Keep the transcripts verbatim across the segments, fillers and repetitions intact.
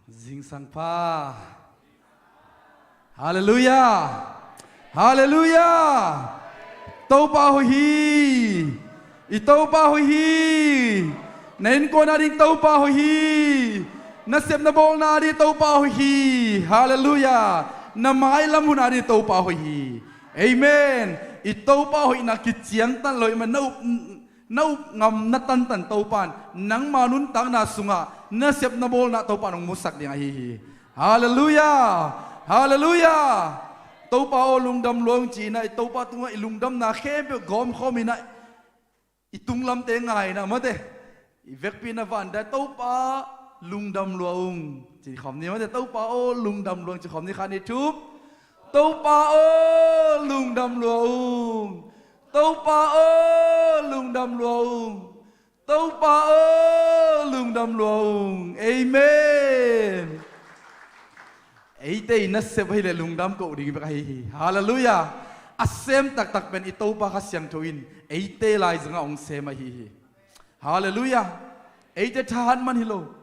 Zingsang pha. Halleluiah. Halleluiah. Topa hoih hi. I Topa hoih hi. Na innkuan ading Topa hoih hi. Na sepna bawlna ading Topa hoih hi. Halleluiah. Na mailam hun ading Topa hoih hi. Amen. I Topa hoihna kiciangtan lo i man na up na up ngamna tantan Topan nangma nuntakna sungah na sepna bawlna Topan hong musak ding ahi hi. Halleluiah. Halleluiah. Topa aw lungdam lua ung ci-inah i Topa tungah i lungdamna khempeuh gawmkhawm inah i tunglamte ngai inah mate i vekpi na vanda Topa lungdam lua ung ci khawm ni mate. Topa aw lungdam lua ung ci khawm ni. Khat nih thum. Topa aw lungdam lua ung. Topa aw lungdam lua ung. Topa aw lungdam lua ung. Amen. Eite i nasep ahileh lungdam koh ding bek ahi hi. Halleluiah. A sem taktak pen i Topa Kha Siangtho in eite laizangah hong sem ahi hi. Halleluiah. Eite thahat man hi lo.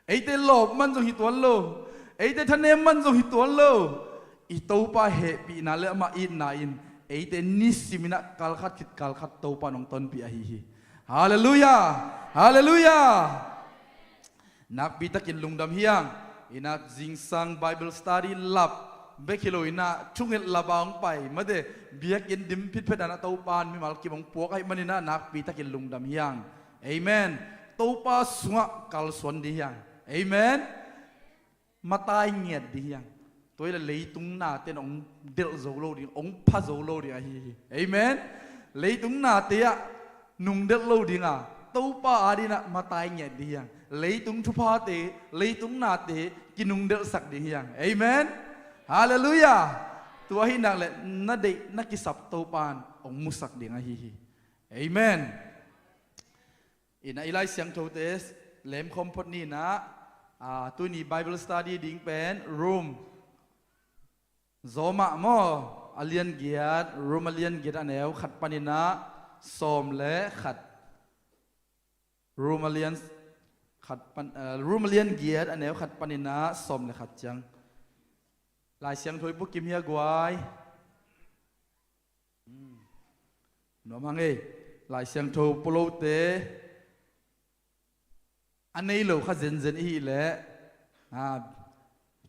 Eite lawp man zong hi tuan lo. Eite thanem man zong hi tuan lo. I Topa hehpihna le amah itna in eite nisiminah kalkhat khit kalkhat Topa nong tonpih ahi hi. Halleluiah. Halleluiah. Nakpitakin lungdam hi hang. Inah zingsang Bible study lap bek hi lo inah thunget lap a hong pai mate biakinn dim phitphet anah Topa in mimal kim hong puak ahih maninah nakpitakin lungdam hi hang. Amen. Topa sungah kalsuan dih hi hang. Amen. Matai ngiat dih hi hang. Tua hi le leitung nate in hong delh zo lo ding hong pha zo lo ding ahi hi. Amen. Leitung nate ah nungdelh lo dinga Topa adinah matai ngiat dih hi hang. Leitung thuphate leitung nate kinungdelhsak dih hi hang. Amen. Halleluiah. Tua ahih nak le na deih na kisap Topa in hong musak ding ahi hi. Amen. Inah i Lai Siangthote lemkhawm phot ni inah, a, tuni Bible study ding pen Rom, Roma maw, a lian giat, Rom a lian giat a neu khat paninah sawm le khat. Rom a lian khat pan, a, Rom a lian giat a neu khat paninah sawm le khat ciang. Lai Siangtho i pukim hi a guai. Nuam hang ei. Lai Siangtho pulote a nei lo kha zenzen i hih leh, a,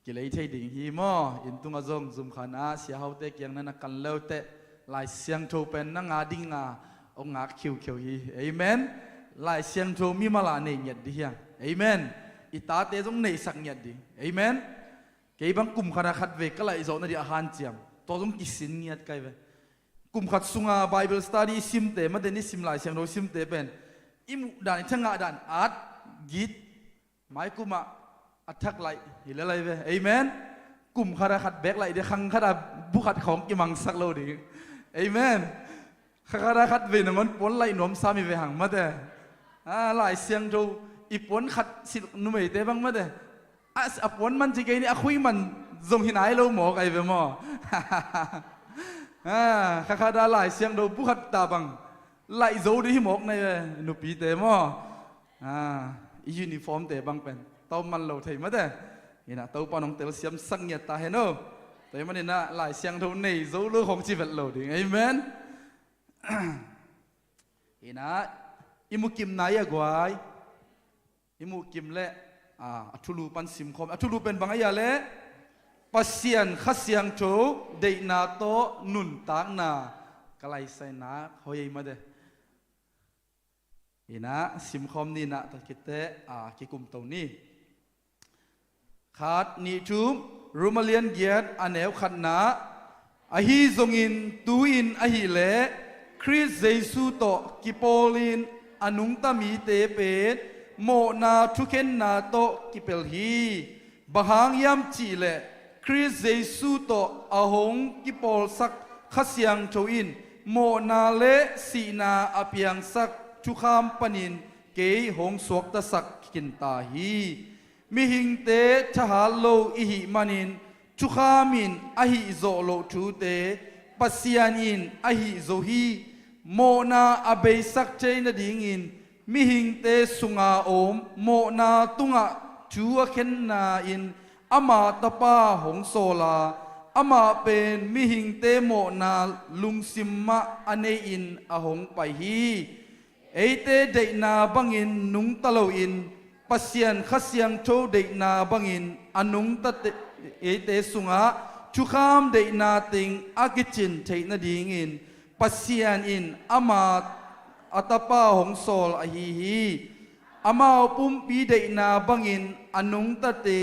kilei thei ding hi maw? Inn tungah zong zumkhan ah siahaute kiang na na kan leuteh Lai Siangtho pen na nga dinga hong ngak khiukheu hi. Amen. Lai Siangtho mimal ah nei ngiat dih hi hang. Amen. I tate zong neihsak ngiat dih. Amen. Kei bang kum khat a khat vei ka laih zawh nadih a hanciam. Tua zong kisin ngiat kai ve. Kum khat sunga Bible study i simte mate, nisim Lai Siangtho i simte pen i muh dan i thangah dan at git mai kumah a thak laih hi le lai ve. Amen. Kum khat a khat bek laih dih, khang khat a bu khat khawng kimangsak lo ding. Amen. Kha khat a khat vei nangawn puan laih nuam sam i ve hang mate. A, Lai Siangtho i puan khat silh numeite bang mate. A, a puan man ci kei ni a khui man zong hi nai lo mawk ai ve maw? A, kha khat a Lai Siangtho bu khat ta bang laih zo dih hi mawk nai ve nupite maw? A, i uniformte bang pen tawm man lo thei mate. Inah Topa nong telsiam sak ngiat ta hen o. Tua hi maninah Lai Siangtho nei zo lo khawng ci vet lo ding. Amen. Inah i mukim nai a guai. I mukim le, a, a thulu pan simkhawm. A thulu pen bang a ia le Pasian Kha Siangtho deihna tawh nuntakna ka laisainak hoi ei mate. Inah simkhawm ni inah tua khit teh, a, kikumto ni. Khat nih thum, Rom a lian giat a neu khatna, ahi zongin tu-in ahileh Khrist Jesu tawh kipawlin a nungta mite pen mawhna thukhenna tawh kipelh hi. Bang hang hiam cihleh Khrist Jesu tawh a hong kipawlsak Kha Siangtho in mawhna le sihna a piangsak thukham panin kei hong suaktasak khinta hi. Mihingte thahat lo i hih manin thukham in a hihzawh loh thute Pasian in a hihzo hi. Mawhna a beisak thei nadingin mihingte sunga om mawhna tungah thu a khenna in ama Tapa hong sawl a, amah pen mihingte mawhna lungsim mah a nei-in a hong pai hi. Eite deihna bangin nungta loin, Pasian Kha Siangtho deihna bangin a nungtate, eite sungah thukham deihna teng a kicin theih nadingin Pasian in ama a Tapa hong sawl ahi hi. Amau pumpi deihna bangin a nungtate,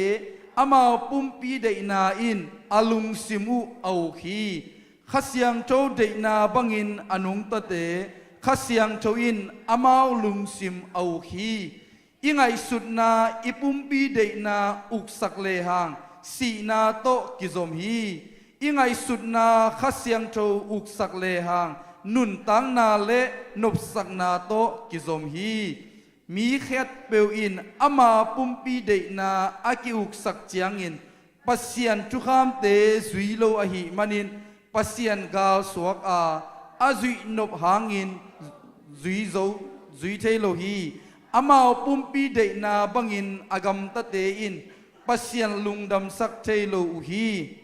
amau pumpi deihna in a lungsim uh a uk hi. Kha Siangtho deihna bangin a nungtate, Kha Siangtho in amau lungsim a uk hi. I ngaihsutna, i pumpi deihna uksak lehang sihna tawh kizom hi. I ngaihsutna Kha Siangtho uksak lehang nuntakna le nopsakna tawh kizom hi. Mi khatpeuh in ama pumpi deihna a ki-uksak ciangin Pasian thukhamte zui lo ahih manin Pasian galsuak a, a zuihnop hangin zui zo, zui thei lo hi. Amau pumpi deihna bangin a gamtate in Pasian lungdamsak thei lo uh hi.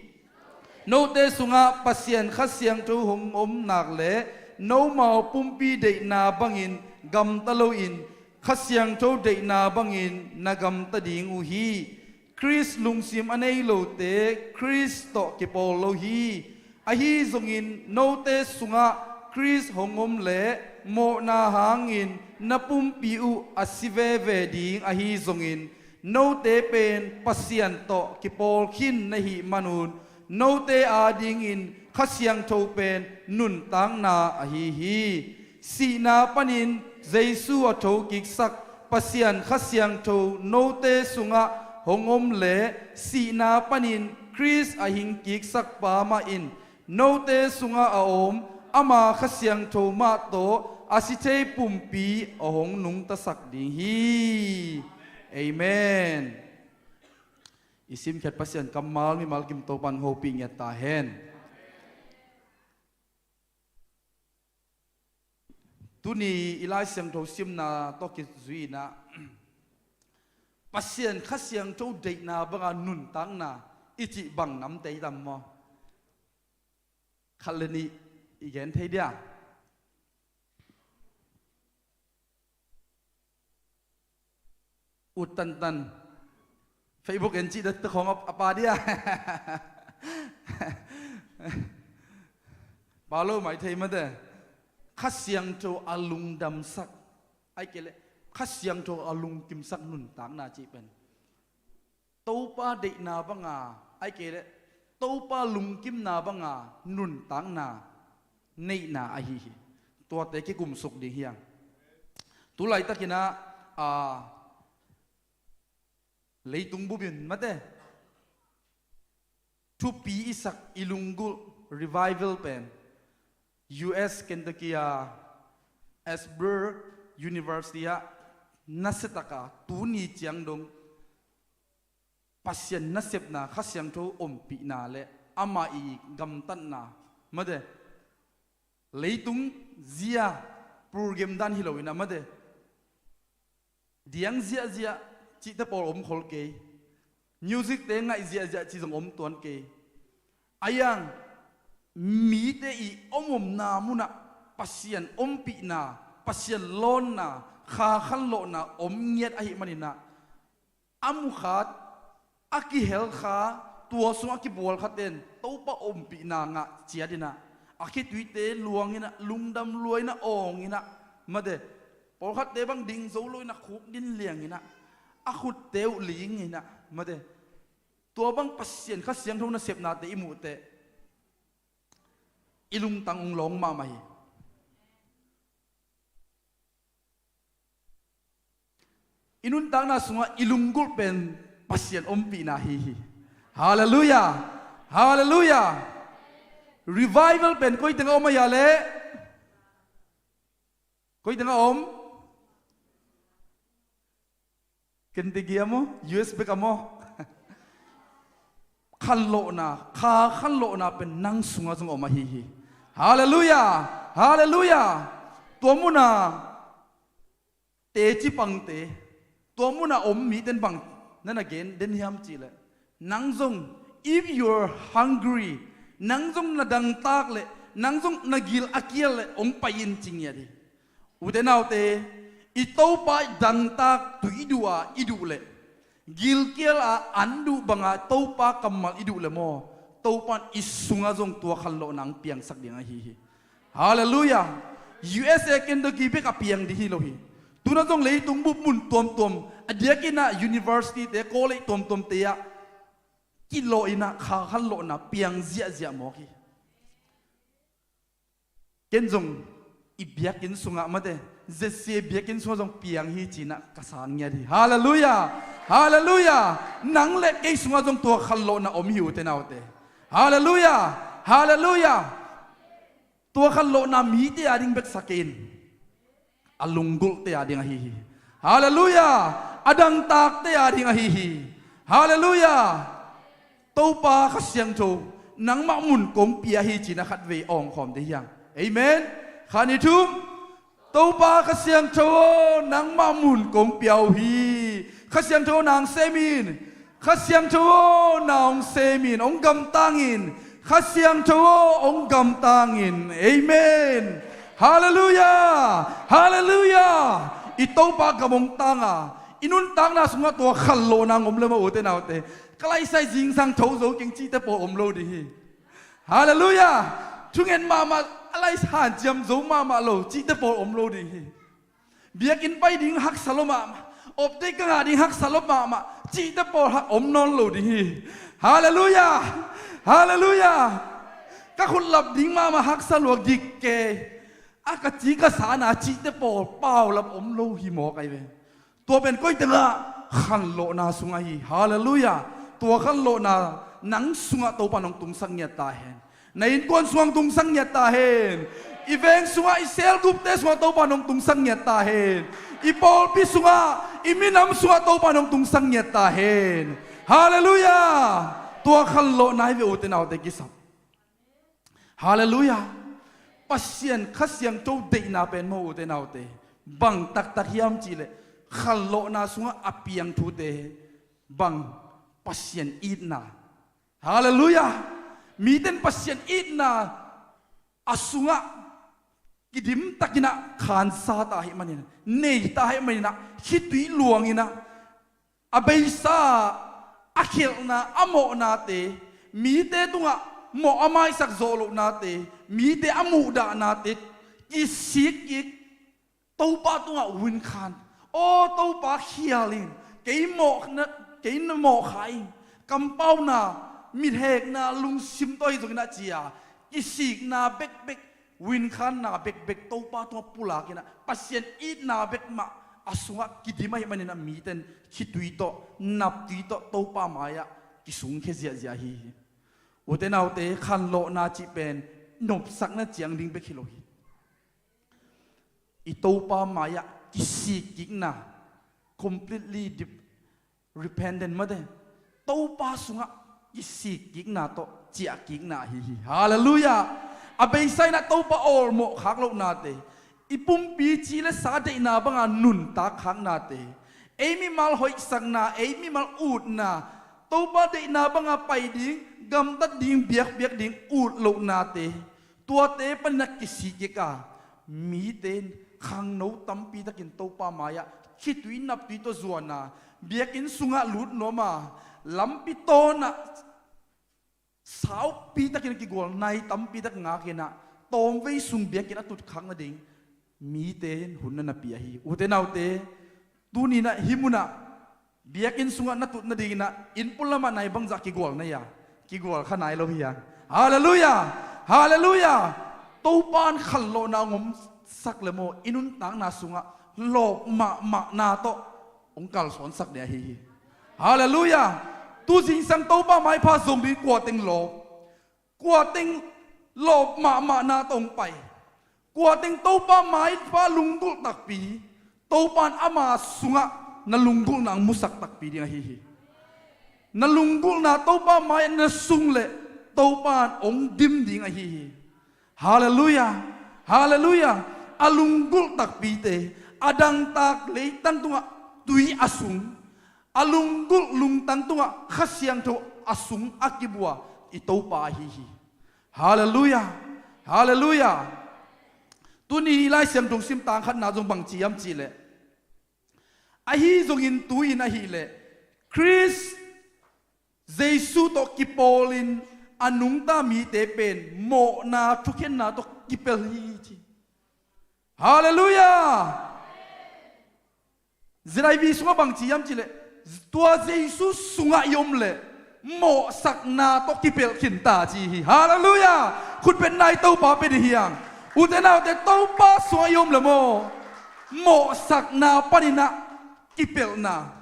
Note sungah Pasian Kha Siangtho hong om nak le nomau pumpi deihna bangin gamta loin Kha Siangtho deihna bangin na gamta ding uh hi. Khrist lungsim a nei lote Khrist tawh kipawl lo hi. Ahi zongin note sungah Khrist hong om le mawhna hangin na pumpi uh a si veve ding ahi zongin note pen Pasian tawh kipawl khin na hih manun note adingin Kha Siangtho pen nuntakna ahi hi. Sihna panin Jesu a thokiksak Pasian Kha Siangtho note sungah hong om le sihna panin Khrist a hingkiksak pa mah in note sungah a om ama Kha Siangtho mah tawh a si thei pumpi a hong nungtasak ding hi. Amen. I simkhiat Pasian kammal mimal kim Topan hopih ngiat ta hen. Tuni i Lai Siangtho simna tawh kizui inah Pasian Kha Siangtho deihna banga nuntakna i cih bang namte i tam maw? Khat le nih i gen thei dia? Ut tantan. Facebook en cih dette khawng a, a pa dia. Pa lo mai thei mate. Kha Siangtho a lungdamsak, ai kei le Kha Siangtho a lungkimsak nuntakna cih pen Topa deihna banga, ai kei le Topa lungkimna banga nuntakna neihna ahi hi. Tuate kikumsuk ding hiang. Tulaitakinah a, leitung bupin mate thupi i sak i lunggulh revival pen U S Kentucky a Asbury University ah nasiataka tuni ciang dong Pasian nasepna, Kha Siangtho ompihna le ama i gamtatna mate leitung zia program dan hi loinah mate diang ziahziah cihte pawl om khol kei. Music te ngaih ziahziah cih zong om tuan kei. A iang mite i om omna munah Pasian ompihna, Pasian lawnna, kha khanlawhna om ngiat ahih maninah a mukhat a kihelkha, tua sungah a kibualkhaten Topa ompihna ngah ciatinah a khituite luanginah lungdam luainah awnginah mate pawlkhatte bang ding zo loinah khuk din lianginah a khutte uh linginah mate tua bang Pasian Kha Siangtho nasepnate i muhteh i lungtang ung lawng mahmah hi. I nuntakna sungah i lunggulh pen Pasian ompihna hi hi. Halleluiah. Halleluiah. Revival pen koi tengah om a hia le? Koi tengah om? Kentucky a maw? U S bek a maw? Khanlawhna, kha khanlawhna pen nang sungah zong om ahi hi. Halleluiah. Halleluiah. Tua muna teci pangte, tua muna om miten bang na na gen den hiam cihleh, nang zong, if you're hungry, nang zong na dangtak leh, nang zong na gil a kial leh hong pai in ci ngiat hi. Ute naute, i Topa i dangtak tui duh a i duh leh, gilkial a an duh banga Topa kammal i duh leh maw, Topa in i sungah zong tua khanlawhna hong piangsak ding ahi hi. Halleluiah. U S A, Kentucky bek a piang ding hi lo hi. Tuna zong leitung bup mun tuamtuam, a diakin ah university te, college tuamtuamte ah kilawh in ah kha khanlawhna piang ziahziah mawk hi. Ken zong i biakinn sungah mate, Z C A biakinn sungah zong piang hi ci-in ah ka sang ngiat hi. Halleluiah. Halleluiah. Nang le kei sungah zong tua khanlawhna om hi, ute naute. Halleluiah. Halleluiah. Tua khanlawhna mite a ding bek sa kei in, a lunggulhte a ding ahi hi. Halleluiah. A dangtakte a ding ahi hi. Halleluiah. Topa Kha Siangtho, nangmah mun kong pia hi ci-in ah khatvei awngkhawm ding hi hang. Amen. Khat, nih, thum. Topa Kha Siangtho aw, nangmah mun kong pia uh hi. Kha Siangtho aw, na hong sem in. Kha Siangtho aw, na hong sem in, hong gamtang in. Kha Siangtho aw, hong gamtang in. Amen. Halleluiah. Halleluiah. I Topa gam hong tang a, i nuntakna sungah tua khanlawhna hong om le maw, ute naute. Ka laisai zingsang tho zo keng cihte pawl om lo ding hi. Halleluiah. Thungen mahmah, a laisai hanciam zo mahmah lo cihte pawl om lo ding hi. Biakinn pai ding haksa lua mahmah, update ka ngah ding haksa lua mahmah cihte pawl hak om nawn lo ding hi. Halleluiah. Halleluiah. Ka khutlap ding mahmah haksa lua gik kei, a ka ci ka sana cihte pawl paulap om lo hi mawk ahi ve. Tua pen koi tengah? Khanlawhna sungah hi. Halleluiah. Tua khanlawhna nang sungah Topa in hong tungsak ngiat ta hen. Na innkuan sungah hong tungsak ngiat ta hen. I veng sungah, i selgupte sungah Topa in hong tungsak ngiat ta hen. I pawlpi sungah, i minam sungah Topa in hong tungsak ngiat ta hen. Halleluiah. Tua khanlawhna hi ve, ute naute, kisam. Halleluiah. Pasian Kha Siangtho deihna pen maw, ute naute, bang taktak hiam cihleh, khanlawhna sungah a piang thute, bang, Pasian itna. Halleluiah. Mite in Pasian itna a sungah kidim takin ah khansa ta ahih manin, nei ta ahih manin ah, khitui luangin ah, a beisa, a khelhna, a mawhnate, mite tungah mawh a maisak zawh lohnate, mite a muhdahnate kisik kik, Topa tungah winkhan. Aw Topa, khial in, kei mawhna, kei na mawhkha ing, kampauna, mithekna, lungsim tawh hi zongin ah ci-a, kisikna bekbek, winkhanna bekbek Topa tungah pulak in ah, Pasian itna bek mah a sungah kidim ahih manin ah, mite in khitui tawh, naptui tawh Topa mai-ah kisungkhia ziahziah hi. Ute naute, khanlawhna cih pen nopsakna ciang ding bek hi lo hi. I Topa mai-ah kisikkikna, completely dep-, repentance mate, Topa sungah kisikkikna tawh ciahkikna ahi hi. Halleluiah. A beisa in ah Topa awlmawh khak lohnate, i pumpi ci le sa deihna banga nuntak khaknate, ei mimal hoihsakna, ei mimal utna, Topa deihna banga pai ding, gamtat ding, biakpiak ding ut lohnate, tuate panin ah kisikkik a, mite in khangno tampi takin Topa mai-ah khitui naptui tawh zuan a, biakinn sungah lut nuam a, lampi tawn ah saupi takin a kigual, nai tampi tak ngak in ah, tawmvei sung biakinn a tutkhak nading mite in hun na na pia hi. Ute naute, tuni in ah hih munah, biakinn sungah na tut nadingin ah, inn pullamah nai bangzah kigual na hia? Kigual kha nai lo hi hang. Halleluiah. Halleluiah. Topa in khanlawhna hong omsak le maw, i nuntakna sungah lawp mahmahna tawh hong kalsuansak ding ahi hi. Halleluiah. Tu zingsang Topa maipha zong ding, kua teng lawp? Kua teng lawp mahmahna tawh hong pai? Kua teng Topa maipha lunggulh takpi, Topa in ama sungah na lunggulhna hong musak takpi ding ahi hi. Na lunggulhna Topa mai-ah na sung leh, Topa in hong dim ding ahi hi. Halleluiah. Halleluiah. A lunggulh takpite, a dangtak leitang tungah tui a sung, a lunggulh lungtang tungah Kha Siangtho a sung a kibua i Topa ahi hi. Halleluiah. Halleluiah. Tuni i Lai Siangtho sim tang khatna zong bangci hiam cihleh, ahi zongin tu-in ahileh Khrist Jesu tawh kipawlin a nungta mite pen mawhna thukhenna tawh kipelh hi ci. Halleluiah. Zi Lai vi sungah bangci hiam cihleh, tua Jesu sungah i om leh mawhsakna tawh kipelh khinta ci hi. Halleluiah. Khutbetna i Topa pia dih hiang. Ute naute, Topa sungah i om leh maw, mawhsakna paninah kipelhna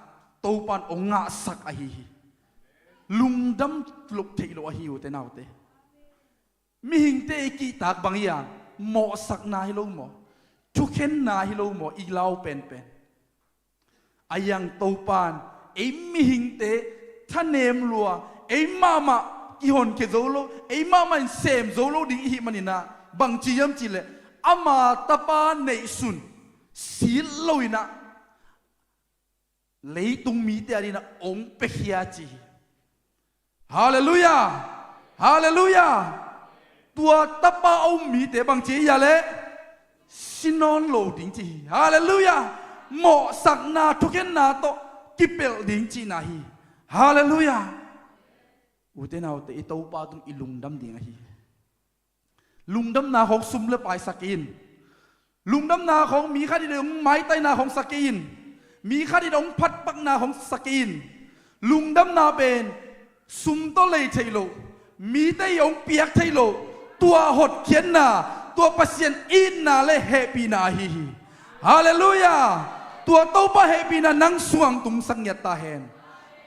Topan hong ngahsak ahi hi. Lungdam loh theih loh ahi, ute naute. Mihingte i kihtak bang hiang, mawhsakna hi lo maw, thukhenna hi lo maw, i lau penpen. A hiang Topan ei mihingte thanem lua, ei mahmah kihonkhia zo lo, ei mahmah in sem zo lo ding i hih maninah bangci hiam cihleh, ama Tapa neihsun sit loinah leitung mite a dinah hong piakhia ci hi. Halleluiah. Halleluiah. Tua Tapa a um mite bangci hiam leh, si nawn lo ding ci hi. Halleluiah. Mawhsakna thukhenna tawh kipelh ding cihna hi. Halleluiah. Ute naute, i Topa tung i lungdam ding ahi hi. Lungdamna khawng sum le pai sak in. Lungdamna khawng mi khat in hong maitaina khawng sak kei in. Mi khat in hong phatpakna khawng sak kei in. Lungdamna pen sum tawh lei theih loh, mite in hong piak theih loh, tua hotkhiatna, tua Pasian itna le hehpihna ahi hi. Halleluiah. Tua Topa hehpihna nang sungah tungsak ngiat ta hen.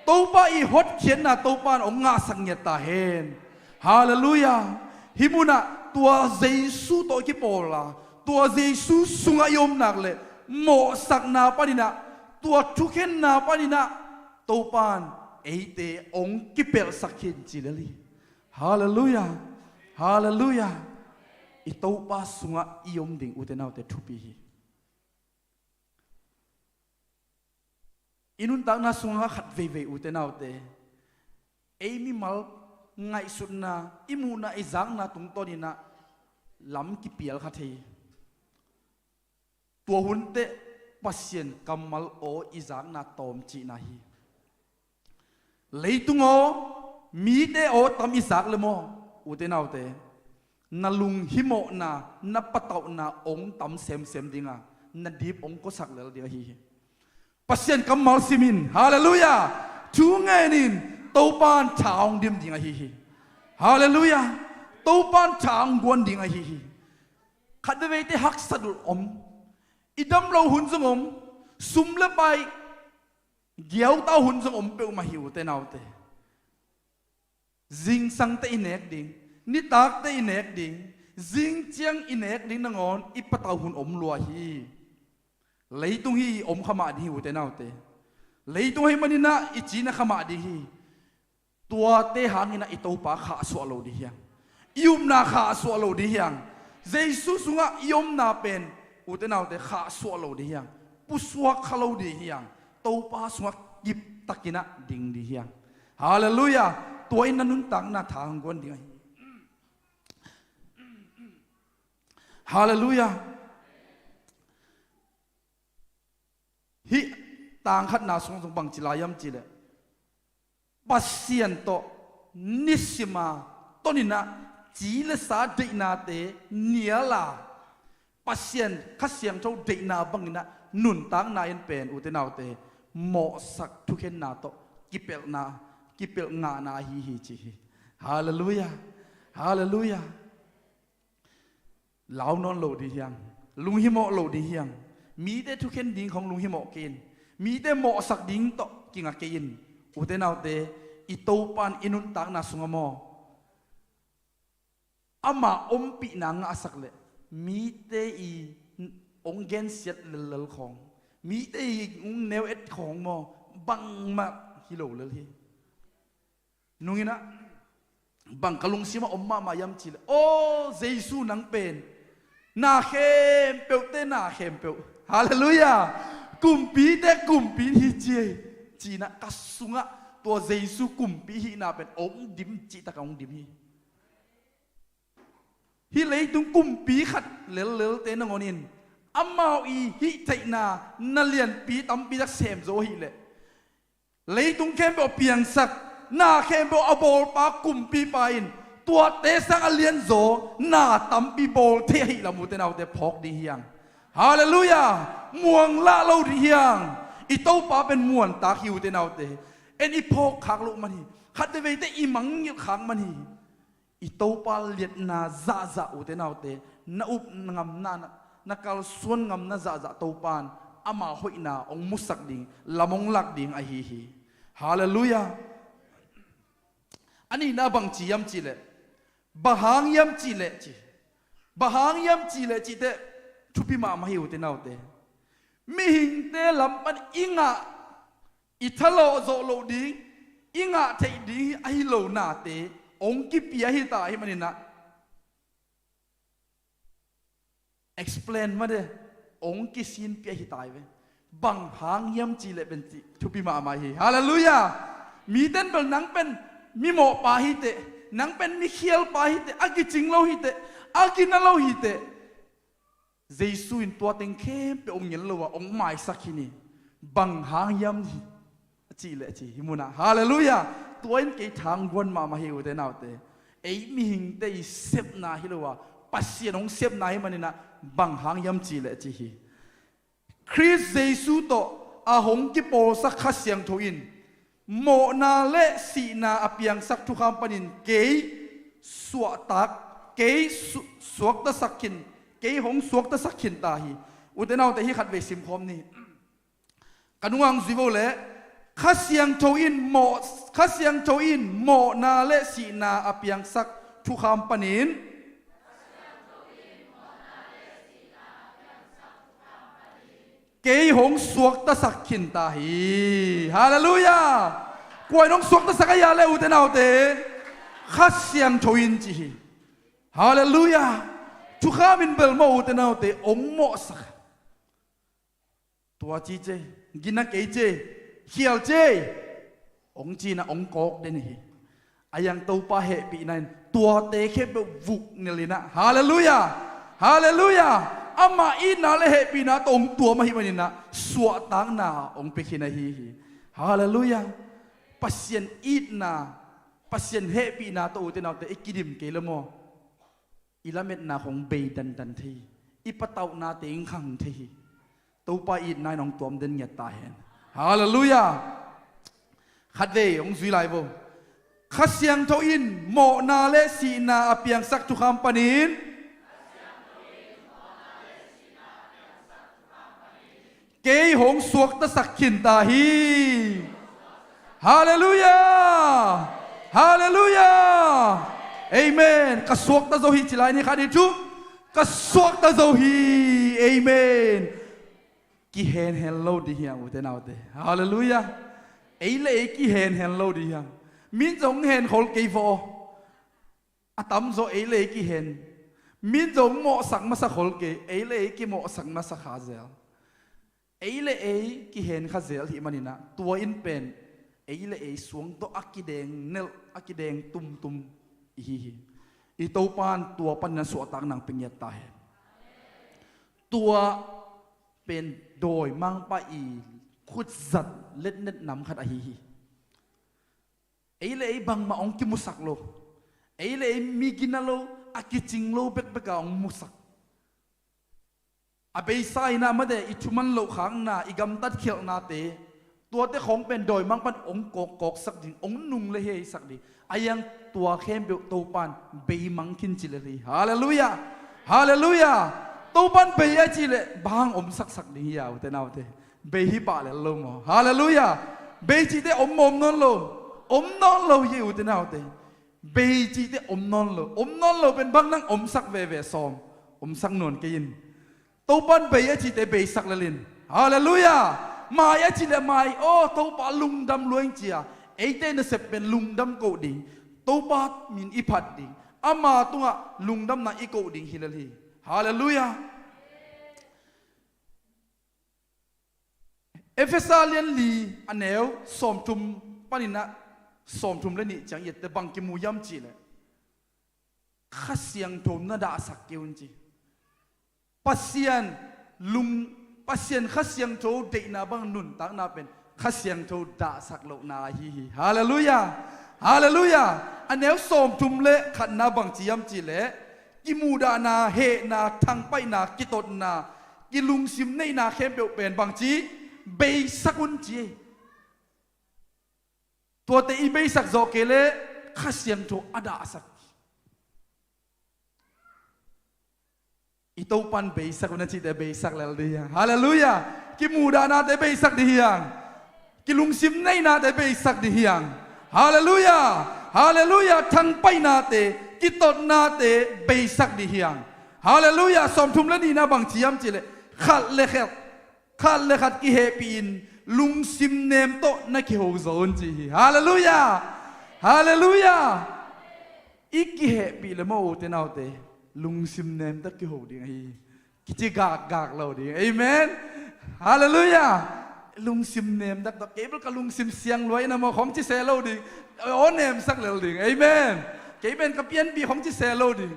Topa i hotkhiatna Topa in hong ngahsak ngiat ta hen. Halleluiah. Hih munah tua Jesu tawh i kipawl a, tua Jesu sungah i om nak leh mawhsakna paninah, tua thukhenna paninah Topan eite hong kipelhsak khin ci lel hi. Halleluiah. Halleluiah. I Topa sungah i om ding, ute naute, thupi hi. I nuntakna sungah khat veivei, ute naute, ei mimal ngaihsutna, i muhna, i zakna tungtawninah lam kipial kha thei. Tua hun teh Pasian kammal aw i zakna tawm cihna hi. Leitung aw, mite aw tam i zak le maw, ute naute, na lunghimawhna, na patauhna hong tam semsem dinga, na dip hong kosak lel ding ahi hi. Pasian kammal simin, halleluiah, thu ngenin, Topan tha hong dim ding ahi hi. Halleluiah. Topan tha hong guan ding ahi hi. Khat veiveite haksa dul om, i dam lo hun zong om, sum le pai giautau hun zong om peuhmah hi, ute naute. Zingsang teh i nek ding, nitak teh i nek ding, zingciang i nek ding nangawn i patau hun om lua hi. Leitung hi om kha mah ding hi, ute naute. Leitung hi maninah i cina kha mah ding hi. Tuate hanginah i Topa khahsuah lo ding hiang. I upna khahsuah lo ding hiang. Jesu sungah i omna pen, ute naute, khahsuah lo ding hiang. Pusuak kha lo ding hiang. Topa sungah kiptakinah ding ding hiang. Halleluiah. Tua in na nuntakna tha hong guan ding ahi. Halleluiah. Hih tang khatna sung zong bangci lai hiam cihleh, Pasian tawh nisima toninah ci le sa deihnate niala, Pasian Kha Siangtho deihna banginah nuntakna in pen, ute naute, mawhsak thukhenna tawh kipelhna, kipelh ngahna ahi hi ci hi. Halleluiah. Halleluiah. Lau nawn lo ding hiang, lunghimawh lo ding hiang. Mite thukhen ding khong lunghimawh kei in, mite mawhsak ding tawh kinga kei in. Ute naute, i Topan i nuntakna sungah maw, ama ompihna ngahsak leh mite i hong gensiat lellel khawng, mite i hong neu et khawng maw, bangmah hi lo lel hi. Nunginah bang ka lungsimah om mahmah hiam cihleh, aw Jesu, nang pen na khempeuhte na khempeuh, halleluiah, kumpite kumpi in hi ci ei, Cinah ka sungah tua Jesu kumpi hihna pen hong dim cihtak a hong dim hi. Hih leitung kumpi khat lellelte nangawn in amau i hih theihna na lianpi tampi tak sem zo ahih leh, leitung khempeuh a piangsak, na khempeuh a bawlpa kumpipa in tuate sang a lianzaw na tampi bawl thei ahih lam, ute naute, phawk ding hi hang. Halleluiah. Muang lah lo ding hi hang. I Topa pen muantak hi, ute naute. En i phawk khak loh man hi. Khat veveite i mangngilh khak man hi. I Topa liatna zahzah, ute naute, na up ngamna, na, na kalsuan ngamna zahzah Topa in ama hoihna hong musak ding, lam hong lak ding ahi hi. Halleluiah. A nihna bang ci hiam cih leh, bang hang hiam cih leh ci, bang hang hiam cih leh cih teh thupi mahmah hi, ute naute. Mihingte lam pan i ngah, i thalawh zawh loh ding, i ngah theih ding ahi lo nate hong kipia hi ta ahih maninah, explain mah de, hong kisinpia hi ta hi ve. Bang hang hiam cih leh pen cih thupi mahmah hi. Halleluiah. Mite in bel nang pen mimawhpa hi teh, nang pen mikhialpa hi teh, a kicing lo hi teh, a kina lo hi teh, Jesu in tua teng khempeuh hong ngen lo a hong maisak hi ni. Bang hang hiam hi a cih leh ci hi munah. Halleluiah. Tua in kei thangguan mahmah hi, ute naute. Ei mihingte i sepna hi lo a, Pasian hong sepna hi maninah, bang hang hiam cih leh ci hi. Khrist Jesu tawh a hong kipawlsak Kha Siangtho in mawhna le sihna a piangsak thukham panin kei suahtak, kei su-, suaktasak khin, kei hong suaktasak khin ta hi. Ute naute, hih khatvei simkhawm ni. Ka nungah hong zui vo leh, Kha Siangtho in mawh, Kha Siangtho in mawhna le sihna a piangsak thukham panin kei hong suaktasak khin ta hi. Halleluiah. Kua in hong suaktasak a hia leh, ute naute? Kha Siangtho in ci hi. Halleluiah. Thukham in bel maw, ute naute, hong mawhsak. Tua ci ce, gina kei ce, khial ce, hong cinah hong kawk den hi. A hiang Topa hehpihna in tuate khempeuh vuk nel inah. Halleluiah. Halleluiah. Ama itna le hehpihna tawh hong tuam ahih maninah suahtakna hong pia khin ahi hi. Halleluiah. Pasian itna, Pasian hehpihna tawh, ute naute, i kidim kei le maw, i lametna hong bei dandan thei hi. I patauhnate hong khang thei hi. Topa itna in hong tuam den ngiat ta hen. Halleluiah. Khatvei hong zui lai vo. Kha Siangtho in mawhna le sihna a piangsak thukham panin kei hong suaktasak khin ta hi. Halleluiah. Halleluiah. Amen. Ka suakta zo hi ci lai ni, khat, nih, thum. Ka suakta zo hi. Amen. Kihenhen lo ding hi hang, ute naute. Halleluiah. Ei le ei kihenhen lo ding hi hang. Min zong hen khol kei vo. A tamzaw ei le ei kihen. Min zong mawhsak masa khol kei, ei le ei kimawhsak masa kha zel. Ei le ei kihen kha zel hi maninah, tua in pen ei le ei suang tawh a kideng nelh, a kideng tumtum i hi hi. I Topa in tua panin a suahtakna hong pia ngiat ta hen. Tua pen dawimangpa i khutzat letnet nam khat ahi hi. Ei le ei bangmah hong kimusak lo. Ei le ei mi gina lo, a kicing lo bekbek a hong musak. A beisa inah mate, i thuman loh khakna, i gamtat khialhnate, tuate khawng pen dawimangpa in hong kawkkawksak ding, hong nung le heisak ding. A hiang tua khempeuh Topa in beimang khin ci lel hi. Halleluiah. Halleluiah. Topa in bei a cih leh bang hong omsaksak ding hi a, ute naute? Bei hi pah lel lo maw? Halleluiah. Bei cihte om maw, om nawn lo? Om nawn lo hi, ute naute. Bei cihte om nawn lo. Om nawn lo pen bang nang omsak veve sawm? Omsak nawn kei in. Topa in bei a cihte beisak lel in. Halleluiah. Mai a cih leh mai. Aw, Topa lungdam lua ing ci a, eite nasep pen lungdam koh ding. Topa min i phat ding, ama tungah lungdamna i koh ding hi lel hi. Halleluiah. Efesa lian li a neu sawmthum panin ah sawmthum le nih ciang i et teh bang kimu hiam cih leh Kha Siangtho na dahsak kei un ci. Pasian lung, Pasian Kha Siangtho deihna bang nuntakna pen Kha Siangtho dahsak lohna ahi hi. Halleluiah. Halleluiah. A neu sawmthum le khatna bang ci hiam cih leh kimuhdahna, hehna, thangpaihna, kitotna, kilungsim neihna khempeuh pen bang ci, beisak un ci. Tuate i beisak zawh kei leh Kha Siangtho a dahsak. I Topan beisak un a cihte beisak lel dih hiang. Halleluiah. Kimuhdahnate beisak dih hiang. Kilungsim neihnate beisak dih hiang. Halleluiah. Halleluiah. Thangpaihnate, kitotnate beisak dih hiang. Halleluiah. Sawmthum le nihna bang ci hiam cih leh khat le khat, khat le khat kihehpih in lungsim nem tawh na kiho zaw un ci hi. Halleluiah. Halleluiah. I kihehpih le maw, ute naute, lungsim nem tawh kiho ding ahi hi. Kici gakgak lo ding. Amen. Halleluiah. Lungsim nem tak tawh, kei bel ka lungsim siang lua hi na maw, khong ci se lo ding. Aw, nemsak lel ding. Amen. Kei pen ka pianpih khong ci se lo ding.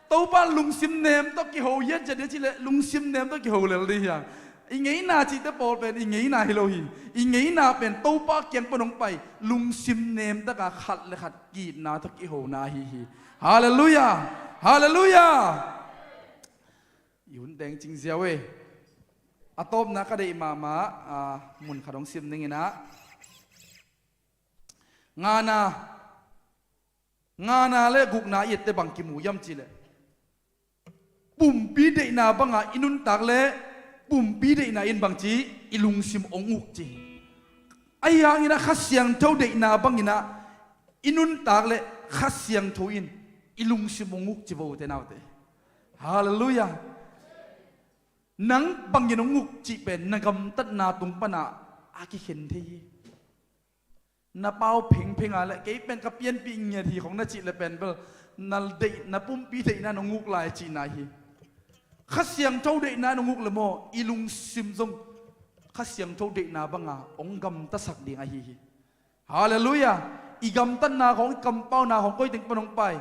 Topa lungsim nem tawh kiho hiat ciat ding cih leh lungsim nem tawh kiho lel ding hiang. I ngeina cihte pawl pen i ngeina hi lo hi. I ngeina pen Topa kiang pan hong pai, lungsim nem taka khat le khat ki-itna tawh kihona ahi hi. Halleluiah. Halleluiah. I hun teng cing ziau e. A tawpna ka deih mahmah, a, mun khat hong sim ning in ah. Ngana, ngana le gukna i et teh bang kimu hiam cih leh pumpi deihna banga i nuntak leh pumpi deihna in bang ci, i lungsim hong uk ci. Ahi hangin ah Kha Siangtho deihna bangin ah i nuntak leh Kha Siangtho in i lungsim hong uk ci vo, ute naute. Halleluiah. Nang bangin hong uk cih pen na gamtatna tung pana a kikhen thei hi. Na pau phengpheng a leh kei pen ka pianpih ngiat hi khong na cih leh pen bel na deih, na pumpi deihna in hong uk lai cihna hi. Kha Siangtho deihna in hong uk leh maw, i lungsim zong Kha Siangtho deihna banga hong gamtasak ding ahi hi. Halleluiah. I gamtatna khong, i kampauna khong koi teng pan hong pai?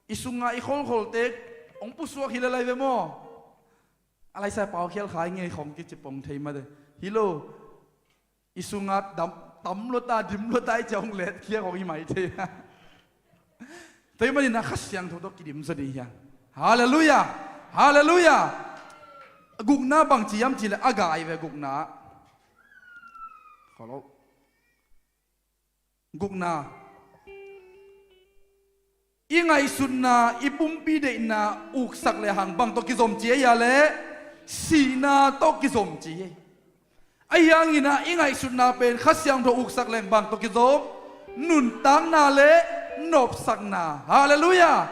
I sunga i kholkholte hong pusuak hi le lai ve maw? A laisa pau khial khai ngei khong kici pong thei mah de. Hi lo. I sunga dam, tam lo ta, dim lo ta i cia hong letkhia khong hi mai thei. Tua ahih manin ah Kha Siangtho tawh kidim zaw ding hiang. Halleluiah. Halleluiah. Gukna bang ci hiam cih leh a gai ve gukna. Kholo. Gukna. I ngaihsutna, i pumpi deihna uksak lehang bang tawh kizom ci ei a leh sihna tawh kizom ci ei. Ahi hangin ah i ngaihsutna pen Kha Siangtho uksak lehang bang tawh kizom? Nuntakna le nopsakna. Halleluiah.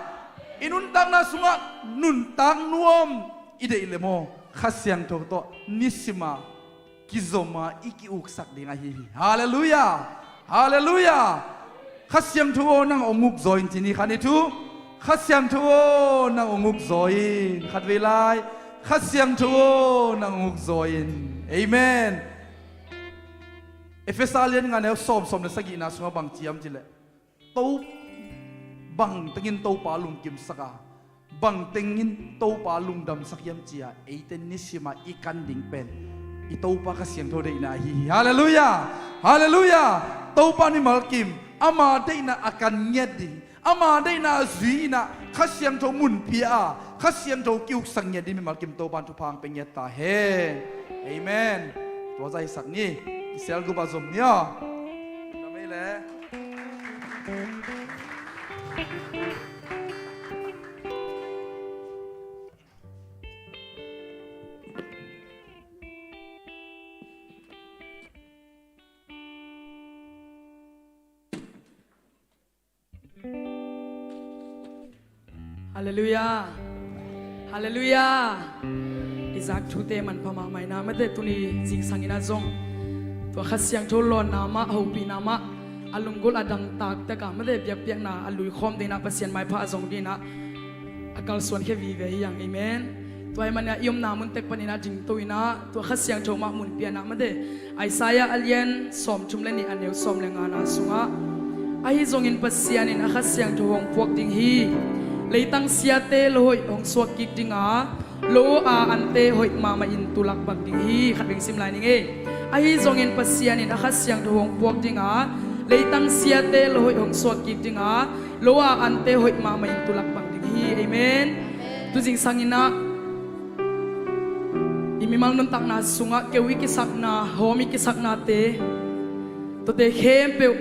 I nuntakna sungah nuntak nuam i deih leh maw, Kha Siangtho tawh nisima kizoma i ki-uksak ding ahi hi. Halleluiah. Halleluiah. Kha Siangtho aw, nang hong uk zaw in ci ni, khan i thu. Kha Siangtho aw, nang hong uk zaw in, khatvei lai. Kha Siangtho aw, nang hong uk zaw in. Amen. Efesa lian nga neu sawm, sawm le sagihna sungah bang ci hiam cih leh To, bang tengin Topa lungkimsak a, bang tengin Topa lungdamsak hiam ci-a eite nisima i kan ding pen i Topa Kha Siangtho deihna ahi hi. Halleluiah. Halleluiah. Topa mimal kim, ama deihna a kan ngiat ding, ama deihna a zui in ah Kha Siangtho mun pia a, Kha Siangtho ki-uksak ngiat ding mimal kim Topa in thupha hong pia ngiat ta hen. Amen. Tua zaisak ni. Kisial gup a zom ni aw. Ka mei le. Halleluiah. Halleluiah. I zak thute manpha mahmah in ah, mate, tuni zingsang in ah zong tua Kha Siangtho lawnna mah, hopihna mah, a lunggulh a dangtak takah, mate, biakpiakna a luikhawm ding in ah, Pasian maipha a zong ding in ah a kalsuan khia vive hi hang. Amen. Tua ahih manin ah i omna mun tek panin ah dingto in ah tua Kha Siangtho mah mun pia in ah mate. Isaiah a lian sawmthum le nih, a neu sawm le ngana sungah, ahi zongin Pasian in a Kha Siangtho hong puak ding hi. Leitang siate lo hoih hong suak kik ding a, lo a ante hoih mahmah in tulak bang ding hi. Khat veng sim lai ning ei. Ahi zongin Pasian in a Kha Siangtho hong puak ding a, leitang siate lo hoih hong suak kik ding a, lo a ante hoih mahmah in tulak bang ding hi. Amen. Tu zingsang in ah i mimal nuntakna sungah keu i kisakna, hawm i kisaknate, tuate khempeuh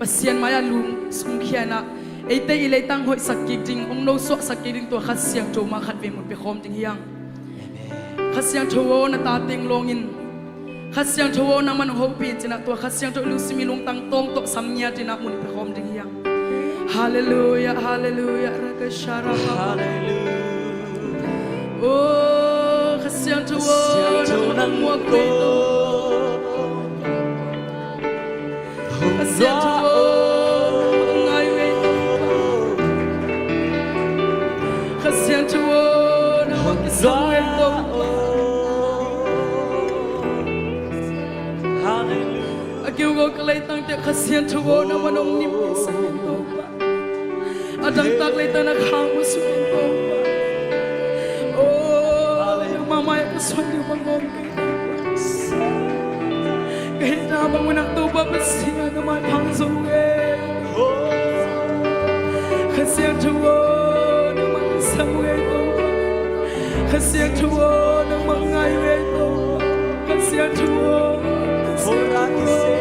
Pasian mai-ah lum sungkhia in ah, eite i leitang hoihsak kik ding, hong nosuahsak kik ding tua Kha Siangtho mah khat vei mun pia khawm ding hi hang. Kha Siangtho aw, na ta teng lawng in, Kha Siangtho aw, nangman hong hopih in ci in ah tua Kha Siangtho i lungsim i lungtang tawng tawh sam ngiat in ah mun pia khawm ding hi hang. Halleluiah, halleluiah, rakashara. Halleluiah. Oh, Kha Siangtho aw, nangman hong muak ve tawh. Kha Siangtho aw, ngai ve tawh. Kha Siangtho aw, nangman kisam ve tawh. Halleluiah. A keu go ka leitang teh Kha Siangtho aw, nangman hong nim kisam ve tawh. A dangtak leitang na khang mu sung in Topa. Oh, nangmah mai-ah ka suan ding bang om kei Topa. Ka hihna bang un ah Topa Pasian na mai phang zo e. Kha Siangtho aw, nangmah ka sam e Topa. Kha Siangtho aw, nangmah ngai e Topa. Kha Siangtho aw, Kha Siangtho aw.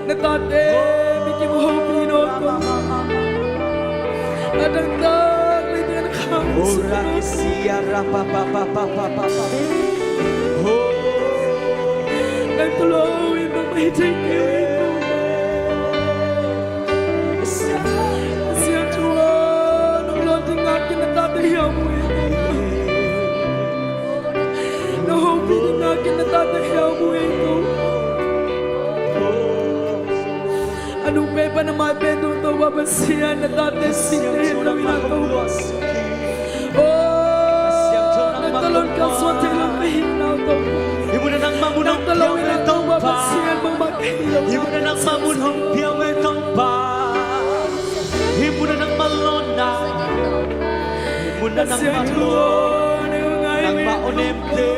Na tate mikim hopih in aw Topa. A dangtak leitang in a khang mu sung in Topa. Nang tawh lo in bang mah hi thei kei Topa. Kha Siangtho aw, nong lawn ding ngak in na tate hiam uh e Topa. Nong hopih ding ngak in na tate hiam uh e Topa. A nung pen pan a mai pen tung Topa Pasian, na tate singte hi in nang mah Topa. Oh, nang tawh lo in kalsuan thei lo ka hi in Topa. Nang tawh lo in Topa Pasian, bangmah ka hi lo. Hih mun ah nangmah lawnna, hih mun ah nangmah lawn, nangmah awnemte.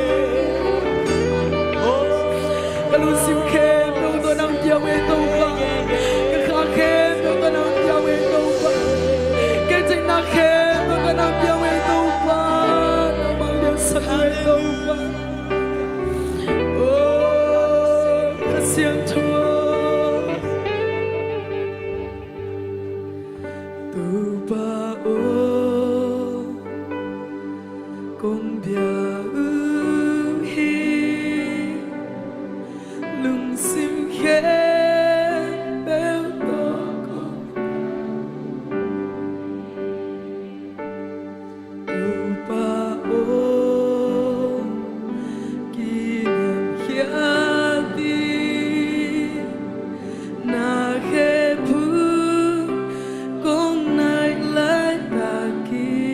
Ka lungsim khempeuh tawh nang pia ve Topa. Ka kha khempeuh tawh nang pia ve Topa. Ka theihna khempeuh tawh nang pia ve Topa. Nangmah liansak ve Topa. Oh, Kha Siangtho. Topa aw, kong bia uh hi, lungsim khempeuh tawh kong. Topa aw, kiniamkhiat in, na khe phung kong nai laitak in.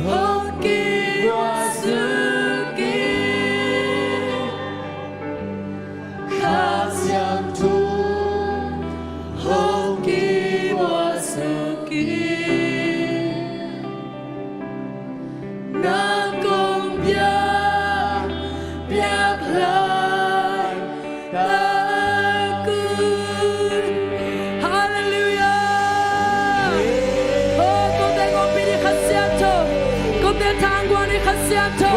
Hong kimuan suk in, Kha Siangtho hong kimuan suk in, na kong piak, piak lai takun. Halleluiah. Oh, ko teng ompih ding Kha Siangtho, ko teng thangguan ding Kha Siangtho,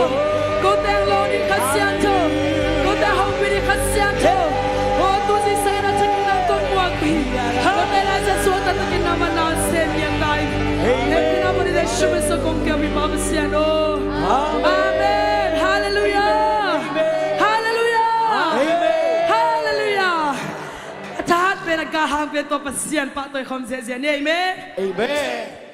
ko teng lo ding Kha Siangtho, ko teng hopih ding Kha Siangtho. Oh, tu Jesu na thakin na kong muak hi. Ko teng lai sa suak ta thakin na man na sem yang dai. Amen. Hehpihna bawh ding Jesu min suang kong keu hi Pa Pasian aw. Amen. Amen. Halleluiah. Amen. Halleluiah. Amen. Halleluiah. A thahat pen, a galhang pen tua Pasian pahtawi khawm ziahziah ni. Amen. Amen.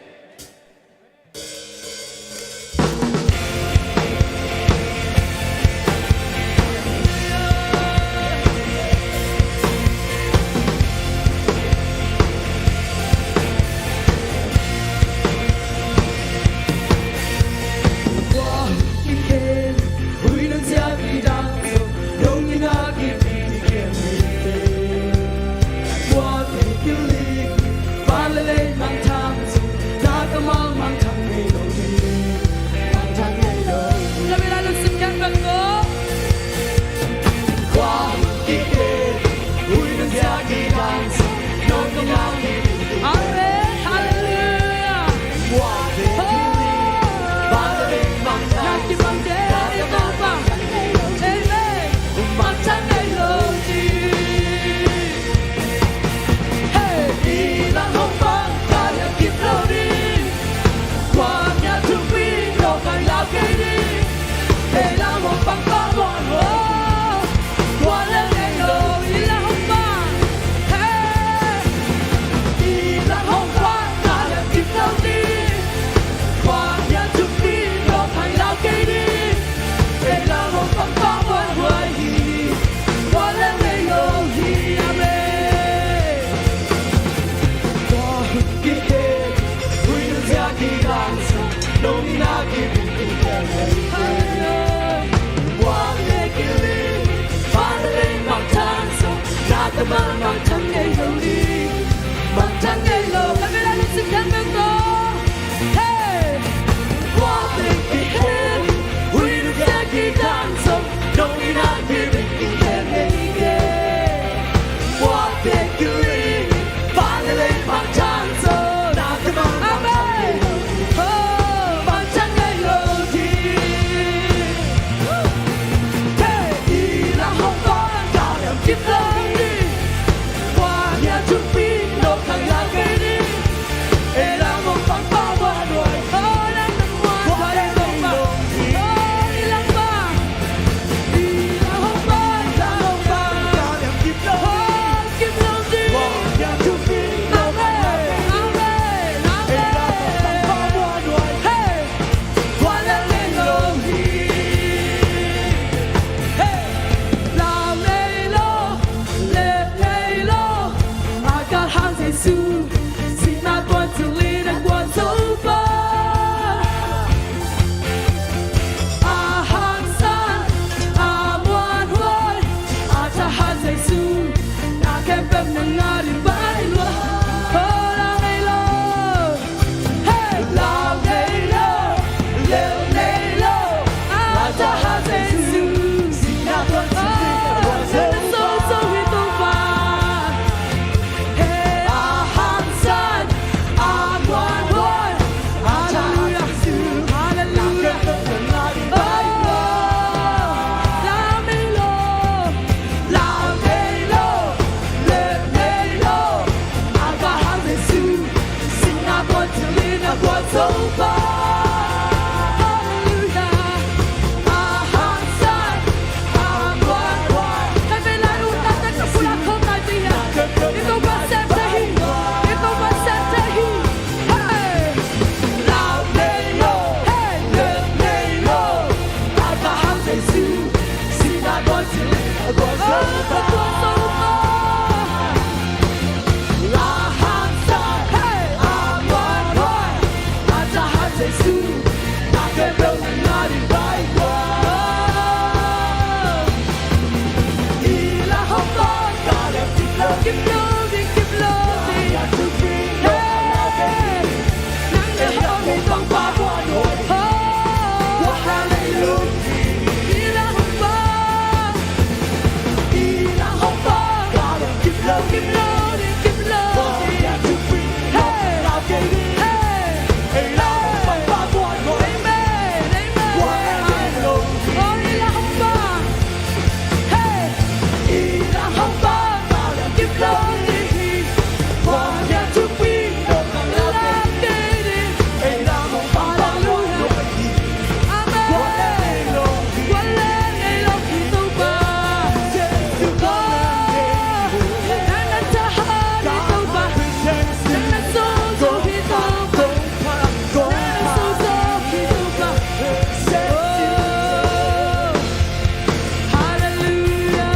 Hallelujah.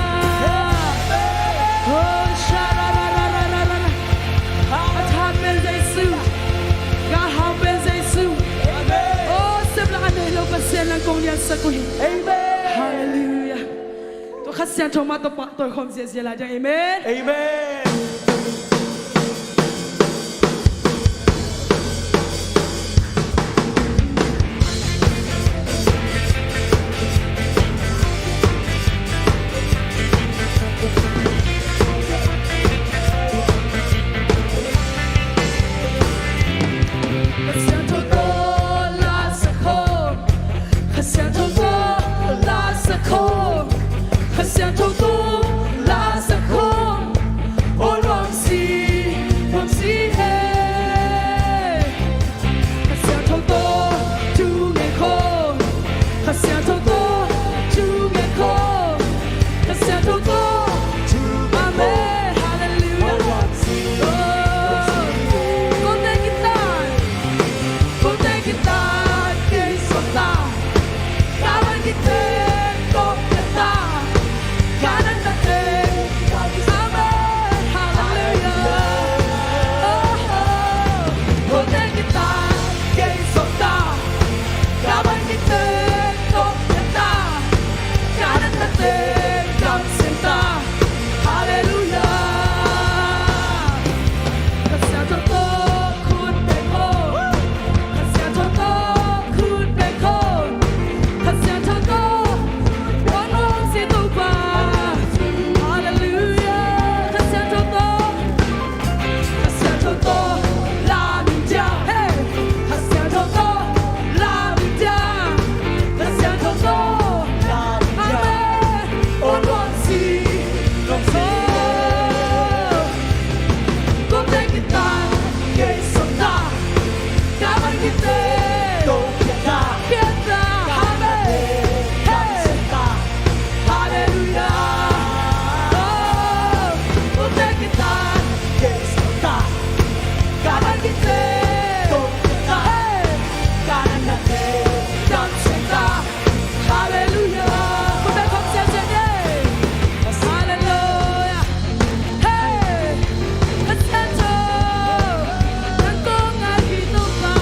Oh, sha-ra-ra-ra-ra-ra-ra. A tha pen Jesu. Gal hau pen Jesu. Amen. Oh, sepna a nei lo Pasian nang kong liansak uh hi. Amen. Hallelujah. Tua Kha Siangtho mah tawh pahtawi khawm ziahziah lai ding. Amen. Amen. Kha Siangtho tawh la sak khawm. Kha Siangtho tawh la sak khawm. Kha Siangtho tawh la sak khawm. Aw nuam si, nuam si he. Kha Siangtho tawh thu ngen khawm. Kha Siangtho tawh thu ngen khawm. Kha Siangtho tawh thu ngen khawm. Amen. Hallelujah. Oh. Kote kitan. Kote kitan kei suakta. Kaban kite kok kiata. Kanan tate. Amen. Hallelujah. Oh, oh. Kote kitan kei suakta. Kaban kite kok kiata. Kanan tate. Kamsiang ta. Hallelujah. Kha Siangtho tawh khut beng khawm. Kha Siangtho tawh khut beng khawm. Kha Siangtho tawh, aw nuam si Topa. Hallelujah. Kha Siangtho tawh. Kha Siangtho tawh la ding ciang. Hey. Kha Siangtho tawh la ding ciang. Kha Siangtho tawh la ding ciang. Amen. Aw nuam si, nuam si. Oh. Kote kitan kei suakta. Kaban kite kok kiata. Kiata. Amen. Hey. Hallelujah. Oh, kote kitan kei suakta. Kaban kite kok kiata. Hey. Kanan tate. Kamsiang ta. Hallelujah. Khut beng khawm ziahziah ni. Hallelujah. Hey. Kha Siangtho. Nang kong ngak hi Topa.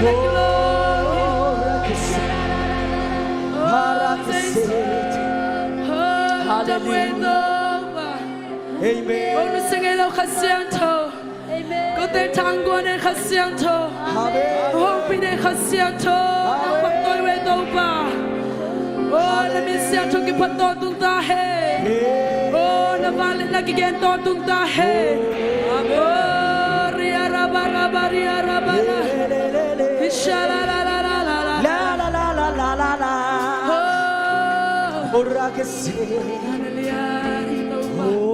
Hallelujah. Amen. Amen. Kote thang guan e Kha Siangtho. Amen. Hong pin e Kha Siangtho. Amen. Nang phattuai ve Topa. O, na min siangtho kiphat tawntung ta hen. Amen. O, na vangliatna kigen tawntung ta hen. Amen. O, ria raba raba ria raba la. Isha la la la la la la. La la la la la la la. O. Ora ke se. Hallelujah. Topa. O.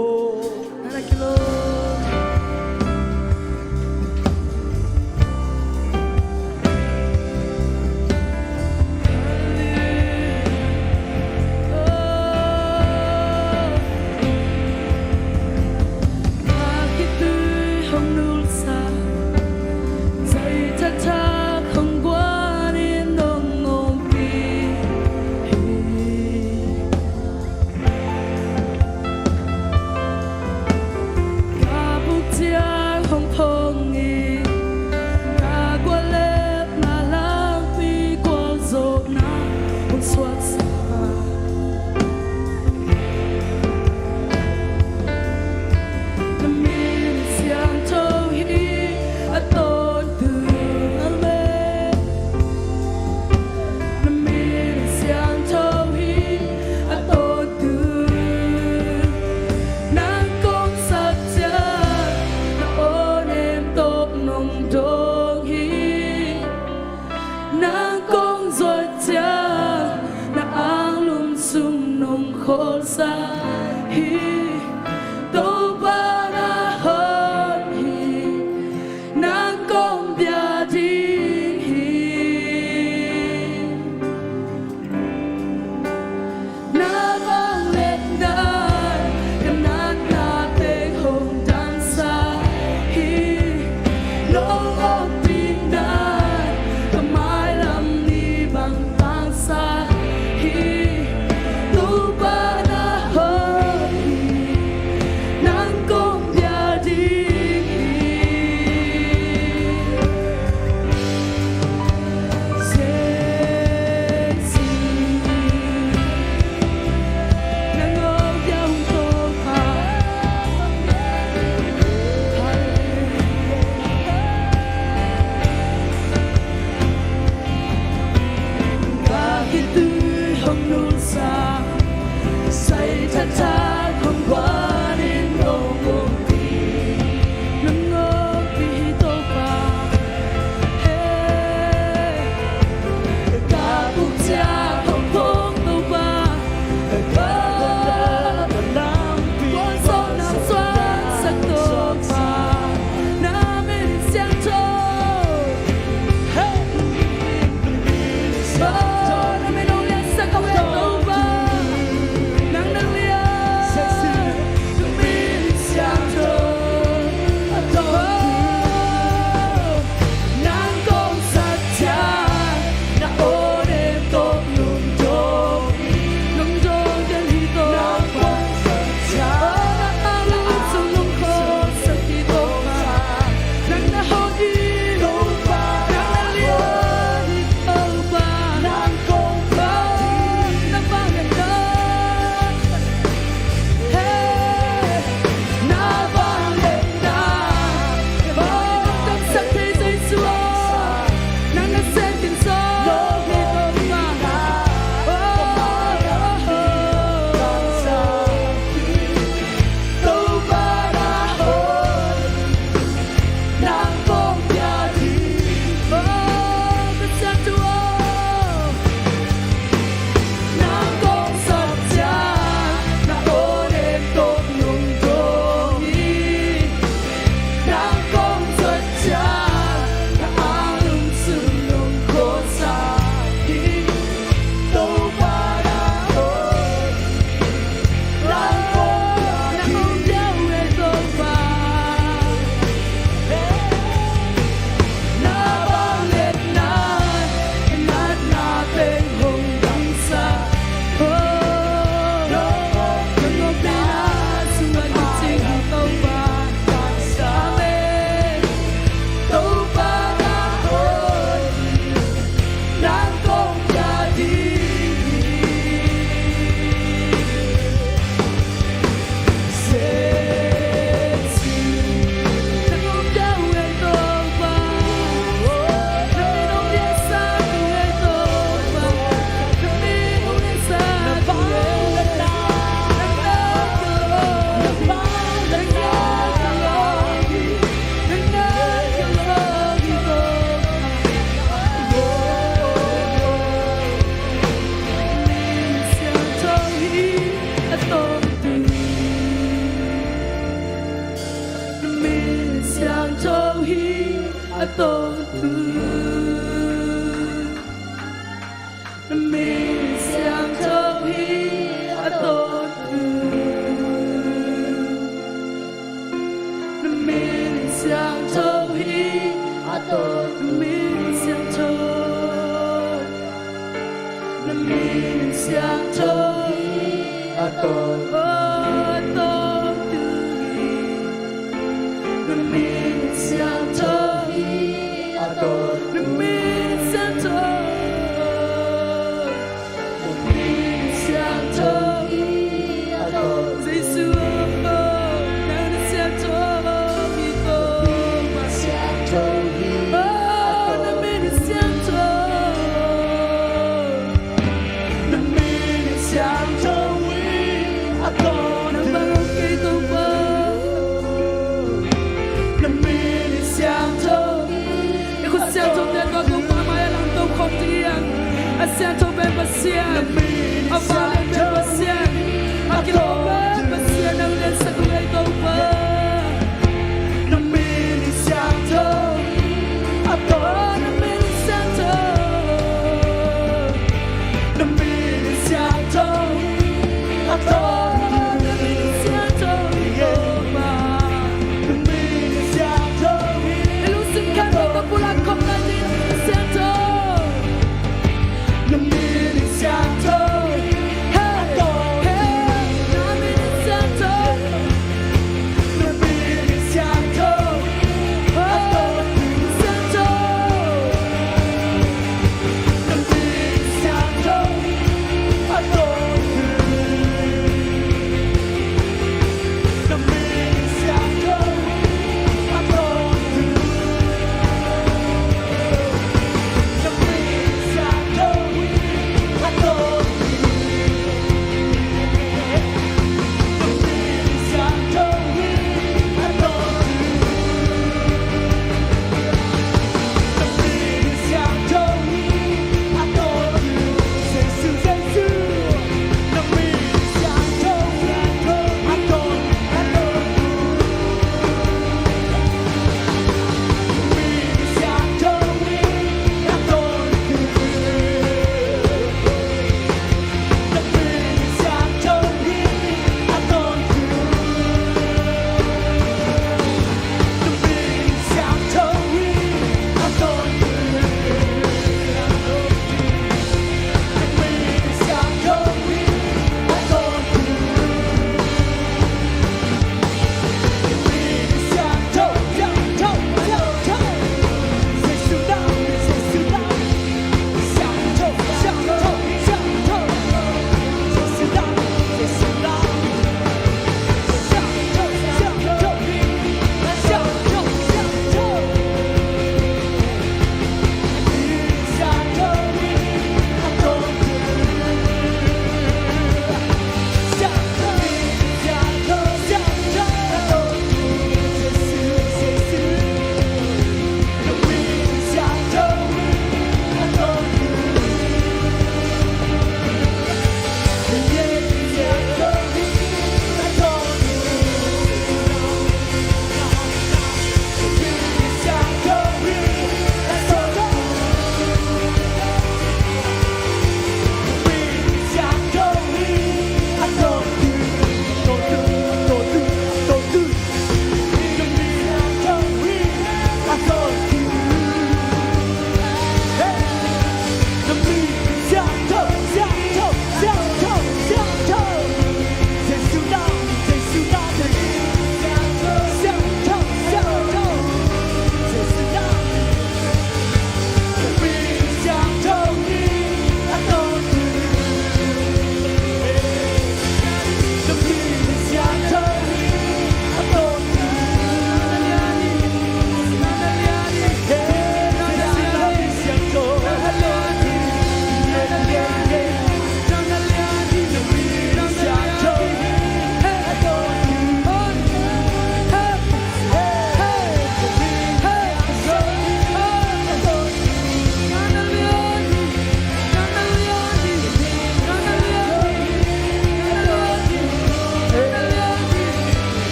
Ka buk ciang hong phong in, ka guallep na langpi gualzawhna hong suaksa. Na min siangtho hi a tawntung, amen. Na min siangtho hi a tawntung. Nang kong sak ciang na aw nem tawh nong dawng hi. Nang kong zuat ciang na anglum sung nong khawlsak hi. Topa na hon hi. Nang kong bia ding hi. Na vangliatna ka natna teng hong damsak hi. Nong om ding na ka mailam ni bang tangsak hi. Topa na hon a tawntung. Na min siangtho hi a tawntung. Na min siangtho hi a tawntung. Na min siangtho. Na min siangtho hi a tawntung. A tawntung hi. Na min siangtho hi a tawntung. Na min siangtho. Na min siangtho hi a tawntung. Jesu aw, nang na siangtho hi ko. Na min siangtho hi a tawntung. Oh, na min siangtho. Na min siangtho hi a tawntung. Nang bang kei Topa. Na min siangtho hi. I khut siangthote tawh Topa mai-ah langto khawm ding hi hang. A siangtho pen Pasian, a vanglian pen Pasian, a kilawm pen Pasian, nang liansak uh ei Topa. Na min siangtho hi a tawntung. Na min siangtho. Na min siangtho hi a tawntung. Na min siangtho hi Topa. Na min siangtho hi. I lungsim khempeuh tawh pulak khawm lai ni, na min siangtho. Na min siangtho hi a tawntung. Hey, hey, na min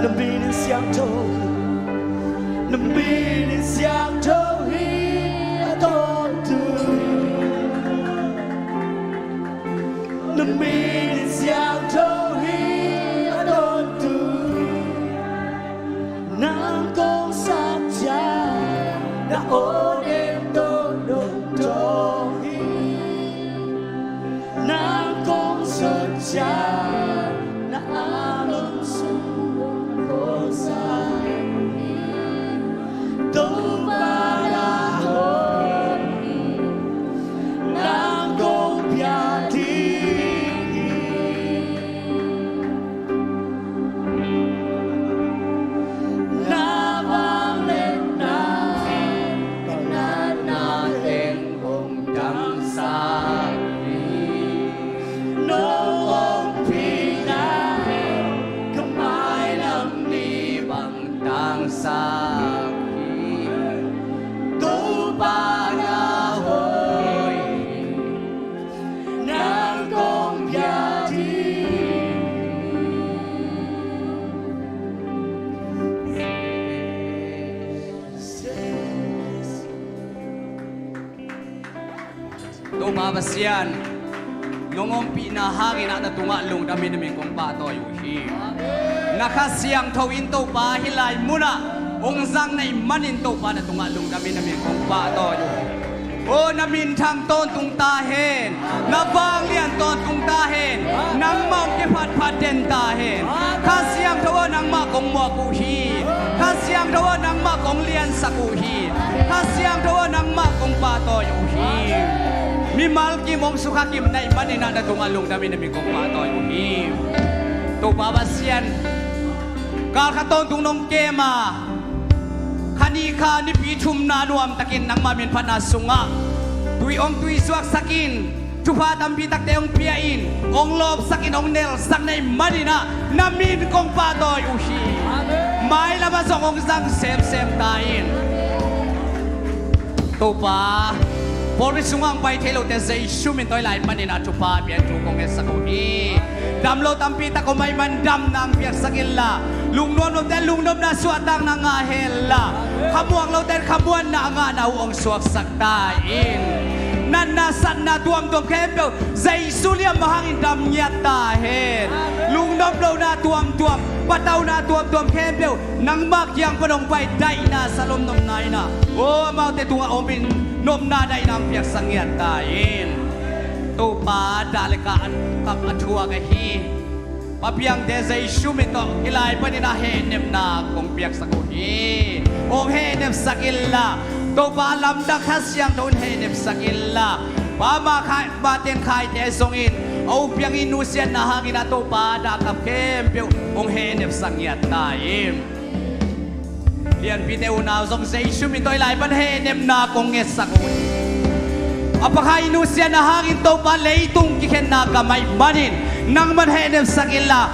Min in siangtho, na min in siangtho hi a tawntung. Na min in siangtho hi a tawntung. Nang kong sak ciang na aw nem tawh dong tawh hi. Nang kong sut ciang na a lung sung kong sa hi. Topa na hong hi. Nang kong pia ding hi. Na vangliatna, ka natna teng hong dangsak hi. Nong ompihna, ka mailam ni bang dangsak hi. Topa na hong hi. Nang kong pia ding. Topa Pasian, nong ompihna hangin ah na tungah lungdamin na min kong pahtawi uh hi. Na Kha Siangtho in Topa hih lai munah hong zang na hih manin Topa na tungah lungdamin na min kong pahtawi uh hi. Aw, na minthang tawntung ta hen. Na vanglian tawntung ta hen. Nangmah hong kiphatphat den ta hen. Kha Siangtho aw, nangmah kong muak uh hi. Kha Siangtho aw, nangmah kong liansak uh hi. Kha Siangtho aw, nangmah kong pahtawi uh hi. Mimal kim hong sukha kim na hih manin ah na tungah lungdamin na min kong pahtawi uh hi. Topa Pasian, kal khat tawntung nong kem a, kha ni kha nipi thumna nuamtakin nangmah minphatna sungah tui hong tuisuaksak in, thupha tampi takte hong pia in, hong lawpsak in, hong nelsak na hih manin ah na min kong pahtawi uh hi. Mailam ah zong hong zang semsem ta in. Topa, pawlpi sungah hong pai thei lote Jesu min tawh hih lai panin ah thupha pian thu kong ngetsak uh hi. Dam lo tampi tak om ahih man damna hong piaksak inla, lungnuam lote lungnuamna suahtakna ngah henla, khamuak lote khamuanna a ngahna uh hong suaksak ta in. Natna satna tuamtuam khempeuh Jesu liamma hangin dam ngiat ta hen. Lungnuam lohna tuamtuam, patauna tuamtuam khempeuh nangmah kiang pan hong pai daihna salom nopna in ah, aw, amaute tungah om in nopna daihna hong piaksak ngiat ta in. Topa, dah le kap a thuak ahi papiangte Jesu min tawh hih lai panin ah hehnepna kong piaksak uh hi. Hong hehnepsak inla, Topa, lamdang Kha Siangtho in hehnepsak inla, Pa, ma khai, ma ten khaite zongin a uk piang i nusiatna hangin ah Topa, dah kap khempeuh hong hehnepsak ngiat ta in. Lianpite unau zong Jesu min tawh hih lai pan hehnepna kong ngetsak uh hi. A pakhat i nusiatna hangin Topa, leitung kikhenna gam ahih manin nangman hehnepsak inla,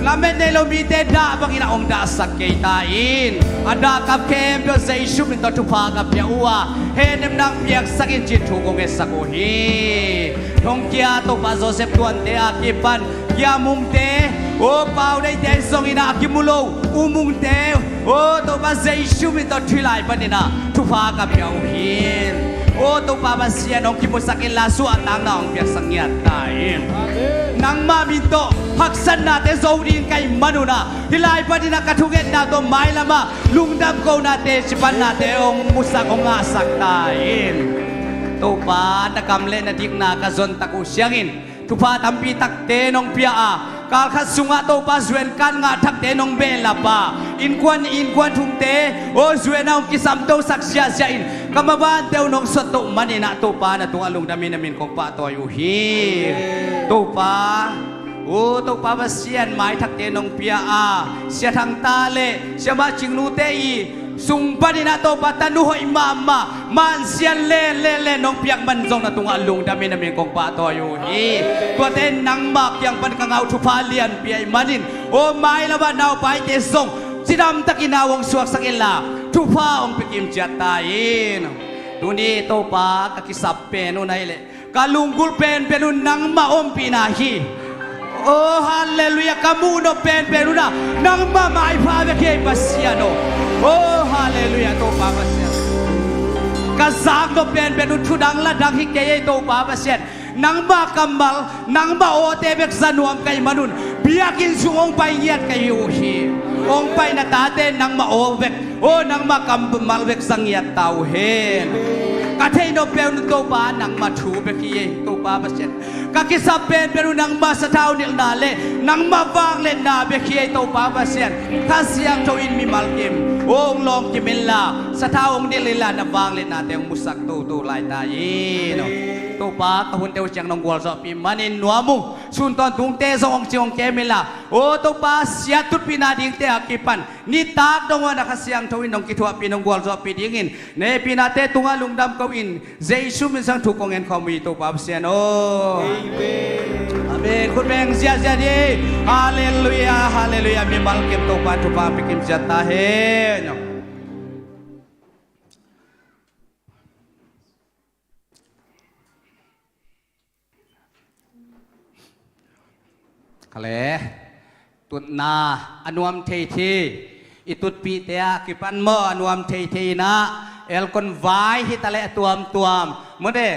lamet nei lo mite dah bangin ah hong dahsak kei ta in. A dah kap khempeuh Jesu min tawh thupha ka pia uh a, hehnepna hong piaksak in, cih thu kong ngetsak uh hi. Thongkia Topa Joseph Tuante a kipan Kia Mungte, aw, Pau Deite zongin ah a kimu lo U Mungte, aw, Topa Jesu min tawh hih lai panin ah thupha ka pia uh hi. Aw, Topa Pasian, hong kimusak inla suahtakna hong piaksak ngiat ta in. Nangmah min tawh haksatnate zo ding ka hih manun ah hih lai panin ah ka thungetna tawh mailam ah lungdam konate, cipannate hong musak, hong ngahsak ta in. Topa, na kam le na dikna ka zon tak uh ciangin thupha tampi takte nong pia a, kal khat sungah Topa zuan kan ngah thakte nong behlap a, innkuan, innkuan thumte, aw, zuan a hong kisamtosak siahsiah in ka mavante uh nong suattoh manin ah Topa, na tungah lungdamin na min kong pahtawi uh hi. Topa, aw, Topa Pasian, maithakte nong pia a, Sia Thang ta le Sia Mah Cing Nute i sung panin ah Topa, tanu hoih mahmah, mansiat lele le nong piak man zong na tungah lungdamin na min kong pahtawi uh hi. Tuate in nangmah kiang pan ka ngah uh thupha lianpi ahih manin, aw, mailam ah naupaite zong cidamtakin na hong suaksak inla thupha hong pia kimciat ta in. Tuni Topa, ka kisap pen uh na hih leh ka lunggulh penpen uh nangmah ompihna hi. Oh, halleluiah. Ka muh nop penpen un ah nangmah maipha bek hi ei, Pasian aw. Oh, halleluiah, Topa Pasian. Ka zak nop penpen un thu dang la dang hi kei ei, Topa Pasian. Nangmah kammal, nangmah awte bek za nuam ka hih manun biakinn sung hong pai ngiat ka hi uh hi. Hong pai na tate nangmah aw bek, aw, nangmah kammal bek za ngiat ta uh hen. Ka theih nop penpen un Topa nangmah thu bek hi ei, Topa Pasian. Ka kisap penpen un nangmah sathau nilhna le nangmah vangliatna bek hi ei, Topa Pasian. Kha Siangtho in mimal kim hong lawng kim inla, sathau hong nilh inla, na vangliatnate hong musak toto lai ta in aw. Topa, ka hunte uh ciang nong gualzawhpih manin nuam uh. Sun tawntungte zong hong cing hong kem inla, aw Topa, siat tutpihna dingte a kipan nitak dong un ah Kha Siangtho in nong kithuahpih, nong gualzawhpih dingin na hehpihnate tungah lungdam ko-in Jesu min sang thu kong ngen khawm uh hi, Topa Pasian aw. Amen. Amen. Khut beng ziahziah ni. Halleluiah, halleluiah. Mimal kim Topa thupha pia kim ziah ta hen. Kha le, tutna a nuam thei thei, i tutpihte a kipan maw, a nuam thei thei in ah, aircon vai hi ta leh a tuamtuam maw de.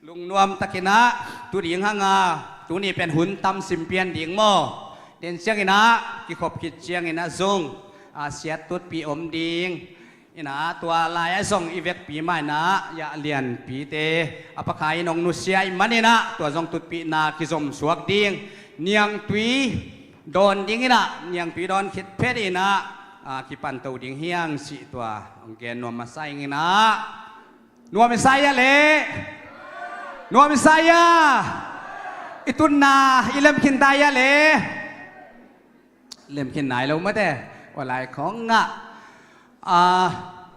Lungnuam takin ah tu ding hang a, tuni pen hun tam sim pian ding maw. Den ciangin ah kikhop khit ciangin ah zong a siat tutpih om ding. In ah tua lai-ah zong i vekpi mah in ah, Yah Lianpite a pakha in hong nusia ahih manin ah tua zong tutpihna kizom suak ding. Niangtui dawn dingin ah, niangtui dawn khit phet in ah, a, kipanto ding hi hang cih tua hong gen nuam masa ing in ah. Nuam i sa hiam le? Nuam i sa hiam? I tutna i lemkhin ta hiam le? Lemkhin nai lo mate. Aw lai khong ngah. A,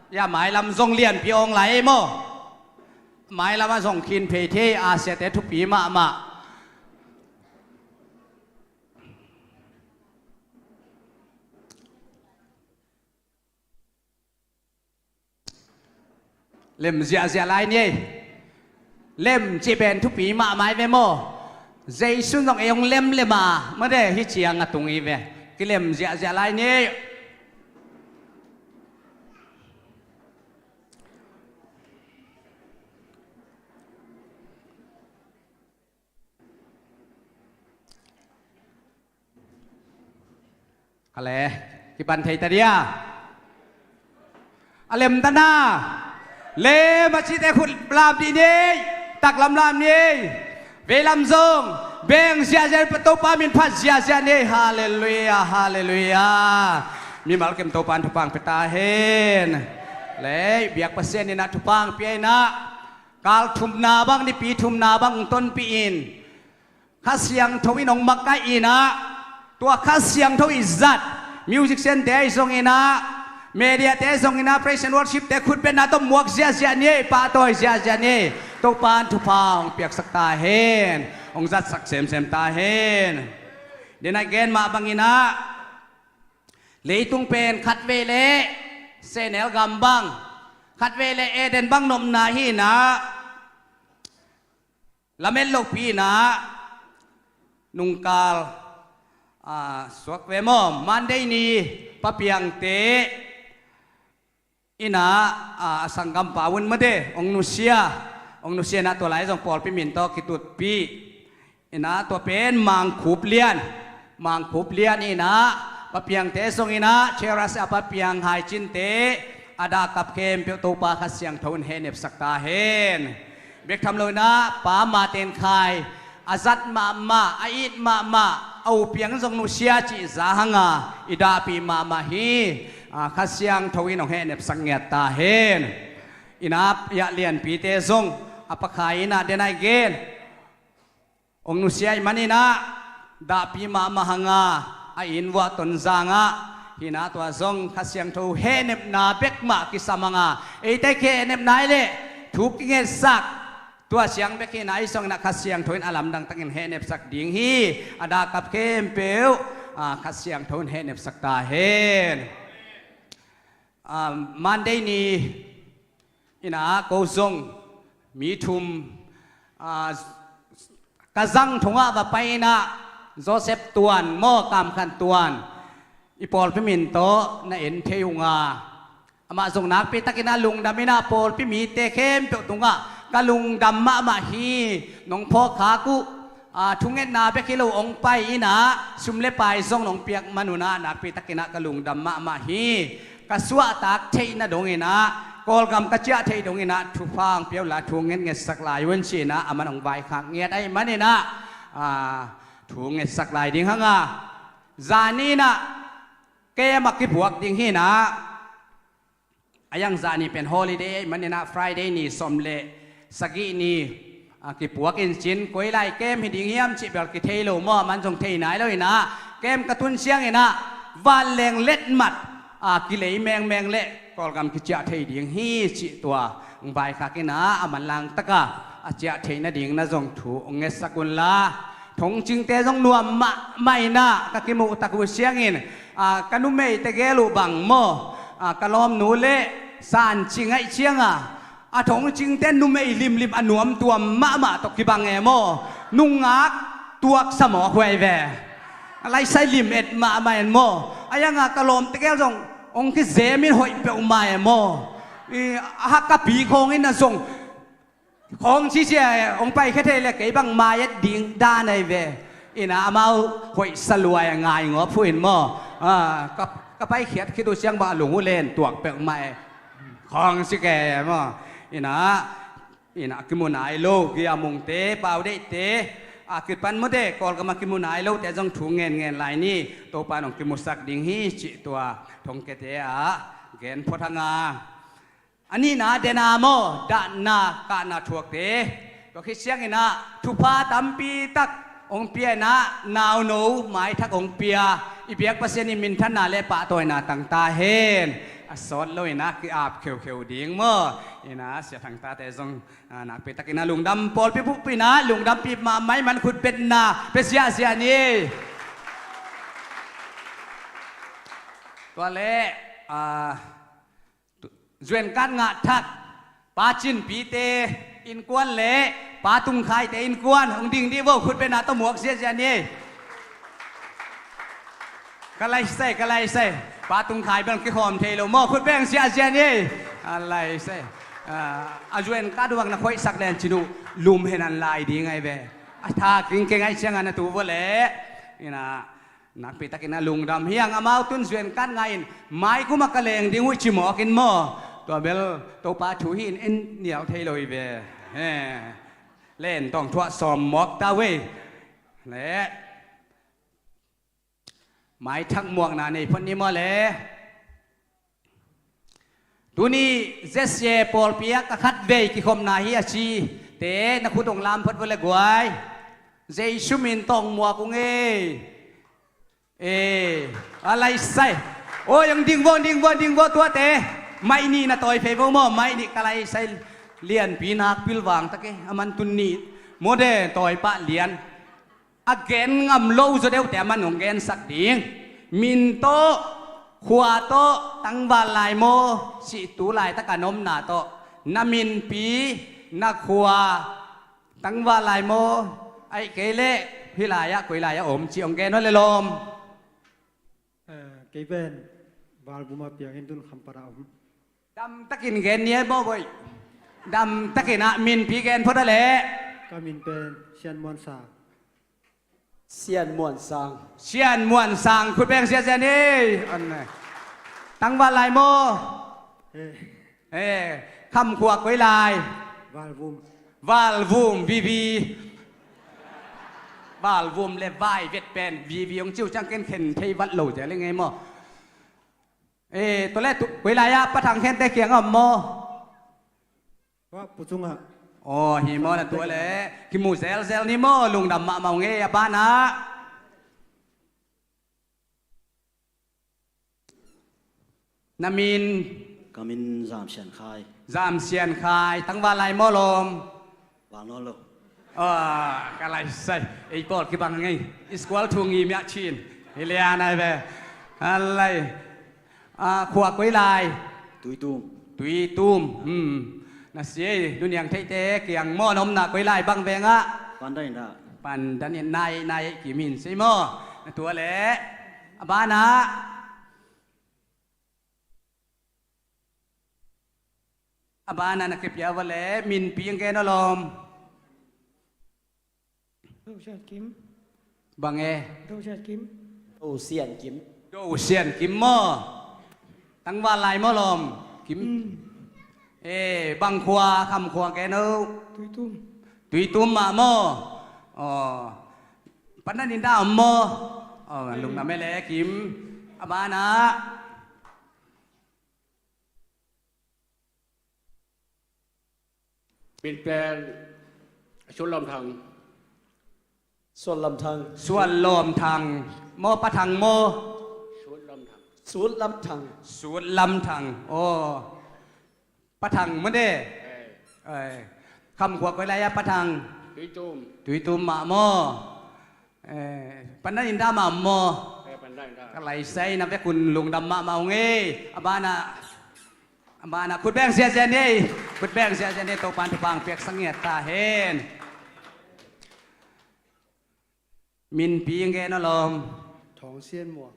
ya, mailam zong lianpi awng lai ei maw. Mailam ah zong khin phei thei, a siate thupi mahmah. Lem ziahziah lai ni ei. Lem cih pen thupi mahmah hi ve maw. Jesu zong ei hong lemlem a, mate, hih ciang a tung hi ve. Kilem ziahziah lai ni ei. Kha le, kipan thei ta dia. A lem ta na. Lem a cihte khut lam dih ni. Taklam lam ni. Veilam zong beng ziahziah, Topa min phat ziahziah ni. Halleluiah, halleluiah. Mimal kim Topa in thupha pia ta hen. Le, biak Pasian in ah thupha pia in ah, kal thumna bang, nipi thumna bang tonpih in, Kha Siangtho in hong makaih in ah, tua Kha Siangtho i zat musician-te ahi zongin ah, media-te ahi zongin ah, praise and worship-te khutbetna tawh muak ziahziah ni ei, pahtawi ziahziah ni ei. Topa in thupha hong piaksak ta hen, hong zatsak semsem ta hen. Denai gen mah bangin ah, leitung pen khatvei leh Sehnel gam bang, khatvei leh Eden bang nopna hi in ah, lamet lopi in ah, nungkal, a, suak ve maw, Monday ni Pa Piangte in ah, a, a sanggampa un mate, hong nusia, hong nusia in ah tua lai zong pawlpi min tawh kitutpih. In ah tua pen Mangkhup Lian, Mangkhup Lian in ah, Pa Piangte zongin ah, Cheras a Pa Piang hai cinte, a dahkap khempeuh Topa Kha Siangtho in hehnepsak ta hen. Bek tham lo in ah, Pa Ma Ten Khai, a zat mahmah, a it mahmah, a u Piang zong nusia cih za hang a, i dahpih mahmah hi, a, Kha Siangtho in hong hehnepsak ngiat ta hen. In ah, Yah Lianpite zong, a pakha in ah, denai gen. Hong nusia ahih manin ah, dahpih mahmah hang a, a inn vuah Tonzang ah, hi in ah tua zong Kha Siangtho hehnepna bek mah kisam hang a, eite kihehnepna hi leh, thu kingetsak, tua ciang bek hi in ah, ahi zongin ah Kha Siangtho in a lamdang takin hehnepsak ding hi, a dahkap khempeuh, a, Kha Siangtho in hehnepsak ta hen. A, Monday ni in ah ko zong mi thum, a, ka zang thongah va pai in ah, Joseph Tuan maw, Kam Khan Tuan, i pawlpi min tawh na en thei ung a, amah zong nakpi takin a lungdam in a, pawlpi mite khempeuh tungah ka lungdam mahmah hi. Nong phawk khak uh, a, thungetna bek hi lo, hong pai in a, sum le pai zong nong piak man un a, nakpi takin a ka lungdam mahmah hi. Ka suahtak theihna dongin a, Kawlgam ka ciah theih dongin a, thupha hong pia unla, thu ngetngetsak lai un ci-in a, aman hong vaikhak ngiat ahih manin a, a, thu ngetsak lai ding hang a, zani in a, camp a kipuak ding hi in a, a yang zani pen holiday ahih manin a, Friday ni sawm le sagih ni, a, kipuak in cin, koi lai camp hi ding hiam cih bel kithei lo maw, aman zong thei nai lo in a, camp ka tun ciangin a, vanleng letmat, a, kilei mengmeng le Kawlgam kiciah thei ding hi cih tua hong vaikhak in a, a manlang taka a ciah theih nading na zong thu hong ngetsak unla, thongcingte zong nuam mahmah in a, ka kimuhtak uh ciangin, a, ka numei tegel uh bang maw, a, ka lawmnu le San Cing ahih cianga, a thongcingte numei limlim a nuamtuam mahmah tawh kibang e maw, nungak tuaksa mawk huai ve. A laisai lim et mahmah en maw. A yanga ka lawm tegel zong hong kizemin hoih peuhmah e maw. I, a hak ka pi khawngin a zong khawng cicia hong paikhia thei le kei bang mai et ding dan ahi ve. Ina amau hoihsa luai a ngaingawp hu in maw. A, ka, ka paikhiat khit uh ciang bang a lung uh len tuak peuhmah e. Khawng ci ke maw. Ina, ina a kimu nai lo, Gia Mungte, Pau Deihte, a kipan mawte, Kawlgam a kimu nai lote zong thu ngenngen lai ni, Topa in hong kimusak ding hi cih tua thongkiate ah gen phot hang a. A nihna dena maw, dahna kahna thuakte. Tua khit ciangin ah thupha tampi tak hong pia in ah, nauno maithak hong pia, i biak Pasian in minthanna le pahtawina tang ta hen. A sawt lo in ah ki-ap kheukheu ding maw. In ah Sia Thang Tate zong, ah, nakpi takin ah lungdam, pawlpi bup in ah lungdampih mahmah in, man khut betna pia ziahziah ni. Tua leh, ah, Zuenkat Ngah Thak, Pa Cin Pite innkuan le Pa Tung Khaite innkuan hong ding dih vo, khut betna tawh muak ziahziah ni. Ka laisai, ka laisai. Pa Tung Khai bel kikhawm thei lo maw, khut beng ziahziah ni. A laisai. Ah, a Zuenkat uh bang na khoihsak len cin uh lum hen an lai ding ahi ve. A tha kingkeng ahih ciangin a tu vo leh. In ah, nakpi takin ah lungdam hi hang. Amau tun Zuenkat Ngah in maikum ah ka leng ding uh ci mawk in maw. Tua bel Topa thu hi in en nial thei lo hi ve. He. Len tawng thuah sawm mawk ta uh ei. Le maithak muakna nei phot ni maw le. Tuni Z C A pawlpi ah ka khatvei kikhopna hi a cite na khut hong lam phot vo le guai. Jesu min tawh hong muak ung ei. Eh, a laisai. Oi, hong ding vo, ding vo, ding vo tuate. Mai nih na tawi phei vo maw, mai nih ka laisai. Lianpi nak pilvang tak e, a man tun nih. Mawte tawi pah lian. A gen ngam lo zaw deuhte a man hong gensak ding. Min tawh, khua tawh, tangval lai maw, cih tu laitak a na omna tawh, na minpi, na khua, tangval lai maw, ahih kei leh hih lai-ah koi lai-ah om cih hong gen aw le lawm. Eh, kei pen Valvum a piangin tun Khampat ah om. Damtakin gen ni e maw boih. Damtakin ah minpi gen phot a leh. Ka min pen Sian Muan Sang. Sian Muan Sang. Sian Muan Sang, khut beng ziahziah ni. An ne. Tangval lai maw. Eh. Eh, Kham khua koi lai. Valvum. Valvum, V V. Valvum le vai vet pen V V hong ci uh ciang ken khen thei vat lo zel ing ei maw. Eh, tua leh tu, koi lai-ah Pa Thang Khente kiang ah om maw. Tua pu cungah. Aw, hi maw, na tua leh kimu zelzel ni maw, lungdam mahmah ung ei a banah. Na min? Ka min Zam Sian Khai. Zam Sian Khai, tangval lai maw lawm? Val nawn lo. Ah, ka laisai, ei pawl kibang ngei. Iskual thu ngim ah cin. Hi lian ai ve. A lai. Ah, khua koi lai? Tuitum. Tuitum. Hmm. Na si ei, nu Niang Theihte kiang maw, na omna koi lai bang veng ah? Pandai na. Pandan in nai, nai, Kim in sei maw? Na tua leh a banah, a banah na kipia va leh minpi ang gen aw lawm. Do Sian Kim. Bang e? Do Sian Kim. Do Sian Kim. Do Sian Kim maw? Tangval lai maw lawm? Kim. E, bang khua, Kham khua gen aw. Tuitum. Tuitum mah maw? Aw. Pandan in dah om maw? Aw, lungdam e le Kim. A banah min pen Suan Lawm Thang. Suan Lawm Thang. Suan Lawm Thang maw, Pa Thang maw? Suan Lawm Thang. Suan Lawm Thang. Suan Lawm Thang. Aw. Pa Thang maw de? Kham khua koi lai a Pa Thang? Tuitum. Tuitum mah maw? Pandan in dah mah maw? Ka lai sai na vek un lungdam mahmah ung ei. A banah, a banah khut beng ziahziah ni ei. Khut beng ziahziah ni ei, Topan thupha piaksak ngiat ta hen. Minpi ang gen aw lawm. Thawng Sian Muang.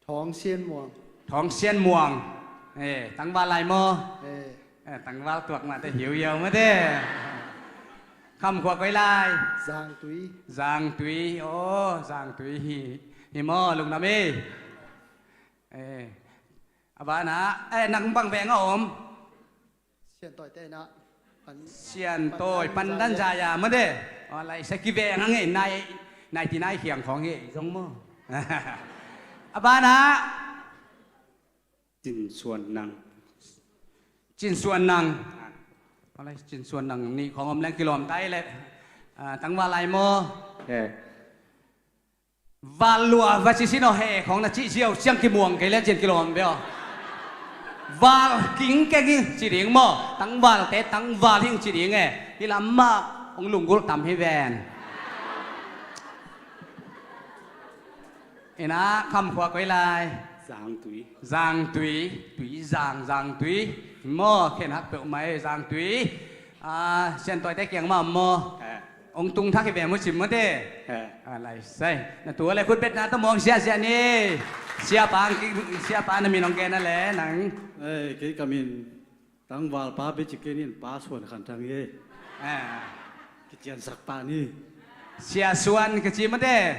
Thawng Sian Muang. Thawng Sian Muang. E, tangval lai maw? E. E, tangval tuak mah te hiu hiau mah te. Kham khua koi lai? Zangtui. Zangtui. Aw, Zangtui hi. Hi maw, lungdam e. E. A banah, e, nang bang veng a om? Siantawi te na. Siantawi, Pandan Zaya maw de? Aw, lai sa kiveng ang e, nai, nai ti nai khiang khawng e zong maw? A banah Cin Suan Nang. Cin Suan Nang. Aw, lai Cin Suan Nang nih khawng om leng kilawm tai le. Tangval lai maw? He. Val lua va ci sin aw he khawng na cih ziau ciang kimuang kei lian cian kilawm ve aw. Val king keng hi ci ding maw? Tangval te tangval hing ci ding e. Hi lam mah hong lunggulh tam hi ven. Ina, Kham khua koi lai? Zangtui. Zangtui. Tui Zang, Zangtui. Maw, khen hak peuh mai Zangtui. Siantawi te kiang mah maw? Ong tung thak hi ve mu cim mate. Lai sai. Na tua le khut betna tawh muang ziahziah ni. Siapa, siapa na min ong gen a le nang. Kei ka min tangvalpa Bicik Ken in Pa Suan Khan Thang hi. Kiciansak pah ni. Sia Suan kici mate.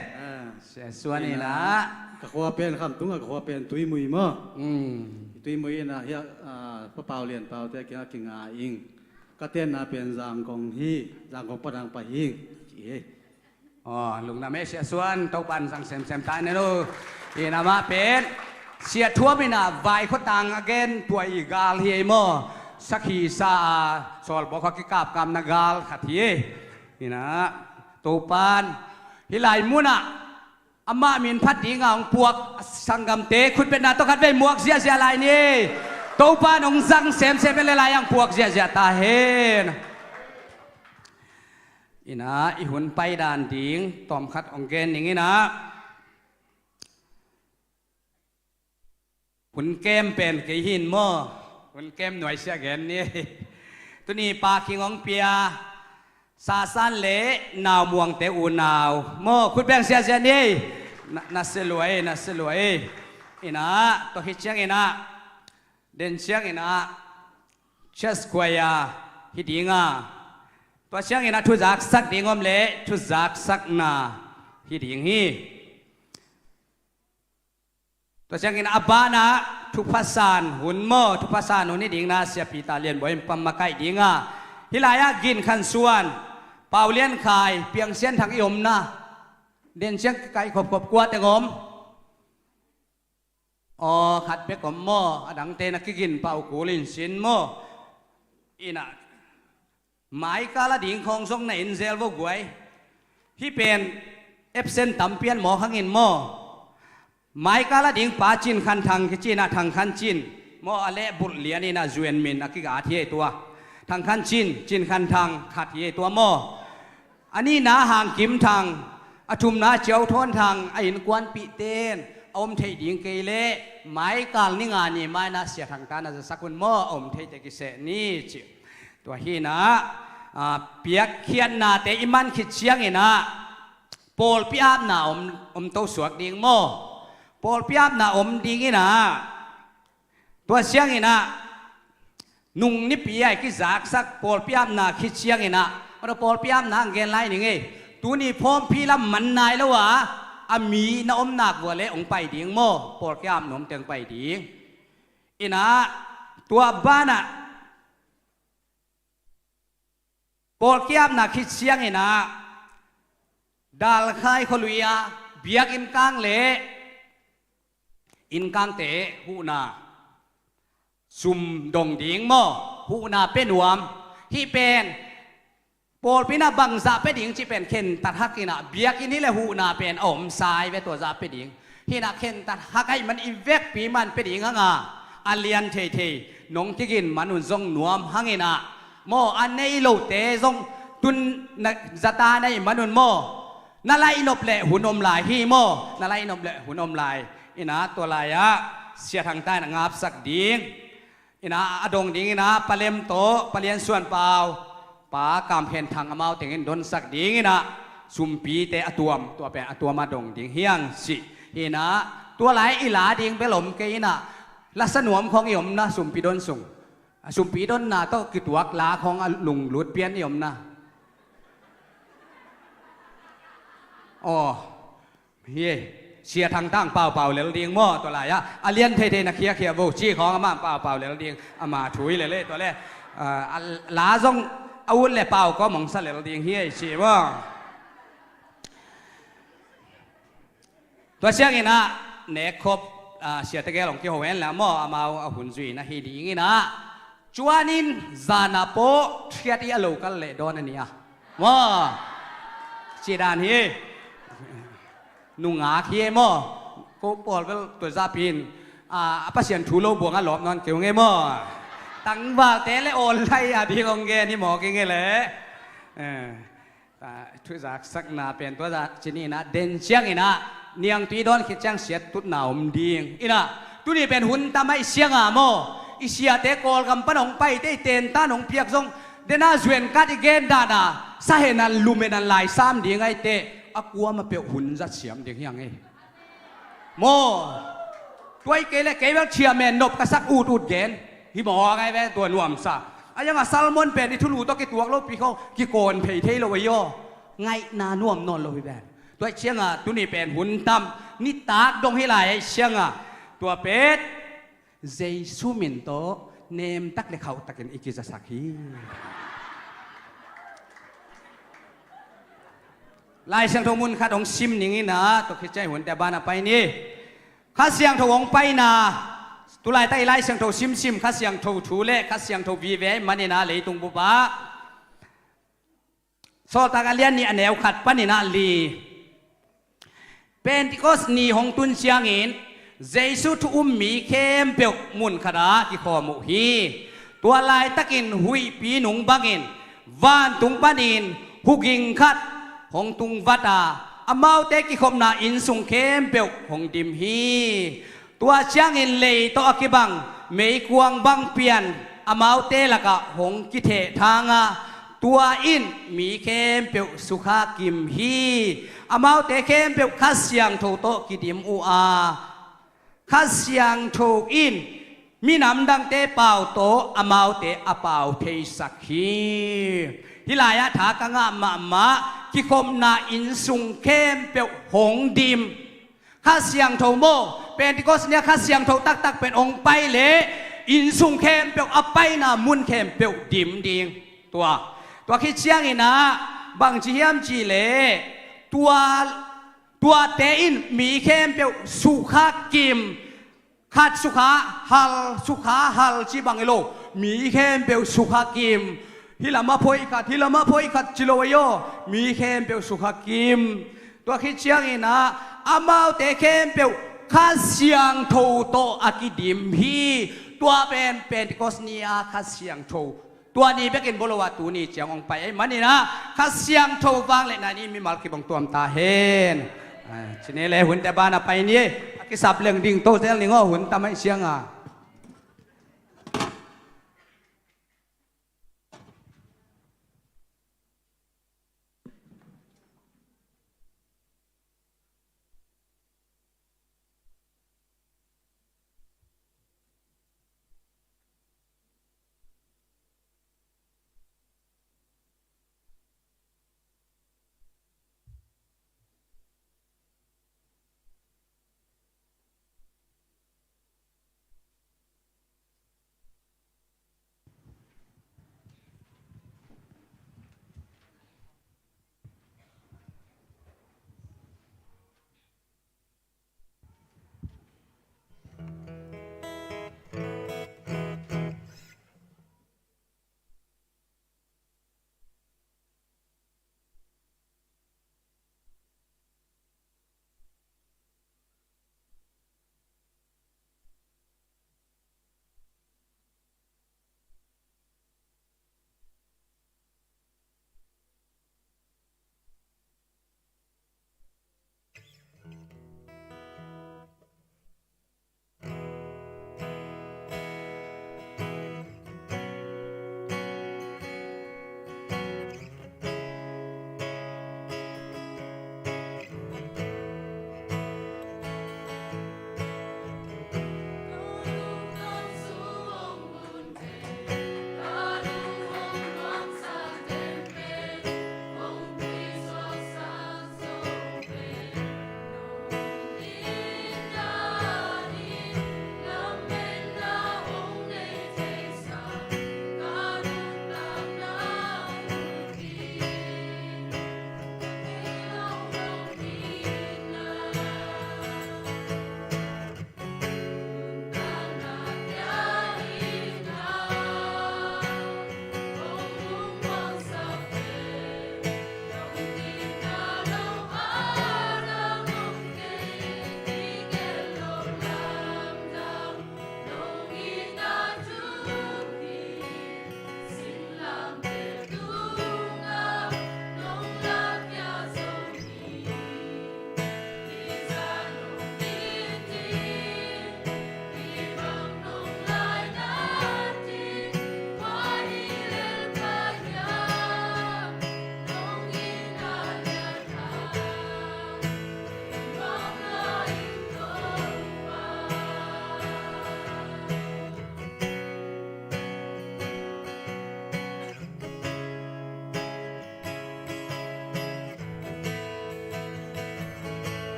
Sia Suan ina. Ka khua pen Kham tunga ka khua pen Tuimui maw? Tuimui ina hiah Pa Pau Lian Pau te a kinga ing. Ka tenna pen Zangkong hi, Zangkong padang pa hing ci hi. Aw, lungdam e Sia Suan, Topan zang semsem ta ne lo. Ina mah pen Sia Thuam ina vai khuatang a gen tua i gal hi ei maw? Sakhi sa a sawlbawk a kikapkapna gal khat hi ei. Ina Topan hih lai munah amah min phat dinga hong puak sanggamte khutbetna tawh khat vei muak ziahziah lai ni. Topan hong zang semsem en le lai-ah hong puak ziahziah ta hen. Ina i hun paidan ding tawmkhat hong gen ning ina. Hun kem pen kei hin maw? Hun kem nuaisiah gen ni. Tuni Pa King hong pia Sasan le Naumuangte unau maw? Khut beng siahsiah ni. Na, na sia lua ei, na sia lua ei. Ina, tua hi ciang ina, den ciang ina, church choir hi dinga, tua ciang ina thuzaksak ding om le thuzaksakna hi ding hi. Tua ciangin a banah thuphasan hun maw, thuphasan hun hi dingna Sia Peter Lian Bawi in pam makaih dinga, hih lai-ah Gin Khan Suan, Pau Lian Khai, Piang Sian Thang i omna, den ciang kikaih khopkhop kua teng om? Aw, khat bek om maw, a dangte na kigin pah uh kul in sin maw? Ina, maikal a ding khawng zong na en zel vo guai. Hih pen absent tampi an mawk hangin maw? Maikal a ding pa Cin Khan Thang kici ina, Thang Khan Cin maw, a leh bulh lian ina zuan min a kigat hi ei tua. Thang Khan Cin, Cin Khan Thang khat hi ei tua maw? A nihna Hang Kim Thang, a thumna Ciau Thawn Thang, a innkuanpihte in a om theih ding kei leh maikal ni nga ni mai-ah Sia Thang ta na zasak un maw, a om theite kiseh ni ci. Tua hi ina, Aa, piakkhiatnate i man khit ciangin ah pawlpi apna om, om to suak ding maw? Pawlpi apna om dingin ah tua ciangin ah nung nipi a i kizaksak pawlpi apna khit ciangin ah, tua pawlpi apna ang gen lai ning ei. Tuni phawmphi lam man nai lo a, a mi na om nak vua le hong pai ding maw? Pawlpi apna om teng pai ding. Inah tua banah pawlpi apna khit ciangin ah dalkhai khualui a biakinn kang le innkangte huhna sum dong ding maw? Huhna pia nuam. Hih pen pawlpi inah bangzah pia ding cih pen khentat hak inah biakinn hi le huhna pen a om sai ve, tua zah pia ding. Hinah khentat hak ahih man i vekpi man pia ding hang a, a lian theithei nong kigin man un zong nuam hang inah maw? A nei lote zong tun na zata na hih man un maw? Na laih nop leh hun om lai hi maw? Na laih nop leh hun om lai. Inah tua lai-ah Sia Thang ta in a ngapsak ding. Inah a dong ding inah Pa Lem tawh Pa Lian Suan Pau, Pa Kam Khen Thang amau tengin donsak ding inah sumpite a tuam, tua pen a tuam a dong ding hi hang cih. Inah tua lai i la ding bel om kei inah lasa nuam khawng i om na sumpi don sung. A sumpi donna tawh kituak la khawng a lunglut pian i om na. Aw, hi ei. Sia Thang ta ang paupau lel ding maw? Tua lai-ah a lian theithei na khiakhia vo ci khawng amah ang paupau lel ding. Ama thu hi lel ei tua le. Ah, a la zong a ut le pau kawm hong sa lel ding hi ei ci maw? Tua ciangin ah nekkhop, ah, siate gel hong kiho hen la maw? Amau a hun zui na hi ding inah. Cuanin zana pawh thiat i a lo kal leh dawn a ni a maw? Ci dan hi. Nungak hi ei maw? Ko pawl bel tua zahpi in, ah, a Pasian thu lo buang a lawp nawn kei ung ei maw? Tangvalte le awl lai a ding hong gen hi maw kei nge le? Eh. Ah, thuzaksakna pen tua zah ci ni inah den ciang inah niangtui dawn khit ciang siat tutna om ding inah tuni pen hun tam ahih ciang a maw? I siate Kawlgam pan hong paite i tentan hong piak zong dena zuenkat i gen dana sahenan lumenan laisam ding ahih teh a kuamah peuh hun zat siam ding hi hang ei. Maw? Tua hi kei le kei bel chairman nop ka sak utut gen hi maw? Ngai ve tua nuamsa. A iang a salmon pen i thulu tawh kituak lopi kho kikawn phei thei lo ahi aw. Ngaihna nuam nawn lo hi ven. Tua hi ciang a tuni pen hun tam nitak dong hi lai ahih ciang a tua pen Jesu min tawh nemtak le khauhtakin i kizasak hi. Lai Siangtho mun khat hong sim ning inah tua khit ciang i hunte a banah pai ni. Kha Siangtho hong paina, tulaitak i Lai Siangtho simsim Kha Siangtho thu le Kha Siangtho vive ahih man inah leitung bup ah Sawltak a lian nih a neu khat pan inah li. Pentecost ni hong tun ciangin Jesu thu um mi khempeuh mun khatah kikhawm uh hi. Tua laitakin huihpi nung bangin vantung panin huging khat hong tungvat a, amaute kikhopna innsung khempeuh hong dim hi. Tua ciangin lei tawh a kibang meikuang bang pian amaute lakah hong kithehthang a, tua in mi khempeuh sukha kim hi. Amaute khempeuh Kha Siangtho tawh kidim uh a, Kha Siangtho in minam dangte pau tawh amaute a pau theisak hi. Hih lai-ah tha ka ngah mahmah, kikhopna innsung khempeuh hong dim. Kha Siangtho maw, Pentecost ni-a Kha Siangtho taktak pen hong pai leh innsung khempeuh a paina mun khempeuh dim ding. Tua, tua khit ciangin ah bangci hiam cih leh tua, tuate in mi khempeuh sukha kim. Khat sukha hal, sukha hal ci bang hi lo, mi khempeuh sukha kim. Hih lamah phoih khat, hih lamah phoih khat ci lo ahi aw, mi khempeuh sukha kim. Tua khit ciangin ah amaute khempeuh Kha Siangtho tawh a kidim hi. Tua pen Pentecost ni-a Kha Siangtho. Tua ni bekin bolo ah tuni ciang hong pai ahih manin ah Kha Siangtho vangliatna in mimal kibang tuam ta hen. Ai, cine le hunte banah pai ni. A kisap leng ding to zel ning aw, hun tam ahih ciang a.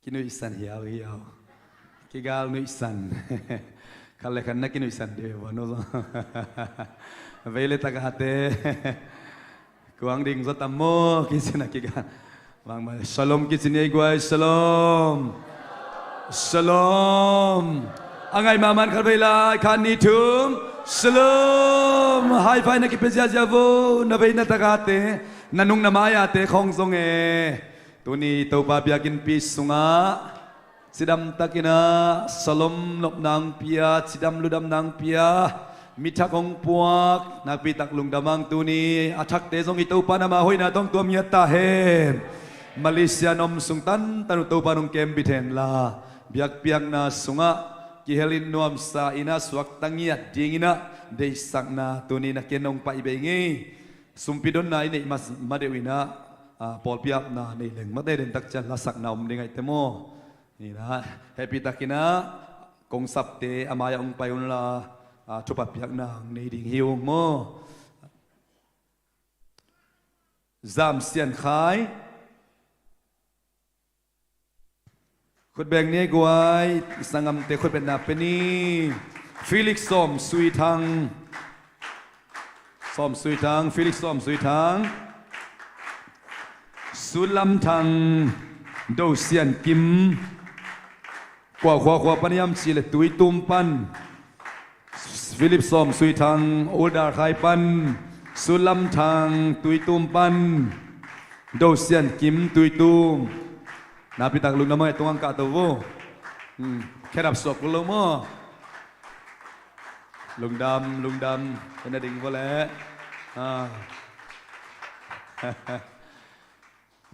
Kinuihsan hiauhiau. Kigal nuihsan. Khat le khat na kinuihsan dih ve bua no zong. Vei le takate. Kuang ding zaw tam maw, kisin a kigal. Mangmang shalom kisin ei guai, shalom. Shalom. A ngaih mahmah khat vei lai, khat nih thum. Shalom. High five na kipia ziazia vo, na vei na takate, na nung na mai-ate khawng zong e. Tuni Topa biakinnpi sungah cidam takin ah shalom nopna hong pia, cidam ludamna hong pia, mi thak hong puak, nakpi tak lungdam hang. Tuni a thakte zong i Topa in ama hoihna tawh hong tuam ngiat ta hen. Malaysia na om sung tantan uh Topa in hong kembit henla, biakpiakna sungah kihelin nuamsa in ah suakta ngiat dingin ah deihsakna tuni na ken hong paih bei ngei. Sumpi donna i neih ma, ma deuh in ah, ah, pawlpi apna neih leng mate, den tak ciang lasakna om ding ahihte maw. Ni na, hehpih takin ah kongsapte a mai-ah hong pai unla, ah, thupha piakna hong nei ding hi ung maw. Zam Sian Khai. Khutbeng ni ei guai, i sanggamte khutbetna pia ni. Felix Sawm Sui Thang. Sawm Sui Thang, Felix Sawm Sui Thang. Sut Lam Thang, Do Sian Kim. Kua khua khua pan hiam cih leh Tuitum pan. Philip Sawm Sui Thang, Uldar Khai pan, Sut Lam Thang, Tuitum pan, Do Sian Kim, Tuitum. Nakpi tak lungdam hang e, tung hang kahto vo. Hmm, khedap suak kul lo maw. Lungdam, lungdam. Kena ding vo leh. Ah.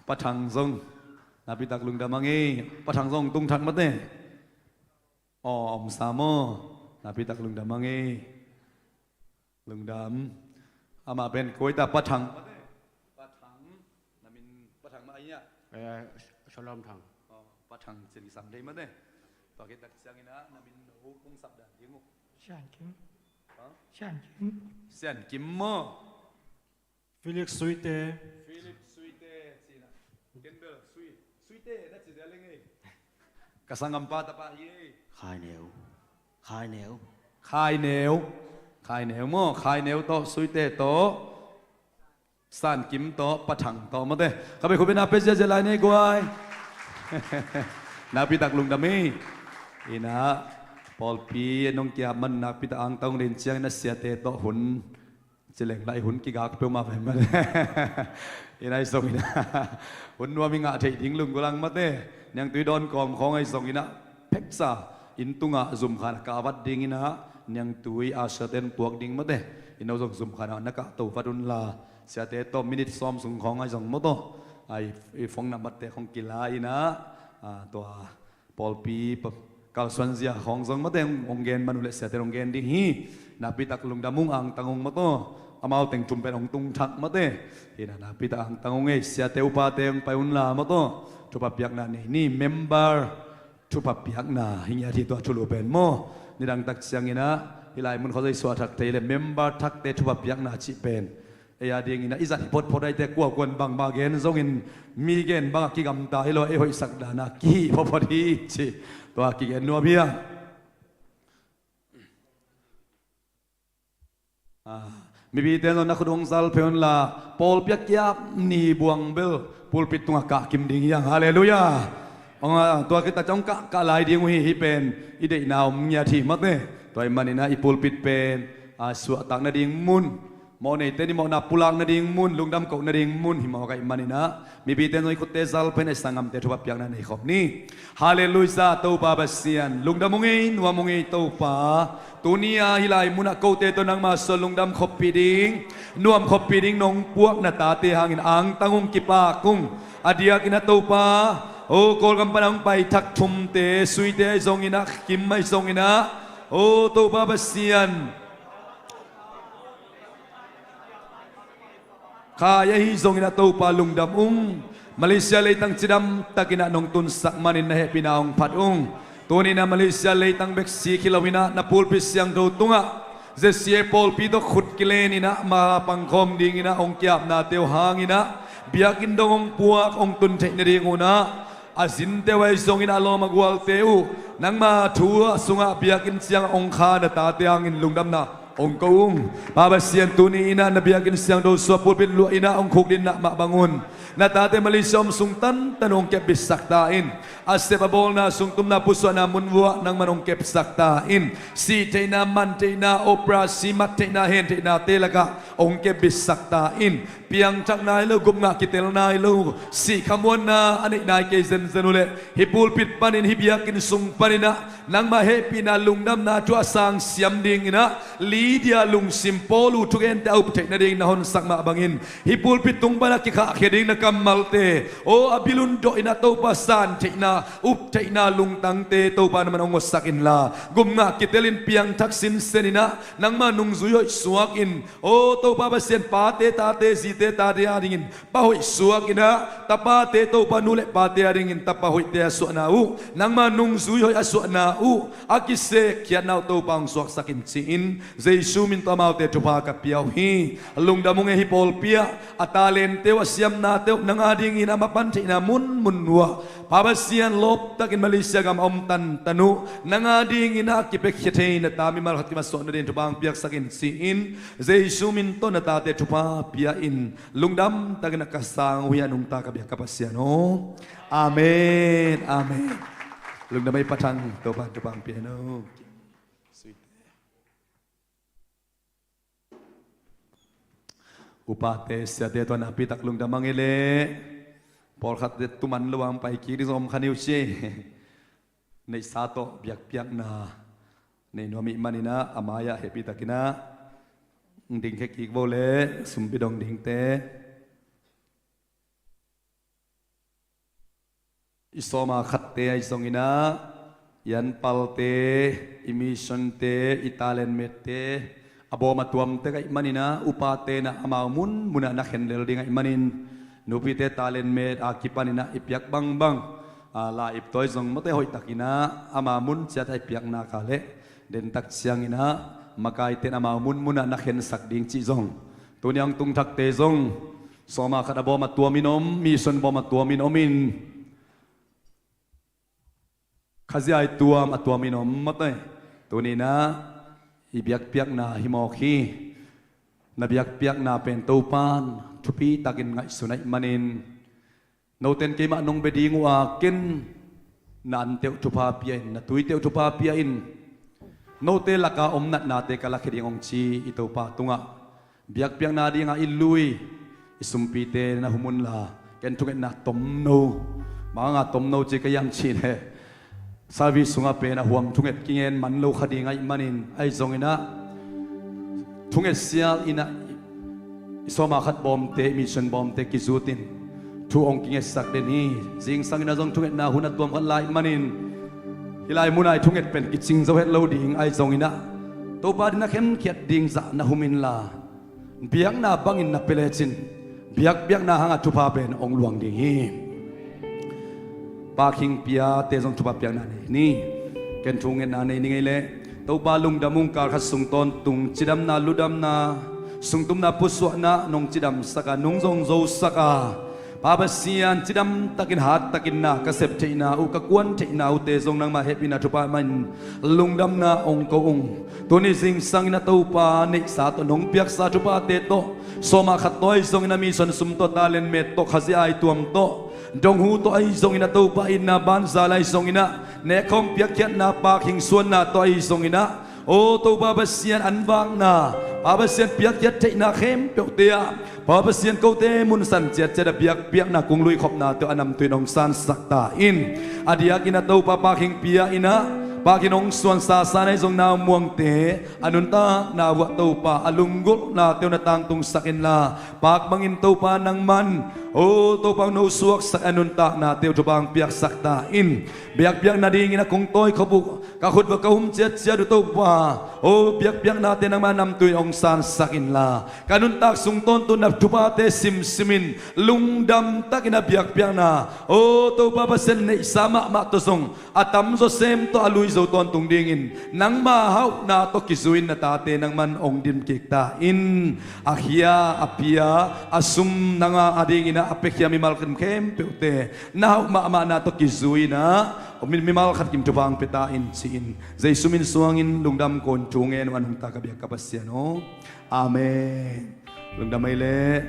Pa Thang zong. Nakpi tak lungdam hang e. Pa Thang zong tung thak mate. Aw, a om sa maw. Nakpi tak lungdam hang e. Lungdam. Amah pen koi ta, Pa Thang. Pa Thang. Na min Pa Thang mah ahi a? Eh, Shalom Thang. Aw, Pa Thang cin kisam thei mate. Tua khit tak ciangin ah na min no kong sap dan ding uh. Sian Kim. Ha? Sian Kim. Sian Kim maw. Felix Suite. Felix Suite, cina. Ken bel Sui, Suite na ci dia leng ei. Ka sanggampa tapa hi ei. Khai Neu. Khai Neu. Khai Neu. Khai Neu maw, Khai Neu tawh, Suite tawh. San Kim tawh, Pa Thang tawh mate. Ka bei khupina pe ziazia lai nei guai. Nakpi tak lungdam ei. Ina, pawlpi nong kiap man nakpi tak angtang den ciang ina siate tawh hun. Ci leng lai hun kigak peuhmah ve mate. Ina i zong ina hun nuam i ngah theih ding lunggulh ang mate. Niangtui dawn kawm khawng ahi zong ina pheksa inn tungah zumkhan a kah vat ding ina niangtui a siate in puak ding mate. Ina zong zumkhan a na kahto vat unla siate tawh minute sawm sung khawng ahi zong maw tawh. Ai i phone number te khawng kila ina, ah, tua pawlpi pa, kalsuanzia khawng zong mate hong gen man uh leh siate hong gen ding hi. Nakpi tak lungdam ung, angtang ung maw tawh. Amau teng thum pen hong tung thak mate. Hi na, nakpi tak angtang ung ei, siate upate hong pai unla maw tawh. Thupha piakna nei ni, member thupha piakna hi ngiat hi tua thulu pen maw. Nidang tak ciangin ah hih lai mun khuazoi suah thak thei leh member thakte thupha piakna cih pen ei a dingin ah i zat hi photphot ahih teh kuakuan bangmah gen zongin mi gen bangah kigamta hi lo, ei hoihsak dana kihih photphot hi cih tua kigen nuam hi a. Ah, mipite zong na khut hong zal phei unla, pawlpi a kiap ni buang bel pulpit tungah kah kim ding hi hang. Halleluiah. Hong, ah, tua khit tak ciang hong kah, kah lai ding uh hi, hih pen i deihna om ngiat hi mate. Tua ahih manin ah i pulpit pen, ah, suahtak nading mun, mawh neite in i mawhna pulak nading mun, lungdam koh nading mun hi mawk ahih manin ah mipite in zong i khutte zal phei in ah i sanggamte thupha piakna nei khawm ni. Halleluiah, Topa Pasian lungdam ung ei, nuam ung ei Topa. Tuni-a hih lai munah kote tawh nangma sung lungdam khoppih ding, nuam khoppih ding nong puak na tate hangin angtang ung, kipak ung. A diakin ah Topa, o Kawlgam pan a hong pai thak thumte, Suite ahi zongin ah, Kim ahi zongin ah, o Topa Pasian, Khai ahi zongin ah Topa lungdam ung. Malaysia leitang cidam takin ah nong tunsak manin na hehpihna hong phat ung. Tuni-in ah Malaysia leitang bek si hi lo-in ah na pulpit siangtho tungah Z C A pawlpi tawh khut kilenin ah ma pangkhawm dingin ah hong kiapnate uh hangin ah biakinn dong hong puak hong tun theih nading un ah A zinte uh ahi zongin a lawm a gualte uh, nangma thu a sungah biakinn ciang a ong kha na tate hangin lungdamna ong ko ung. Pa Pasian, tuni in ah na biakinn siangtho suah pulpit luah in ah ong khukdinna mah bangun, na tate Malaysia om sung tantan ong kepbitsak ta in. A sep a bawlna, sungtumna, pusuahna mun vuah nangman ong kepsak ta in. Sih theihna, man theihna, operasi, mat theihna, hen theihnate lakah ong kepbitsak ta in. Piangthak nai lo, gupngah kitel nai lo, sih khamuanna a neih nai kei zenzen uh leh, hih pulpit panin, hih biakinn sung panin ah nangma hehpihna, lungdamna thu a sang siam dingin ah Lydia lungsim Paul uh thugente a up theih nading na honsak mah bangin, hih pulpit tung pan a kikhahkhia ding na kammalte, aw, a bilun dawh in ah Topa, san theihna, up theihna lungtangte Topa nangman ong ngawtsak inla, gupngah kitelin piangthak sinsen in ah nangma nungzui hoih suak in, aw Topa Pasian, pate tate, zite tate adingin pa hoih suak in ah, tapate Topa, nu le pate adingin tapa hoihte a suahna uh, nangma nungzui hoih a suahna uh, a kisekkhiatna uh Topa ong suaksak in ci-in, Jesu min tawh amaute thupha ka pia uh hi. Lungdam ung e, hih pawlpi ah a talente uh, a siamnate uh nang adingin a mapan theihna munmun uah, Pa Pasian, lawptakin Malaysia gam a om tantan uh nang adingin a kipiakhia thei na ta mimal khat kimasuah nadingin thupha ong piaksak in ci-in, Jesu min tawh na tate thupha pia in, lungdam takin a ka sang uh hi, a nungta ka biak ka Pasian aw. Amen, amen. Lungdam ei, Pa Thang, Topa in thupha ong pia in aw. Upate, siate tawh nakpi tak lungdam ing ei leh. Pawlkhatte tuman lo a ong pai kik ding zong om kha ni uh ci. Neihsa tawh biakpiakna nei nuam ih manin ah, a mai-ah hehpih takin ah dingkhia kik vo leh, sumpi dong dingte. I sawma khatte ahi zongin ah, i anpalte, i missionte, i talent mette, a bawm a tuamte ka hih manin ah, upate in ah amau munmun ah na khen lel ding ahih manin, nupite talent met a kipanin ah i piak bangbang, a, la-ip tawh ahi zong, mawte, hoihtakin ah ama mun ciat ah i piak nak leh, dentak ciangin ah makaite in amau munmun ah na khensak ding cih zong, tuni a ong tung thakte zong, sawma khat a bawm a tuamin om, mission bawm a tuamin omin, Khazih-a i tuam a tuamin om, mawte. Tuni in ah i biakpiakna hi mawk hi. Na biakpiakna pen Topa in thupi takin ngaihsun ahih manin, note in keimah nong bia ding uh a, ken na ante uh thupha pia in, na tuite uh thupha pia in, note laka om natnate ka lakhia ding ong ci i Topa tungah, biakpiakna dinga i lui i sumpite na hum unla, ken thungetna tomno, manganga tomno ci ka hiam cih leh, service sungah pen a huam thunget kingen man lo kha ding ahih manin, ahi zongin ah thunget sial in ah i sawma khat bawmte, i mission bawmte kizut in thu ong kingetsak den hi. Zingsang in ah zong thungetna hun a tuam khat lai manin, hih lai mun ah i thunget pen kicing zo het lo ding ahi zongin ah, Topa adingin na khemkhiat ding zah na hum inla, biakna bangin na pia lecin, biakpiakna hangah thupha pen ong luang ding hi. Pa Khing Pia-te zong thupha piakna nei ni. Ken thungetna nei ning ei leh. Topa, lungdam ung, kal khat sung tawntung cidamna, ludamna, sungtumna, pusuahna nong cidamsak a, nong zong zosak a, Pa Pasian, cidam takin, hat takin na ka sep theihna uh, ka kuan theihna uhte zong nangmah hehpihna thupha manin lungdamna ong ko ung. Tuni zingsang in ah Topa, neihsa tawh nong piaksa thuphate tawh, sawma khat tawh ahi zongin ah mission sum tawh, talent met tawh, Khazih-a i tuam tawh, donghu tawh ahi zongin ah Topa, itna banza lai zongin ah, nekkhawm piakkhiatna, Pa Khing suanna tawh ahi zongin ah, aw Topa Pasian, an vakna, Pa Pasian, piakkhiat theihna khempeuhte ah, Pa Pasian, kote mun san ciatciat ah biakpiakna kong luikhopnate uh a namtui in ong sansak ta in. A diakin ah Topa, Pa Khing Pia in ah, Pa Khing ong suan sasa in ahi zong, Nau Muangte a nuntakna uh ah Topa, a lunggulhnate uh na tangtungsak inla, paak bangin Topa nangman, aw Topa, ong nosuaksak, a nuntaknate uh thupha ong piaksak ta in. Biakpiak nadingin ah kong tawikhop uh, ka khut uah ka hum ciatciat uh Topa, aw biakpiaknate nangmah namtui in ong sansak inla, ka nuntak sung tawntung na thuphate simsim in, lungdam takin ah biakpiakna, aw Topa Pasian, neihsa mahmah tawh zong, a tamzaw sem tawh, a lui zo tawntung dingin nangma hauhna tawh kizui-in na tate nangman hong dim kik ta in. A khia, a pia, a sum nang a dingin ah a piakhia mimal khat khempeuhte na hauh mahmahna tawh kizui-in ah mi, mimal khat kim thupha hong pia ta in ci-in Jesu min suangin lungdam kong thu ngen uh a, nungta ka biak ka Pasian aw. Amen. Lungdam ei leh.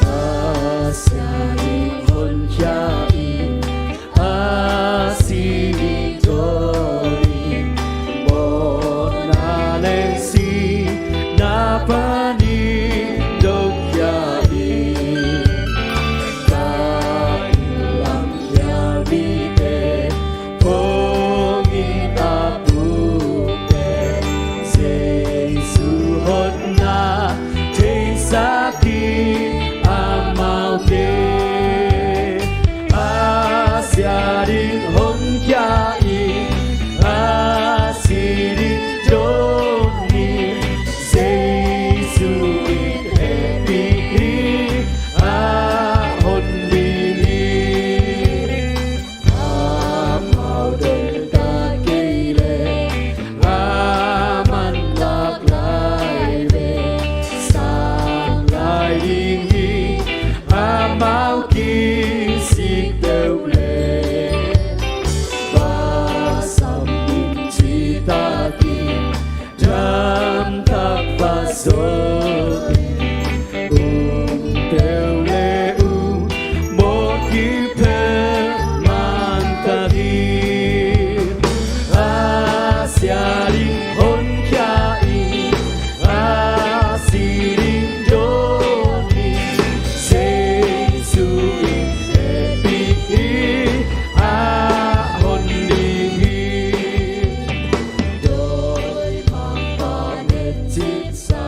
A sia ding honkhia in, a si ding dawn in, mawhna leh sihna panin dotkhia in, ka inn lamkhia mite, thong in a pute, Jesu hotna theisak in amaute. A sia ding honkhia in, a si ding dawn in, Jesu in hehpih hi, a hon ding hi. Amau doi ta kei leh, a manlak lai ve, sang lai ding hi. Amau kisik peuh leh, va sam in, ci ta kei, dam tak va zo in, um peuh leh um mawk kip pen man ta hi. A sia ding honkhia in, a si ding dawn in, Jesu in hehpih hi, a hon ding hi. Dawimangpa met citsa,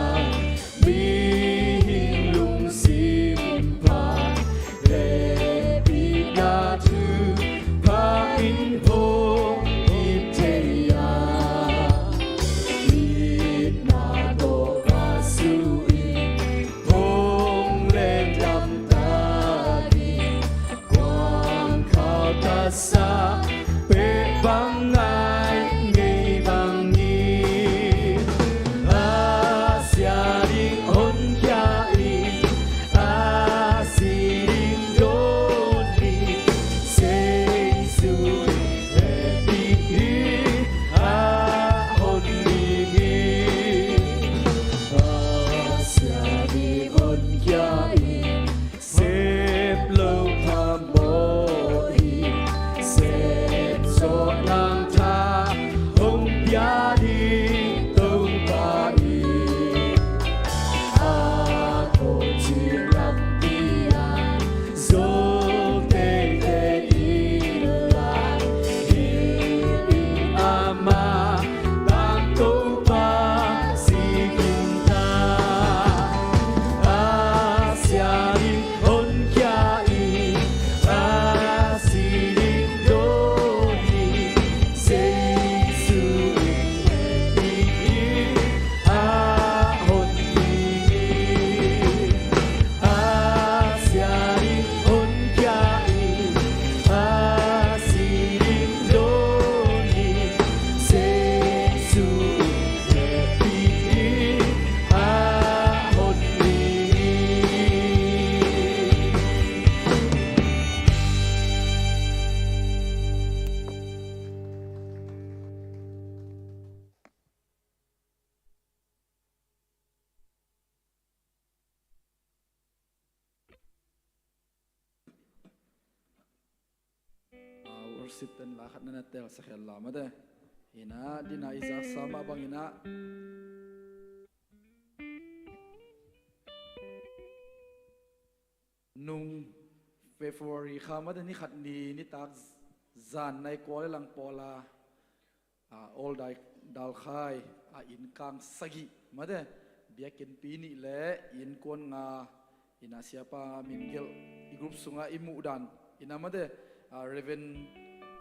mihing lungsim pha, hehpihna thupha in hong it thei a, itna tawh va su in, hong leh dam ta in, kuang khau tasa peh bang ngai ngei bangin, a sia ding honkhia in, a si ding dawn in, Jesu in hehpih hi, a hon ding hi. A sia ding honkhia in, sep lo phamawh hi, sep zawh nang tha hong pia ding Topa in, a thawhcing lampi ah zo teitei in la, hih in amah tang Topa si khin ta. A sia ding honkhia in, a si ding dawn in, Jesu in hehpih hi, a hon ding hi. A sia ding honkhia in, a si ding dawn in, Jesu in hehpih hi, a hon ding hi. Ah, worship ten la khat na na telsak hen la mate. Ina, dina i zaksa mah bang ina. Nung February kha mate, ni khat ni nitak zan nai kua le lang pawla, ah, Old Dal-, Dalkhai, ah, inn kang sagih mate, biakinnpi nih le innkuan nga, ina siapa min gelh Group sungah i muh dan in a mate, ah, Reverend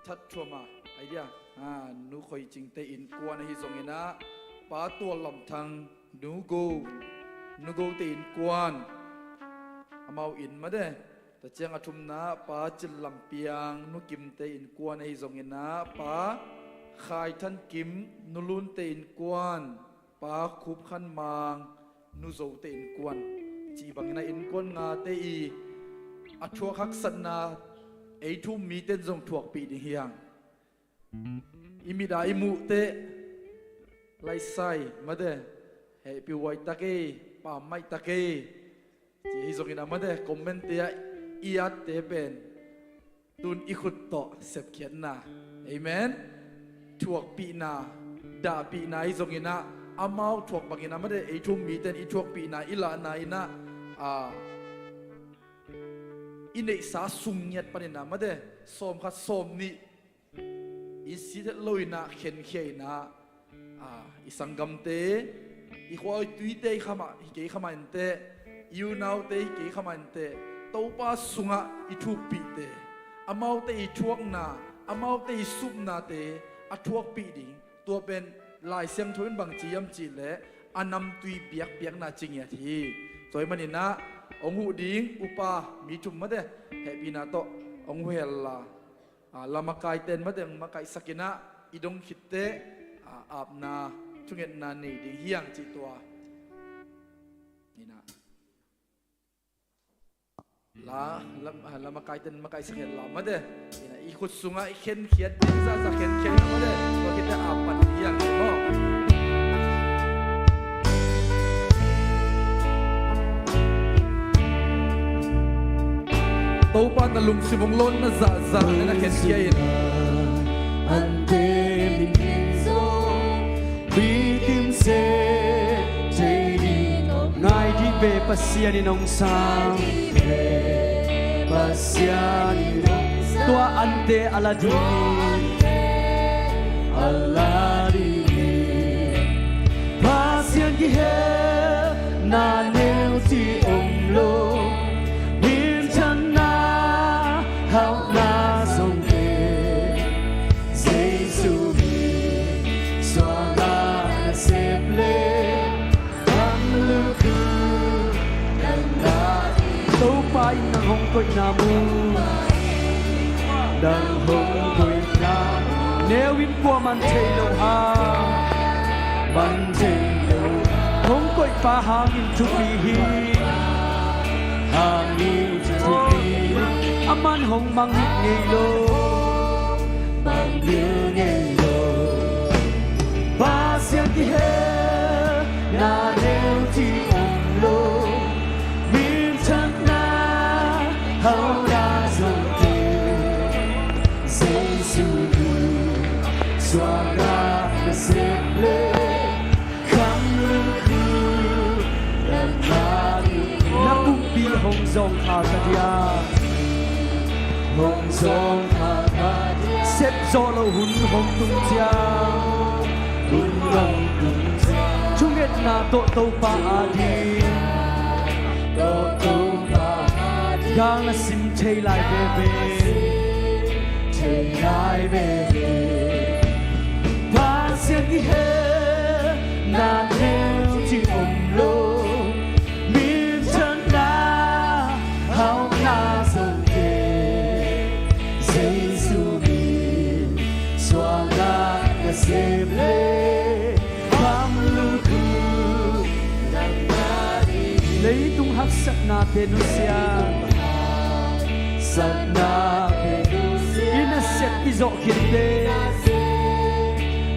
That Thuama, ai dia, ah, Nu Khoi Cing te innkuan ahi zongin ah, Pa Tual Lam Thang, Nu Go, Nu Go te innkuan, amau in mate, tua ciang a thumna Pa Cin Lam Piang, Nu Kim te innkuan ahi zongin ah, Pa Khai Than Kim, Nu Lun te innkuan, Pa Khup Khan Mang, Nu Zo te innkuan, cih bangin ah innkuan ngate i a thuak haksatna ei thu-um mite in zong thuakpih ding hi hang. I mit a i muh teh, laisai mate, hehpih huai tak ei, pammaih tak ei, ci hi zongin ah mate, comment te ah i atte pen tun i khut tawh sepkhiatna, amen, thuakpihna, dahpihna hi zongin ah, amau thuak bangin ah mate, ei thu-um mite in i thuakpihna i lahna in ah, ah, i neihsa sung ngiat panin ah mate, sawmkhat sawmnih i sit het lo in ah khenkhia in ah, ah, i sanggamte, i khua-oi tuite hi kha mah, hi kei kha mah inteh, i unaute hi kei kha mah inteh, Topa sungah i thukpihte, amaute i thuakna, amaute i supnate a thuakpih ding, tua pen Lai Siangtho in bang ci hiam cih leh a namtui biakpiakna ci ngiat hi. Tua ahih manin ah hong huh ding upa mi thum mate, hehpihna tawh hong huh hen la, ah, lamakaite in mate hong makaihsak in ah, i dong khit teh, ah, apna thungetna nei ding hi hang cih tua. Ni na. La, lam, ah, lamakaite in makaihsak hen la mate. Ni na, i khut sungah i khenkhiat ding zahzah khenkhiat in ah mate. Tua khit teh apan ding hi hang maw. Topa na lungsim hong lawnna zahzah na na khenkhia in. Ante min zo, bitin se thei ding. Ngai dih ve Pasian in hong sang. Pasian in hong sang. Tua ante a la ding. A la ding. Pasian kihel na neu ci om lo, minthanna hauhna zong te, Jesu min suahna na sep le, kam lukhu dan na. Topa in nang hong koihna mu, nang hong koihna neu in kua man thei lo hang, man thei lo. Hong koihpa hangin thupi hi, hangin thupi. Aman hong mangngilh ngei lo, mangngilh ngei lo. Pasian kihel na neu ci om lo, minthanna hauhna zong te, Jesu min suahna na sep le, kam lukhu dan na ding. Na pumpi hong zawngkhal ka dia, hong zawngkhal ka dia. Sepzawh loh hun hong tung ciang, hun hong tung ciang, thungetna tawh Topa ading, tawh Topa ading gal na sim thei lai veve, thei lai veve. Pasian kihel na neu ci om lo, minthanna hauhna zong te, Jesu min suahna na sep le, kam lukhu dan na ding. Leitung haksatnate nusia, satnate nusia, i nasep i zawh khitte,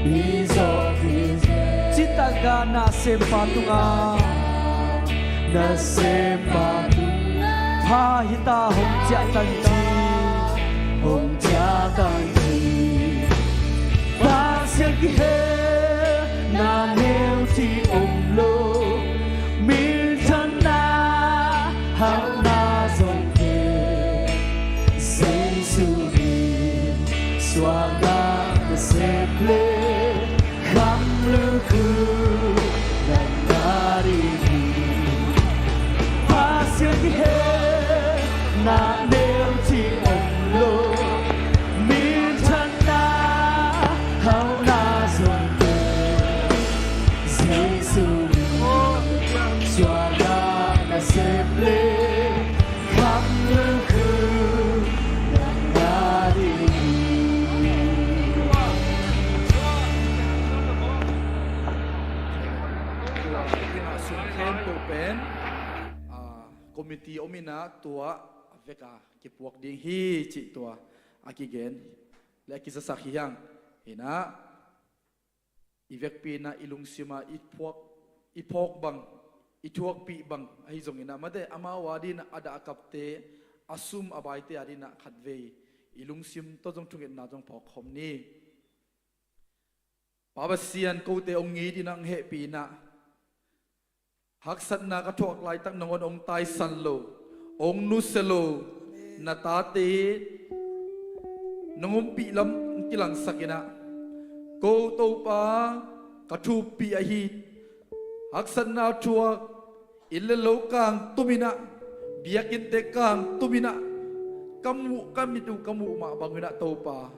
i zawh khitte, citaka nasempa tungah, nasempa tungah pha hita hong ciah tan ci, hong ciah tan ci. Pasian kihel na neu ci om lo, minthanna hauhna zong te, Jesu min suahna na sep le, kam lukhu dan na ding hi. Pasian kihel na Committee om inah tua a veka kipuak ding hi cih tua a kigen le a kizasak hi hang. Inah i vekpi inah i lungsima i phuak, i phawk bang, i thuakpih bang ahi zong inah mate amau a dinah a dah a kapte, a sum a baite a dinah khatvei i lungsim tawh zong thungetna zong phawk khawm ni. Pa Pasian, kote hong it inah hong hehpih inah haksatna ka thuak laitak nangawn hong taisan lo, hong nusia lo na tate nong ompih lam kilangsak inah ko Topa ka thupih ahi haksatna thuak inn le lo kangtum inah, biakinnte kangtum inah ka muh, ka mit uh ka muh mah bang inah Topa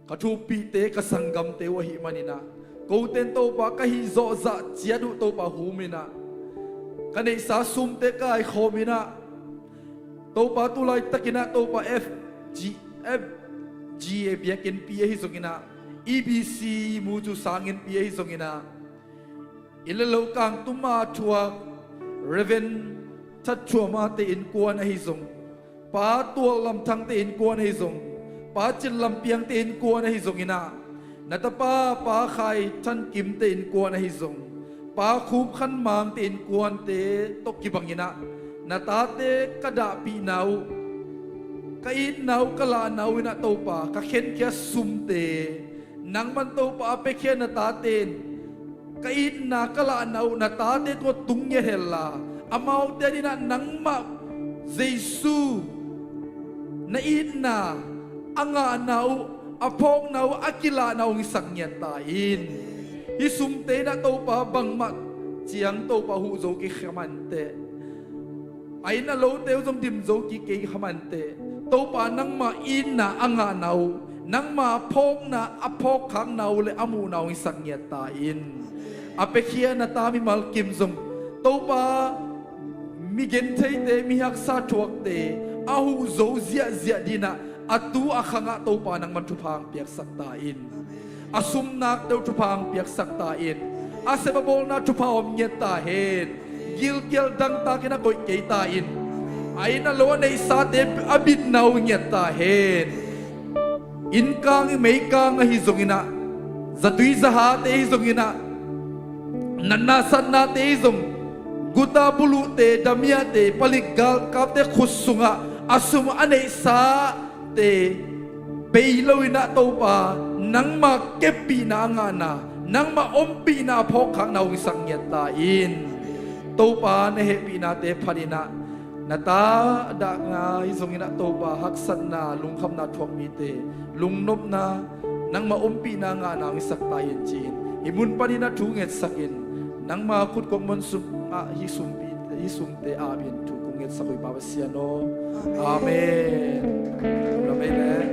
ka thupihte ka sanggamte uh ahih man inah kote in Topa ka hih zawhzah ciat uh Topa hum inah ka neihsa sumte kaikhawm inah Topa tu laitak inah Topa F G, F G A biakinnpi ahi zong inah, E B C mu cu sanginnpi ahi zong inah, inn le lo kangtum a thuak Reverend That Thuama te innkuan ahi zong, Pa Tual Lam Thang te innkuan ahi zong, Pa Cin Lam Piang te innkuan ahi zong inah, na tapa Pa Khai Than Kim te innkuan ahi zong, Pa Khum Khan Mang te innkuante tawh kibang inah na tate ka dahpihna uh, ka itna uh, ka lahna uh inah Topa ka khenkhia sumte nangman Topa a piakhia na tate in ka itna ka lahna uh na tate tungah tung ngiat henla, amaute a dinah nangmah Jesu na itna a ngahna uh, a phawkna uh, a kilahna uh hong hisak ngiat ta in. Hih sumte inah Topa bangmah ciang Topa huh zo kikha mah inteh, a inn a lote uh zong dim zo kik kei kha mah inteh, Topa nangmah itna a ngahna uh, nangmah phawkna a phawkkhakna uh le a muhna uh hong hisak ngiat ta in. A piakhia na ta mimal kim zong Topa mi gentheite, mi haksa thuakte a huh zo ziahziah dinah a tu a khangah Topa nangman thupha hong piaksak ta in. A sumnakte uh thupha hong piaksak ta in. A sep a bawlna thupha om ngiat ta hen. Gilkial dangtakin a koih kei ta in. A inn a lo a neihsate a bitna uh ngiat ta hen. Innkang i meikang ahi zong inah, zatui zahate ahi zong inah, natna satnate ahi zong, guta buluhte, damiahte, palik galkapte khut sungah a sum a neihsa te bei lo inah Topa nangmah keppihna a ngahna, nangmah ompihna a phawkkhakna hong hisak ngiat ta in. Topa na hehpihnate phat inah na ta a dah ngai zong inah Topa haksatna, lungkhamna thuak mite lungnopna, nangmah ompihna a ngahna hong hisak ta in ci-in hih mun pan inah thu ngetsak in, nangmah khutkuang muan sungah hih sumpi, hih sumte apin thu kong ngetsak uh hi Pa Pasian aw. Amen. Amen. Amen.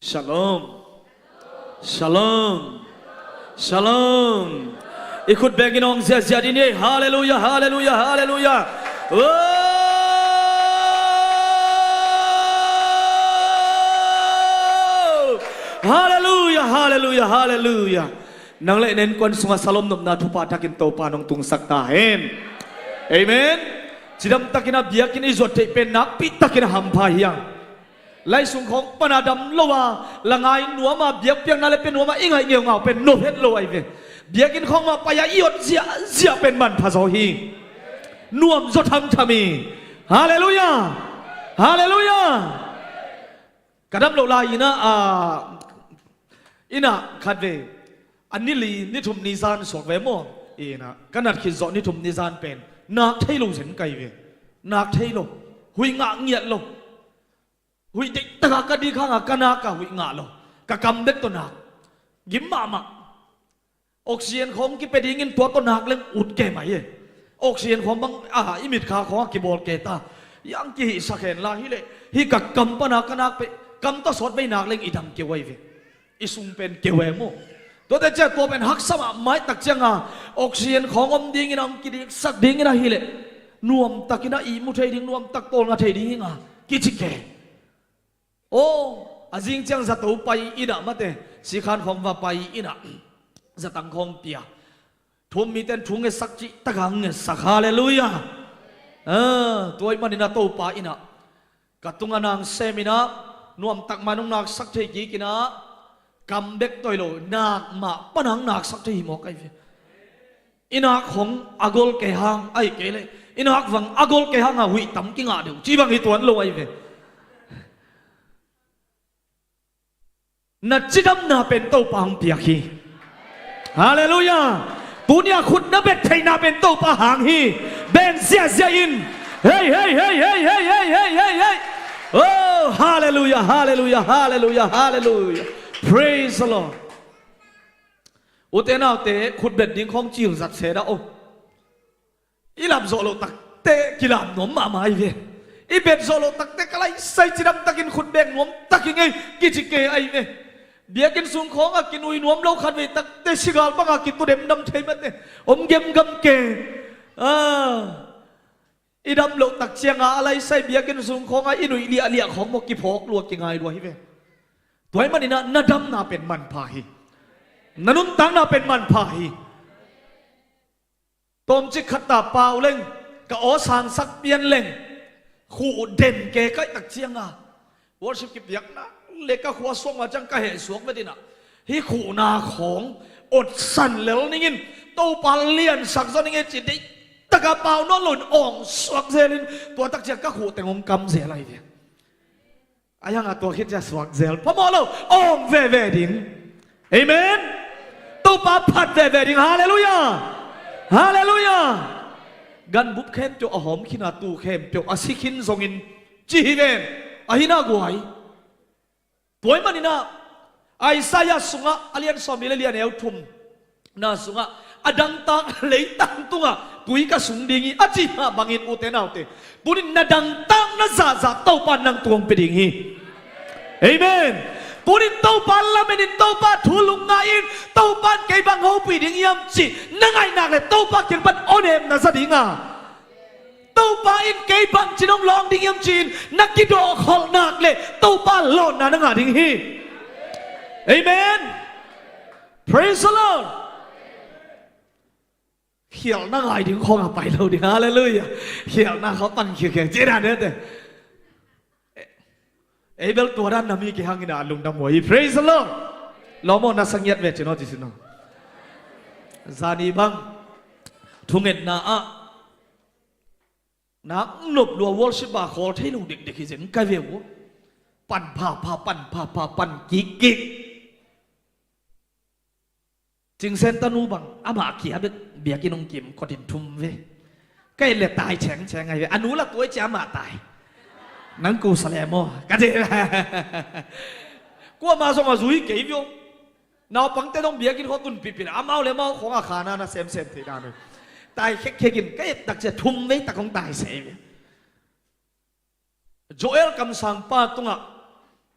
Shalom. Shalom. Shalom. I khut bengin hong ziahziah dih ni. Halleluiah, halleluiah, halleluiah. Oh! Halleluiah, halleluiah, halleluiah. Nang le na innkuan sungah shalom nopna thupha takin Topa nong tungsak ta hen. Amen. Cidam takin a biakinn i zuat theih pen nakpi takin a hampha hi hang. Lai sung khawng pan a dam lo a, la ngai nuam a, biakpiakna le pia nuam a i ngaih ngeungau pen nop het lo ahi ve. Biakinn khawng mah pai a i ot ziahziah pen manpha zaw hi. Nuam zaw thamtham hi. Halleluiah. Halleluiah. Ka dam loh lai inah, a, inah khat ve, a ni li ni thum ni zan suak ve maw? Inah ka nat khit zawh ni thum ni zan pen Nak thei lo zen kai ve. Nak thei lo. Huih ngah ngiat lo. Huih deih taka ka dik hanga ka nak a huih ngah lo. Ka kam bek tawh nak. Gim mahmah. Oxygen khawng kipia dingin tua tawh nak leng ut ke mai e. Oxygen khawng bang a i mitkha khawng a kibawl ke ta. Yang kihihsak hen la hileh hih ka kam pana ka nak peh kam tawh sawt vei nak leng i dam keu ahi ve. I sung pen keu e maw? Tuate ciah tua pen haksa mahmah i tak cianga oxygen khawng om dingin a hong kidiksak dingin ahileh nuamtakin a ihmu thei ding nuamtak tawlnga thei ding hinga kici ke. Aw, a zing ciang zato pai inah mate sikhan khawng va pai inah zatang khawng pia. Thu-um mite in thu ngetsak cih taka hong ngetsak. Halleluiah. Tua ahih manin a Topa inah ka tunga nang sem inah nuamtak mah nong naksak thei kik inah kam bek tawh hi lo nak mah pana hong naksak thei hi mawk ahi ve. I nak hong a gol kei hang ahi kei leh i nak vang a gol kei hanga huih tam kingah deuh cih bang hi tuan lo ahi ve. Na cidamna pen Topa hong piak hi. Halleluiah. Tunia khut na bet theihna pen Topa hang hi. Ben ziahziah in. Hei, hei, hei, hei, hei, hei, hei, hei, hei. Oh, halleluiah, halleluiah, halleluiah, halleluiah. Praise the Lord. Ute naute khut bet ding khawng cil zat se dah aw. I lam zawh loh takte kilam nuam mahmah ahi ve. I bet zawh loh takte ka laisai cidam takin khut bek nuam tak hi ngei kici ke ahi ve. Biakinn sung khawngah kinui nuam lo khat vei takte sigal bangah kitu demdam thei mate om gemgam ke. Ah. I dam loh tak cianga a laisai biakinn sung khawngah i nuih liahliah khawng maw kiphawk lua kingai lua hi ve. Tua ahih maninah na damna pen manpha hi. Na nuntakna pen manpha hi. Tawmcik khat ta pau leng ka aw sangsak pian leng khuh den ke kaihtak cianga worship kipiakna le ka khua suakma ciang ka heh suak vetinah hih khuhna khawng otsan lel ningin Topa liansak zaw ningin ci deihtaka pau nawn loin awng suak zelin tuatak ciang ka khuh teng hong kam zel ahi ve. A hiangah tua khit cia suak zel phamawh lo awng veve ding. Amen. Topa phat veve ding. Halleluiah. Halleluiah. Ganbup khempeuh a hawm khina tu khempeuh a si khin zongin ci hi ven. Ahi na guai. Tua ahih maninah Isaiah sungah a lian sawmli le lian eu thum na sungah a dangtak leitang tungah tui ka sung ding hi a cih mah bangin ute naute tunin na dangtakna zahzah Topa nang tung hong pia ding hi. Amen. Tunin Topa lamenin Topa thu lungngai in Topa in kei bang hopih ding hiam cih na ngaihnak le Topa kiang pan awnem na za dinga Topa in kei bangci nong lawng ding hiam ci-in na kidawhkholh nak le Topa lawnna na ngah ding hi. Amen. Praise the Lord. Khialhna ngai ding khawngah pai lo ding. Halleluiah. Khialhna khawng pan khialkhial ci dan dete. Ei bel tua dan na mi kihangin a lungdam huai hi. Praise the Lord. Lawmawh na sangiat ve cin aw ci sin aw. Zani bang thungetna ah nak nop lua worship a khawl thei lo dekdek hi zen kai ve uh. Pan phapha pan phapha pan kikkik. Cingsen tanu bang amah kia bek biakinn hong kim kotin thum ve. Ka et le tai chengcheng ahi ve. A nu la tuai cia amah tai. Nang kusa le maw ka ti. Kuamah zong a zui kei vio. Naupangte dong biakinn khawng tunpihpih le amau le amau khawng a khana na semsem thei dan uh. Tai khekkhekin ka et tak cia thum vei tak hong tai se ve. Joel kamsangpa tungah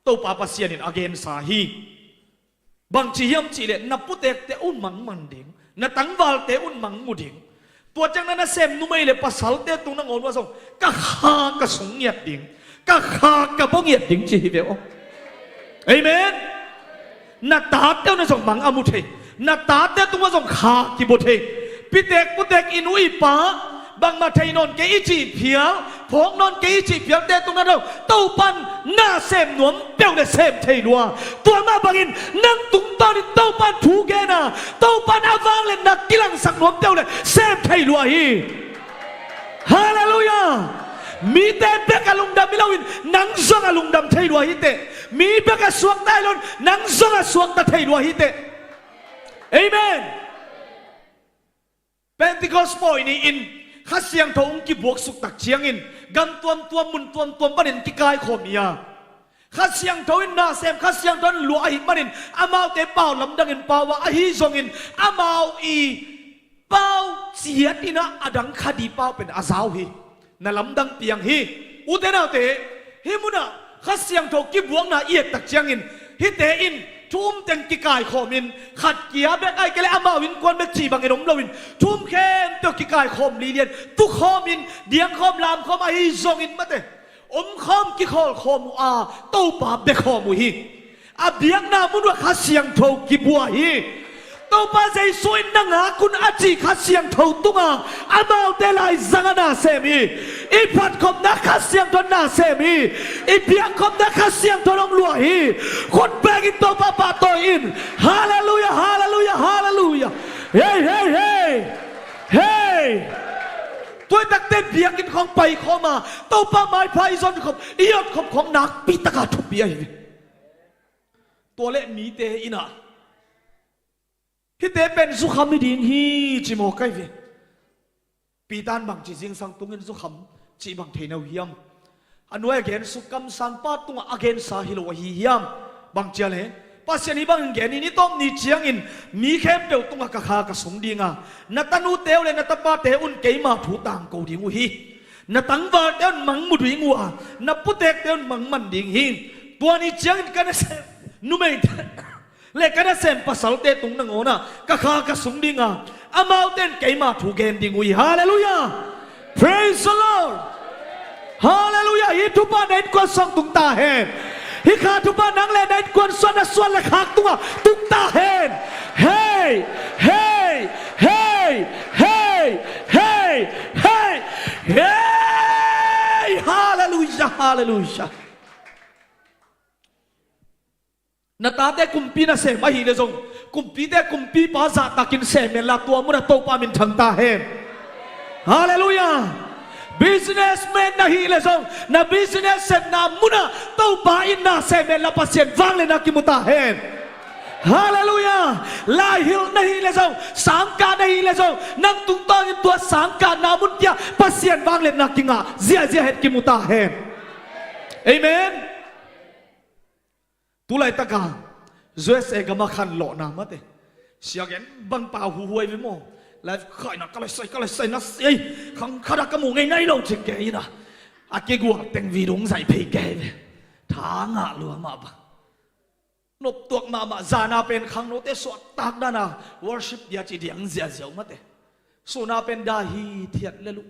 Topa Pasian in a gensa hi. Bangci hiam cihleh na putekte un mangman ding, na tangvalte un mangmu ding. Tua ciang na nasem numei le pasalte tung na ngawn uh a zong ka kha ka sung ngiat ding, ka kha ka baw ngiat ding ci hi ve aw. Amen. Na tate uh na zong mang a mu thei. Na tate tungah zong kha kibaw thei. Pitek putek i nu i pa bangmah thei nawn kei i cih phial, phawk nawn kei i cih phialte tung na deuh Topan na sem nuam peuh le sem thei lua. Tua mah bangin nang tungtawnin Topan thu gena Topan a vang le na kilangsak nuam peuh le sem thei lua hi. Halleluiah. Mite bek a lungdam hi loin nang zong a lungdam thei lua hi teh. Mi bek a suakta hi loin nang zong a suakta thei lua hi teh. Amen. Pentecost pawi ni-in Kha Siangtho hong kibuaksuk tak ciangin gam tuamtuam, mun tuamtuam panin kikaikhawm hi a, Kha Siangtho in na sem, Kha Siangtho in luah ahih manin amaute pau lamdangin pau a, ahi zongin amau i pau ciatin ah a dang kha di pau pen a zau hi. Na lamdang piang hi. Ute naute, hih munah Kha Siangtho kibuakna i et tak ciangin hihte in thu um teng kikaikhawmin khat kia bek, ahih kei leh amau innkuan bek cih bangin om loin thu um khempeuh kikaikhawm lilian, tukhawmin, diangkhawm, lamkhawm ahi zongin mate, omkhawm, kikhawlkhawm uh a, Topa biakhawm uh hi. A biakna mun uah Kha Siangtho kibua hi. Topa Jesu in na ngak un a cih Kha Siangtho tungah amaute laizang a na sem hi. I phatkhopna Kha Siangtho na sem hi. I biakkhopna Kha Siangtho hong luah hi. Khut bengin Topa pahtawi in. Halleluiah, halleluiah, halleluiah. Hei, hei, hei. Hei. Tuaitakte biakinn khawng paikhawm a, Topa maipha i zonkhop, i otkhop khawng nakpi taka thupi ahi ve. Tua leh mite in ah hihte pen zukham hi ding hi ci mawk ahi ve. Peter in bangci zingsang tungin zukham cih bang thei na uh hiam? A nuai a gensuk kamsangpa tungah a gensa hi lo ahi hiam? Bang cia le Pasian hih bangin gen in, i tawp ni ciangin mi khempeuh tungah ka kha ka sung ding a, na tanute uh le na tapate un keima thu tangko ding uh hi. Na tangvalte un mang mu ding uh a, na putekte un mang man ding hi. Tua ni ciangin ka nasem numeite le ka nasem pasalte tung nangawnah ka kha ka sung ding a, amaute in keima thu gen ding uh hi. Halleluiah. Praise the Lord. Halleluiah. Hih thupha na innkuan suang tung ta hen. Hih kha thupha nang le na innkuan suan, na suan le khak tungah tung ta hen. Hei, hei, hei, hei, hei, hei. Halleluiah, halleluiah. Na tate kumpi nasem ahih leh zong, kumpite kumpipa zahtakin sem hen la, tua munah Topa minthang ta hen. Halleluiah. Businessman na hih leh zong, na business sepna munah Topa in na sem hen la, Pasian vangliatna kimu ta hen. Halleluiah. Laihilh na hih leh zong, sangkah na hih leh zong, nang tungtawnin tua sangkahna mun kia Pasian vangliatna kingah ziahziah het kimu ta hen. Amen. Tulaitaka U S A gama khanlawhna mate, siagen bangpa huhuai ve maw? Live khaina ka laisai, ka laisai na siai, khang khata ka mu ngei nai lo cik kei ina, a kigual teng video hong zaih phei kei ve. Tha ngah lua mahmah. Noptuak mahmah. Zana pen khangnote suahtak dana worship dia ci diang ziahziah uh mate. Suna pen dah hithiat lel uh.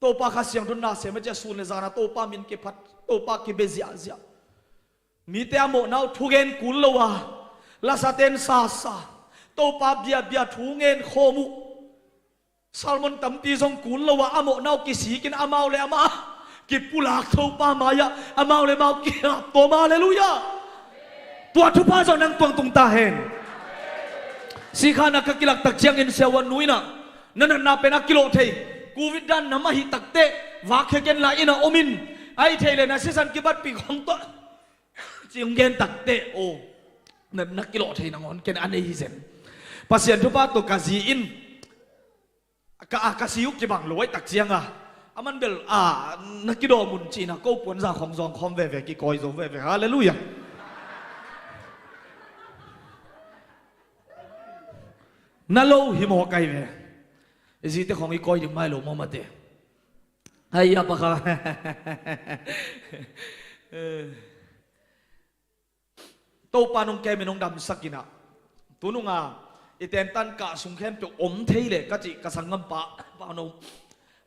Topa Kha Siangtho na sem a cia sun le zana Topa min kiphat, Topa kibia ziahziah. Mite a mawhna uh thugen kul lo a, lasaten sasa, Topa biabia thu ngen khawm uh. Sermon tampi zong kul lo a, a mawhna uh kisikin amau le amah kipulak Topa mai-ah amau le amau kihaptawm. Halleluiah. Tua thupha zong nang tuang tung ta hen. Sikhana ka kilak tak ciangin siavuan nu inah, na natna pen a kilawh thei, Covid dan nam ahih takteh vakkhia ken la, inn ah om in, ahih thei le na sisan kibatpih khong tawh ci hong gen takteh, aw, natna kilawh thei nangawn ken a nei hi zen. Pasian thupha tawh ka zi in ka, a, ka si uh kibang lo ahih tak cianga, a man bel, a, na kidawm un cihna ko puanza khong zawng khawm veve, kikawi zo veve. Halleluiah. Na lo hi maw kai ve? I zite khong i kawi ding mai lo maw mate? Hei a pakha. Topa nong kemin nong damsak inah, tununga i tentan kah sung khempeuh om thei le ka cih ka sanggampa pa no,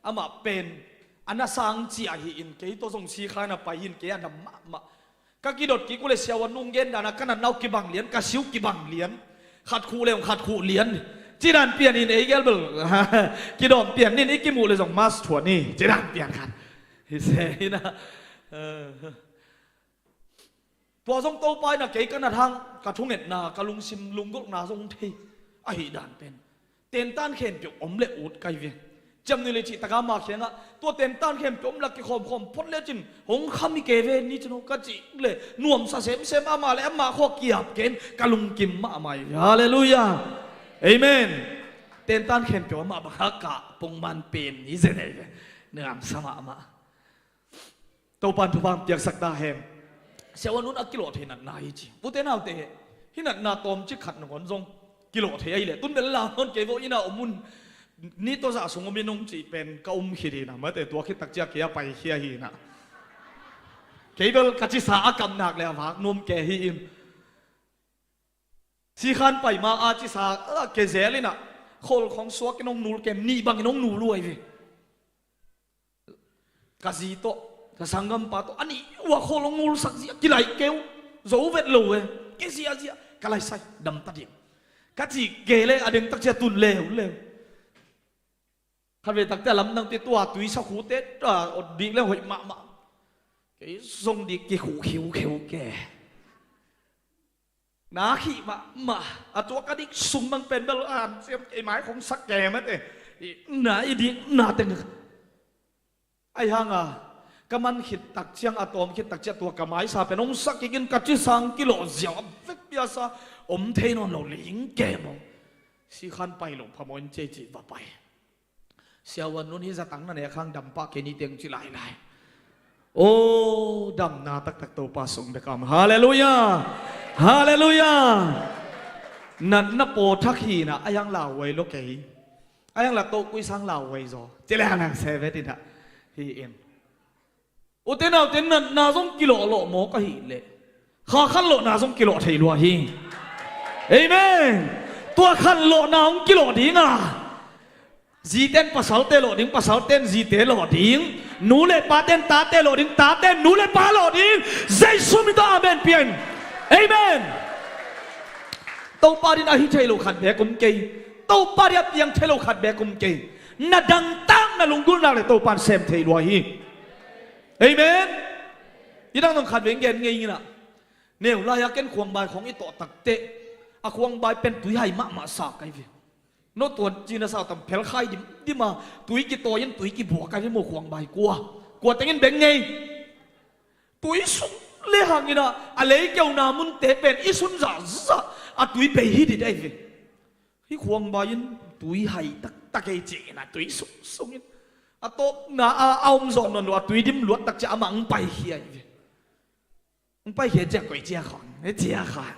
amah pen a na sang cia hi in, kei tawh zong sikha na pai in, kei a nam mahmah. Ka kidot kik uh le siavuan nung gen dana ka natna uh kibang lian, ka si uh kibang lian. Khat khuh le hong khat khuh lian. Cidan pian in ei gel bel kidawm pian in, i kimuh le zong mas thuan hi. Cidan pian khat hi se inah. Tua zong Topa inah kei ka nat hang ka thungetna, ka lungsim lunggulhna zong thei ahih dan pen tentan khempeuh om le ut kai ve. Ciamnuih le cihtaka ma khiangah tua tentan khempeuh om la kikhawmkhawm phot lecin hong kham hi kei ve ni cin aw ka cih le nuamsa semsem, amah le amah khua kiap ken ka lungkim mahmah hi ve. Halleluiah. Amen. Tentan khempeuh amah bang a kah pongman pen hi zen ei ve. Nuamsa mahmah. Topan thupha piaksak ta hen. Siavuan un a kilawh thei natna hi ci. Ute naute, hih natna tawmcik khat nangawn zong kilawh thei ahih leh tun bel lau nawn kei vo, inn a om un. Ni tawh zah sung om in hong cih pen ka um khit hi na, mate, tua khit takciang kei a paikhia hi na. Kei bel ka cisa a kap nak le a vak nuam kei hi in. Sikhan pai ma a cisa a ke zel in a, khawl khawng suak in hong nul kem, nih bangin hong nul uh ahi ve. Ka zi tawh, ka sanggampa tawh, a nih uh a khawl hong nulsak zia kilaih kei uh, zo vet lo e, ke ziazia, ka laisai, dam ta ding. Ka cih kei le, a deng takciang tun leuleu. Khatvei takte a lamdangte tua tui sakhute, tua ot dik le hoih mahmah. Kei zong dik kikhuh khiukheu ke. Na khih mahmah, a tua ka dik sung bang pen bel a hanciam kei mai khong sak ke mate. I na i dik na teng. Ahi hanga, ka man khit takciang, a tawm khit takciang tua ka maisa pen hong sak kik in ka cisa hong kilawh ziau a vekpi a sa om thei nawn lo ling ke maw. Sikhan pai lo phamawh in cei cih va pai. Siavuan un hi zatang na nek hang dam pah kei ni teng ci lailai. O, damna taktak Topa sung bek a om. Halleluiah. Halleluiah. Natna pawthak hi na, a yang lauhuai lo kei. A yang la tohkui sang lauhuai zaw. Ci le a nang se ve ti na. Hi in. Ute naute, natna zong kilawh lawh mawk ahih leh, kha khanlawhna zong kilawh thei lua hi. Amen. Tua khanlawhna hong kilawh ding a, ziten pasalte lawh ding, pasalten zite lawh ding, nu le paten tate lawh ding, taten nu le pa lawh ding. Jesu min tawh amen pia in. Amen. Topa din a hi thei lo khat bek om kei. Topa din a piang thei lo khat bek om kei. Na dangtak na lunggulhna le Topan sem thei lua hi. Amen. I dang dong khat veng gen ngei ina. Neu lai-a ken khuangbai khawng i tawh takteh, a khuangbai pen tui hai mahmah sa kai ve. No tuan cina sa tam phelkhai dimdim a, tui kitawi in tui kibua kai ve maw khuangbai kua. Kua tengin beng ngei. Tui sung le hangin a, a leikeuna munte pen i sun zahzah a tui bei hi didai ve. Hih khuangbai in tui hai taktak ei ci-in a tui sungsung in a tawpna a, a om zawh nawn lo a tui dim luat takcia amah ang paikhia hi ve. Ang paikhia cia koi cia khawng, hih cia khawng.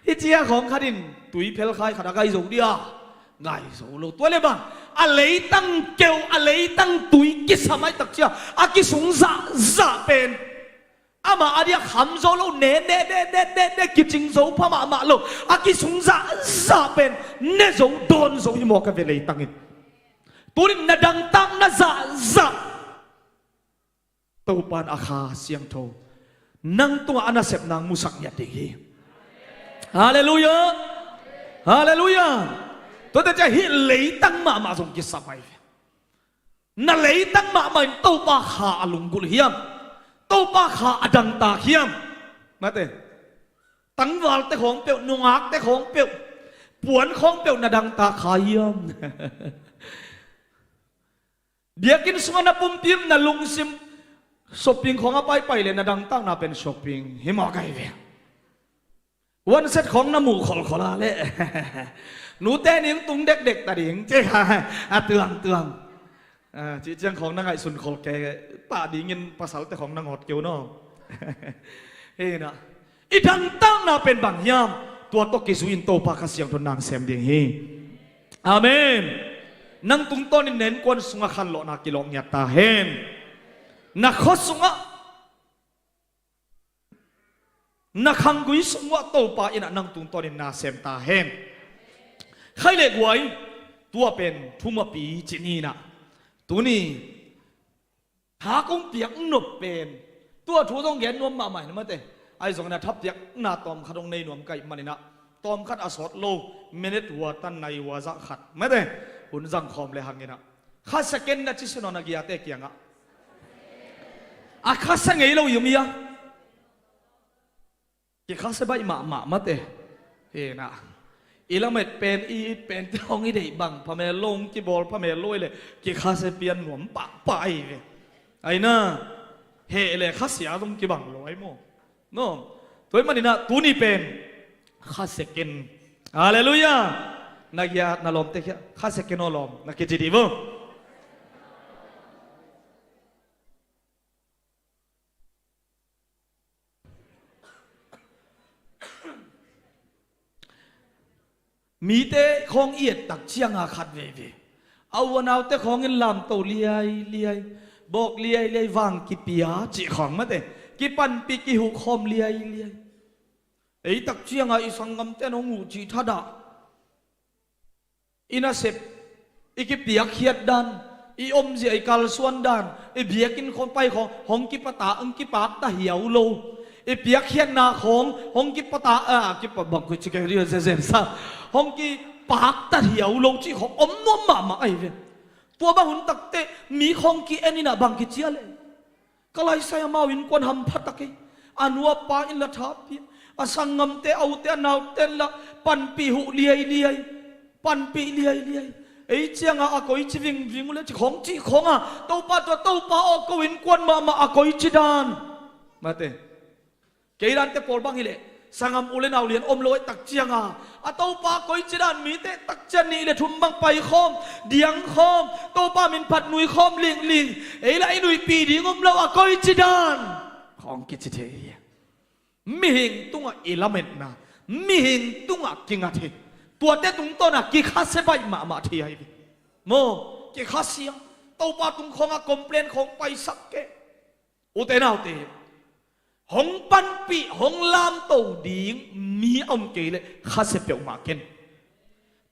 Hih cia khawng khat in tui phelkhai khat a gai zo dia. Gai zo lo. Tua le bang a leitang keu, a leitang tui kisam ai takcia a kisung zahzah pen amah a dia kham zo lo, ne ne ne ne ne ne kicing zo pha mahmah lo. A kisung zahzah pen ne zo dawn zo hi maw ka ve leitangin. Tunin na dangtak na zahzah Topan a Kha Siangtho nang tungah a nasepna musak ngiat ding hi. Halleluiah. Halleluiah. Tuate cia hih leitang mahmah zong kisam ai ve. Na leitang mahmah in Topa Kha a lunggulh hiam? Topa Kha a dangtak hiam? Mate. Tangvalte khawng peuh, nungakte khawng peuh, puan khawng peuh na dangtak Kha hiam? Biakinn sungah na pumpi na lungsim shopping khawng a paipai le na dangtakna pen shopping hi maw ka hi ve. One set khawng na muh kholkhol a le nute ning tung dekdek ta ding ci kha a tuangtuang. Cih ciang khawng na ngaihsun khol ke pah dingin pasalte khawng na ngawt keu no. Hi na. I dangtakna pen bang hiam? Tua tawh kizui in Topa Kha Siangtho nang sem ding hi. Amen. Nang tungtawnin na innkuan sungah khanlawhna kilawh ngiat ta hen. Na khua sungah, na khanggui sungah Topa in a nang tungtawnin na sem ta hen. Khai le guai, tua pen thumapi ci ni na. Tuni tha kong piak nop pen tua thu zong gen nuam mahmah hi na mate. Ahi zongin a tha piakna tawmkhat hong nei nuam ka hih manin a tawmkhat a sawt lo minute hua tan nai hua zah khat mate hun zang khawm le hangin a kha second na ci sunawn a giate kiangah a kha sa ngei lo i um hi a. Kikhase baih mahmah mate. Hena i lamet pen i it pen te hong i deih bang phamel lo hong kibawl phamel lo i le kikhase pian nuam pahpah ahi ve. Aina heh le khasia zong kibang lo ahi maw? No. Tua ahih maninah tuni pen khasekin. Halleluiah. Na giat na lawmte khia, khasia ken aw lawm, na kici dih vo. Mite khawng i et tak cianga khat veve, a u a naute khawngin lamto liailiai, bawk liailiai, vang kipia cih khawng mate, kipanpih kihuhkhawm liailiai. Ei tak cianga i sanggamte nong uh cih thadah, i nasep, i kipiakkhiat dan, i omzia, i kalsuan dan, i biakinn khawng pai khawng hong kipata, hong kipakta hiau lo. I piakkhiatna khawng hong kipata, a, kipa bang koi ci kei ria zezen sa, hong kipakta hiau lo cih khawng om nuam mahmah ahi ve. Tua bang hun takteh mi khawng ki-en inah bang kicia le. Ka laisai amau innkuan hampha tak ei. A nu a pa in la thapi, a sanggamte, a ute a naute in la panpih huh liailiai, panpih liailiai. Ei cianga a koici vingving uh le ci khawng cih khawnga, Topa tua Topa aw, ko innkuan mahmah a koici dan. Mate. Kei dante pawl bang hileh sanggam u le nau lian om lo ei tak cianga, a Topa koici dan mite tak ciang nih le thum bang paikhawm, diangkhawm, Topa min phat nuikhawm lingling, ei la i nuihpih ding om lo a koici dan. Khawng kici thei hi. Mihing tungah i lametna, mihing tungah kingat hi. Tuate tungtawna kikhasia baih mahmah thei ahi hi. Maw, kikhasia. Topa tung khawngah complain khawng paisak kei. Ute naute, hong panpih, hong lamto ding mi a om kei leh khasia peuhmah ken.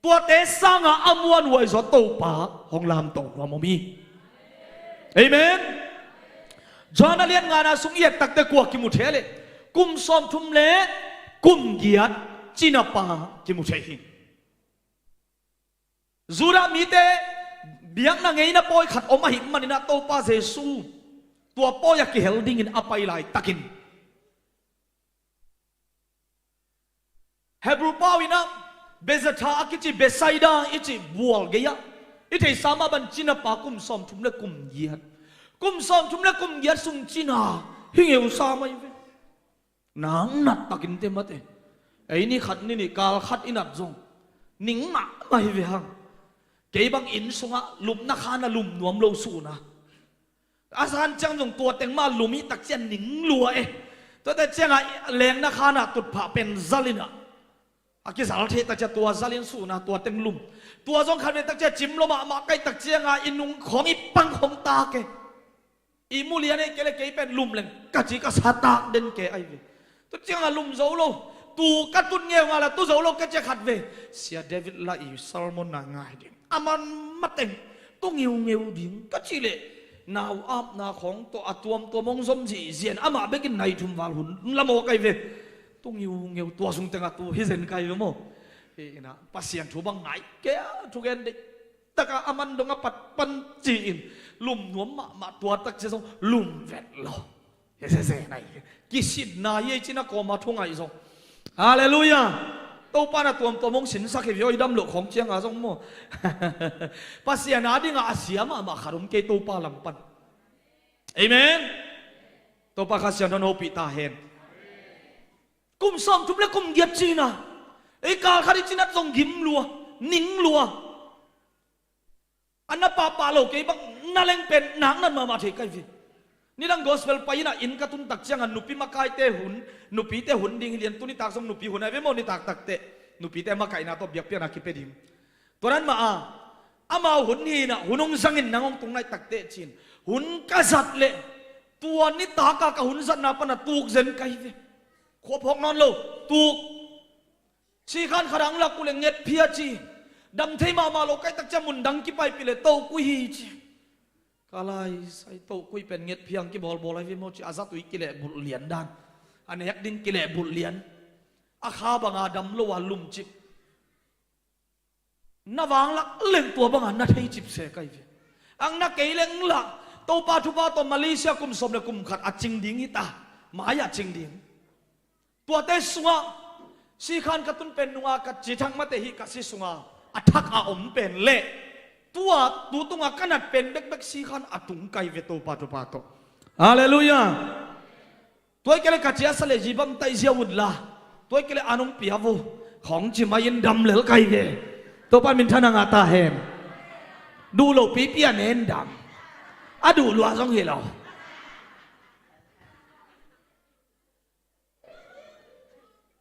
Tuate sanga a muanhuai zaw Topa hong lamto nuam om hi. Amen. Johan a lian ngana sung i et takte kua kimu thei leh, kum sawmthum le kum giat cinapa kimu thei hi. Judah mite biakna ngeina pawi khat om ahih maninah Topa Jesu tua pawi a kihel dingin a pai laitakin Hebrew pau inah Bethzatha a kici Bethsaida i cih bual gei-ah i theihsa mah bang cinapa kum sawmthum le kum giat, kum sawmthum le kum giat sung cina hi ngeusa mai ve. Nang nat takin te mate. Ei ni khat ni nih kal khat i nat zong ning mahmah hi ve hang. Kei bang inn sungah lupna khan a lum nuam lo suhna. A san ciang zong tua teng mah lum hi tak ciang ning lua e. Tuate ciangah lengna khanah tutphah pen zal inah a kizal thei tak ciang tua zal in suhna tua teng lum. Tua zong khat ve tak ciang cim lo mahmah kai tak ciangah i nung khawng i pang khawng tak e. I mu lian ei kei le kei pen lum leng ka ci ka sa tak den kei ahi ve. Tu ciangah lum zo lo. Tu ka tun ngeu nga la tu zo lo ka cia khat ve. Sia David la i sermon na ngai ding. A man mateng tu ngeungeu ding ka ci leh nau apna khawng tawh a tuamtuam hong zom zihzian amah bekin nai thum val hun la maw kai ve. Tu ngeungeu tua sung tengah tu hi zen kai ve maw. Hi inah Pasian thu bang ngai kei a thugen dei. Taka a man dong a pat pan ci-in lum nuam mahmah tua tak cia zong lum vet lo. He sese nai kisinna hi ei cina kawma thu ngai zong. Halleluiah. Topa na tuamtuam hong sinsak hi viau i dam loh khawng cianga zong maw. Pasian a dinga a sia mahmah khat om kei Topa lam pan. Amen. Topa Kha Sian hon hopih ta hen. Kum sawmthum le kum giat cina ei kal khat i cinat zong gim lua, ning lua. A na pahpah lo kei bang na leng pen naknat mahmah thei kai ve. Nidang gospel pai inah inn ka tun tak ciangah nupi makaite hun, nupite hun ding hi lian tu nitak zong nupi hun a ve maw nitak takteh. Nupite makaihna tawh biakpiakna kipia ding. Tua dan mah a amau hun hi inah hun hong zangin nang hong tung naih takteh cin hun ka zat leh tua nitakah ka hun zatna pana tuk zen kai ve. Khuaphawk nawn lo tuk. Sikhan khat ang lak uh le ngetphia ci. Dam thei mahmah lo kai tak cia mun dang kipaipih le tokui hi ci. Ka laisai tokui pen ngetphia ang kibawlbawl ahi ve maw ci a zat uh i kilehbulh lian dan. A nek ding kilehbulh lian. A kha banga dam lo a lumcip. Na vanglak leng tua banga na thei cipse kai ve. Ang na kei leng lah Topa thupha tawh Malaysia kum sawm le kum khat a cing ding hi ta. Mai-ah cing ding. Tuate sungah sikhan ka tun pen nunga ka ci thak mate hi ka si sunga a thak a om pen leh tua tu tunga ka nat pen bekbek sikhan a tung kai ve Topa thupha tawh. Halleluiah. Tuai kele ka ciasa le zibam tai zia utla tuai kele anung pia vo khawng ci mai in dam lel kai ve. Topa min thang a ngah ta hen. Duh lo pipi a nen dam. A duh lua zong hi lo.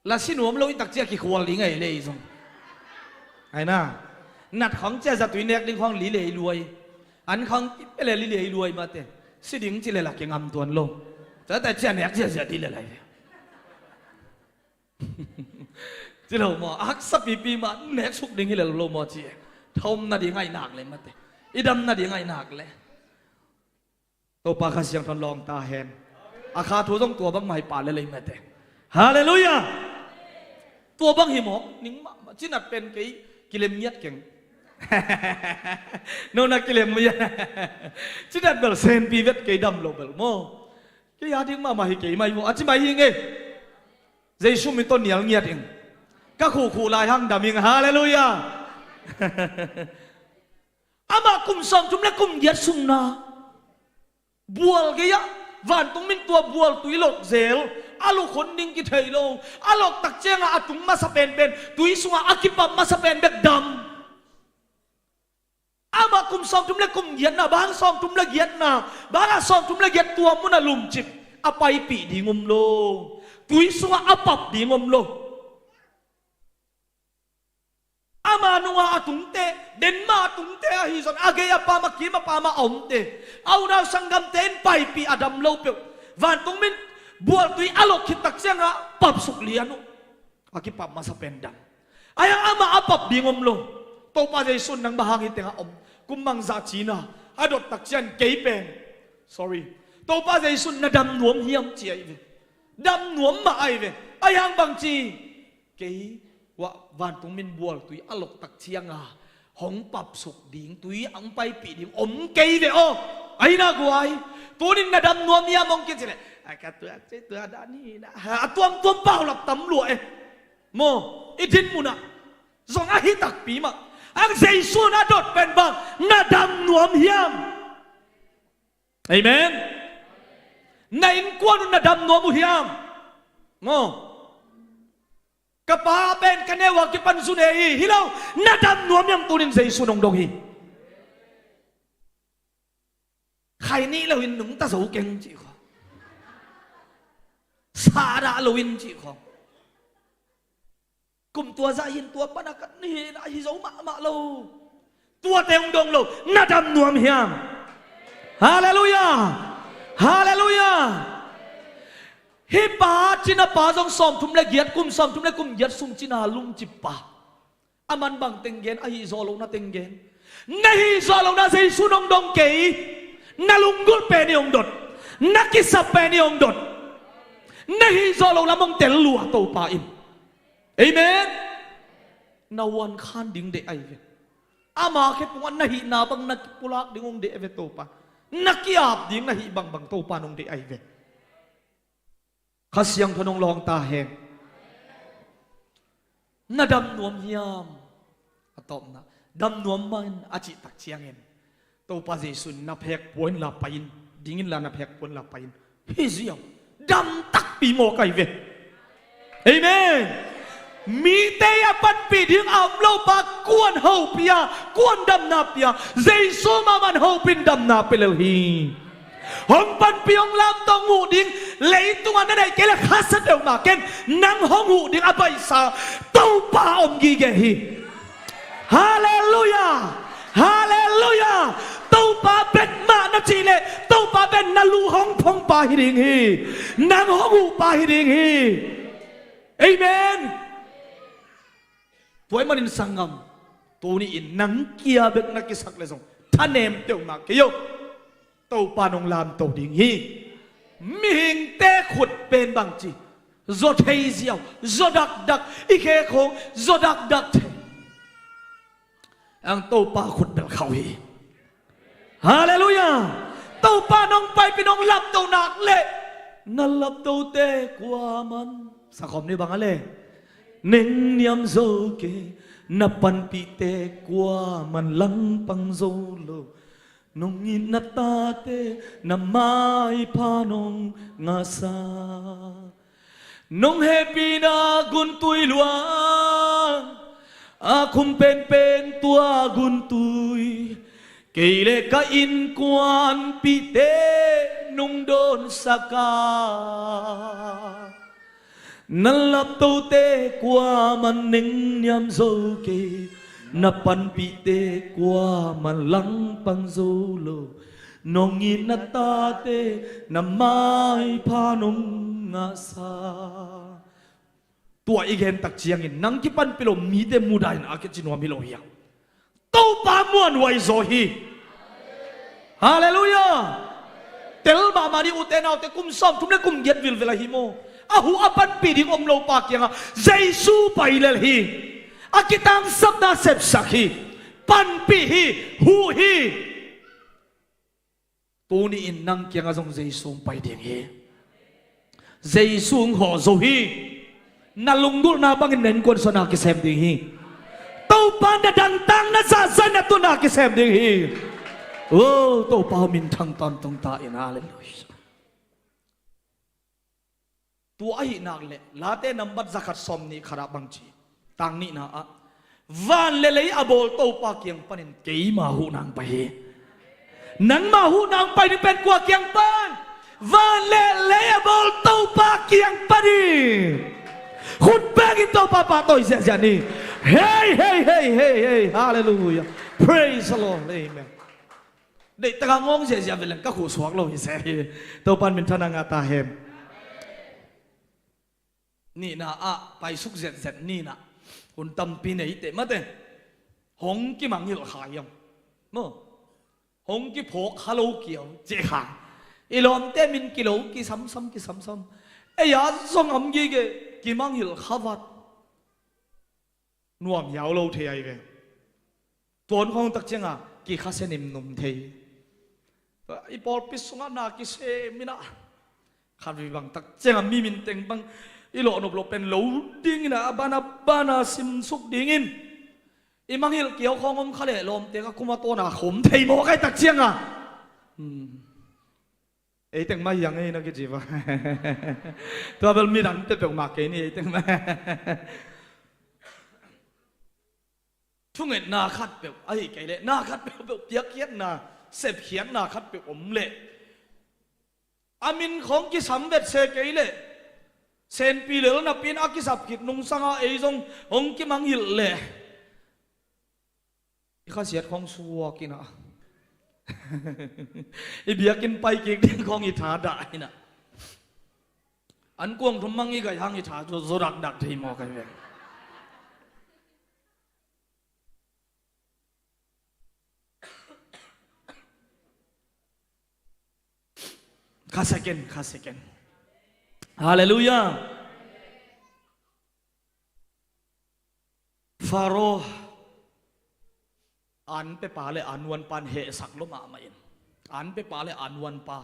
La si nuam lo i tak ciang kikhual ding a hi le i zong. Ai na. Nat khang ciang zatui nek ding khang li le i luai. An khang i pe le li le i luai mate. Si ding ci le la kingam tuan lo. Tua ta ciang nek ciang zia di le lai. Ci lo maw, a haksa pipi mah nek suk ding hi le lo maw ci e. Thawm nading a i nak le mate. I dam nading a i nak le. Topa Kha Siangtho in lawng ta hen. A kha thu zong tua bangmah hi pah le lei mate. Halleluiah. Tua bang hi mawk ning mahmah. Cinat pen kei kilem ngiat keng. No na kilem ngiat. Cinat bel senpi vet kei dam lo bel maw. Kei a dik mahmah hi kei mai maw. A ci mai hi ngei. Jesu min tawh nial ngiat ing. Ka khuhkhuh lai hang dam ing. Halleluiah. Amah kum sawmthum le kum giat sungna bual gei-ah vantungmi in tua bual tui lok zel a lukhun ding kithei lo. A lok tak ciangah a tung masa penpen tui sungah a kipap masa pen bek dam. Amah kum sawmthum le kum giatna, bang sawmthum le giatna, bang a sawmthum le giat tua munah lumcip a paipih ding om lo. Tui sungah a pap ding om lo. Ama nungah a tungte, denmah a tungte ahi zong a gei a pam a kim a pam a omte, a unau sanggamte in paipih a dam lo peuh vantungmi in bualtui a lok khit tak ciangah papsuk lian uh. A kipap masa pen dam. Ai amah a pap ding om lo. Topa Jesu in nang bang hang hi tengah om. Kummang zah cina a dot tak ciang kei pen, sorry, Topa Jesu in na dam nuam hiam ci ahi ve. Dam nuam mah ahi ve. Ai hang bang ci kei, wah, vantungmi in bualtui a lok tak cianga hong papsuk ding, tui hong paipih ding om kei ve aw. Ahi na guai. Tunin na dam nuam hiam hong kici leh, a ka tua ci tua dan hi na, a tuamtuam paulap tam lua e. Maw, i din munah zong ahi takpi mah. Ang Jesu na dot pen bang na dam nuam hiam? Amen. Na innkuan un na dam nuam uh hiam? Maw, ka pa pen ka neu a kipan zu ne hi. Hi lo, na dam nuam hiam? Tunin Jesu nong dong hi. Khai nih loin nungta zo keng cih khawng, sa dah loin cih khawng. Kum tua zah hin tua pana kan hi na hi zo mahmah lo. Tuate hong dong lo, na dam nuam hiam? Halleluiah. Halleluiah. Hih pa cina pa zong sawmthum le giat, kum sawmthum le kum giat sung cina lumcip pa. A man bang teng gen, a hih zawh lohna teng gen. Na hih zawh lohna Jesu nong dong kei. Na lunggulh pen i hong dot, na kisap pen i hong dot. Na hih zawh loh lam hong tel lua Topa in. Amen. Na uan khan ding deih ahi ve. Ama khepungah na hihna bang na kipulak ding hong deih ahi ve Topa. Na kiap ding na hih bangbang Topa nong deih ahi ve. Kha Siangtho nong lawng ta hen. Na dam nuam hiam? A tawpna, dam nuam mah in a cih tak ciangin Topa Jesu in na phek puain la pai in, dingin la na phek puain la pai in. Hi ziau, dam takpi mawk ahi ve. Amen. Mite a panpih ding a om lo pa kuan hopih a, kuan damna pia, Jesu mahmah in hopih in damna pia lel hi. Hong panpih, hong lamto, hong huh ding, leitungah na neih kei le khasiat deuh mah ken, nang hong huh ding a baihsa Topa om gige hi. Halleluiah. Halleluiah. Topa bet mah na cih leh Topa bet na lu hong phong pa hi ding hi. Nang hong huh pa hi ding hi. Amen. Tua ahih manin sanggam, tuni in nang kia bek na kisak le zong thanem peuhmah kei o. Topa nong lamto ding hi. Mihingte khut pen bangci zaw thei ziau, zaw dakdak, i khe khawng zaw dakdak thei. Ang Topa khut bel khauh hi. Halleluiah. Topa nong paipih, nong lapto nak leh na laptote kuaman sakhawm ni bang a le nengniam zo kei, na panpihte kuaman langpang zo lo. Nong itna tate na maipha nong ngahsa. Nong hehpihna guntui luang A khum penpen tua guntui, kei le ka innkuanpihte nong dawnsak a, na laptote kuamah nengniam zo kei, na panpihte kuamah langpang zo lo, nong it na tate na maipha nong ngahsa. Tua i gen tak ciangin nang kipanpih lo mite mudahin a kici nuam hi lo hiam? Topa muanhuai zaw hi. Halleluiah. Tel mahmah ni, ute naute, kum sawmthum le kum giat vilvel ahi maw? A huh a panpih ding om lo pa kiangah Jesu pai lel hi. A kitangsapna sepsak hi. Panpih hi. Huh hi. Tuni-in nang kiangah zong Jesu hong pai ding hi. Jesu hong hawh zo hi. Na lunggulhna bangin na innkuan sungah na kisem ding hi. Topa na dangtakna zahzah na tun na kisem ding hi. O Topa aw, minthang tawntung ta in. Halleluiah. Tua ahih nak leh Late nambat zakhat sawmnih khat ah bang ci? Tang nihna ah, van le lei a bawl Topa kiang panin keima huhna hong pai hi. Nangma huhna hong pai ding pen kua kiang pan? Van le lei a bawl Topa kiang panin. Khut bengin Topa pahtawi ziahziah ni. Hei, hei, hei, hei, hei. Halleluiah. Praise the Lord. Amen. Deih taka ngawng ziahziah veleng ka khuh suak lo hi se hi. Topan minthanna ngah ta hen. Nihna ah paisuk zetzet nihna. Hun tampi nei teh mate. Hong kimangngilh kha hiam? Maw? Hong kiphawk kha lo kiau cih kha. I lawmte min kilo kisamsam kisamsam. Ei a zong am gige kimangngilh kha vat. Nuam hiau lo thei ahi ve. Tuan khawng tak cianga kikhasia nimnum thei. I pawlpi sungah na kisem inah khat vei bang tak cianga mi minteng bang i lawhnop loh pen lo ding inah a bana bana simsuk dingin i mangngilh kiau khawng om kha leh lawmte ka khuma tawna khum thei mawk ahi tak cianga. Hmm. Eiteng mah hiang ei na kici va. Tua bel midang peuhpeuh mah kei ni, eiteng mah. Thungetna khat peuh ahi kei leh, na khat peuhpeuh piakkhiatna, sepkhiatna khat peuh om leh, a min khawng kisam vet se kei leh, senpi lel napi in a kisap khit nungsanga ei zong hong kimangngilh leh, i khasiat khawng suak inah, i biakinn pai kik ding khawng i tha dah inah, an kuang thum mang i gaih hang i tha zaw dakdak thei mawk ahi ve. Khasia ken, khasia ken. Halleluiah. Faro an pepa le an nuanpa in hehsak lua mahmah in, an pepa le an nuanpa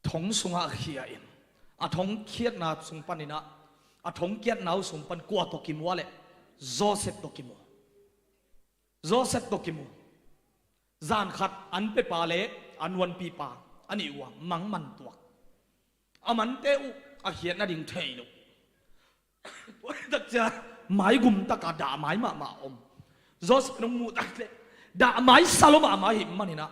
thong sungah khia in, a thongkhiatna sung paninah, a thongkiatna uh sung pan kua tawh kimu a leh? Joseph tawh kimu. Joseph tawh kimu. Zan khat an pepa le an nuanpipa a nih uh a mang man tuak. A mante uh a khiat nading thei lo. Tua takcia maigum taka dahmai mahmah om. Joseph nong muh tak leh dahmai sa lua mahmah ahih maninah,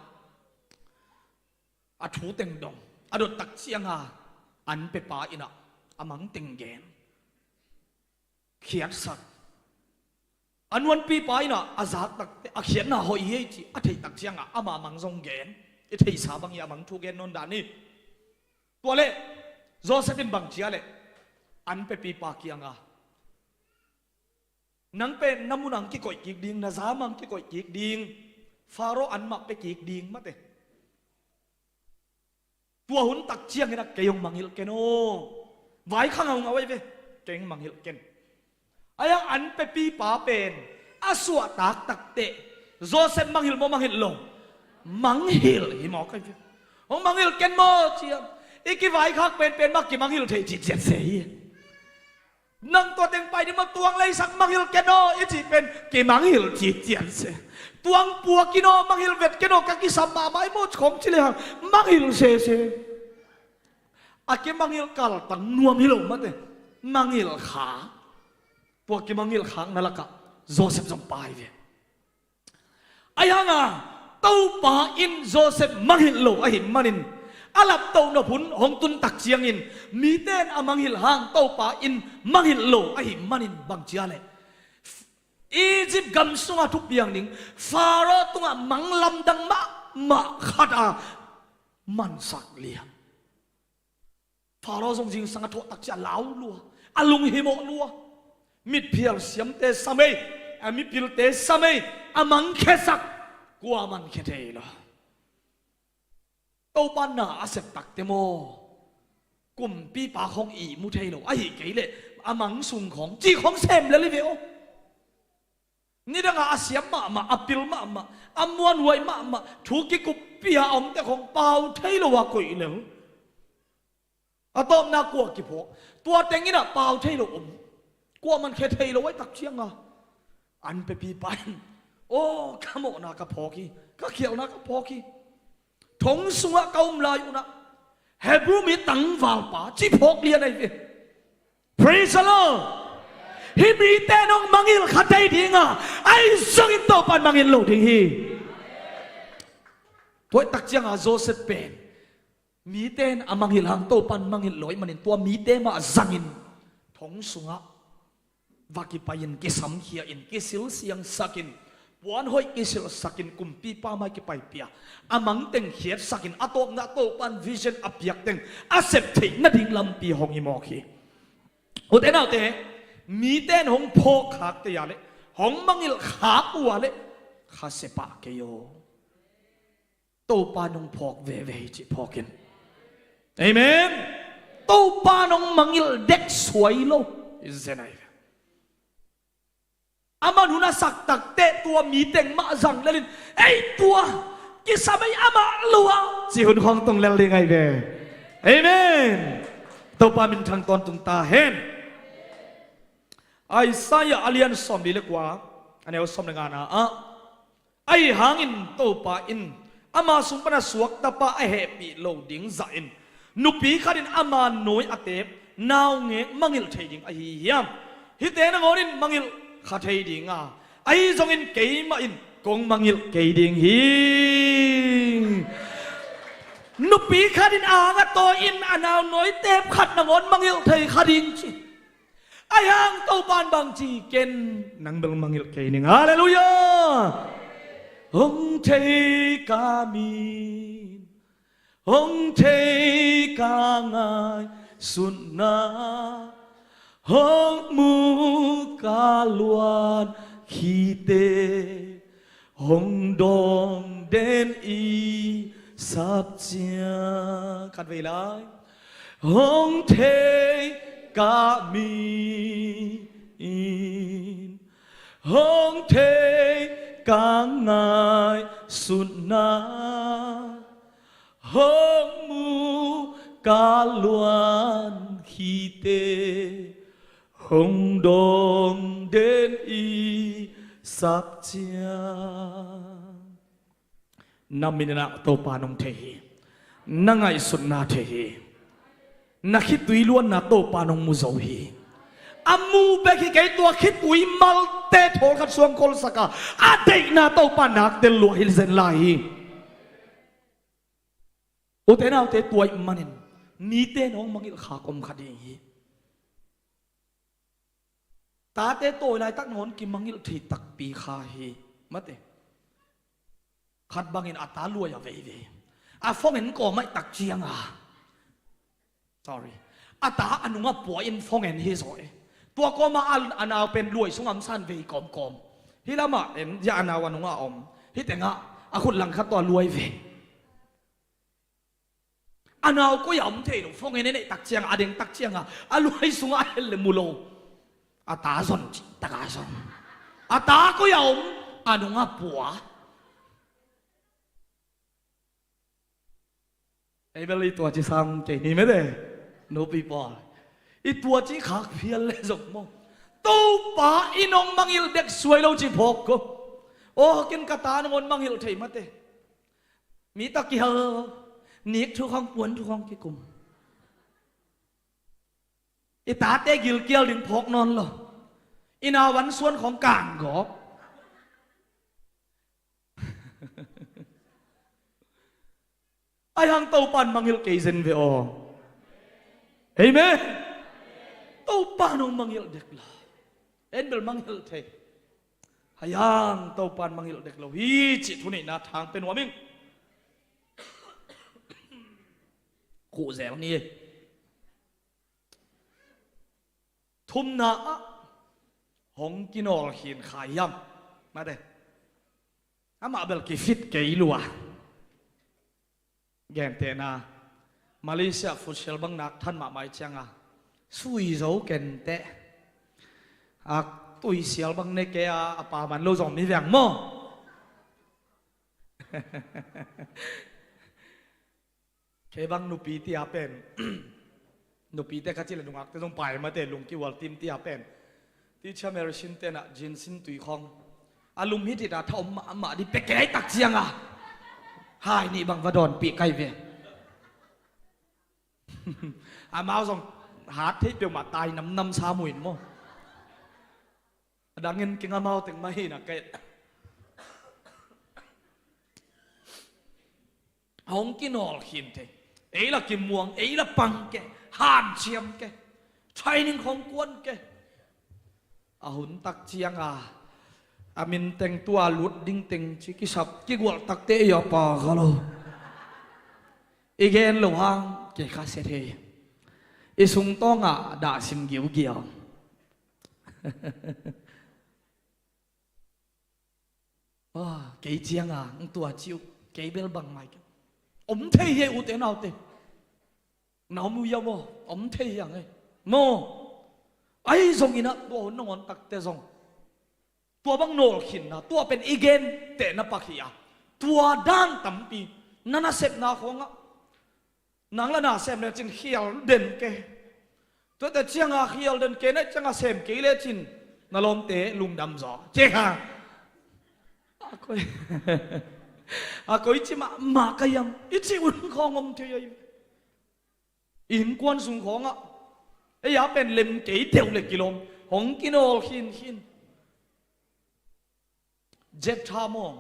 a thu teng dong, a dot tak cianga an pepa inah a mang teng gen, khiatsak. A nuanpipa inah a zak tak teh a khiatna hoih hi ei cih a theih tak cianga ama mang zong gen. I theihsa bang hi a mang thu gen nawn dah ni. Tua leh Joseph in bang ci a leh, an pepipa kianga, nang pen na munah hong kikoih kik ding, na zamah hong kikoih kik ding, Faro anmah pia kik ding mate. Tua hun tak ciangin a kei hong mangngilh ken aw. Vaikhak ngaungau ahi ve. Kei hong mangngilh ken. Ahi hang an pepipa pen a suahtak tak teh Joseph mangngilh maw, mangngilh lo? Mangngilh hi mawk ahi ve. Hong mangngilh ken maw ciam? I kivaikhak penpen mah kimangngilh thei ciciat se hi. Nang tua teng pai ding maw, tuang leisak mangngilh ken aw i cih pen kimangngilh ciciat se. Tuang puak in aw, mangngilh vet ken aw, ka kisam mahmah i maw khawng ci lehang mangngilh sese. A kimangngilh kaltang nuam hi lo mate. Mangngilh kha. Tua kimangngilh khakna lakah Joseph zong pai ve. Ahi hanga Topa in Joseph mangngilh lo ahih manin a laptoh nop hun hong tun tak ciangin mite in a mangngilh hang Topa in mangngilh lo ahih manin bang ci a leh Egypt gam sungah thupiang ding Pharaoh tungah mang lamdang mahmah khat a mansak lian. Pharaoh zong zingsang a thawh tak ciang a lau lua, a lunghimawh lua. Mitphial siamte sam ei, a mipilte sam ei, a mangkhiasak kuaman khia thei lo. Topa na a sep takte maw, kumpipa khong ihmu thei lo, ahih kei leh a mang sung khong cih khong sem lel hi ve aw. Nidangah a siam mahmah, a pil mahmah, a muanhuai mahmah, thu kikuppih a omte khong pau thei lo a koih lel. A tawpna kua kiphawk, tua teng in ah pau thei lo om. Kuaman khia thei lo ahih tak cianga an pepipa in, aw, ka mawhna ka phawk hi, ka khialhna ka phawk hi. Thong sungah ka um lai unah Hebrew mi tangvalpa ci phawk lian ahi ve. Praise the Lord. Hih mite in hong mangngilh kha thei dinga, ahi zongin Topa in mangngilh lo ding hi. Tua ahih tak cianga Joseph pen mite in a mangngilh hang Topa in mangngilh lo ahih manin tua mite mah zangin thong sungah va kipai-in, kisamkhia-in, kisilsiangsak-in, puan hoih kisilhsak-in, kumpipa mai kipaipih a, a mang teng khiatsak-in, a tawpna Topa in vision a piak teng a sep theih nading lampi hong hi mawk hi. Ute naute, mite in hong phawk khak thei a leh, hong mangngilh khak uh a leh, khasia pah kei aw. Topa in hong phawk veve hi cih phawk in. Amen. Topa in hong mangngilh dek suai lo. I zen ahi ve. Aman hun a sak takteh tua mi teng mah zang lelin, ei tua kisam ei amah lua, ci hun khawng tung lel ding ahi ve. Amen. Topa minthang tawntung ta hen. Isaiah a lian sawmli le kua, a neu sawm le ngana ah, ahi hangin Topa in ama sung pana suak tapa a hehpih lo ding zahin nupi khatin ama nawi a teep naungek mangngilh thei ding ahi hiam? Hihte nangawnin mangngilh kha thei dinga, ahi zongin keimah in kong mangngilh kei ding hi. Nupi khatin a ang a tawi-in a nau nawi teep khat nangawn mangngilh thei kha ding ci. Ahi hang Topa in bang ci, ken nang bel mangngilh kei ning. Halleluiah. Hong thei ka min, hong thei ka ngaihsutna, hong mu ka luan khite, hong dawng den i sap ciang. Khat vei lai. Hong thei ka min, hong thei ka ngaihsutna, hong mu ka luan khite, hong dawng den i sap ciang. Na min in ah Topa nong thei hi. Na ngaihsutna thei hi. Na khitui luanna Topa nong mu zo hi. A mu bek hi kei, tua khitui malte thawl khat suang kholsak a, a deihna Topa nak tel lua hi zen lai hi. Ute naute, tua ahih manin mite in hong mangngilh khak om kha ding hi. Tate tawi laitak nangawn kimangngilh thei takpi kha hi. Mate, khat bangin a ta luai a veivei. A phone en kawm ahih tak cianga, sorry, a ta a nungah pua in phone en hi zaw e. Tua kawma a, a nau pen luai sungah om san vei kawmkawm. Hih lamah en, ya a nau a nungah om. Hih tengah a khut langkhat tawh a luai ve. A nau koi-ah om thei lo, phone en en ahih tak cianga, a deng tak cianga, a luai sungah a hel le mu lo. A ta zon cih taka zon. A ta koi-ah om, a nungah pua. Ei bel i tua ci sam kei ni mete. Nupi pawl, i tua ci khak phial le zong maw, Topa in hong mangngilh dek suai lo ci phawk ko. Aw, ken ka ta nangawn mangngilh thei mate. Mi tawh kihel, nik thu khawng, puan thu khawng kikum. I tate gilkial ding phawk nawn lo. I nau an suan khawng kang gawp. Ahi hang Topan mangngilh kei zen ve aw. Amen. Topan hong mangngilh dek lo. En bel mangngilh thei. Ahi hang Topan mangngilh dek lo hi cih thuneihna thang pia nuam ing. Khuh zel ni. Thumna ah hong kinawlkhin kha hiam? Mate. Amah bel kifit kei lua. Gentehna Malaysia futsal bang nak than mahmah i cianga sui zo kenteh. A tuisial bang ne kei a, a pa man lo zong mi veng maw? Kei bang nupi tia pen nupite ka ci le nungakte zong pai mate, lungkiual tim tia pen ti chia merisin tenah jinsin tui khawng a lum hit hita tha om mahmah di pekei tak cianga hai nih bang va dawnpih kai ve. Amau zong hat thei peuhmah tai namnam sa muin maw? A dangin kingamau teng mah hi na kei. Hong kinawlkhin thei. Ei la kimuang, ei la pang ke, hanciam ke, training khong kuan ke. A hun tak cianga a min teng tua lut ding teng ci kisap kigualh takte ei a pa kha lo. I gen lo hang kei kha sia thei. I sungtawngah dahsim giugiau. Ah, kei cianga ng tua ciu kei bel bang mai kei. Om thei hi ei ute naute. Na om uh ia maw? Om thei hi ang ei maw? Ahi zonginah tua hun nangawn takte zong tua bang nawlkhinna tua pen i gentehna pak hi a, tua dan tampi na nasepna khawngah nang la na sem lecin khial den ke. Tuate cianga khial den ke na cianga sem kei lecin na lawmte lungdam zaw. Cia kha a koi a koi ci mahmah ka hiam i ci un khawng om thei ahi. Innkuan sung khawngah ei a pen lem kei teuh le kilawm hong kinawl khinkhin. Jephthah maw?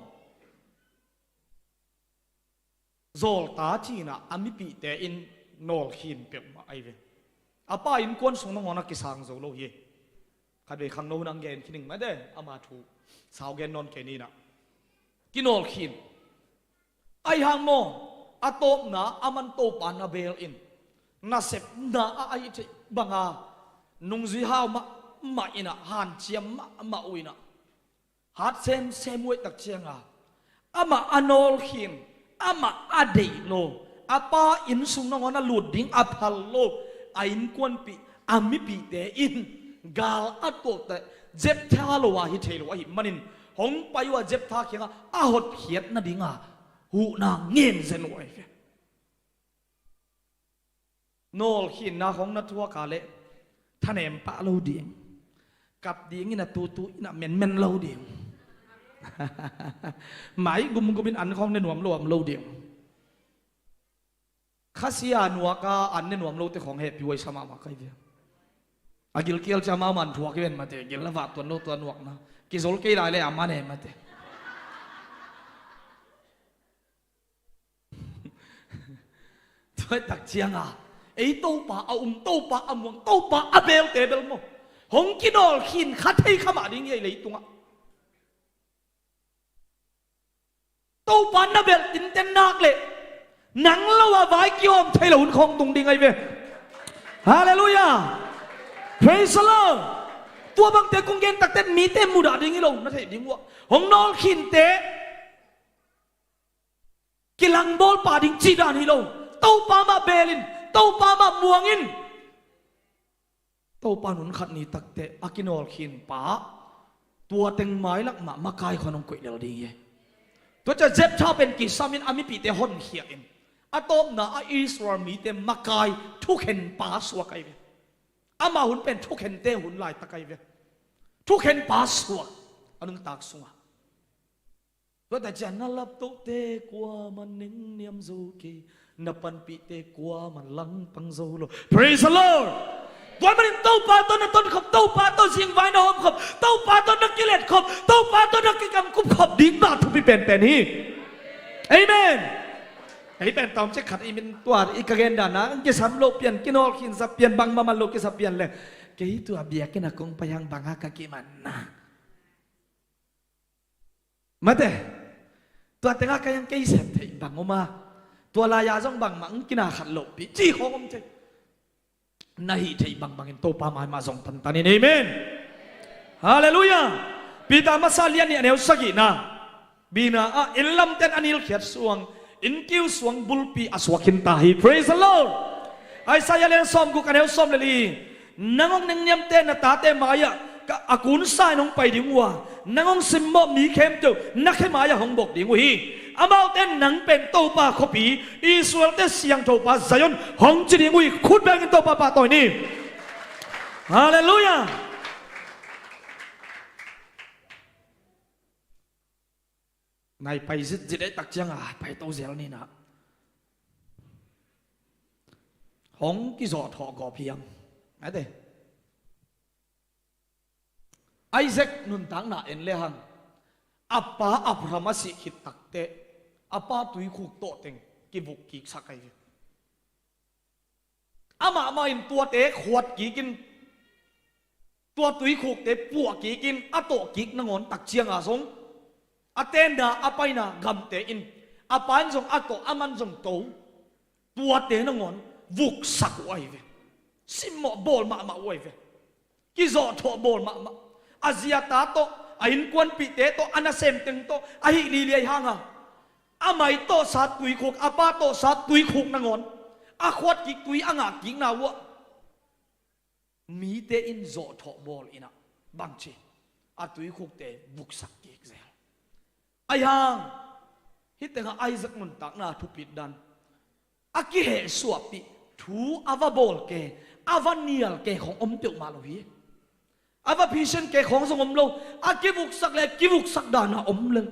Zawlta cinah a mipihte in nawlkhin peuhmah ahi ve. A pa innkuan sung nangawn a kisang zo lo hi. Khatvei khangno hun ang gen khining mah de ama thu sau gen nawn kei ninah kinawlkhin. Ahi hang maw, a tawpna a man Topa na beel in nasepna a ahi theih banga nungzui hau mahmah inah hanciam mahmah uh inah hat semsem uh aih tak cianga amah a nawlkhin, amah a deih lo, a pa innsung nangawn a lut ding a phal lo, a innkuanpih a mipihte in gal a tuakteh Jephthah lo a hi thei lo ahih manin hong pai uh a Jephthah kiangah a hotkhiat nadinga huhna ngen zen uh ahi ve. Nawlkhinna khawng na thuak a leh thanem pah lo ding, kap dingin a tutu inah menmen lo ding. Mai gumgumin an khawng ne nuam lo am lo ding. Khasia nuaka an ne nuam lote khawng hehpih huaisa mahmah kai ve. A gilkial cia mahmah an thuak hi ven mate, gil la vah tuan lo tua nuakna kizol kei lai le a man he mate. Tuaitak cianga ei Topa a um, Topa a muang, Topa a belte bel maw hong kinawlkhin kha thei kha mah ding hi ei leitungah. Topa na belh tinten nak leh nang lo a vai kiawm thei lo hun khawng tung ding ahi ve. Halleluiah. Praise the Lord. Tua bangte kong gen takte mite mudah ding hi lo na theih ding uh ah hong nawlkhinte kilangbawl pa ding cih dan hi lo. Topa mah beel in, Topa mah muang in. Topa in hun khat ni takteh a kinawlkhin pa tua teng mailak mah makai khawng hong koih lel ding hi. Tua ciah Jephthah pen kisam in a mipihte honkhia in a tawpna a Israel mite makai thukhen pa suak ahi ve. Amah hun pen thukhente hun laitak ahi ve. Thukhen pa suak a nuntak sungah. Tua ta ciah na laptohte kuaman nengniam zo kei, na panpihte kuaman langpang zo lo. Praise the Lord. Tua manin Topa tawh na tonkhop, Topa tawh zingvai na hawmkhop, Topa tawh na kiletkhop, Topa tawh na kikamkupkhop ding mah thupi penpen hi. Amen. Ei pen tawmcik khat i min tua i ka gen dan a, kisam loh pian, kinawl khinsa pian, bangmah man lo kisa pian le, kei tua biakinn ah kong pai hang bang a ka kimanna. Mate, tua tengah ka yang kei sem theih bang om a, tua lai-a zong bangmah ng kina khat lohpi ci khawng om thei. Na hih theih bangbangin Topa maimah zong tantanin. Amen. Halleluiah. Peter masa lian nih a neu sagihna, bina ah inn lamten a nilkhiat suang, inn kiu suang bulpi a suak khin ta hi. Praise the Lord. Isaiah lian sawmguk a neu sawm le li. Nang hong nengniamte na tate mai-ah ka, a kunsa in hong pai ding uh a, nang hong simmawh mi khempeuh na khe mai-ah hong bok ding uh hi. Amaute nang pen Topa khuapi, Israelte siangthopa Zion hong ci ding uh hi. Khut bengin Topa pahtawi ni. Halleluiah. Nai pai zitzit ei tak cianga pai to zel ninah hong kizawh thawh gawp hiam? Ate, Isaac nuntakna en le hang, a pa Abraham a sih khit takteh a pa tuikhuk tawhteng kivuk kiksak ahi ve. Amah mah in tuate khuat kikin, tua tuikhukte puah kikin a tawh kik nangawn tak cianga zong a tenna a paina gamte in a pa in zong a tawh, aman zong to, tuate nangawn vuksak uh ahi ve. Simmawh bawl mahmah uh ahi ve. Kizawhthawh bawl mahmah. A ziata tawh, a innkuanpihte tawh, a nasemteng tawh a hih lili ahi hanga, a mai tawhsa tuikhuk, a pa tawhsa tuikhuk nangawn a khuat kik, tui a ngah kikna uh ah mite in zawhthawh bawl inah bangci a tuikhukte vuksak kik zel. Ahi hang, hih tengah Isaac nuntakna thupit dan, a kihehsuahpih thu a va bawl ke, a va nial ke khong om peuhmah lo hi. A va phisian ke khong zong om lo. A kivuksak le kivuksak dana om lel.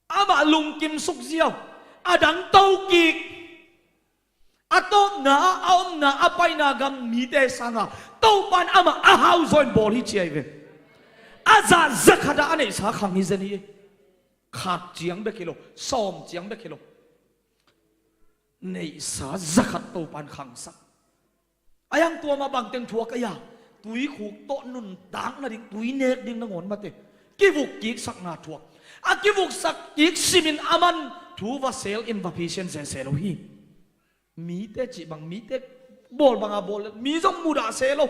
Amah lungkim sukziau, a dang to kik. A tawpna ah a omna a paina gam mite sanga Topan amah a hauzaw in bawl hi ci ahi ve. A zah zakhat ah a neihsa khang hi zen hi. Khat ciang bek hi lo, sawm ciang bek hi lo. Neihsa zakhat Topan khangsak. A yang tua mah bangteng thuak a ya, tuikhuk tawh nuntak nading, tui nek ding nangawn mate kivuk kiksakna thuak. A kivuksak kik simin aman thu va sel in va phisian sese lo hi. Mite cih bang, mite bawl banga bawl le mi zong mudah se lo.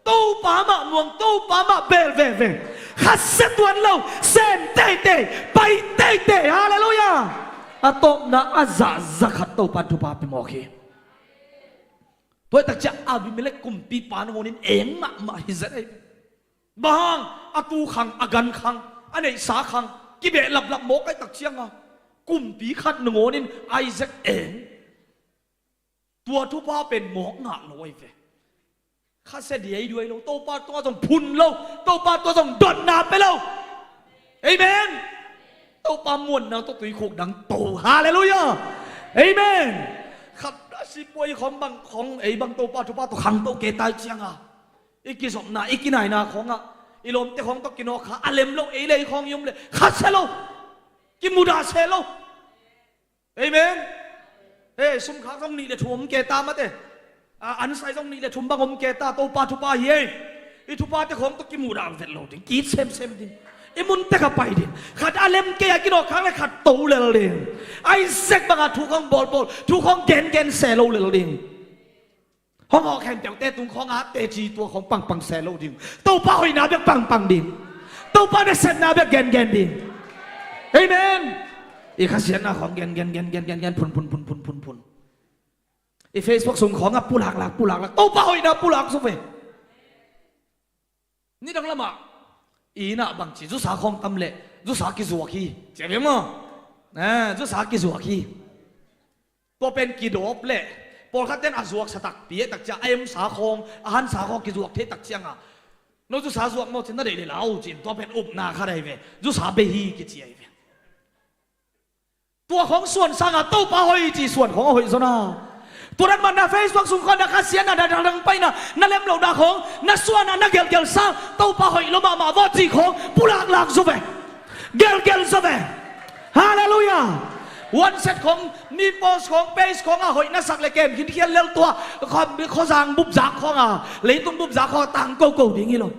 Topa mah muang, Topa mah bel veve. Khasia tuan lo, sem teitei, pai teitei. Halleluiah. A tawpna a zah zakhat Topan thupha pia mawk hi. Tua hi tak ciah Abimelek kumpipa nangawnin eng mahmah hi zet ei. Bang hang, a tu khang, a gan khang, a neihsa khang kibeh laplap mawk ahi tak cianga kumpi khat nangawnin Isaac eng. Tua thupha pen mawk ngah lo ahi ve. Khasia diaiduai lo, Topa tua zong phun lo, Topa tua zong dotna pe lo. Amen. Topa muanna tawh tuikhuk dang to. Halleluiah. Amen. Khat a sipuai khong bang khong ei bang Topa thupha tawh khangto ke tai cianga i kizopna, i kinaina khongah i lawmte khong tawh kinawkkha a lem lo, ei le ei khong i om le khasia lo, kimudah se lo. Amen. He, sumkhak zong nih le thum om ke ta mate. A, ansai zong nih le thum bang om ke ta, Topa thupha hi ei. I thuphate khong tawh kimudah vet lo ding, kit semsem ding. I munte kha pai ding. Khat a lem kei a kinawkkhak le khat to lel ding. Isaac banga thu khong bawlbawl, thu khong gengen se lo lel ding. Hong hawh khempeuhte tung khawngah teci tua khawng pangpang se lo ding. Topa hoihna bek pangpang ding. Topa nasepna bek gengen ding. Amen. I khasiatna khawng gengen gengen gengen phun phun phun phun phun phun. I Facebook sung khawngah pulaklak pulaklak, Topa hoihna pulak suk ve. Nidang lamah i innah bangci zusa khawng tam leh zusa kizuak hi. Cia ve maw? Eh, zusa kizuak hi. Tua pen kidawp leh pawlkhatten a zuaksa takpi eh takcia a emsa khawng, a hansa khawng kizuak thei takcianga no zusa zuak maw ci na deih leh lau cin tua pen upna kha dai ve. Zusa bei hi kici ahi ve. Tua khawng suan sanga Topa hoih ci suan khawng a hoih zona. Tua dan mah na Facebook sung khawng na khasiatna, na dangdang paina, na lem lohna khawng, na suahna, na gelgel sa, Topa hoih lo mahmah vawh cih khawng pulaklak zaw ve. Gelgel zaw ve. Halleluiah. One set khawng, mi post khawng, page khawng a hoih na sak le kem khinkhial lel tua, khuazang bupzak khawng a, leitung bupzak khawng a tang koko ding hi lo.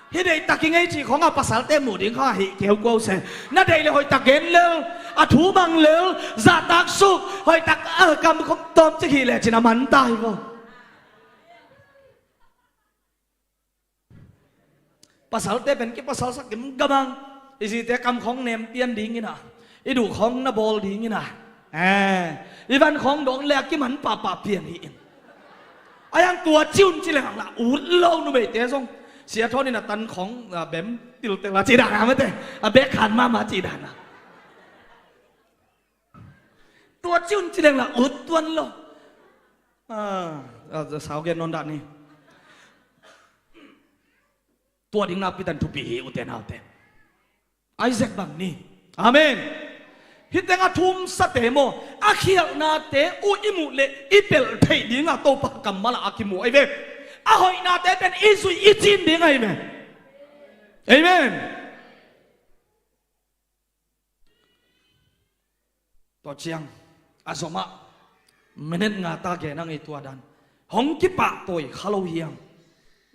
Hih deihtak i ngei cih khawng a pasalte muh ding khawng a hih keu ko se. Na deih le hoihtak gen lel, a thu mang lel, zahtak suk, hoihtak a kam khawng tawmcik hi lecin a man ta hi ko. Pasalte pen kipasal sak kim gamang. I zite kam khawng nem pian dingin a, i duh khawng na bawl dingin a, eh, i van khawng dawng le a kiman pahpah pian hi in. A yang tua ci un ci leng ang la ut lo numeite zong. Sia Thawn in a tan khawng a bem tiltel a ci dan a mate. A bek khan mahmah ci dan a. Tua ci un ci leng la ut tuan lo. Ah, ah, sau gen nawn dah ni. Tua ding nakpi tan thupi hi, ute naute. Isaac bang ni. Amen. Hih teng a thumsate maw, a khialhnate uh i muh leh i pelh theih dingah Topa kammal ah a kimu ahi ve. A hoihnate pen i zuih i cin ding ahi ve. Amen. Tua ciang a zomah minute nga ta gen ang ei tua dan. Hong kipahtawi kha lo hiam?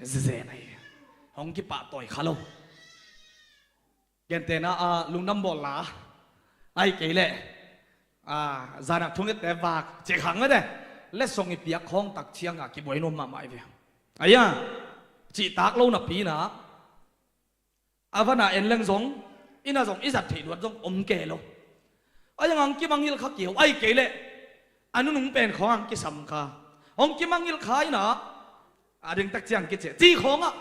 Zezen ahi. Hong kipahtawi kha lo. Gentehna a lungdam bawl la, ahih kei leh a zanak thungette vak cih khang mate. Letsong i piak khawng tak ciangah kibuai nuam mahmah ahi ve. Aia, cihtak lo napi-in ah a van a en leng zong, inn ah zong i zat theih luat zong om kei lo. A yang ang kimangngilh kha kei uh, ahih kei leh a nunung pen khawng ang kisam kha. Hong kimangngilh kha in ah, a ding tak ciang kiciah cih khawngah,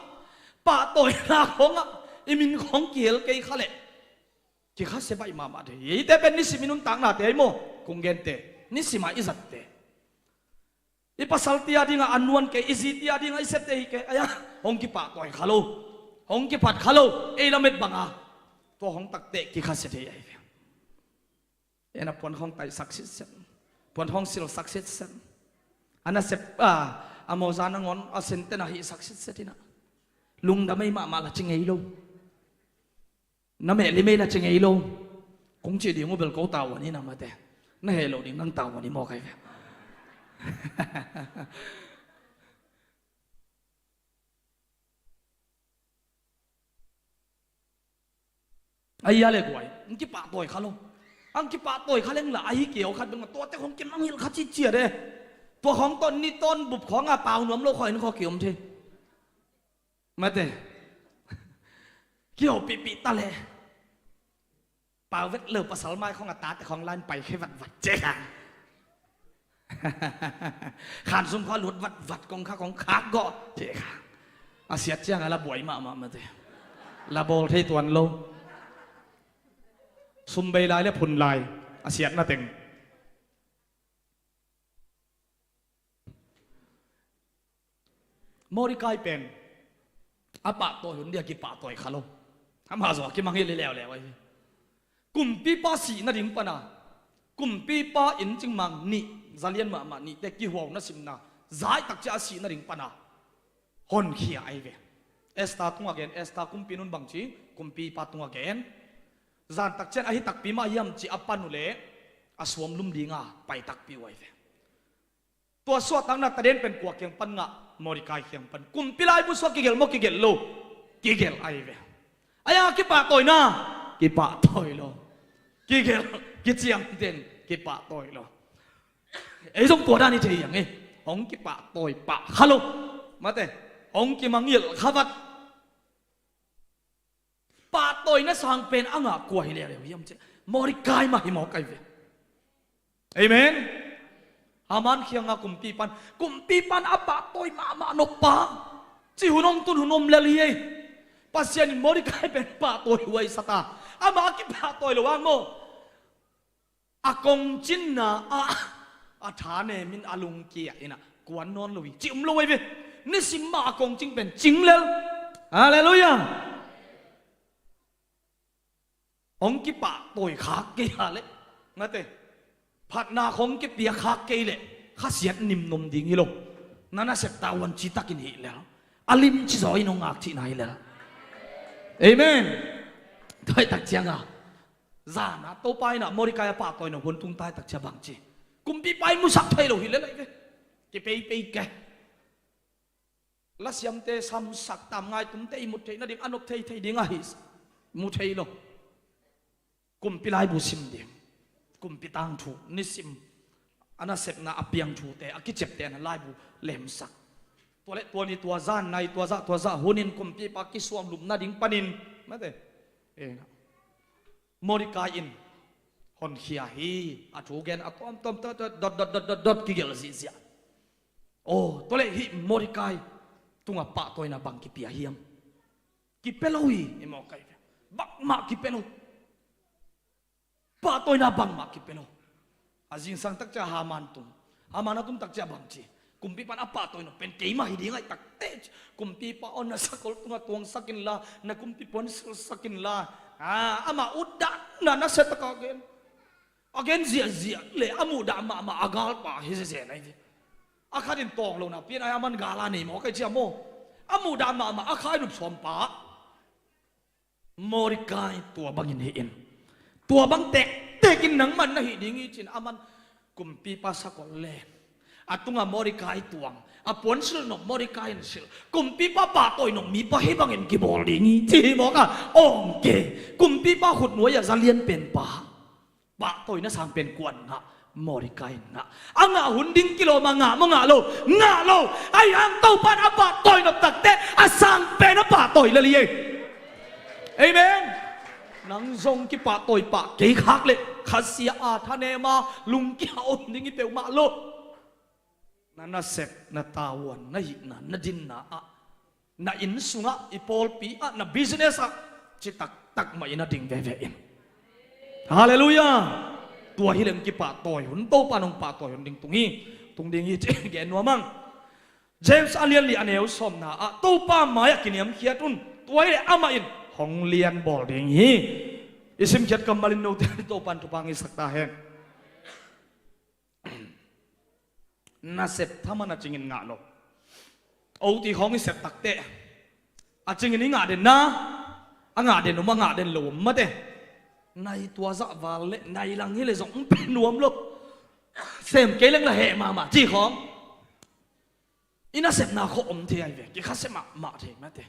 pahtawina khawngah i min khawng kihel kei kha leh kikhasia baih mahmah thei. Eite pen nisim i nuntaknate ahi maw, kong gente, nisimah i zatte. I pasalte a dingah a nuan kei, i zite a dingah i septe hi kei. Aia, hong kipahtawi kha lo, hong kiphat kha lo, ei lamet banga tua hong takteh kikhasia thei ahi ve. En a puan hong taihsak sitset, puan hong silsak sitset. A nasep a, a mawza nangawn a senten a hihsak sitset in ah, lungdam ei mahmah la ci ngei lo. Na meh lim ei la ci ngei lo. Kong cih ding uh bel ko tavuan hi na mate. Na heh loh ding nang tavuan hi mawk ahi ve. Ahi a le guai, ang kipahtawi kha lo. Ang kipahtawi kha leng la ahi kei uh khat beng a, tuate khong kimangngilh kha cihcia de. Tua khong tawn ni tawn bup khawng a pau nuam lo khaw in khaw kiom thei. Mate. Kiho pihpih ta leh pau vet lo pasal mai khong a tate khong lain pai khe vatvat cih kha. Khan sum kha lut vatvat kong kha kong khak gawh cih kha. A siat ciang a la buai mahmah mate. La bawl thei tuan lo. Sum bei lai le phun lai a siatna teng. Mordecai pen a pahtawi hun dia kipahtawi kha lo. Amah zong a kimangngilh hi leuleu ahi. Kumpipa sih nading pana, kumpipa inn cingmang nih, zalian mahmah nihte kihuau na simna zaitak ciah a sih nading pana honkhia ahi ve. Esther tungah gen, Esther kumpi nun bangci kumpipa tungah gen. Zantak cian ahi takpi mah hiam ci a pan uh leh a suam lum dinga pai takpi uh ahi ve. Tua suahtakna taden pen kua kiang pan ngah? Mordecai kiang pan. Kumpi laibu suak kigelh maw kigelh lo? Kigelh ahi ve. Aia kipahtawina? Kipahtawi lo. Kigelh kiciamteh kipahtawi lo. Ei zong tua dan i thei ang e. Hong kipahtawi pah kha lo. Mate. Hong kimangngilh kha vat. Pahtawina sang pen a ngah kua hi leuleu hiam cih leh Mordecai mah hi mawk ahi ve. Amen. Haman kiangah kumpipan, kumpipan a pahtawi mahmah noppa, ci hun om tun hun om lel hi ei. Pasian in Mordecai pen pahtawi huai sa ta. Amah a kipahtawi lo ang maw? A kongcinna ah a tha nemin a lungkia inah kuan nawn lo hi, ci um lo ahi ve. Nisim mah a kongcing pen cing lel. Halleluiah. Hong kipahtawi khak kei a leh, ngate, phatna khong kipia khak kei leh khasiat nimnom ding hi lo. Na nasep tavuan citakin hih lel, a limci zaw in hong ngak cihna hi lel. Amen. Tua hi tak cianga zana Topa in ah Mordecai a pahtawi nop hun tung tai tak cia bang ci, kumpipa in musak thei lo hi lel ahi ve. Kipeipei ke. Lasiamte samsak tam, ngaitumte i mut theih nading a nop thei thei ding ahi. Mu thei lo. Kumpi laibu sim ding, kumpi tangthu nisim a nasepna a piang thute a kiciapte na laibu lemsak. Tua le tua ni tua zan nai tua zah tua zah hunin kumpipa kisuang lup nading panin mate. Eh, Mordecai in honkhia hi. A thu gen a tuamtuam dot dot dot dot dot kigelh zihziah. Aw, tua le hih Mordecai tungah pahtawina bang kipia hiam? Kipia lo hi, i mawk ahi ve. Bangmah kipia lo. Pahtawina bangmah kipia lo. A zingsang takcia Haman tung. Haman a tung takcia bang ci, kumpipa in a pahtawi nop pen keimah hi ding ahi takte ci. Kumpipa aw, na sakol tungah tuangsak inla, na kumpi puan silhsak inla. Ah, amah utdahna nasia taka gen. A gen ziahziah le a muhdah mahmah a galpa hi zezen ahi ve. A khat in tawng lo na pian ahi a man gala nei mawk ahi cia maw. A muhdah mahmah a khai nup sawmpa. Mordecai tua bangin hi in. Tua bang tektekin nangman na hih ding hi cin a man kumpipa sakol le a tungah Mordecai tuang, a puan silh nop Mordecai in silh. Kumpipa pahtawi nop mipa hi bangin kibawl ding hi ci hi mawk a. Awng ke. Kumpipa khutnuai a za lian penpa. Pahtawina sang pen kuan ngah, Mordecai in ngah. A ngah hun ding kilawm a ngah maw ngah lo, ngah lo. Ahi hang Topa in a pahtawi nop takte a sang pen a pahtawi lel hi ei. Amen. Nang zong kipahtawi pah kei khak leh khasia a thanem a lungkia om ding hi peuhmah lo. Na nasep, na tavuan, na hihna, na dinna ah, na inn sungah, i pawlpi ah, na business ah, citak takmah in a ding veve in. Halleluiah. Tua hileng kipahtawi hun, Topa in hong pahtawi hun ding tung hi. Tung ding hi ci gen nuam ang. James a lian li a neu sawmna ah Topa mai-ah kiniamkhiat un. Tua hileh amah in hong lianbawl ding hi. I simkhiat kammal in note Topa in thupha ngeisak ta hen. Nasep thaman a cingin ngah lo. Oti khawng i sep takteh a cingin i ngah den na, a ngah den om, a ngah den lo om mate. Nai tua zah val le nai lang hi le zong pe nuam lo. Sem kei leng la heh mahmah ci khawng i nasepna khawh om thei ahi ve, kikhase mahmah thei mate.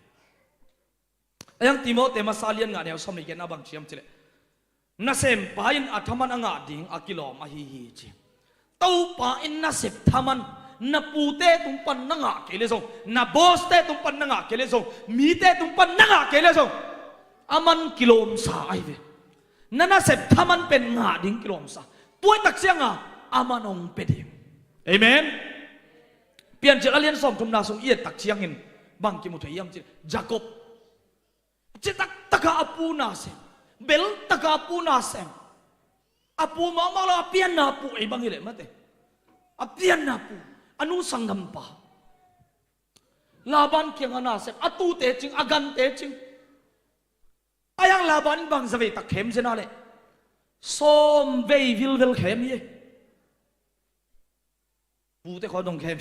A yang Timote masa lian nga neu sawm le giatna bang ciam cileh, nasempa in a thaman a ngah ding a kilawm ahi hi ci. Topa in nasep thaman na pute tung pan na ngah kei le zong, na bawste tung pan na ngah kei le zong, mite tung pan na ngah kei le zong, a man kilawmsa ahi ve. Na nasep thaman pen ngah ding kilawmsa. Tuai tak cianga a man hong pe ding. Amen. Piancil a lian sawm thumna sung i et tak ciangin bang kimu thei hiam ci, Jacob citak taka a pu nasem, bel taka a pu nasem. A pu mahmah lo, a pianna pu ei bang hileh mate. A pianna pu, a nu sanggampa. Laban kianga nasem, a tute cing, a gante cing. A yang Laban in bang zavei tak khem zena leh sawm vei vilvel khem hi. Pute khaw dong khem.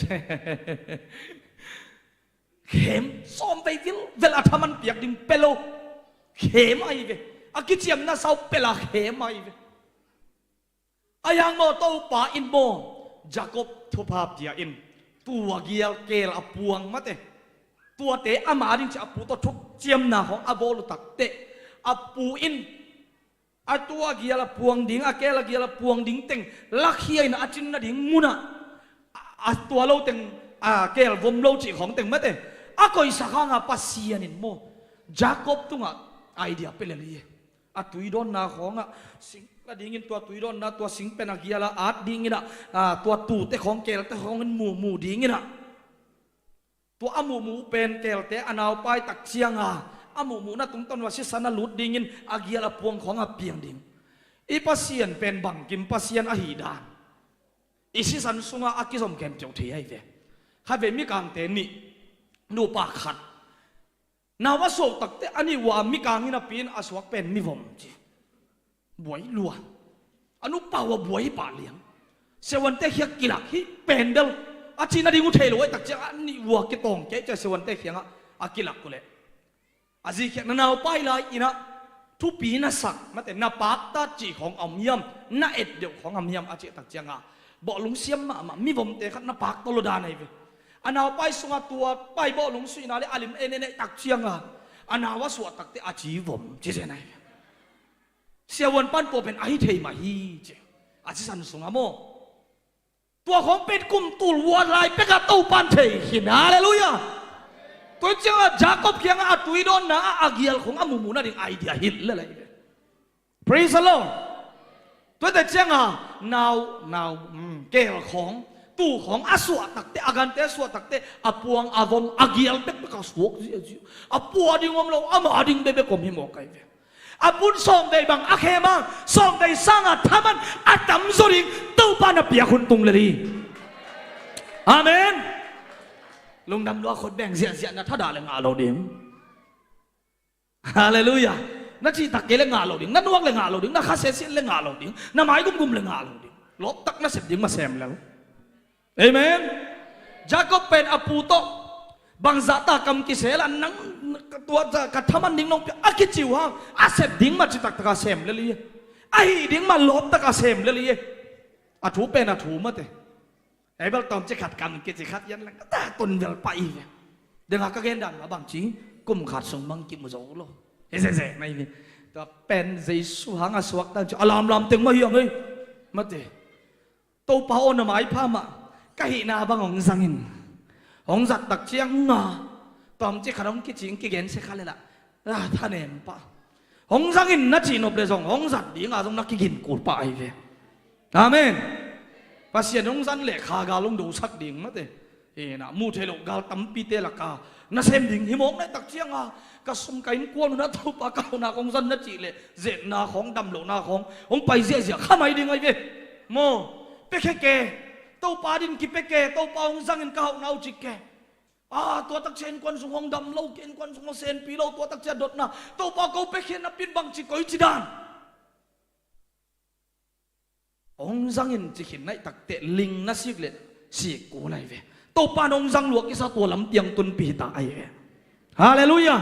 Khem sawm vei vilvel a thaman piak ding pe lo. Khem ahi ve. A kiciamna sau pela khem ahi ve. A yang maw Topa in maw Jacob thupha pia in tua gial keel a puang mate. Tuate ama ding ci a pu tawh thuk ciamna khawng a bawl uh takteh a pu in a tua gial a puang ding, a keel a gial a puang ding teng lakhia in a cin nading munah a, a tua lo teng, a keel vom lo cih khawng teng mate. A koihsak hanga Pasian in maw Jacob tungah idea pe lel hi. A tuidawnna khawngah sing la dingin tua tuidawnna tua sing pen a giala at dinginah, a, tua tute khawng keelte khawngin mumu dinginah tua a muhmuh pen keelte a naupai tak cianga a muhmuhna tungtawn uh a sisan a lut dingin a gial a puang khawng a piang ding. I Pasian pen bangkim Pasian ahi dan i sisan sunga a kizom khempeuh thei ahi ve. Khatvei mikangte nih, nupa khat nau a suah takte a nih uh a mikang in a pi in a suak pen mivom ci. Buai lua. A nupa uh a buai pah liang. Siavuante khiang kilak hi pen bel a cih nading uh thei lo ahih tak ciangah a nih uh a kitawng kei ciah siavuante khiangah a kilak uh leh a zi khiang na naupai lai-in ah thupi na sak mate na paktat cih khawng a om hiam, na et deuh khawng a om hiam a cih tak ciangah bawhlung siam mahmah mivomte khat na paktaw lo dan ahi ve. A naupai sungah tua pai bawhlung suihna le a lim en en ahih tak ciangah a nau a suah takte a ci vom ci zen ahi ve. Siavuan pan tua pen ahi thei mah hi ci a sisan sungah maw. Tua khawng pen kum tul vuan lai pekah Topan thei khin. Halleluiah. Tua ciangah Jacob kiangah a tui dawnna ah a gial khawng a muhmuh nading idea hilh lel ahi ve. Praise the Lord. Tua teh ciangah nau nau, mm, keel khawng, tuu khawng a suah takte, a gante a suah takte a puang a vom a gial pekpek a suak ziahziah. A pua ding om lo, ama ding bekbek om hi mawk ahi ve. A pun sawmvei bang a khem a, sawmvei sangah thaman a tamzaw ding Topa na piak hun tung lel hi. Amen. Lungdam lua khut beng ziahziah na thadah le ngah lo ding. Halleluiah. Na cihtak kei le ngah lo ding, na nuak le ngah lo ding, na kha sesiat le ngah lo ding, na mai gumgum le ngah lo ding. Lawptak na sep ding mah sem lel. Amen. Jacob pen a pu tawh bangzahta kam kisel a nang tua ka thaman ding nong pia a kici uh hang a sep ding mah citaktak a sem lel hi. A hih ding mah lawptak a sem lel hi. A thu pen a thu mate. Ei bel tawmci khat kam kici khat yan lang ta tun vel pah hi ve. Denga ka gen dan mah bangci kum khat sung mang kimu zo lo. Hi zezeh mai ve. Tua pen Jesu hang a suak dan ci a lamlam teng mah hi ang ei. Mate. Topa aw na maipha mah ka hihna bang hong zangin. Hong zat tak ciang nga tawmci khat hong kici hong kigensia kha lel ah, a thanem pah. Hong zangin na cih nop le zong hong zat dinga zong na kigin kul pah ahi ve. Amen. Pasian hong zan leh kha gal hong dosak ding mate. Ina muh theih loh gal tampite laka nasem ding hi mawk na hih tak cianga ka sum ka innkuan hun a Topa ka hauhna kong zan na cih leh zetna khawng damlohna khawng hong pai ziahziah kha mai ding ahi ve. Maw, pia khe ke. Topa din kipia ke. Topa hong zangin ka hauhna uh cih ke. A tua tak cia innkuan sung hong dam lo, innkuan sung hong senpi lo, tua tak cia dotna Topa ko pia khe na pin bang ci koi ci dan. Hong zangin ci khin na hih tak teh ling na sik leh sik kul ahi ve. Topa in hong zang lua kisa tua lam piang tunpi hi ta ahi ve. Halleluiah.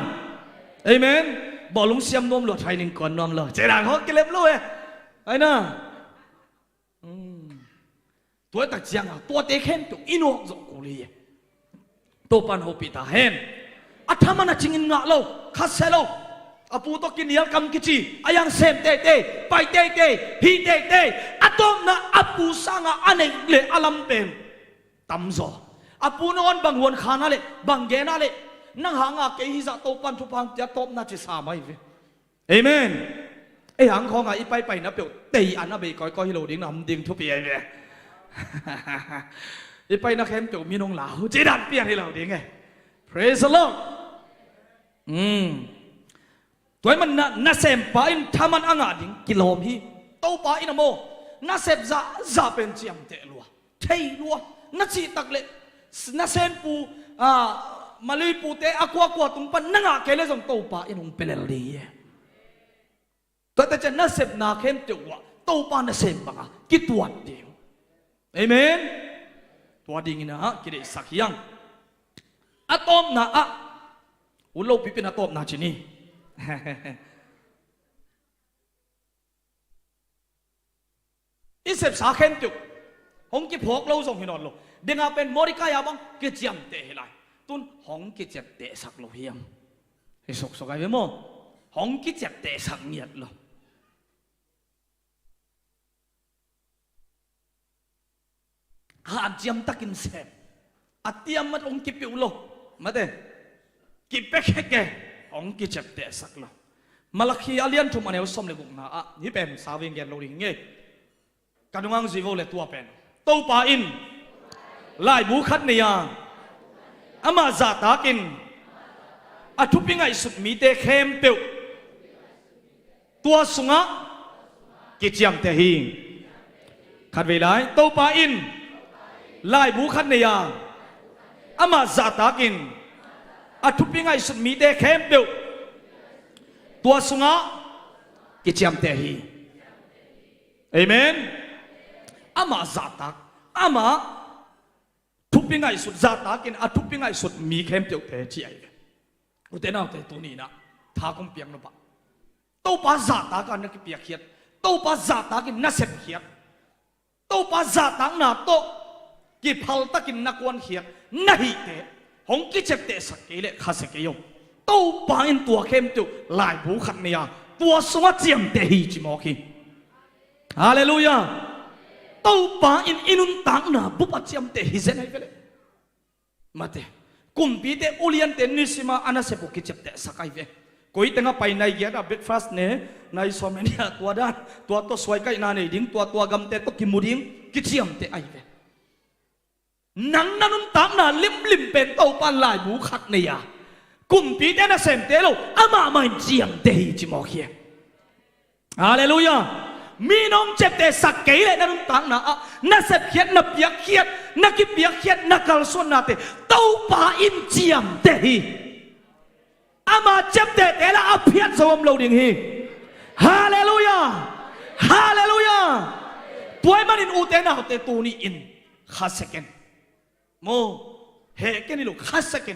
Amen. Bawhlung siam nuam lua training kuan nuam lo. Cih dan khawng kilem lo e. Aina. Tua hih tak cianga tuate khempeuh i nuak zawh kul hi. Topa in hopih ta hen. A thaman a cingin ngah lo, khasia lo. A pu tawh kinial kam kici a, yang sem teitei, pai teitei, hih teitei. A tawpna a pu sanga a neih le a lam pen tamzaw. A pu nangawn bang huan khana le bang gena le nang hanga kei hizah Topa in thupha hong pia, tawpna ci sa mai ve. Amen. Ei hang khawnga i paipaina peuh tei a na bei kawikawi hi lo ding na om ding thupi ahi ve. I paina khempeuh min hong lau cih dan pian hi lo ding e. Praise the Lord. Tua ahih manin na, nasempa in thaman a ngah ding kilawm hi. Topa in a maw, nasep zahzah pen ciamteh lua, thei lua, na cihtak leh nasempu, a, maluipute a kuakua tung pan na ngah kei leh zong Topa in hong pia lel ding hi. Tuate ciah nasepna khempeuh uah Topa nasem banga kituat ding. Amen. Tua dingin ah kideihsak hi ang. A tawpna ah, ut lopipi in a tawpna ci ni. I sepsa khempeuh hong kiphawk lo zong hi nawn lo. Denga pen Mordecai a bang kiciamteh hi lai. Tun hong kiciamtehsak lo hiam? Hi suksuk ai ve maw? Hong kiciamtehsak ngiat lo. Hanciam takin sem. A tiam mat hong kipeuh lo. Mate. Kipia kheke. Hong kiciamtehsak lo. Malakhi a lian thum a neu sawm le gukna ah hih pen sa veng gen lo ding hi ngei. Ka nungang zui vo le tua pen. Topa in laibu khat nei a, amah zahtakin a thupi ngaihsut mite khempeuh tua sungah kiciamteh hi. Khatvei lai, Topa in laibu khat nei a, amah zahtakin a thupi ngaihsut mite khempeuh tua sungah kiciamteh hi. Amen. Amah zahtak, amah thupi ngaihsut, zahtakin a thupi ngaihsut mi khempeuhte ci ahi ve. Ute naute, tuni-in ah tha kong piak nop ah, Topa zahtakin na kipiakkhiat, Topa zahtakin na sepkhiat, Topa zahtakna tawh kiphaltakin na kuankhiat na hihte hong kiciaptehsak kei leh khasia kei o. Topa in tua khempeuh laibu khat nei a, tua sungah ciamteh hi ci mawk hi. Halleluiah. Topa in i nuntakna bup a ciamteh hi zen ahi ve leh. Mate, kumpite uliante nisima a nasep uh kiciaptehsak ahi ve. Koi tengah pai, nai giat ah breakfast ne, nai sawm ne nih ah tua dan, tua tawh suaikaihna nei ding, tua tua gamte tawh kimu ding, kiciamteh ahi ve. Nang na nuntakna limlim pen Topa in laibu khat nei a, kumpite nasemte lo, amah mah in ciamteh hi ci mawk hi. Halleluiah. Mi in hong ciaptehsak kei leh na nuntakna ah na sepkhiat, na piakkhiat, na kipiakkhiat, na kalsuannate Topa in ciamteh hi. Ama ciaptehte lah a phiat zo om lo ding hi. Halleluiah. Halleluiah. Tua ahih manin ute naute, tuni-in khasia ken. Maw, heh ken hi lo, khasia ken.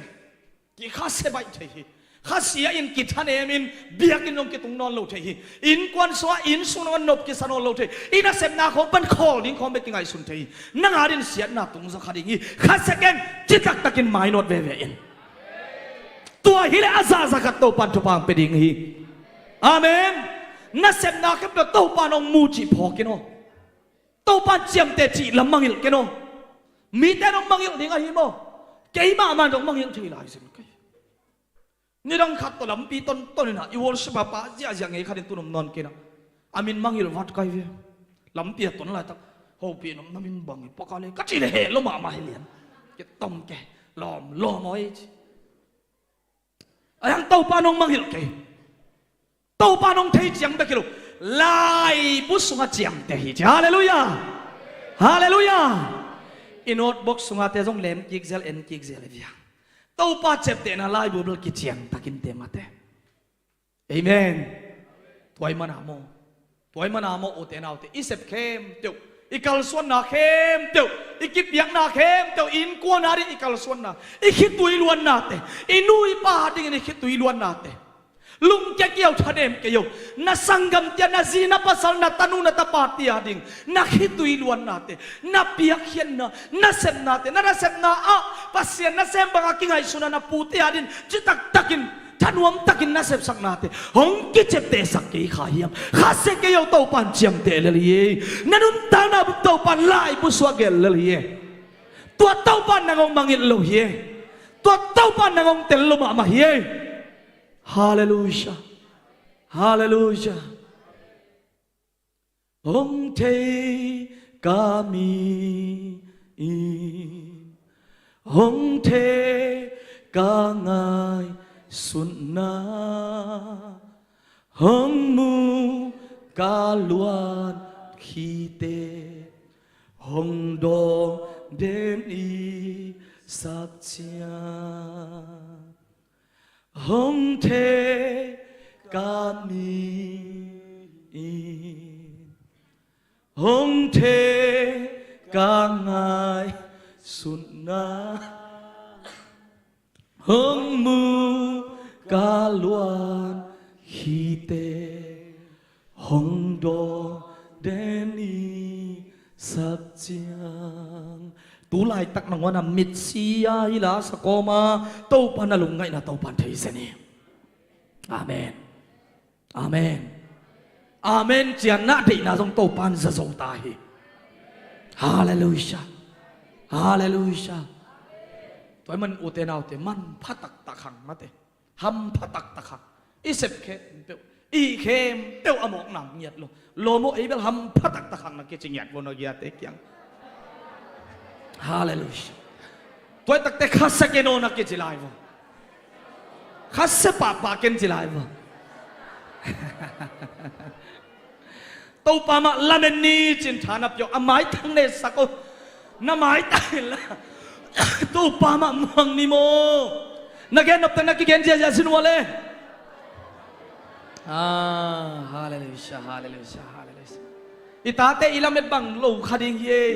Kikhasia baih thei hi. Khasia in kithanemin biakinn zong kitung nawn lo thei hi. Innkuan sungah, inn sung nong a nop kisa nawn lo thei. I nasepna khawng pan khawl ding khawng bek kingaihsun thei hi. Nang adingin siatna tung zaw kha ding hi. Khasia ken, citaktakin mainawt veve in. Tua hileh a zahzah khat Topa in thupha hong pia ding hi. Amen. Nasepna khempeuh Topa in hong mu cih phawk in aw. Topa in ciamteh cih lam mangngilh ken aw. Mite in hong mangngilh ding ahi maw? Keimah mah in hong mangngilh thei lai zen kei. Nidang khat tawh lampi tonton in ah, i worship a pa ziahziah ngei khat in tun om nawn kei in ah, a min mangngilh vat kei ve. Lampi a ton laitak, hopih in om, na min bang hi paka le ka cih leh heh lua mahmah hi lian. Kitom kei, lawm lawm aw ei ci. Ahi hang Topa in hong mangngilh kei. Topa in hong thei ciang bek hi lo, laibu sungah ciamteh hi ci. Halleluiah. Halleluiah. I notebook sungah te zong lem kik zel, en kik zel hi via. Topa ciaptehna laibu bel kiciantakin te mate. Amen. Tua ahih manin maw, tua ahih manin maw, ute naute, i sep khempeuh, i kalsuanna khempeuh, i kipiakna khempeuh, i innkuan ading i kalsuanna, i khitui luannate, i nu i pa adingin i khitui luannate, lungkia kei aw, thanem kei aw, na sanggamte, na zi na pasal, na tanu na tapate ading na khitui luannate, na piakkhiatna, na sepnate, na nasepna ah Pasian nasem bangin kingaihsun a, na pute ading citaktakin, thanuamtakin na sepsaknate hong kiciaptehsak kei kha hiam? Khasia kei aw, Topa in ciamteh lel hi. Na nuntakna bup Topa in laibu sungah gelh lel hi. Tua Topa in nang hong mangngilh lo hi. Tua Topa in nang hong tel lo mahmah hi. Halleluiah. Halleluiah. Hong thei ka mi in, hong thei ka ngaihsutna, hong mu ka luan khite, hong dawng den i sak ciang. Hong thei ka mi in, hong thei ka ngaihsutna, hong mu ka luan khite, hong dawng den i sak ciang. Tu laitak nangawn a mitsia hi la, sa kawma Topa na lungngaihna Topa in thei zen hi. Amen. Amen. Amen. Cianna deihna zong Topa in za zo ta hi. Halleluiah. Halleluiah. Tua ahih manin ute naute, manpha taktak hang mate. Hampha taktak hang. I sep khempeuh, i khempeuh a mawkna ngiat lo. Lawm aw, ei bel hampha taktak hang na kici ngiat vo na giate kiang. Halleluiah. Tua takte khasia ken aw na kici lai vo. Khasia pahpah ken ci lai vo. Topa mah lamen ni cin tha na pia aw, a maitang ne sak aw. Na maitang inla Topa mah muang ni maw. Na gen nopte na kigen ziazia sin ua le. Ah, halleluiah, halleluiah, halleluiah. I tate i lamet bang lo kha ding hi ei.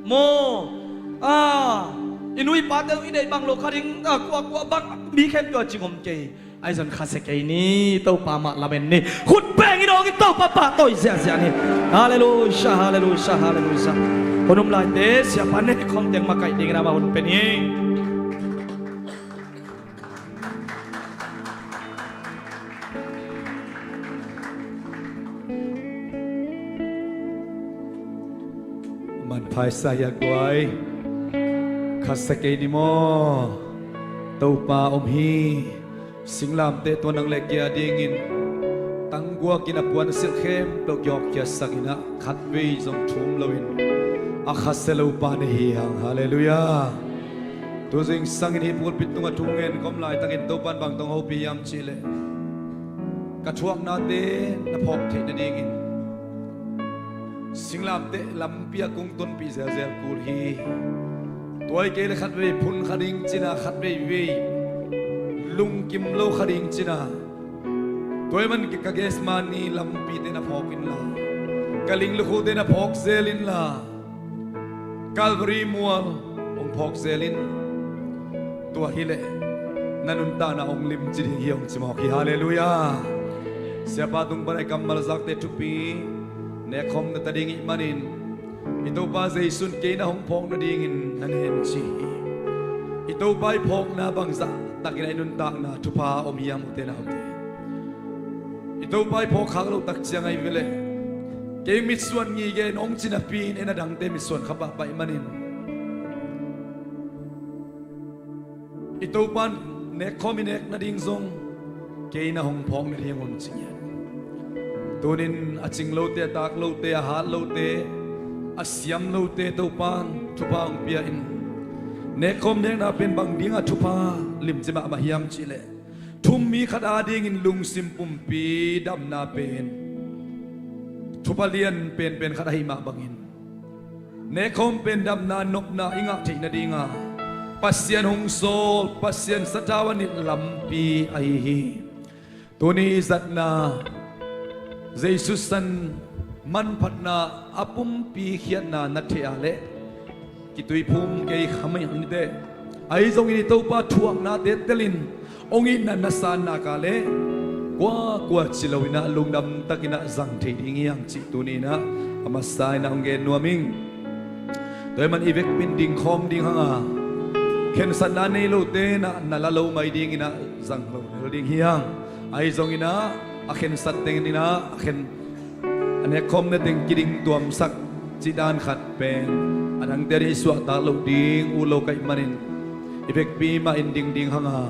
Maw, a, i nu i pate zong i deih bang lo kha ding, a, kuakua bang mi khempeuh a cing om kei. Ahi zong khasia kei ni, Topa mah lamen ni. Khut beng in awng in Topa pahtawi ziahziah ni. Halleluiah, halleluiah, halleluiah. Hun um laite siapa ne khom teng makaih dingin amah hun pe ni. Manpha i sa hi a guai. Khasia kei ni maw? Topa om hi. Singlamteh tua nang le kei a dingin tangguakin a puansilh khempeuh kihawkkhiatsak in ah, khatvei zong thum loin a khasia lopa na hi hang. Halleluiah. Tu zingsangin hih pulpit tungah thu ngen ka om laitakin Topa'n bang tawh hong hopih hiam cih leh, ka thuaknate na phawk theih nadingin singlamteh lampi ah kong tonpih zelzel kul hi. Tua hi kei leh khatvei phun kha ding cih na, khatvei vei lungkim lo kha ding cih na, tua ahih manin ka Gethsemane lampite na phawk inla, ka ling lukhute na phawk zel inla, Calvary mual hong phawk zel in. Tua hi leh na nuntakna hong limci ding hi hong ci mawk hi. Halleluiah. Siapa tung pan a i kammal zakte thupi nekkhawm na ta ding ih manin, i Topa Jesu in kei na hong phawk nadingin na ngen ci hi. I Topa i phawkna bangzah takin a i nuntakna thupha om hiam, ute naute? I Topa i phawk khak loh tak ciang ahi ve leh, kei mitsuan ngige in hong ci napi in, en a dangte mitsuan kha pahpah ih manin, i Topa'n nekkhawm i nek nading zong kei na hong phawk nading hong ci ngiat. Tunin a cing lote, a taak lote, a hat lote, a siam lote Topa'n thupha hong pia in, nekkhawm nekna pen bang dingah thupha limci mahmah hiam cih leh, thummi khat adingin lungsim pumpi damna pen thupha lian penpen khat ahih mah bangin, nekkhawm pen damna nopna i ngah theih nadinga Pasian hong sawl, Pasian sathau a nilh lampi ahi hi. Tuni i zatna, Jesu san manphatna a pumpi khiatna na thei a leh, kituiphum kei kha mai ni teh. Ahi zongin i Topa thuaknate telin hong itna na sanna ka leh, kuakua ci loin ah lungdam takin ah zang thei ding hi hang cih tuni in ah a masa in ah hong gen nuam ing. Tua ahih man i vekpi in dingkhawm ding hang a, khensatna nei lote in ah na la lo mai dingin ah zang lo lel ding hi hang. Ahi zongin ah a khensat teng in ah a khen a nekkhawm neteng kiding tuamsak cih dan khat pen a dangte ading i suahtak loh ding ut lo ka hih manin, i vekpi mah in ding ding hang a,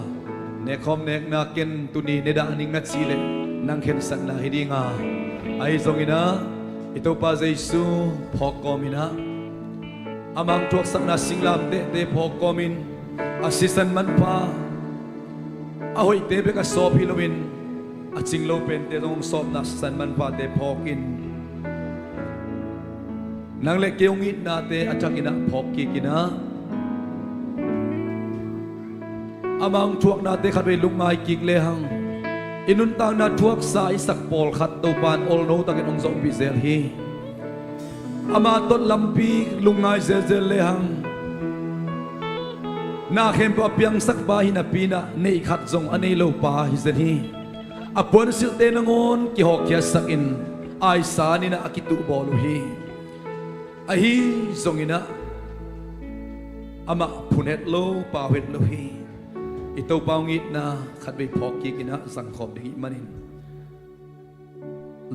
nekkhawm nekna ken tuni ne dah ning na cih leh nang khensatna hi ding a, ahi zongin ah i Topa Jesu phawk kawm in ah, ama hong thuaksakna singlamtehte phawk kawmin, a sisan manpha, a hoihte bek a sawp hi loin a cing lo pente zong hong sawpna sisan manphate phawkin, nang le kei hong itnate a thakin ah phawk kik in ah, ama hong thuaknate khatvei lungngai kik lehang, i nuntakna thuaksa i sak pawlkhat Topa'n olno takin hong zawhpih zel hi. Ama tawh lampi lungngai zelzel lehang, na khempeuh a piangsak pa hi napi in ah neih khat zong a nei lo pa hi zen hi. A puansilhte nangawn kihawkkhiatsak in, aisan in ah a kituhbawl uh hi. Ahi zongin ah amah phun het lo, pau het lo hi. I Topa hong itna khatvei phawk kik in ah zangkhawm ding ih manin,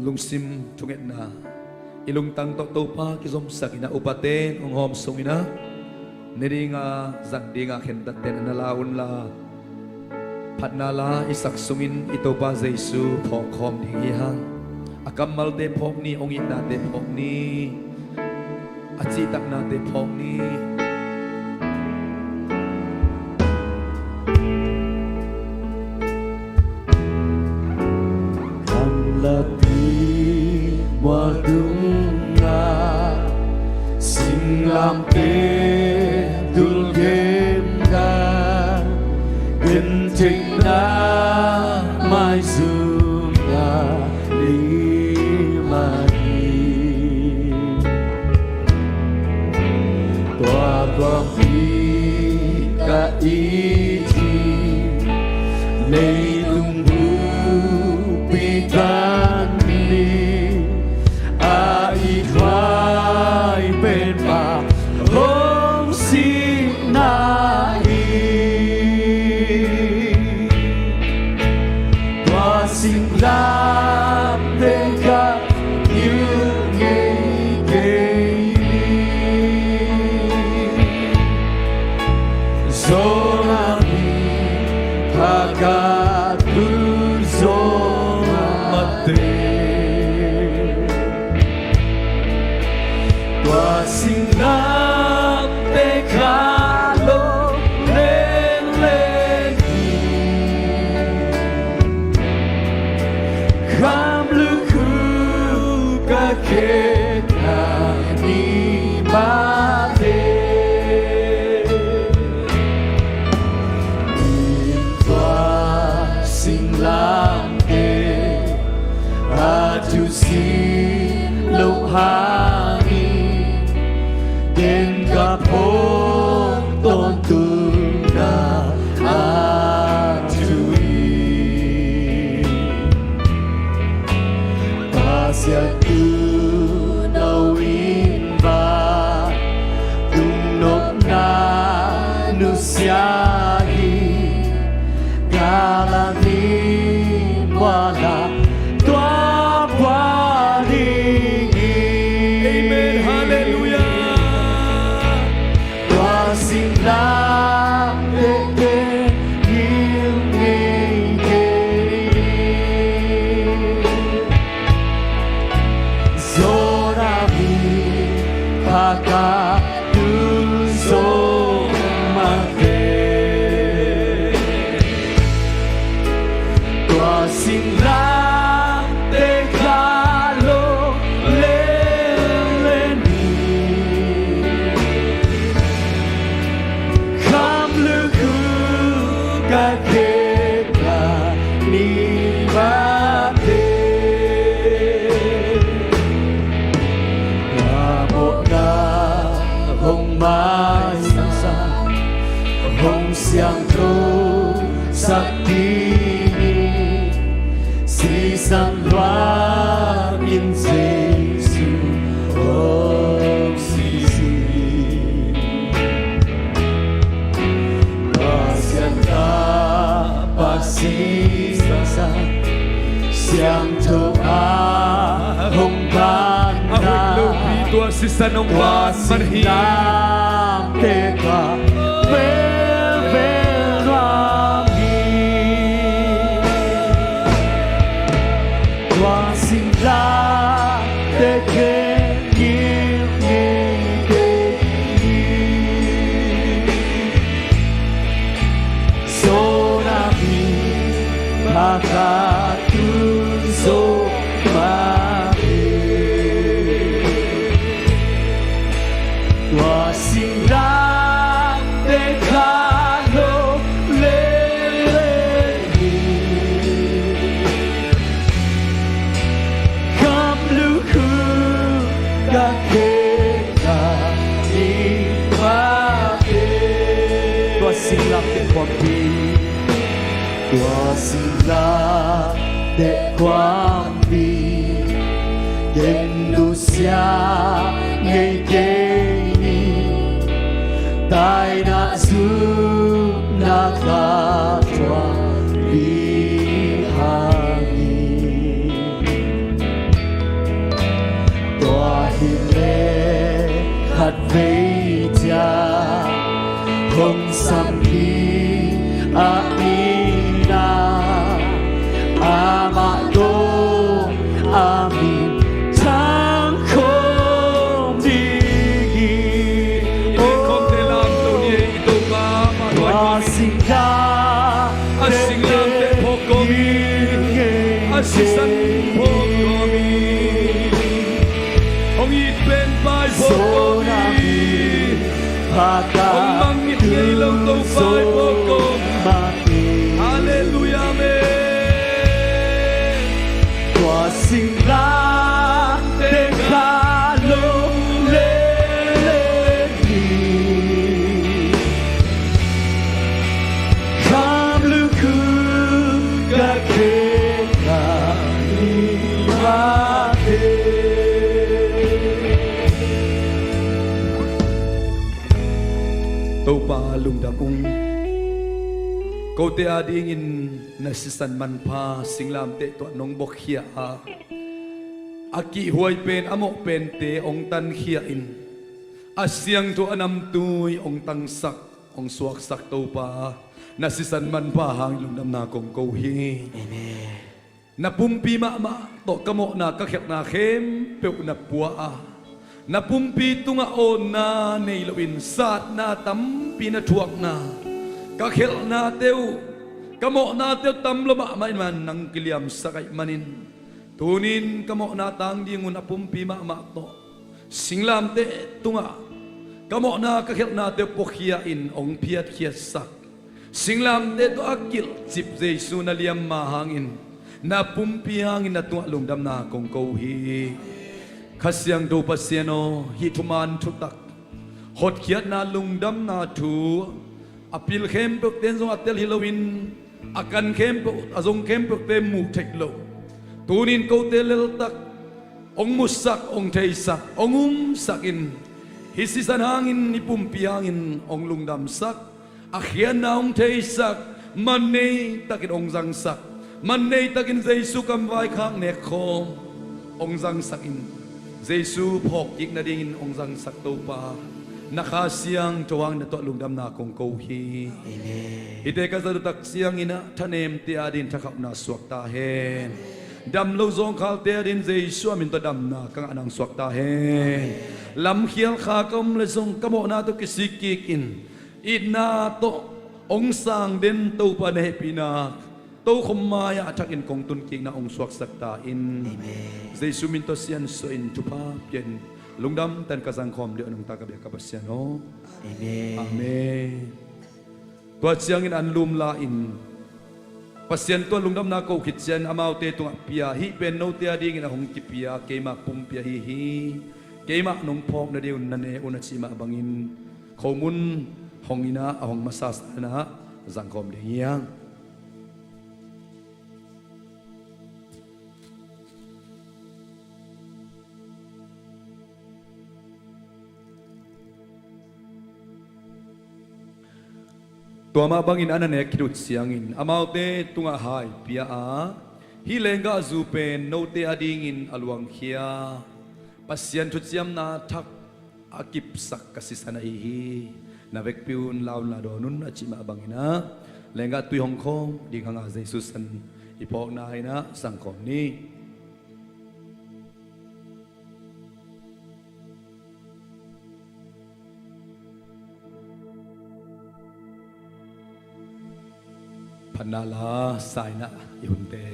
lungsim thungetna, i lungtang tawh Topa kizomsak in ah, upate hong hawm sung in ah, ne ding a zang ding a khentatte na la unla, phatna la i sak sungin i Topa Jesu phawk khawm ding hi hang. A kammalte phawk ni, hong itnate phawk ni, a cihtaknate phawk ni. Lampi mual tungah singlamteh dulgem dan, gentheihna maizumna lim ahi. Singlamteh ka ngilh ngei kei ni. Zo na mi pha ka tu zo mate. Tua singlamteh ka lo leng leng hi. Kham lukhu ka khe ka ni mate. Tua singlamteh a thusin lo hangin ken ka phawk tawntung na a thu hi. Pasian tu no in va tung nopna nusia hi. Ka la ni bua la tua bua ding hi. Amen. Halleluiah. Tua singlamteh ka ngilh ngei kei ni. Zo na mi pha ka tu zo mate. Tua singlamteh ka lo leng leng hi. Kham lukhu ka khe ka ni mate. Ka mawhna hong maisak, hong siangthosak ding hi. Sisan luang in Jesu hong sisi. Pasian tapa sisan siangtho a hong ban na. A hoih lopi tua sisan hong ban man hi. Singlamteh ka velvel nuam hi. Tua singlamteh ka ngilh ngei kei hi. Zo na mi pha ka tu zo mate. Tua singlamteh ka lo leng leng hi. Kham lukhu ka khe ka ni mate. Tua singlamteh khuampi. Tua singlamteh khuampi ken nusia ngei kei ni. Taina zumna ka thuakpi hangin. Tua hi leh khatvei ciang hong sam hi a, ina amah tawh a min thang khawm ding hi. I khawmte lamto ni ei, i Topa amah tua hi. A singlamteh phawk kawm hi. A sisan phawk kawm hi. Hong it pen pa i phawk kawm hi. Hong mangngilh ngei lo Topa i phawk kawm. Halleluiah, amen. Tua singlamteh ka lo leng leng hi. Kham lukhu ka khe ka ni mate. Topa lungdam ung. Kote adingin na sisan manpha singlamteh tawh nong buakkhia a, a kihhuai pen a mawh pente hong tankhia in, a siangtho a namtui hong tangsak, hong suaksak Topa, na sisan manpha hangin lungdamna kong ko hi. Amen. Na pumpi mahmah tawh ka mawhna ka khelhna khempeuh na pua a, na pumpi tungah awnna nei loin satna tampi na thuakna, ka khelhnate uh, ka mawhnate uh tam lo mahmah in man nang kiliamsak ahih manin, tunin ka mawhna tang dingun a pumpi mahmah tawh singlamteh tungah ka mawhna ka khelhnate uh puakhia in hong phiatkhiatsak, singlamteh tawh a kilhcip Jesu na liamma hangin, na pumpi hangin na tungah lungdamna kong ko hi. Kha Siangtho Pasian aw, hih thuman thutak, hotkhiatna lungdamna thu a pil khempeuhte in zong a tel hi loin, a kan khempeuh, a zong khempeuhte muh theih loh, tunin kote leltak hong musak, hong theisak, hong umsak in, hih sisan hangin, hih pumpi hangin hong lungdamsak, a khiatna hong theisak, man nei takin hong zangsak, man nei takin Jesu kamvai khak nekkhawm hong zangsak in, Jesu phawkkik nadingin hong zangsak Topa, na Kha Siangtho hangin na tungah lungdamna kong ko hi. Amen. Hihte ka zat uh tak ciangin ah thanemte adingin thakhauhna suak ta hen. Dam lo zawngkhalte adingin Jesu a min tawh damna ka ngahna hong suak ta hen. Lamkhial kha ka om leh zong ka mawhna tawh kisik kikin, itna tawh hong sang den Topa na hehpihna tokhom mai-ah a thakin kong tunkikna hong suaksak ta in. Amen. Jesu min tawh siansuah in thupha pia in, lungdam takin ka zangkhawm ding uh a nungta ka biak ka Pasian aw. Amen. Amen. Tua ciangin an lum la-in, Pasian tungah lungdamna ko khit ciangin amaute tungah pia, hih pen note adingin a hong kipia keima pumpi ahi hi, keimah nong phawk nading un na ne un, a cih mah bangin khomun hong in ah, a hong masa sa-in ah zangkhawm ding hi hang. Tua mah bangin a na nek khit uh ciangin amaute tungah hai pia a, hih lenggahzu pen note adingin a luangkhia Pasian thuciamna thak a kipsak ka sisan ahi hi. Na vekpi un lau un la dawn un, a cih mah bangin ah lenggah tui hong khawm ding hang a, Jesu san i phawkna in ah zangkhawm ni. Phatna la sa-in ah i hunte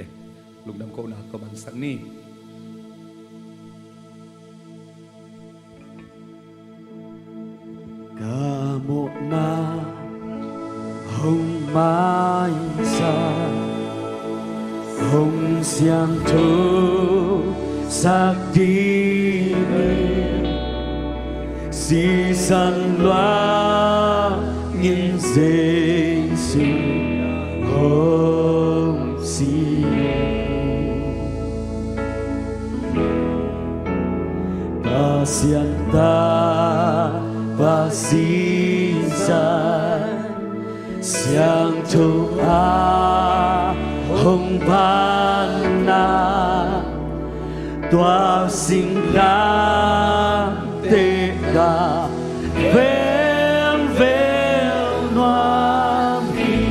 lungdam kohna tawh mansak ni. Ka mawhna hong maisak, hong siangtho sak dingin, sisan luangin Jesu hong si. Pasian tapa sisan siangtho a hong panna, tua singlamteh ka velvel nuam hi.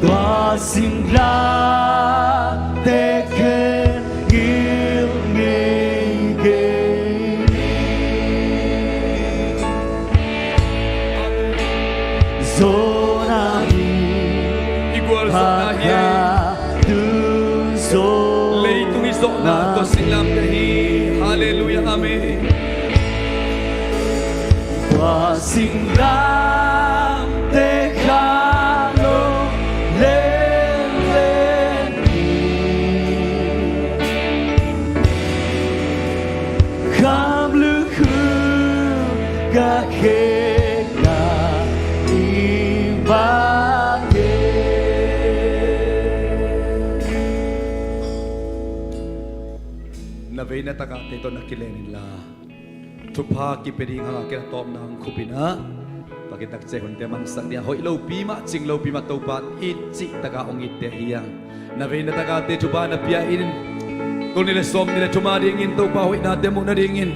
Tua singlamteh khen gil ngeingei. Zona hi. I gualzawhna hi. Leitung i zawhna tua singlamteh hi. Halleluiah. Amen. Tua singlamteh ka lawm lengleng hi. Kham lukhu ka khekna i bang e. Na vei na takahte tawh na kilen inla, thupha kipia ding hanga ken a tawpna hong khup in ah, Kitak ciang hunte mangsak ding a, hoih lopi mah, cing lopi mah Topa in cih taka hong itte hi hang. Na veina taka te thupha na pia in. Tul nih le sawm nih le thum a dingin Topa hoihnate muh nadingin,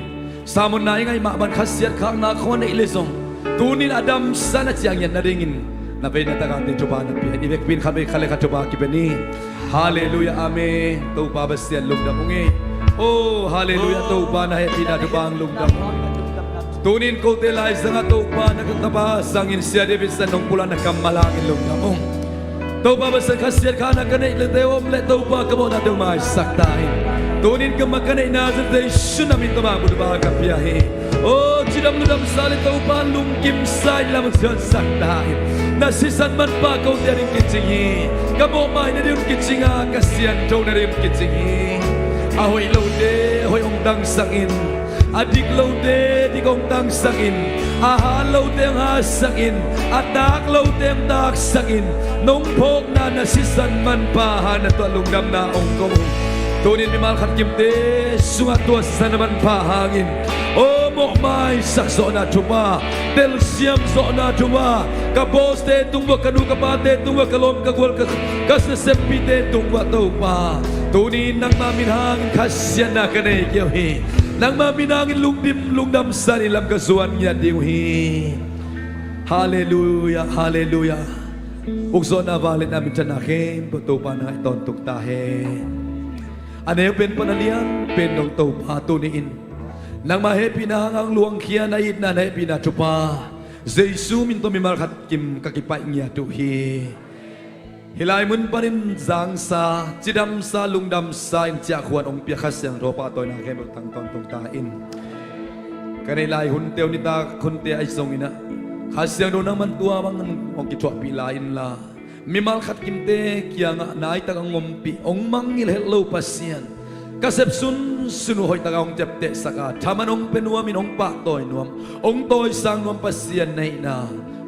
sermon na i ngaih mah bang khasiat khakna khawng neih le zong, tuni in a damsa na ciang ngiat nadingin na veina taka te thupha na pia in. I vekpi in khat vei khat le khat thupha kipia ni. Halleluiah, amen. Topa Pasian lungdam ung ei. Oh, halleluiah, Topa na hehpihna thupha hang lungdam ung. Tuni in kote laizangah Topa na ka tapa sangin Sia Davidson nong pulakna kammal hangin lungdam ung. Topa Pasian, khasiat khakna ka neih le te om leh Topa ka mawhnate hong maisak ta in. Tuni in ka mah ka neihna Jesu min tawh mangmuhna ka pia hi. Oh, cidam ludamsa le Topa lungkimsa in lam hong siansak ta in. Na sisan manpha kote ading kicing hi. Ka mawhmaina ding hong kicing a, ka siangthona ding hong kicing hi. A hoih lote hoih hong tangsak in. A dik lote dik hong tangsak in. A hat lote hong hatsak in. A tak lote hong taksak in. Nong phawkna na sisan manpha hang na tuah lungdamna hong ko ung. Tuni in mimal khat kimte sungah tuah sisan a manpha hangin, oh, mawhmaisak zawhna thupha, telsiam zawhna thupha, ka bawste tung uah, ka nu ka pate tung uah, ka lawm ka gual, ka, ka nasempite tung uah Topa, tuni in nangmah min hangin khasiatna ka nei kei uh hi. Nangmah min hangin lungdim lungdamsa in lam ka zuan ngiat ding uh hi. Halleluiah, halleluiah. Ukzawhna, vangliatna, minthanna khempeuh Topa na ngaih tawntung ta hen. A neu pen pan a lian pen dong Topa, tuni in nangmah hehpihna hang hong luangkhia na itna, na hehpihna thupha Jesu min tawh mimal khat kim ka kipaih ngiat uh hi. Hih lai mun panin zangsa, cidamsa, lungdamsa in ciahkhuan hong pia Kha Siangtho pahtawina khempeuh tang tawntung ta in. Ka neih lai hunte uh, nitak hunte ahi zongin ah, Kha Siangtho nangman tua bangin hong kithuahpih lai inla, mimal khat kimte kiangah naitak hong ompih, hong mangngilh het lo Pasian, ka sep sunsun uh hoihtak a hong ciaptehsak a, thaman hong pia nuamin hong pahtawi nuam, hong tawisang nuam Pasian na hihna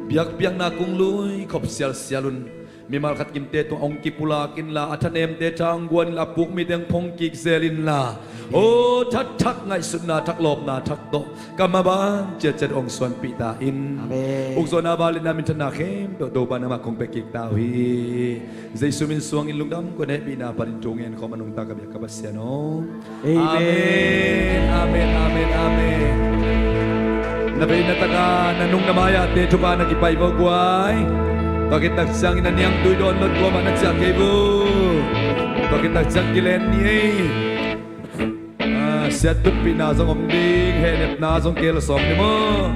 biakpiakna kong lui khop sialsial un. Mimal khat kimte tungah hong kipulak inla, a thanemte tha hong guan inla, a puk mite hong phong kik zel inla, aw, thatthak ngaihsutna thak, lawpna thak tawh ka maban ciatciat hong suanpih ta in. Amen. Ukzawhna, vangliatna, minthanna khempeuh Topa nangmah kong pia kik ta uh hi. Jesu min suangin lungdam ko, na hehpihna panin thu ngen khawm a nungta ka biak ka Pasian aw. Amen, amen, amen, amen. Na veina taka na nung na mai-ah te thupha na kipai vo guai. Tua khit tak ciangin na niangtui dawn lo, kuamah na ciah kei vo. Tua khit tak ciang kilen ni ei. Ah, siat tutpihna zong om ding, hehnepna zong kei lo sawm ni maw.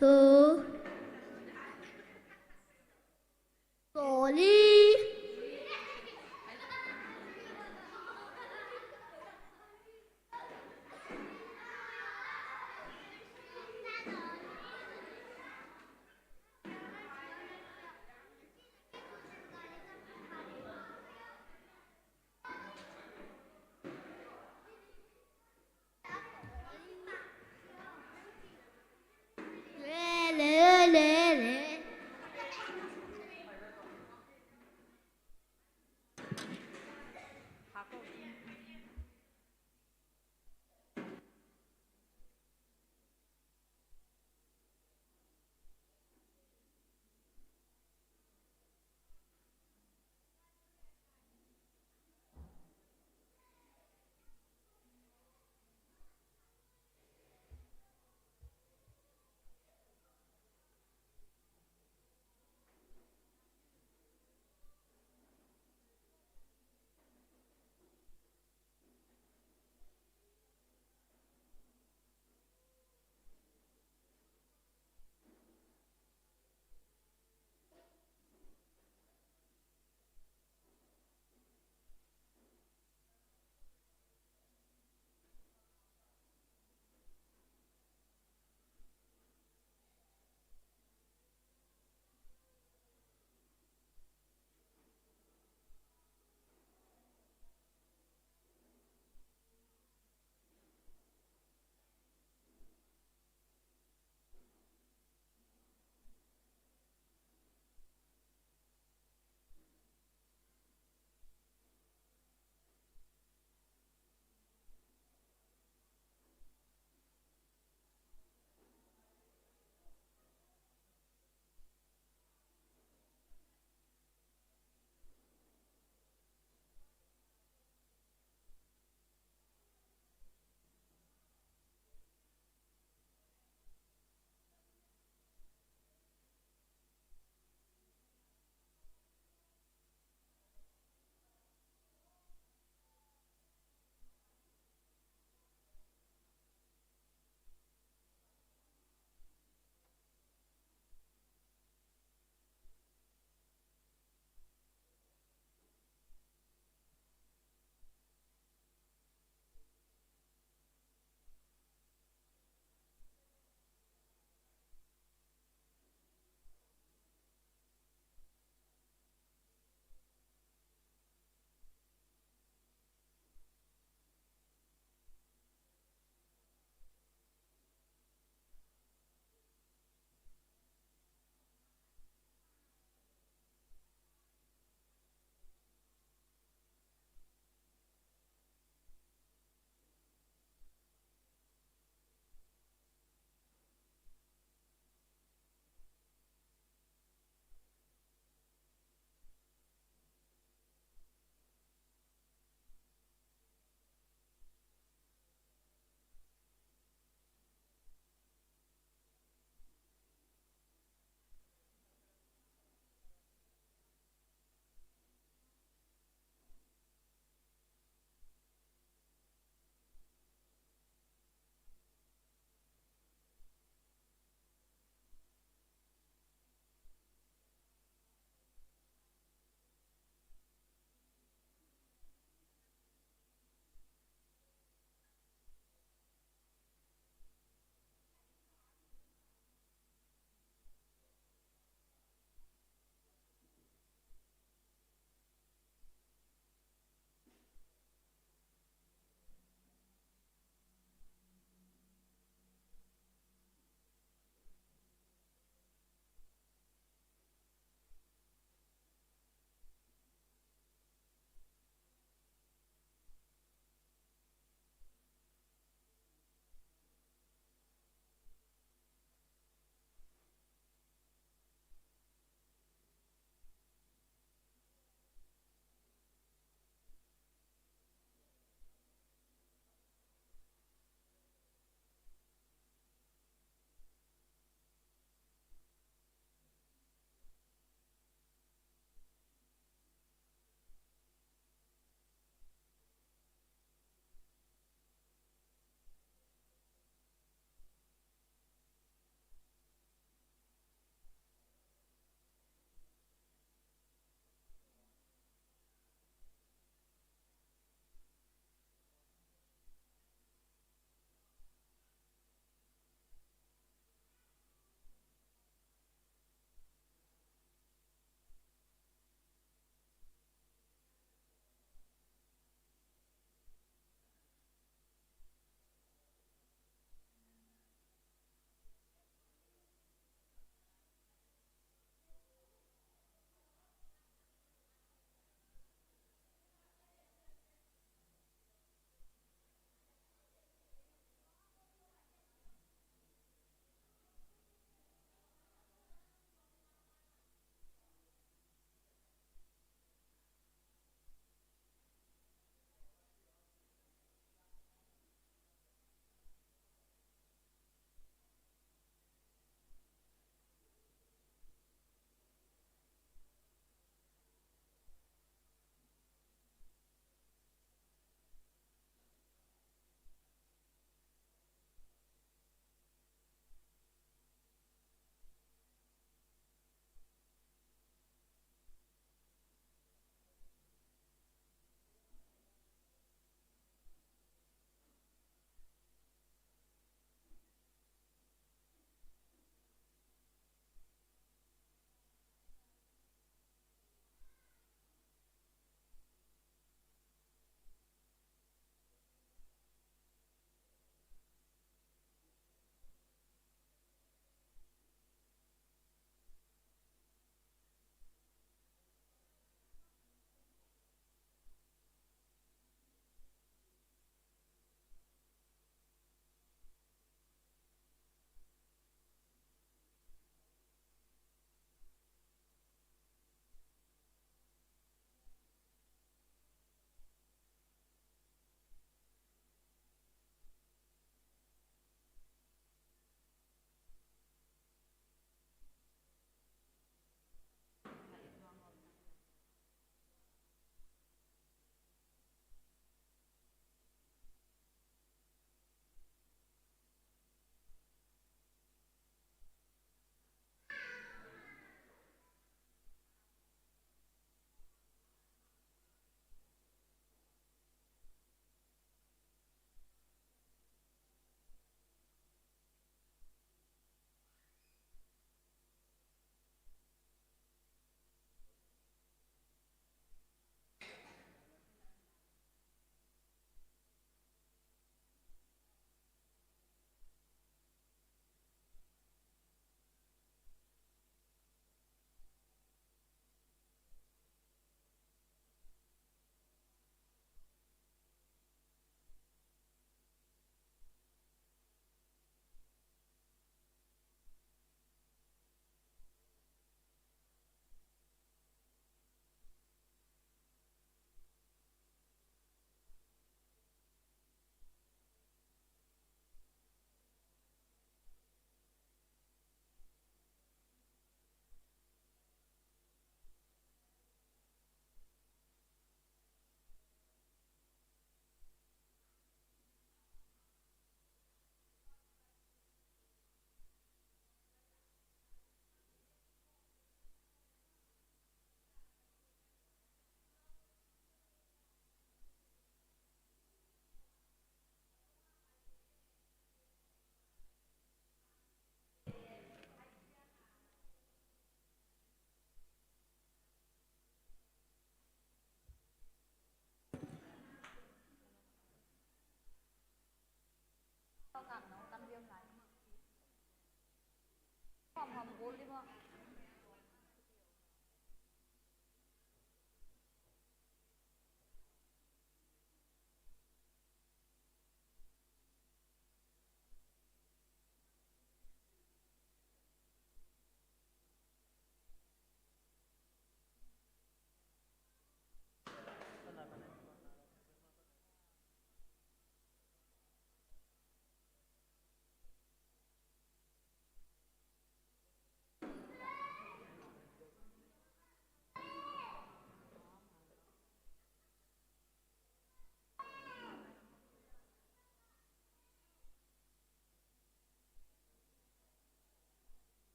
two, three.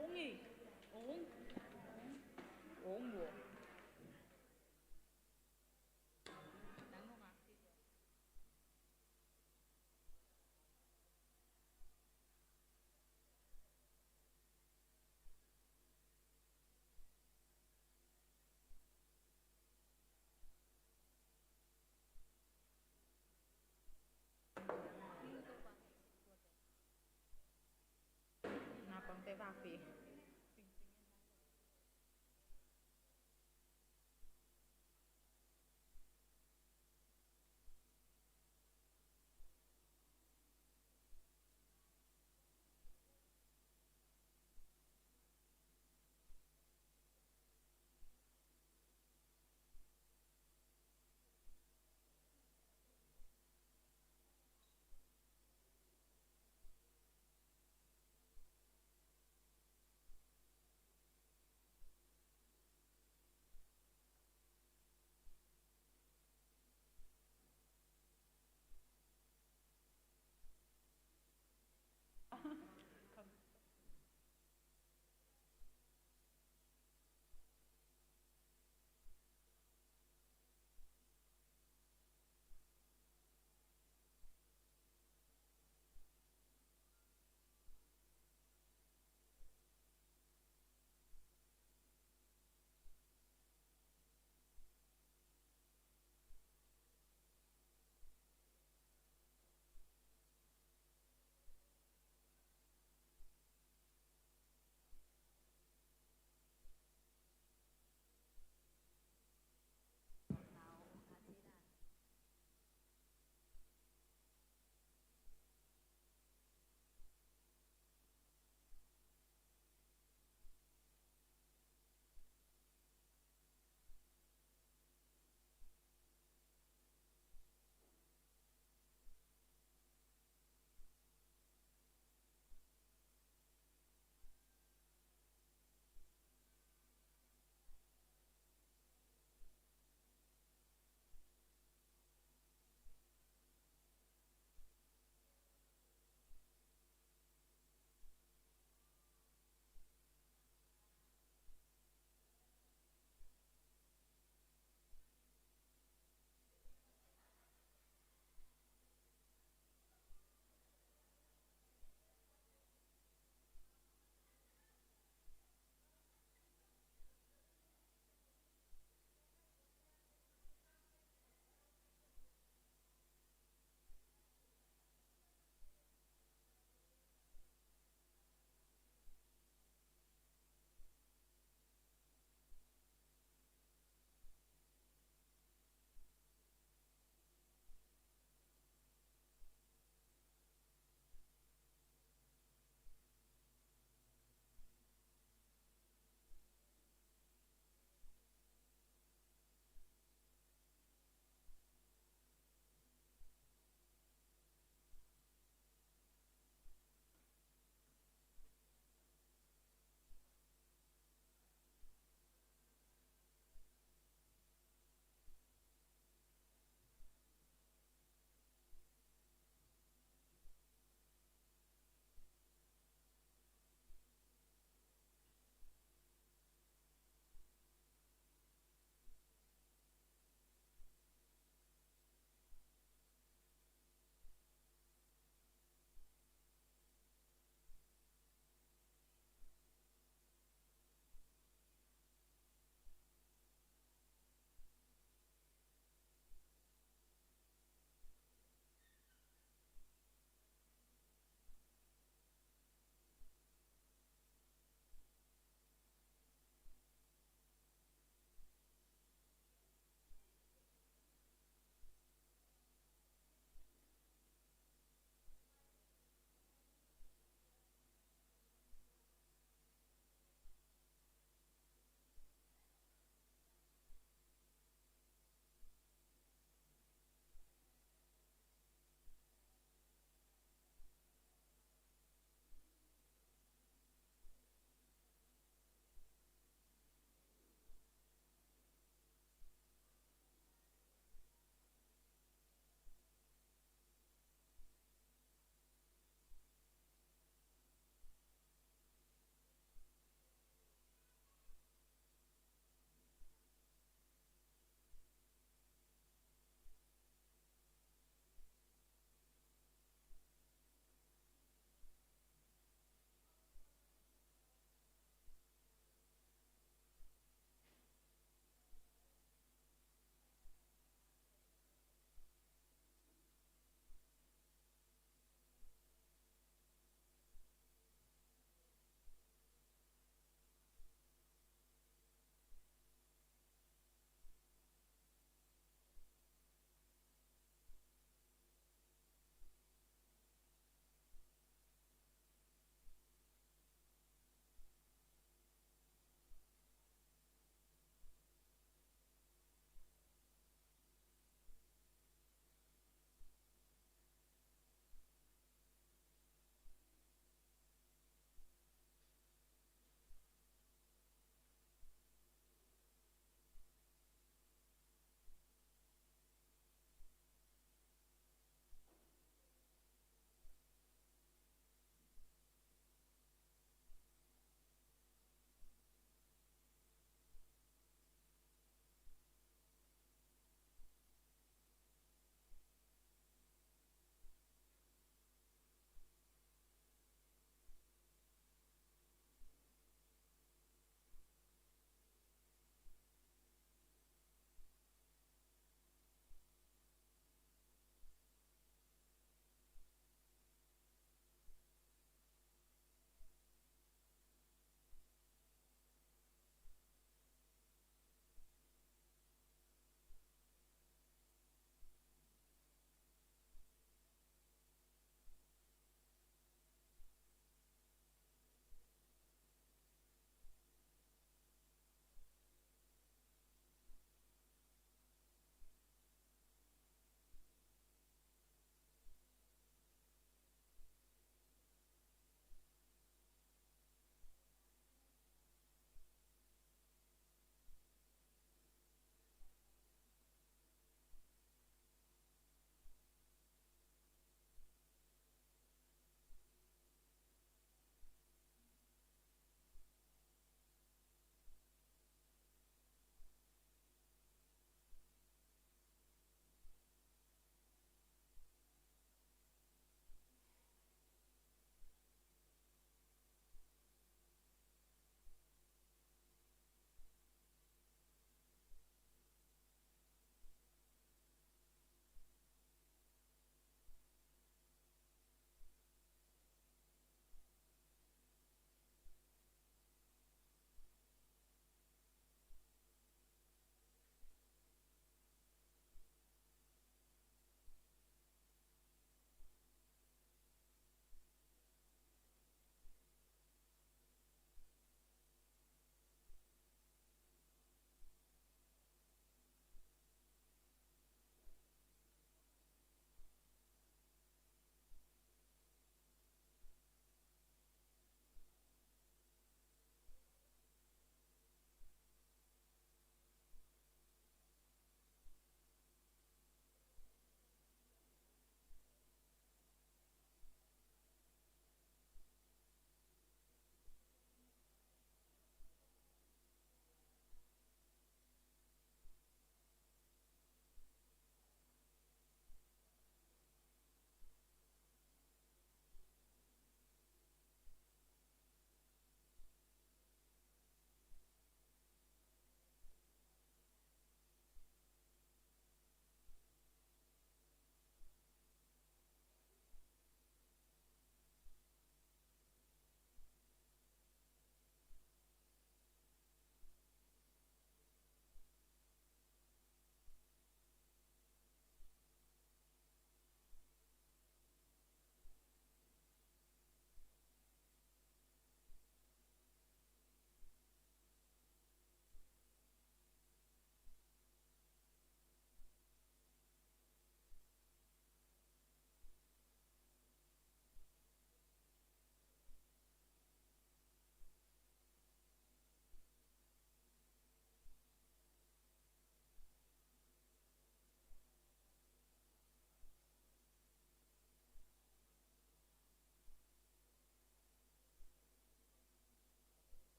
Ong i. Ong. Ong mo. Napang te vakpi.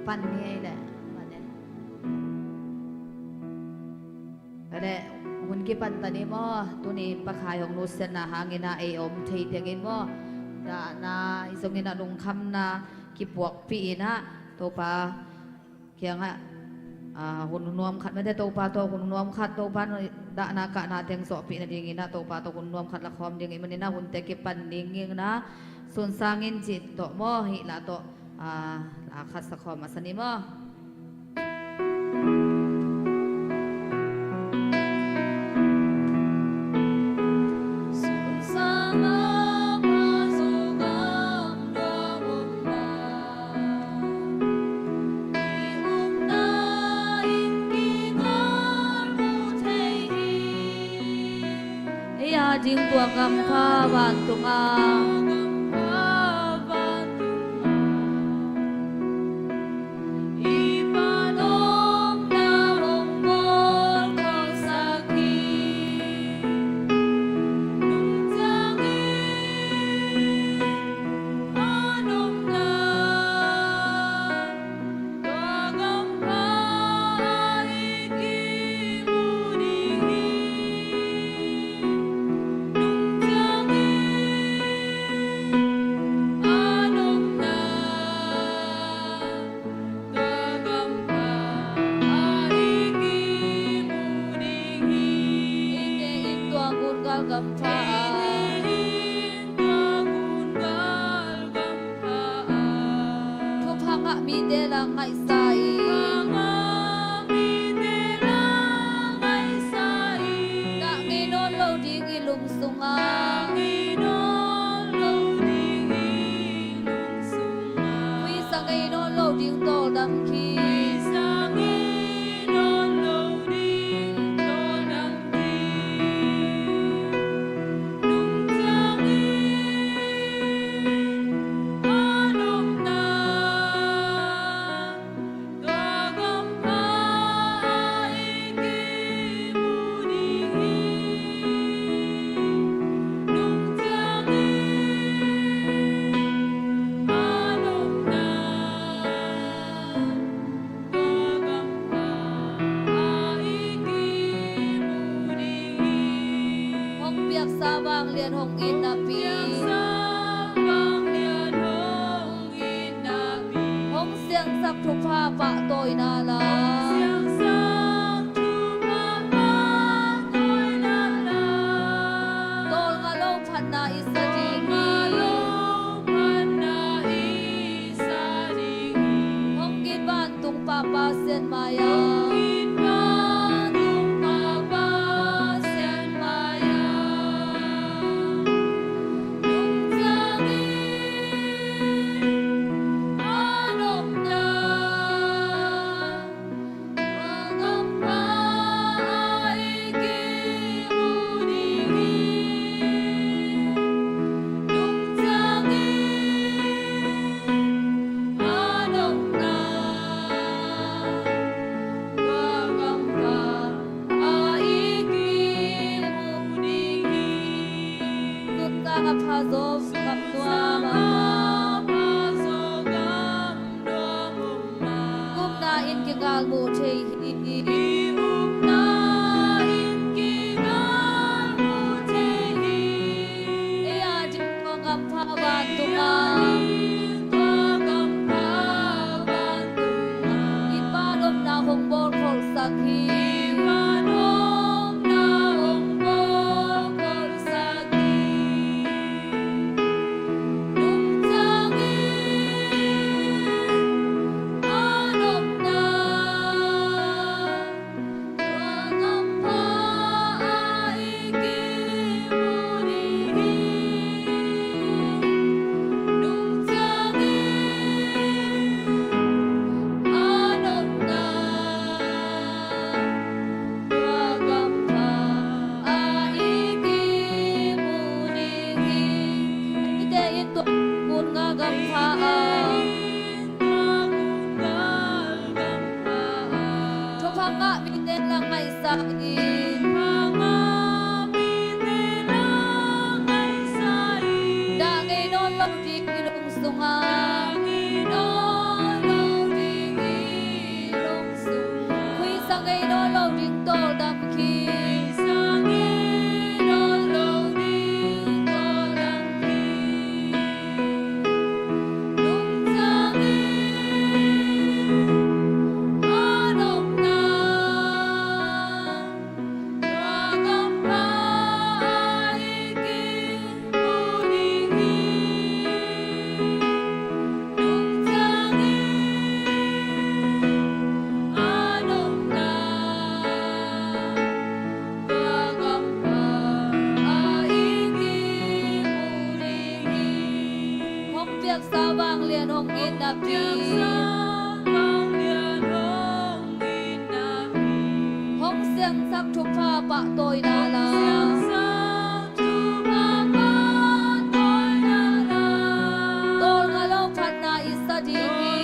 Pan ni ei le. Pan ni. Ka le, hun kipan ta ni maw, tuni pakhai hong nusiatna hangin ah ei om thei tengin maw, dahna i zongin ah lungkhamna kipuakpih in ah, Topa kiangah, ah, hun nuam khat mate, Topa tawh hun nuam khat, Topa dahna kahna teng zawhpih nadingin ah, Topa tawh hun nuam khat lakhawm ding i manin ah, hunte kipan dingin ah, sunsang in cih tawh maw, hih la tawh, ah, la khat sakhawm a sa ni maw. Ei a ding tua gampha vantung a. Eite in tua gun gal gampha a. Thupha ngah mite la ngaihsa in. Dah ngei nawn lo ding i lung sungah. Puisa ngei nawn lo ding tawldam khi. Hong piaksa vanglian hong it napi. Hong siangsak thupha pahtawina la. Tawlnga lo phatna i sa ding hi. Hong it vantung Papa Sian Maya. Tuntang a pha zaw gam nuam a, upna in kigal muh thei hi. Ei a ding tua gampha vantung a. I Pa nopna hong bawl kholhsak hi. Thupha ngah mite la ngaihsak in. Dah ngei nawn lo ding i lung sungah. tawina la, tawlnga lo phatna i sa ding hi.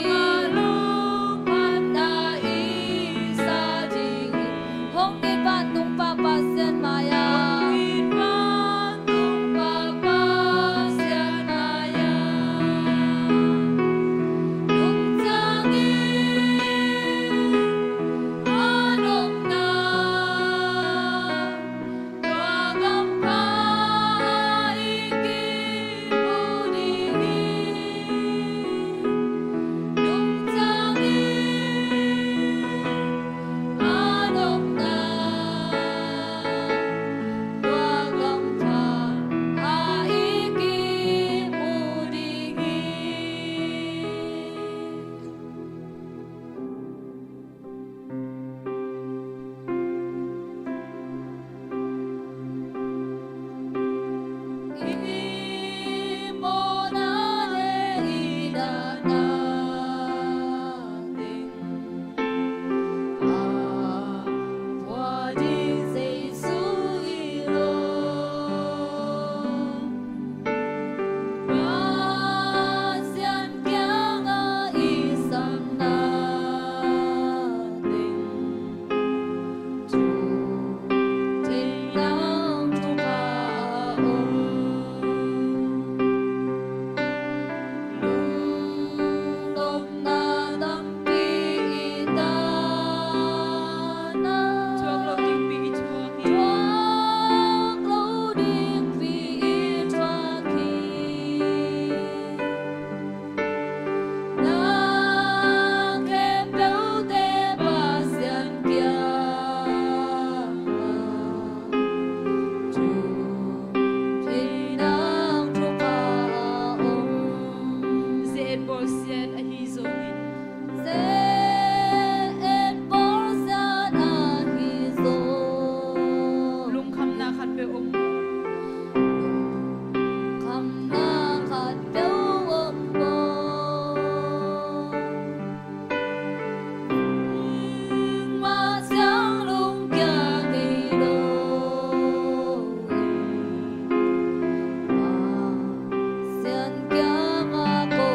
Hong it vantung Pa Pasian mai-ah, lungtang in a nopna tua gampha i kimu ding hi. Lungtang in a nopna tua gampha i kimu ding hi. I mawhna le i dahna teng a pua ding Jesu i lawm. Pasian kiangah i sakna teng, thu theih nang thupha a om. Lungnopna tampi i tan a, thuak lo dingpi i thuak hi. Thuak lo dingpi i thuak hi. Na khempeuhte Pasian kiangah thu theih nang thupha a om. Ze-et bawlsiat ahi zongin, ze-et bawlsiat ahi zong, lungkhamna khatpeuh om, lungkhamna khatpeuh om maw? Pasian lungkia ngei lo. Pasian kiangah ko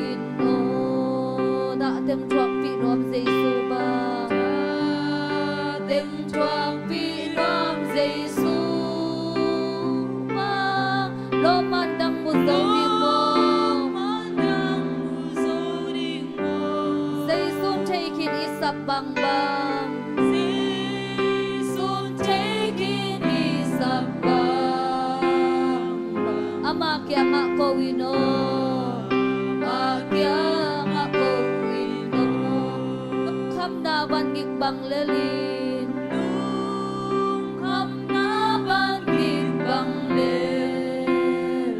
in aw. Dah teng thuakpih nuam Jesu bang. Dah teng thuakpih nuam Jesu bang. Lawm man dang mu zo ding maw? Lawm man dang mu zo ding maw? Jesu'n thei khin i sap bangbang. Jesu'n thei khin i sap bangbang. Ama kiangah ko in aw. Ama kiangah ko in aw. Lungkhamna van gik bang lel in. Lungkhamna van gik bang lel in.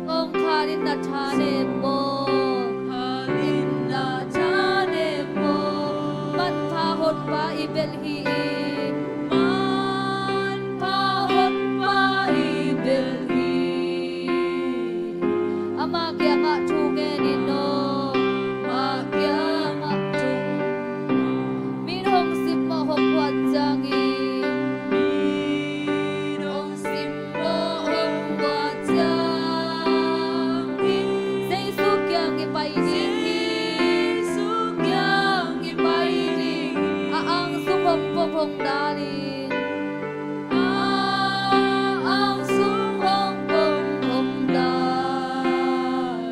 Kong khal in na tha nem maw? Kong khal in na tha nem maw? Manpha hotpa i belh hi in. Manpha hotpa i belh hi in. Ama kiangah thu ngen in aw. Ama kiangah thu. Mi'n hong simmawh hong guat ciangin. Mi'n hong simmawh hong guat ciangin. Jesu kiang i pai ding hi. Jesu kiang i pai ding hi. A ang sung hong pong hong dal in. A ang sung hong pong hong dal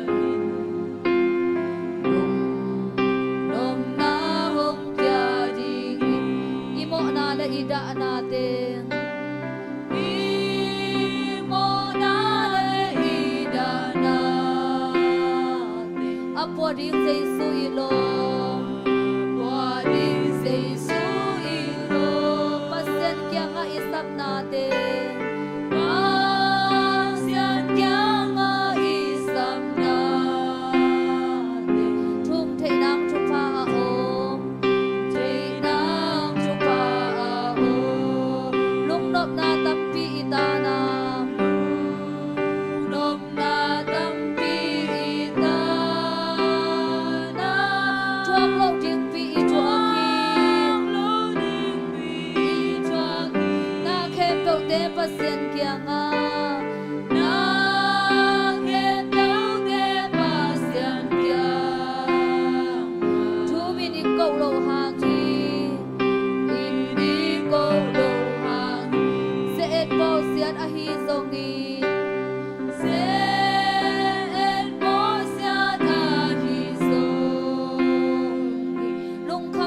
in. Lungnopna hong pia ding hi. I mawhna le i dahna teng. I mawhna le i dahna teng. A pua ding Jesu i lawm. A pua ding Jesu i lawm. Pasian kiangah i sapna teng. Pasian kiangah i sapna teng. Thu hong theih nang thupha a om. Theih nang thupha a om. Lungnopna tampi i tan a. Lungnopna tampi i tan a. Thuak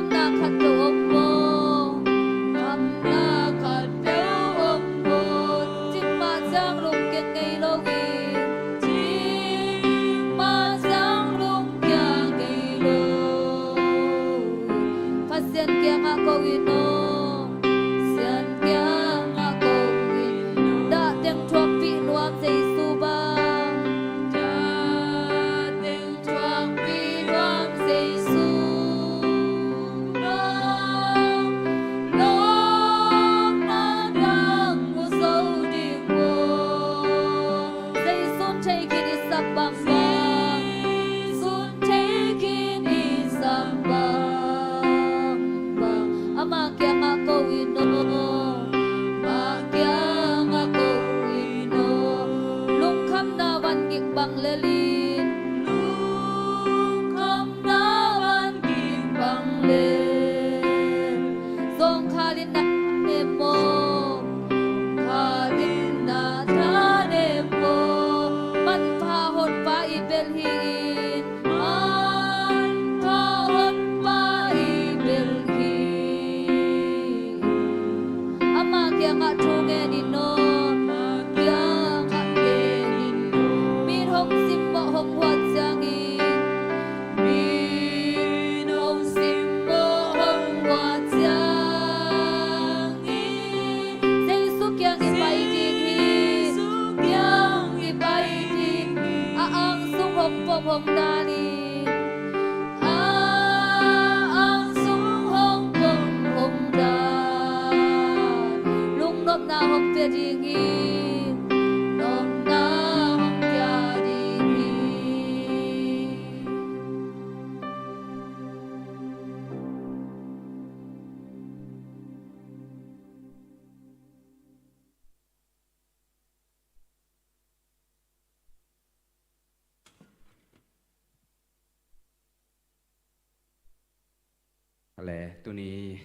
Khamna khat peuh om maw? Khamna khat peuh om maw? Cin mah ciang lungkiat ngei lo in, cin mah ciang lungkia ngei lo in, Pasian kiangah ko in aw, Pasian kiangah ko in aw. Dah teng thuakpih nuam Jesu bang. Dah teng thuakpih nuam Jesu bang. Lawpna dang mu zo ding maw? Jesu'n thei khin i sak bangbang. Jesu'n thei khin i sak bangbang. Ama kiangah ko in aw, Ama kiangah ko in aw. Lungkhamna van gik bang lel in. Lungkhamna van gik bang lel. Zawngkhal in na thanem maw? Zawngkhal in na thanem maw? Manpha Honpa i belh hi in. Manpha Honpa i belh hi in. Ama kiangah thu ngen in aw. Ama kiangah ngen in aw. Mi'n hong simmawh hong huat ciangin. Mi'n hong simmawh hong huat ciangin. Jesu kiang i pai ding hi. Jesu kiang i pai ding hi. A ang sung hong pom hong dan in. A ang sung hong pom hong dan. Lungnopna hong pia ding hi. Nopna hong pia ding hi. Kale, tuni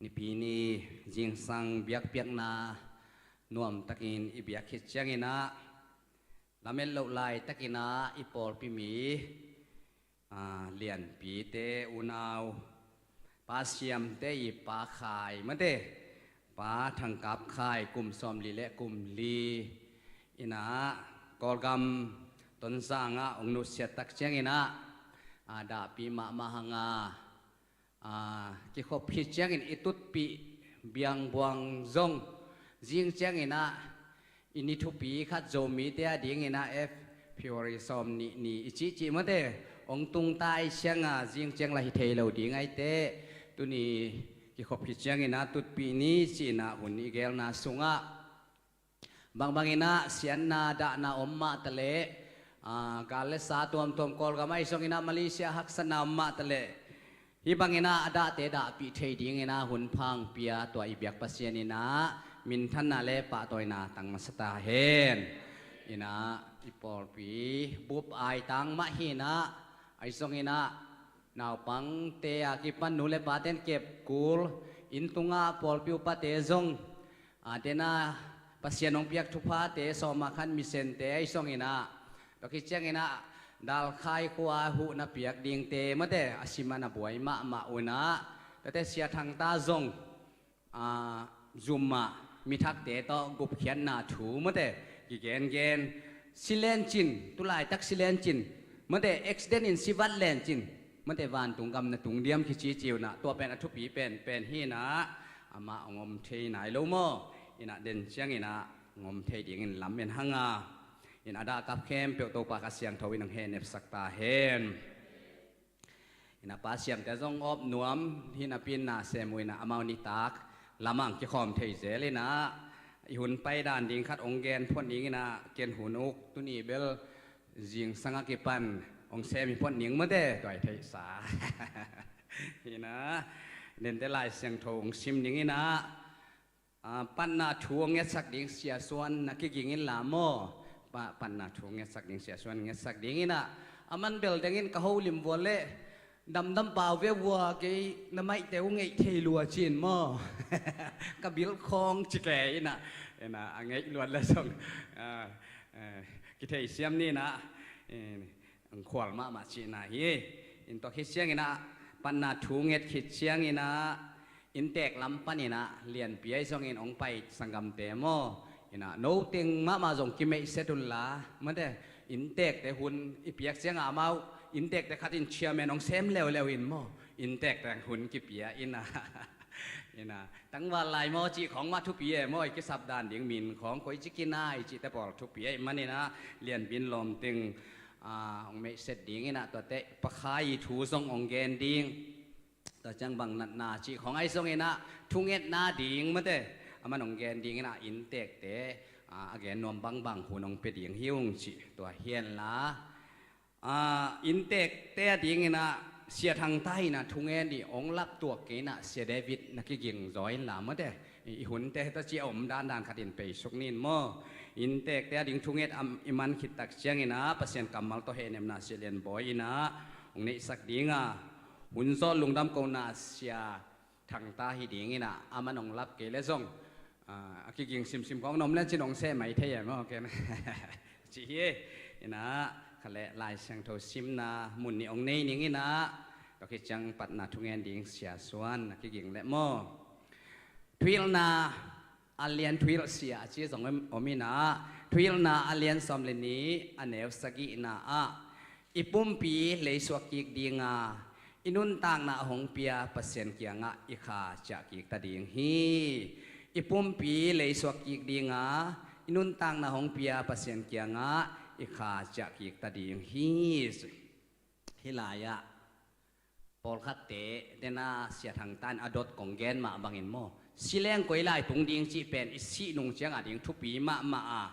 Nipi ni zingsang biakpiakna nuamtakin i biak khit ciangin ah, lamet loh laitakin ah i pawlpi mi, aa, lianpite, unau, Pa Siamte i pa Khai mate, Pa Thangkap Khai, kum sawmli le kum li in ah Kawlgam Tonzang ah hong nusiat tak ciangin ah, aa, dahpih mahmah hang a, aa, kikhop khit ciangin i tutpih biangbuang zong, zing ciangin ah i ni thupi khat Zomite a dingin ah F February sawmnih ni i cihcih mate hong tung ta ahih ciangin ah zing ciang lah hi thei lo ding ahih teh, tuni kikhop khit ciangin ah tutpih ni ci-in ah hun i gelna sungah bangbangin ah siatna dahna om mah taleh, aa, gal le sa tuamtuam Kawlgam ahi zongin ah Malaysia haksatna om mah taleh, hih bangin ah a dahte dahpih thei dingin ah hun pha hong pia tua i biak Pasian in ah minthanna le pahtawina tang masa ta hen. In ah i pawlpi bup aitang mah hi in ah, ahi zongin ah naupangte a kipan nu le pate'n kep kul, inn tungah pawlpi upate zong, aa, dena Pasian hong piak thuphate, sawma khan missionte ahi zongin ah, tua khit ciangin ah Dalkhai khua huhna piak dingte mate a sim a na buai mahmah un ah, tuate Sia Thangta zong, aa, zum ah mithakte tawh gupkhiatna thu mate kigengen, si lencin, tu laitak si lencin mate, accident in si vat lencin mate, vantung gam na tung diam kici ci un ah, tua pen a thupi penpen hi in ah, amah hong om thei nai lo maw? In ah den ciangin ah hong om thei dingin lamen hang a, in ah a dahkap khempeuh Topa Kha Siangtho in hong hehnepsak ta hen. In ah Pa Siamte zong awp nuam hi napi in ah sem uh in ah, amau nitak lamah hong kikhawm thei zel in ah, i hun pai dan ding khat hong gen phot ning in ah, ken hun uk tuni bel zingsang a kipan hong sem hi phot ning mate, tua i theihsa hi in ah, dente Lai Siangtho hong sim ning in ah, aa, patna thu hong ngetsak ding Sia Suan na kiging inla maw? Pa, patna thu hong ngetsak ding Sia Suan ngetsak ding in ah, aman bel dengin ka holim vua leh damdam pau ve vua, kei na maihte uh ngeih thei lua ci-in maw? Ka bil khawng ci kei in ah, in ah a ngeih luat le zong, aa, aa, kitheisiam ni in ah, in, ang khual mahmah cihna hi. In tua khit ciangin ah Patna thu nget khit ciangin ah inntek lam panin ah lianpi ahi zongin hong pai sanggamte maw, in ah no teng mahmah zong kimeihset unla mate, inntekte hun i piak ciangah amau inntekte khatin chairman hong sem leuleu in maw, inntekte hun kipia in ah, in ah tangval lai maw cih khawng mah thupi e maw, i kisap dan ding min khawng koici kinai cihte pawl thupi ahih manin ah lianpi in lawm teng ah hong meihset ding in ah tuate Pa Khai thu zong hong gen ding. Tua ciang bang natna cih khawng ahi zongin ah thungetna ding mate, aman hong gen ding in ah inntekte ah a gen nuam bangbang hun hong pia ding hi ung cih tua hi henla. Ah, inntekte a dingin ah Sia Thangta in ah thungen dih hong laptuak kei in ah Sia David na kiging zaw inla mate, i, i hunte heta ci a om dandan khatin peisuk nin maw. Inntekte a ding thunget a i man khit tak ciangin ah Pasian kammal tawh hehnepna Sia Lian Bawi in ah hong neihsak ding a, hun zawh lungdam kohna Sia Thangta hi dingin ah aman hong lap kei le zong, ah, a kiging simsim khawng na om le cin hong seh mai thei e maw ken. Ci hi in ah kha le Lai Siangtho simna mun nih hong nei ning in ah tua khit ciang patna thungen ding Sia Suan a kiging le maw. Thuhilhna a lian thuhilh sia a ci zong om, om in ah, Thuhilhna a lian sawm le nih a neu sagihna ah i pumpi leisuak kik ding a, i nuntakna a hong pia Pasian kiangah i kha ciah kik ta ding hi. I pumpi leisuak kik ding a, i nuntakna hong pia Pasian kiangah i kha ciah kik ta ding hi. Hih lai-ah pawlkhatte dena Sia Thangta in a dot kong gen mah bangin maw, sileng koi lai tung ding cih pen i sih nung ciangah ding thupi mahmah a,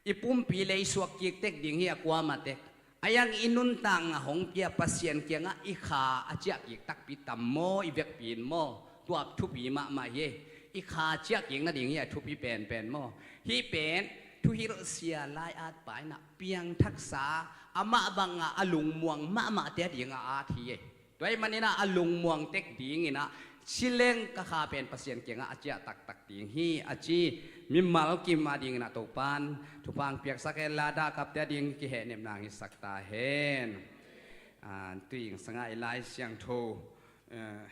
i pumpi leisuak kik tek ding hi a kuamah tek. A iang i nuntakna hong pia Pasian kiangah i kha a ciah kik takpi tam maw, i vekpi in maw, tua thupi mahmah hi. I kha ciah kik nading hi a thupi penpen maw. Hih pen thuhilh sia lai-at pa in ah piangthaksa, amah bangah a lungmuang mahmahte a ding a at hi e. Tua ahih manin ah a lungmuang tek dingin ah sileng ka kha pen Pasian kiangah a ciah taktak ding hi a ci. Mimal kim a dingin ah Topan thupha hong piaksak hen la, dah kapte a ding kihehnepna hong hisak ta hen. Ah, tuing sangah i Lai Siangtho, eh,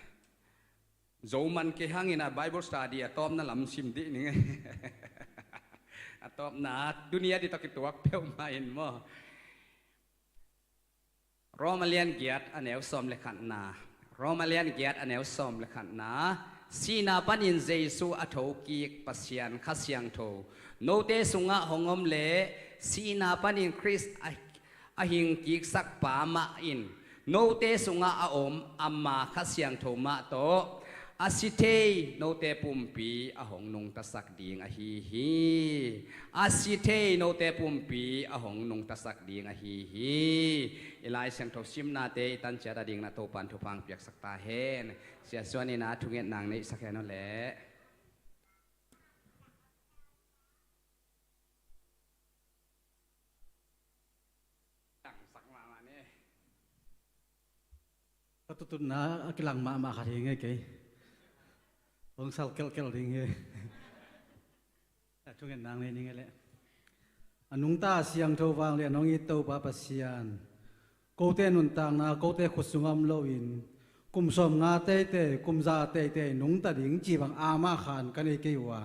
Zo man kei hangin ah Bible study a tawpna lam sim dih ning. A tawpna tuni a dih tawh kituak peuhmah in maw. Rom a lian giat a neu sawm le khatna. Rom a lian giat a neu sawm le khatna. Sihna panin Jesu a thokik Pasian Kha Siangtho note sungah hong om le sihna panin Khrist a a hingkiksak pa mah in note sungah a om ama Kha Siangtho mah tawh a si thei note pumpi a hong nungtasak ding ahi hi. A si thei note pumpi a hong nungtasak ding ahi hi. I Lai Siangtho simnate i tan ciat a dingin ah Topan thupha hong piaksak ta hen. Sia Suan in ah thungetna hong neihsak hen aw leh. Langsak mahmah ni. Ka tututna a kilang mahmah khat hi ngei kei. Hong sal kelkel ding hi. A thungetna hong nei ning e leh. A nungta a siangtho vanglian hong it Topa Pasian, kote nuntakna kote khut sungah om loin kum sawmnga teitei, kum za teitei nungta ding cih bang amah khan ka nei kei uh a,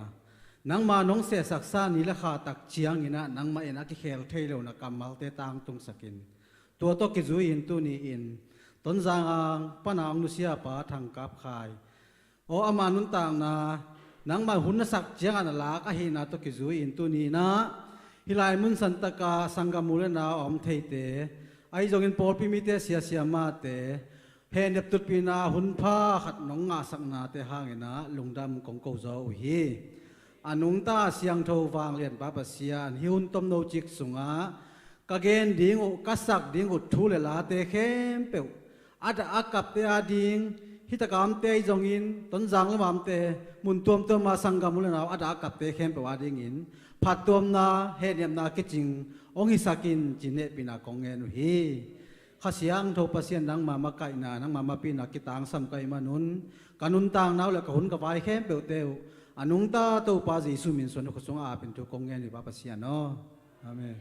nangma nong sehsaksa ni le kha tak ciangin ah nangmah in a kikhel thei lo na kammalte tangtungsak in. Tua tawh kizui-in tuni-in Tonzang a pan a hong nusia pa Thang Kap Khai aw, ama nuntakna nangmah hun na sak ciangah na lak ahihna tawh kizui-in tuni-in ah hih lai mun santaka sanggam u le nau a om theite, ahi zongin pawlpi mite, sia siamahte, hehnep tutpihna hun pha khat nong ngahsaknate hangin ah lungdam kong ko zaw uh hi. A nungta a siangtho vanglian Pa Pasian, hih hun tomno cik sungah ka gen ding uh, ka sak ding uh thu le late khempeuh a dah a kapte a ding, hih taka omte ahi zongin Tonzang lam a omte, mun tuamtuam a sanggam u le nau a dah a kapte khempeuh a dingin phattuamna, hehnepna kicing hong hisak in ci-in hehpihna kong ngen uh hi. Kha Siangtho Pasian, nangma makaihna, nangma mapihna kitangsam ka hih manun ka nuntakna uh le ka hun ka vai khempeuhte uh a nungta Topa Jesu min suan uh khutsung a apin thu kong ngen uh hi Pa Pasian aw. Amen.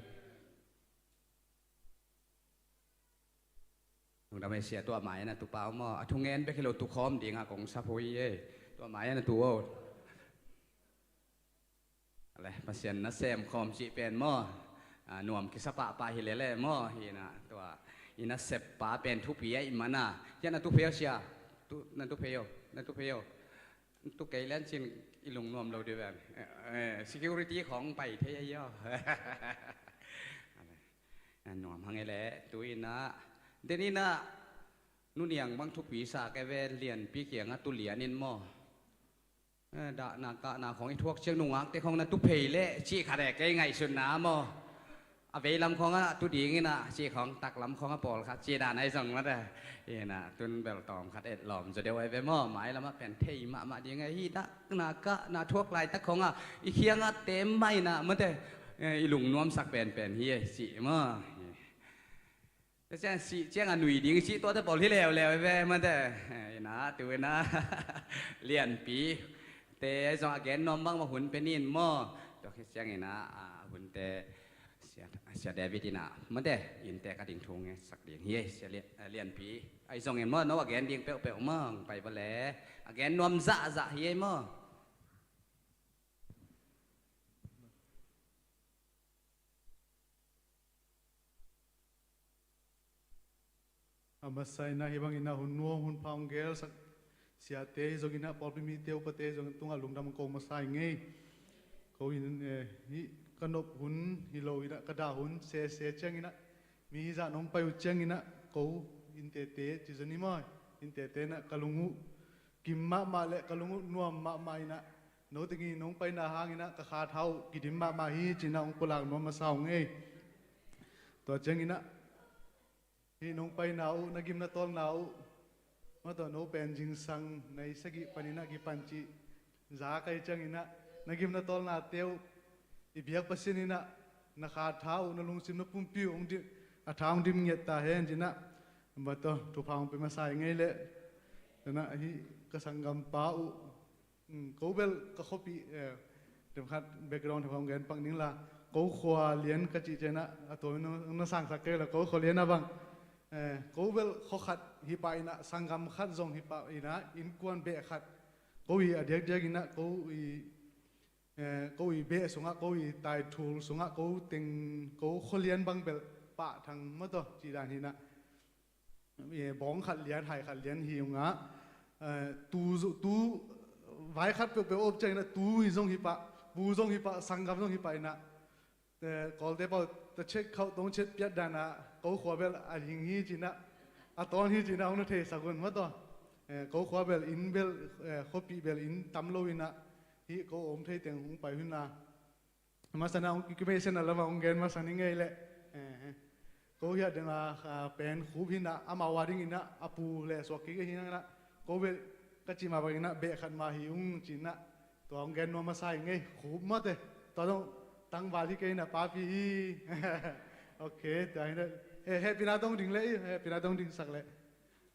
Lungdam ei sia, tua mai-ah na tu pau maw. A thungen bek hi lo, tu khawm dingah kong sap uh hi ei. Tua mai-ah na tu o. Ale, Pasian nasem khawm cih pen maw, a, nuam kisa pahpah hi lele maw. Hi na, tua i nasep pa pen thupi ahih mana. Hiah na tu phei o sia. Tu, na tu phei o, na tu phei o. Tu kei len cin i lungnuam lo dih ven. Eh, eh, security khawng pai thei ahi aw. Ale. A nuam hang e le, tu inah, den inah, Nu Niang bang thupi sa ke ve, Lianpi kiangah tu lian in maw. Eh, dahna kahna khawng i thuak ciang nungakte khawng na tu phei leh cih khat e, kei ngaihsutna maw. A veilam khawngah tu ding inah, cih khawng taklam khawngah pawlkhat cih dan ahi zong mate. Inah tun bel tawm khat et lawm zaw deuh ahi ve maw, mailamah pen thei mahmah ding ahi, dahna kahna thuak laitak khawngah i khiangah tem mah inah mate. Eh, i lungnuamsak penpen hi e cih maw. Tua ciang sih ciang a nui ding i cih tuate pawl hi leuleu ve mate. Inah tu inah Lianpi te zong a gen nuam bang mah hun pe nin maw. Tua khit ciang inah, a, hunte Sia, Sia David inah mate, innte ka ding thu ngetsak ding hi ei, Sia Lian, a, Lianpi. Ahi zongin maw, no a gen ding peuhpeuh maw, pai bale. A gen nuam zahzah hi ei maw. A masa inah hih bangin a hun nuam hun pha hong gelsak siate hi zongin ah, pawlpi mite upate hi zongin tungah lungdam ko masa ing ei. Ko in, eh, hih ka nop hun hi lo inah, ka dah hun sese ciangin ah, mi hizah nong pai uh ciangin ah, ko in tete ci zong hi maw, in tete inah ka lung uh kim mahmah le ka lung uh nuam mahmah inah, no tengin nong paina hangin ah ka kha tha uh kidim mahmah hi ci inah hong pulak nuam masa ung ei. Tua ciangin ah hih nong paina uh, na gim na tawlna uh, mah tawh no pen zingsang nai sagih panin ah kipan cih za ka hih ciangin ah, na gim na tawlnate uh i biak Pasian inah na kha tha uh, na lungsim na pumpi uh hong di-, a tha hong dim ngiat ta hen ci inah, mah tawh thupha hong pia masa ing ei leh. Tua inah hih ka sanggampa uh, mm, ko bel ka khuapih, eh, themkhat background themkhat hong gen pak ning la, ko khua lian ka cih ciang inah a tuam in na sangsak kei la, ko khua lian ah bang, eh, ko bel khua khat hi pah inah, sanggam khat zong hi pah inah, innkuan beh khat, ko i a diakdiak inah, ko i, eh, ko i beh sungah, ko i taithul sungah, ko teng, ko khua lian bang bel pah thang mah tawh cih dan hi inah. Eh, bawng khat lian, hai khat lian hi ung ah, eh, tu zu-, tu vai khat peuhpeuh op ciang inah, tu hi zong hi pah, pu zong hi pah, sanggam zong hi pah inah, eh, Kawlte pawl, ta chet khauh tong chet piat dan ah, ko khua bel a hing hi ci inah, a tawn hi ci inah hong na theisak un mah tawh. Eh, ko khua bel inn bel, eh, khuapih bel inn tam lo inah, hih ko om thei teng hong pai hun a. Masa inah hong ki-, kimeisen a lamah hong gen masa ning ei leh. Eh, eh. Ko hiah dena, ah, pen khup hi inah, amau a ding inah, a pu le suak kik hi inah, ko beh ka cih mah bang inah, beh khat mah hi ung ci inah. Tua hong gen nuam masa ing ei, khup mah te. Tua zong tangval hi kei inah, papi hi. Ok, tua hi inah. Eh, hehpihna tawh hong ding leh, eh, hehpihna tawh hong dingsak leh.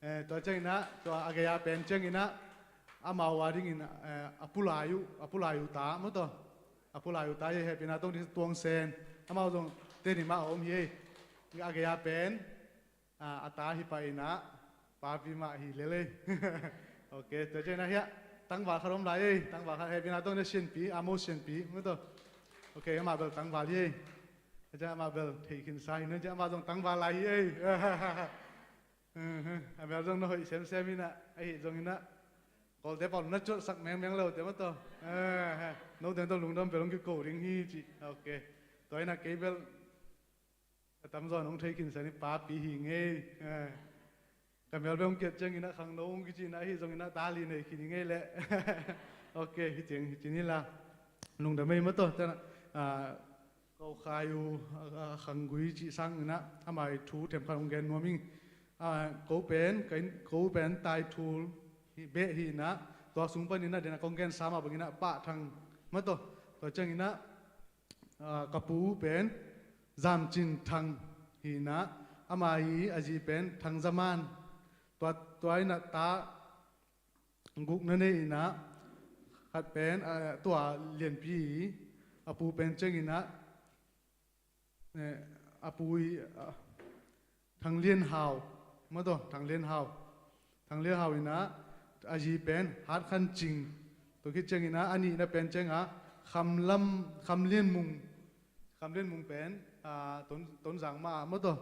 Eh, tua ciang inah, tua a gei a pen ciang inah, amau a ding inah, eh, a pu Lai uh, a pu Lai uh ta, mah tawh. A pu Lai uh ta hi, hehpihna tawh hong ding, Tuang Sen. Amau zong teni mah a om hi ei. A gei a pen, ah, a ta hi pah inah, papi mah hi lel ei. Ok, tua ciang inah hiah tangval khat om lai ei. Tangval khat, hehpihna tawh hong ding, Sianpi, Amos Sianpi, mah tawh. Ok, amah bel tangval hi ei. Tua ciang amah bel thei khinsa hi, tua ciang amah zong tangval lai hi ei. A mel zong na hoih semsem inah, ahi zong inah, Kawlte pawl na cuatsak mengmeng lo te mah tawh. No teng tawh lungdam bel hong kiko ding hi ci. Ok. Tua inah kei bel a tamzaw in hong thei khinsa ni, papi hi ing ei. Ka mel bel hong kiat ciang inah khangno hong kici inah, ahi zong inah ta li nei khin ing ei leh. Ok, hi ciang hi ci ni la. Lungdam ei mah tawh. Tua inah, ah, Ko Khai uh, a, a, Khanggui cih sang inah, amah i thu themkhat hong gen nuam ing. A, ko pen, ka inn, ko pen Taithul hi, beh hi inah, tua sung pan inah, den a kong gensa mah bang inah, Pah Thang mah tawh. Tua ciang inah, a, ka pu pen Zam Cin Thang hi inah, ama i a zi pen Thang Za Man. Tua, tua inah ta guk na nei inah, khat pen, a, tua Lianpi i a pu pen ciang inah, eh, a pu i, a, Thang Lian Hau, Maw taw, Thang Lian Hau. Thang Lian Hau in ah, a zi pen Hat Khan Cing. Tua khit ciangin ah, a nihna pen ciangah Kham Lam, Kham Lian Mung, Kham Lian Mung pen, ah, Ton, Tonzang mah ah maw taw,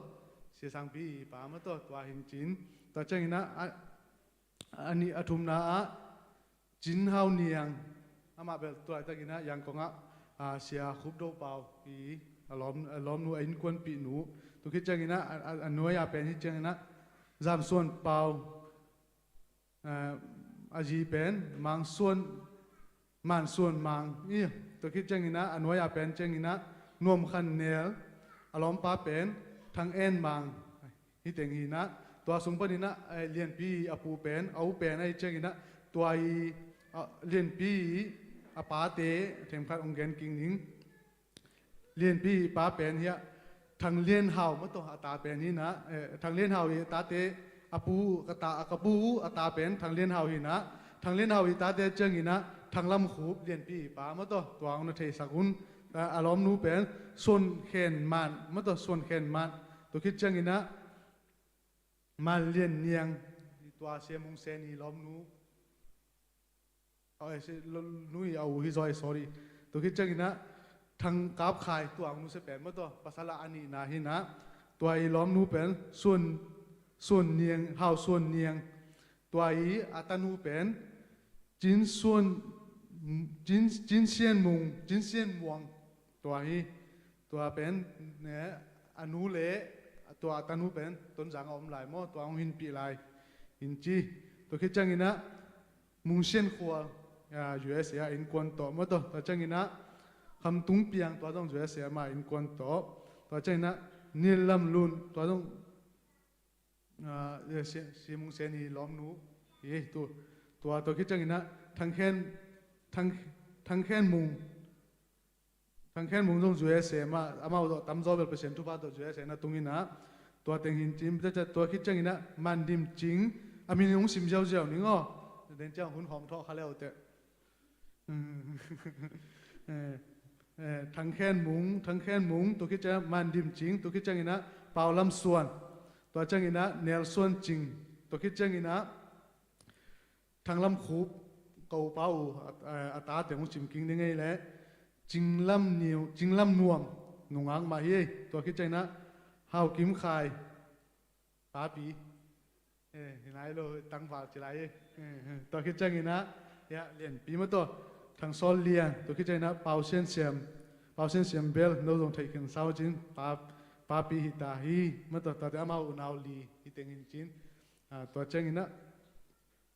Sia Sangpi i pa maw taw, tua hi in cin. Tua ciangin ah, a, a nih a thumna ah, Cin Hau Niang, amah bel tu laitakin ah Yangon ah, ah, Sia Khup Do Pau i a lawm, a lawmnu, a innkuanpihnu. Tua khit ciangin ah, a, a, a nuai-a pen hi ciangin ah, Zam Suan Pau, ah, a zi pen Mang Suan, Man Suan Mang i. Tua khit ciangin ah, a nuai-a pen ciangin ah, Nuam Khan Nel, a lawmpa pen Thang En Mang. Hi teng hi in ah, tua sung panin ah, eh, Lianpi a pu pen, a u pen ahih ciangin ah, tua i, ah, Lianpi a pate themkhat hong gen kik ning. Lianpi i pa pen hiah, Thang Lian Hau maw taw, a ta pen hi in ah, eh, Thang Lian Hau i tate, a pu, ka ta, ka pu, a ta pen Thang Lian Hau hi in ah, Thang Lian Hau i tate ciangin ah, Thang Lam Khup, Lianpi i pa maw taw, tua hong na theisak un, a, a lawmnu pen, Suan Khen Man, maw taw, Suan Khen Man, tua khit ciangin ah, Man Lian Niang, tua Sia Mung Sen i lawmnu. Oh, eh, si, lo, nu i a u hi zaw, sorry. Tua khit ciangin ah, Thang Kap Khai, tua hong nusia pen maw taw, pasal a a nihna hi in ah, tua i lawmnu pen, Suan, Suan Niang, Hau Suan Niang. Tua i a tanu pen, Cin Suan, Cin, Cin Sian Mung, Cin Sian Muang. Tua hi, tua pen, ne, a nu le, tua a tanu pen, Tonzang a om lai maw, tua hong hinpih lai, in ci. Tua khit ciangin ah, Mung Sian Khual, ah, U S A ah innkuan tawh maw taw. Tua ciangin ah, Kham Tung Piang, tua zong U S A ah mah innkuan tawh. Tua ciangin ah, Nial Lam Lun, tua zong, ah, eh, Sia, Sia Mung Sen i lawmnu. Eh, tu, tua, tua khit ciangin ah, Thang Khen, Thang, Thang Khen Mung. Thang Khen Mung zong U S A mah, amau tawh tamzaw bel Pasian thupha tawh U S A na tung in ah, tua teng hi in cin, tua khit ciangin ah Man Dim Cing, a min hong sim ziauziau ning aw. Den ciang hun hawm thawh kha leu teh. Eh, eh, Thang Khen Mung, Thang Khen Mung, tua khit ciangin ah Man Dim Cing, tua khit ciangin ah Pau Lam Suan, tua ciangin ah Nel Suan Cing, tua khit ciangin ah Thang Lam Khup, ko pa uh, a, a, a tate hong sim kik ning ei leh, Cing Lam Niu, Cing Lam Nuam, nungak mah hi ei, tua khit ciangin ah, Hau Kim Khai, papi, eh, hi nai lo, tangval ci lai ei, eh, eh, tua khit ciangin ah, ya, Lianpi maw taw, Thang Sawl Lian, tua khit ciangin ah, Pau Sian Siam, Pau Sian Siam bel, no zong theih khin sau cin, pa, papi hi ta hi, maw taw, tate amau unau li, hi teng hi in cin, ah, tua ciangin ah,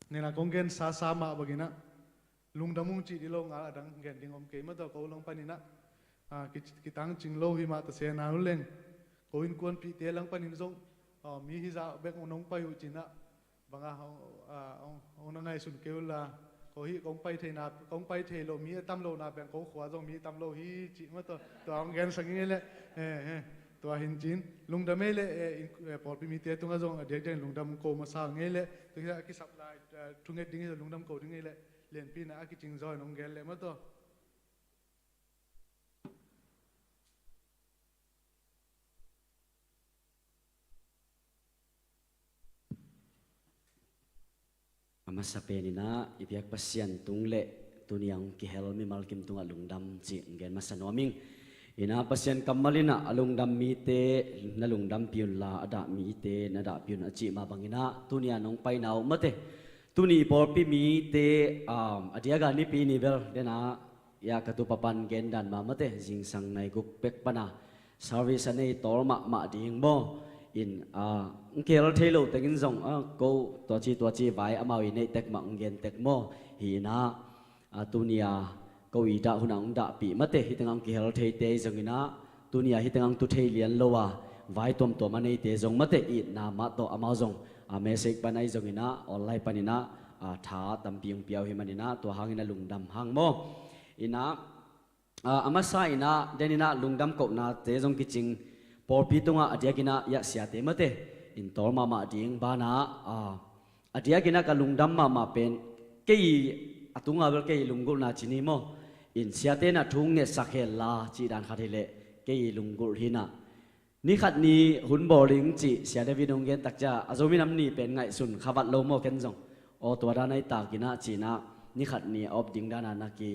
Nena kong gen sasa mah bangin ah, lungdam ung cih dih lo ngal a dang gen ding om kei maw taw, ko lang panin ah, ah, ki, kitang cing lo hi mah ta se na nu leng, ko innkuanpihte lang panin zong, ah, mi hizah bek nong pai uh cin ah, bang a, ah, hong, hong na ngaihsun kei uh la, ko hih kong pai theihna, kong pai thei lo, mi a tam lo na beng ko khua zong mi tam lo hi cih maw taw, tua hong gensak ing ei leh, eh, eh. Tua hi in cin, lungdam ei leh, eh, in, eh, pawlpi mite tungah zong a diakdiakin lungdam ko masa ing ei leh, tua hi a kisap lai, eh, thunget ding hi lungdam ko ding ei leh, Lianpi in ah a kicing zaw in hong gen leh maw taw. A masa pen in ah i biak Pasian tung leh tuni a hong kihel mimal kim tungah lungdam cih hong gen masa nuam ing. In ah Pasian kammal in ah a lungdam mite na lungdampih un la, a dah mite na dahpih un a cih mah bangin ah tuni a nong paina uh maw te. Tuni i pawlpi mite, um, a diak a Nipi ni bel den ah, ya, ka tupa pan gen dan mah maw te, zingsang nai guk pek pan a service a nei tawl mahmah ding maw. In, ah, hong kihel thei lo tengin zong, ah, ko tua ci tua ci vai amau i neih tek mah hong gen tek maw. Hi in ah, ah, tuni a ko i dah hun ah hong dahpih maw te, hih teng ah hong kihel theite zong in ah, tuni a hih teng ah hong tu thei lian lo a, vai tuamtuam a neite zong maw te, itna mah tawh amau zong, ah, message pan ahi zongin ah, online panin ah, ah, tha tampi hong pia uh hi manin ah, tua hangin ah lungdam hang maw. In ah, ah, a masa in ah, den in ah lungdam kohnate zong kicing, pawlpi tungah a diakin ah, ya, siate maw te, in tawl mahmah ding banah, ah, a diakin ah ka lungdam mahmah pen, kei a tungah bel kei lunggulhna ci ni maw. In siate in ah thu ngetsak hen la, cih dan khat hi leh, kei lunggulh hi in ah. Ni khat ni hun bawl ding cih Sia David hong gen tak ciang a Zomi Nam Ni pen ngaihsun kha vat lo maw ken zong. Aw tua dan ahi takin ah ci-in ah ni khat ni a op ding dan a na ki,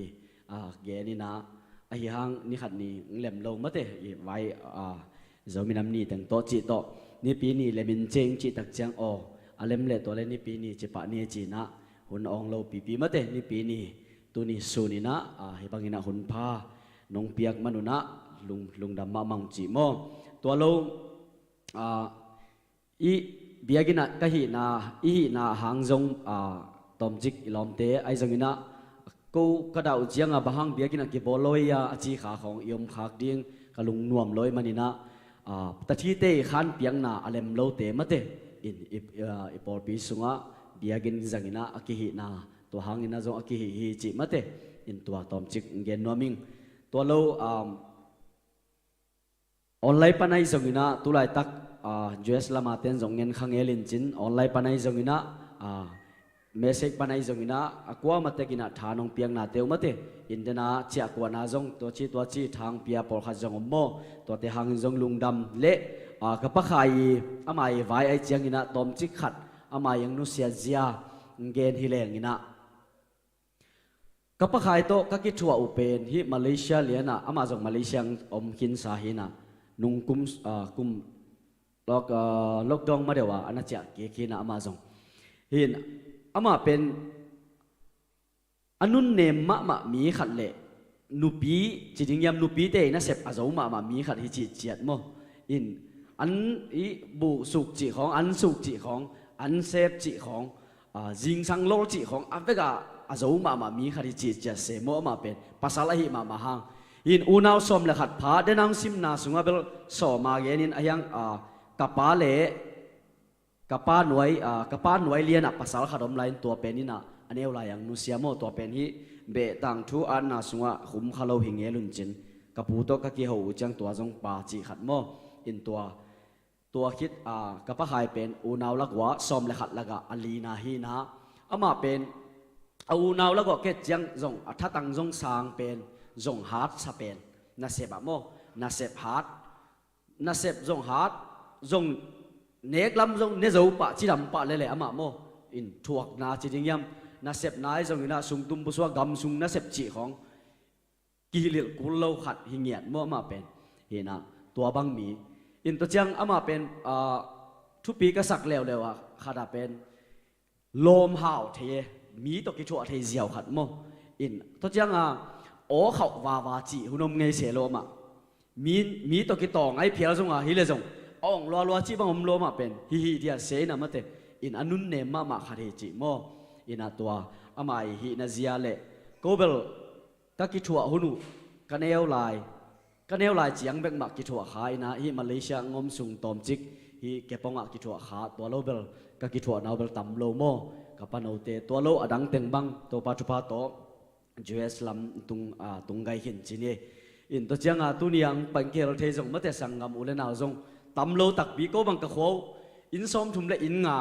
ah, gen in ah ahi hang ni khat ni hong lem lo mate i vai, ah, Zomi Nam Ni teng tawh cih tawh Nipi ni lem in ciang cih tak ciang aw a lem leh tua leh Nipi ni ci pah ni ci-in ah hun awng lo pipi mate Nipi ni tuni sun in ah, ah, hih bangin ah hun pha nong piak man un ah lung, lungdam mahmah ung ci maw. Tua lo, ah, i biakinn ah ka hihna, i hihna hang zong, ah, tawmcik i lawmte ahi zongin ah ko ka dah uh ciang a bang hang biakinn ah kibawl lo hi a, a ci kha khawng i om khak ding ka lung nuam lo ahih manin ah, ah, tathite i khan piakna a lem lote mate in i, ah, i pawlpi sungah biakinn zangin ah a kihihna tua hangin ah zong a kihih hi cih mate in tua tawmcik gen nuam ing. Tua lo, um, online pan ahi zongin ah tulaitak, ah, U S lam a ten zong ngen kha ngel in cin online pan ahi zongin ah, ah, message pan ahi zongin ah a kuamah tekin ah tha nong piaknate uh mate in den a ciahkuahna zong tua ci tua ci tha hong pia pawlkhat zong om maw. Tuate hangin zong lungdam leh, ah, ka Pa Khai i ama i vai ahi ciangin ah tawmcik khat ama i hong nusiat zia hong gen hi leng in ah ka Pa Khai tawh ka kithuah uh pen hih Malaysia lian ah, amah zong Malaysia hong om khinsa hi in ah nung kum, ah, kum lock, ah, lockdown ma deuh ah a na ciah kik hi in ah amah zong hi in amah pen a nunnem mahmah mi khat leh nupi ci ding hiam, nupite i nasep a zo mahmah mi khat hi cih ciat maw. In an i buh suk cih khawng, an suk cih khawng, an sep cih khawng, ah, zingsang lol cih khawng a vek a a zo mahmah mi khat hi cih ciat se maw amah pen pasal ahi mahmah hang. In unau sawm le khat pha den a hong simna sungah bel sawm a gen in ahi hang, ah, ka pa le ka pa nuai, ah, ka pa nuai lian ah pasal khat om lai in tua pen in ah a neu lai hong nusia maw. Tua pen hih beh tangthu atna sungah khum kha lo hi ngel un cin ka pu tawh ka kiho uh ciang tua zong pa cih khat maw. In tua, tua khit, ah, ka Pa Khai pen unau lak uah sawm le khat lakah a lina hi in ah amah pen a unau lak uah ket ciang zong a thatang zong sang pen zong hat sa pen nasep ah maw. Nasep hat, nasep zong hat, zong nek lam zong ne zo pah, cidam pah lele amah maw. In thuakna ci ding hiam, nasepna ahi zongin ah sungtum pusuak gam sung nasep cih khawng kihilh kul lo khat hi ngiat maw amah pen. Hi in ah tua bang mi. In tua ciang amah pen, ah, thupi ka sak leuleu ah khat ah pen lawm hau thei e, mi tawh kithuah thei ziau khat maw. In tua ciang a aw khauh vava cih hun om ngei se lo amah. Mi, mi tawh kitawng ahi phial zong a hi le zong a ong lualua cih bang om lo amah pen hi hi dia se in ah mate. In a nunnem mahmah khat hi cih maw. In ah tua amah i hihna zia le ko bel ka kithuah hun uh ka neu lai, ka neu lai ciang bek mah kithuah kha in ah hih Malaysia ngom sung tawmcik hih kepong ah kithuah kha. Tua lo bel ka kithuahna uh bel tam lo maw. Ka panote tua lo a dang teng bang Topa thupha tawh U S lam tung, ah, tung gai khin ci ni. In tua ciang a tuni a hong pan kihel thei zong mate sanggam u le nau zong tam lo takpi. Ko bang ka khua uh inn sawmthum le inn nga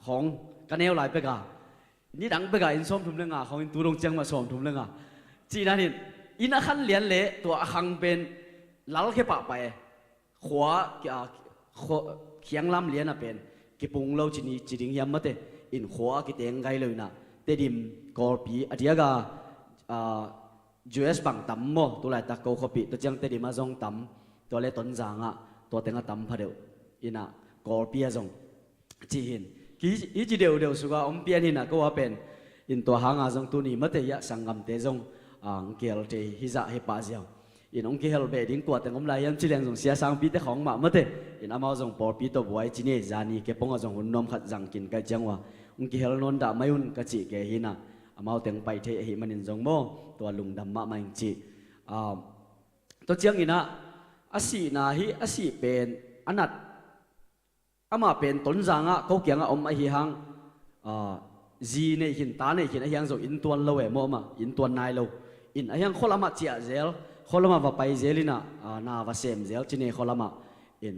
khawng ka neu lai pek a, nidang pek a inn sawmthum le nga khawng in tu dong ciang mah sawmthum le nga cihna in, inn a khan lian le tua a khang pen lalkhia pahpah e. Khua, ah, khua, khianglam lian ah pen kipung lo ci ni, ci ding hiam mate. In khua a kiteng gai lo in ah Tedim, Kawlpi a diak a, ah, U S bang tam maw. Tulaitak ko khuapih tua ciang Tedim ah zong tam, tua le Tonzang ah tua teng ah tam phadeuh in ah Kawlpi ah zong ci hi in. Ki, hi ci deuhdeuh suk a om pian hi in ah ko a pen. In tua hang a zong tuni mate hiah sanggamte zong, ah, hong kihel thei hi zah hi pah ziau. In hong kihel beh ding kua teng om lai hiam ci leng zong sia sangpite khawng mah mate. In amau zong pawlpi tawh buai ci ni. Zani kepong ah zong hun nuam khat zang kin ka hih ciang ua hong kihel nawn dah mai un ka cih kei hi in ah amau teng pai thei ahih manin zong maw tua lungdam mahmah ing ci. Ah, tua ciangin ah a sihna hi a sih pen a nat amah pen Tonzang ah ko kiangah om ahi hang, ah, zi nei khin, ta nei khin ahi hang zong inn tuan lo e maw amah, inn tuan nai lo. In ahi hang khualam ah ciah zel, khualam ah va pai zel in ah, ah, na va sem zel ci ni khualam ah. In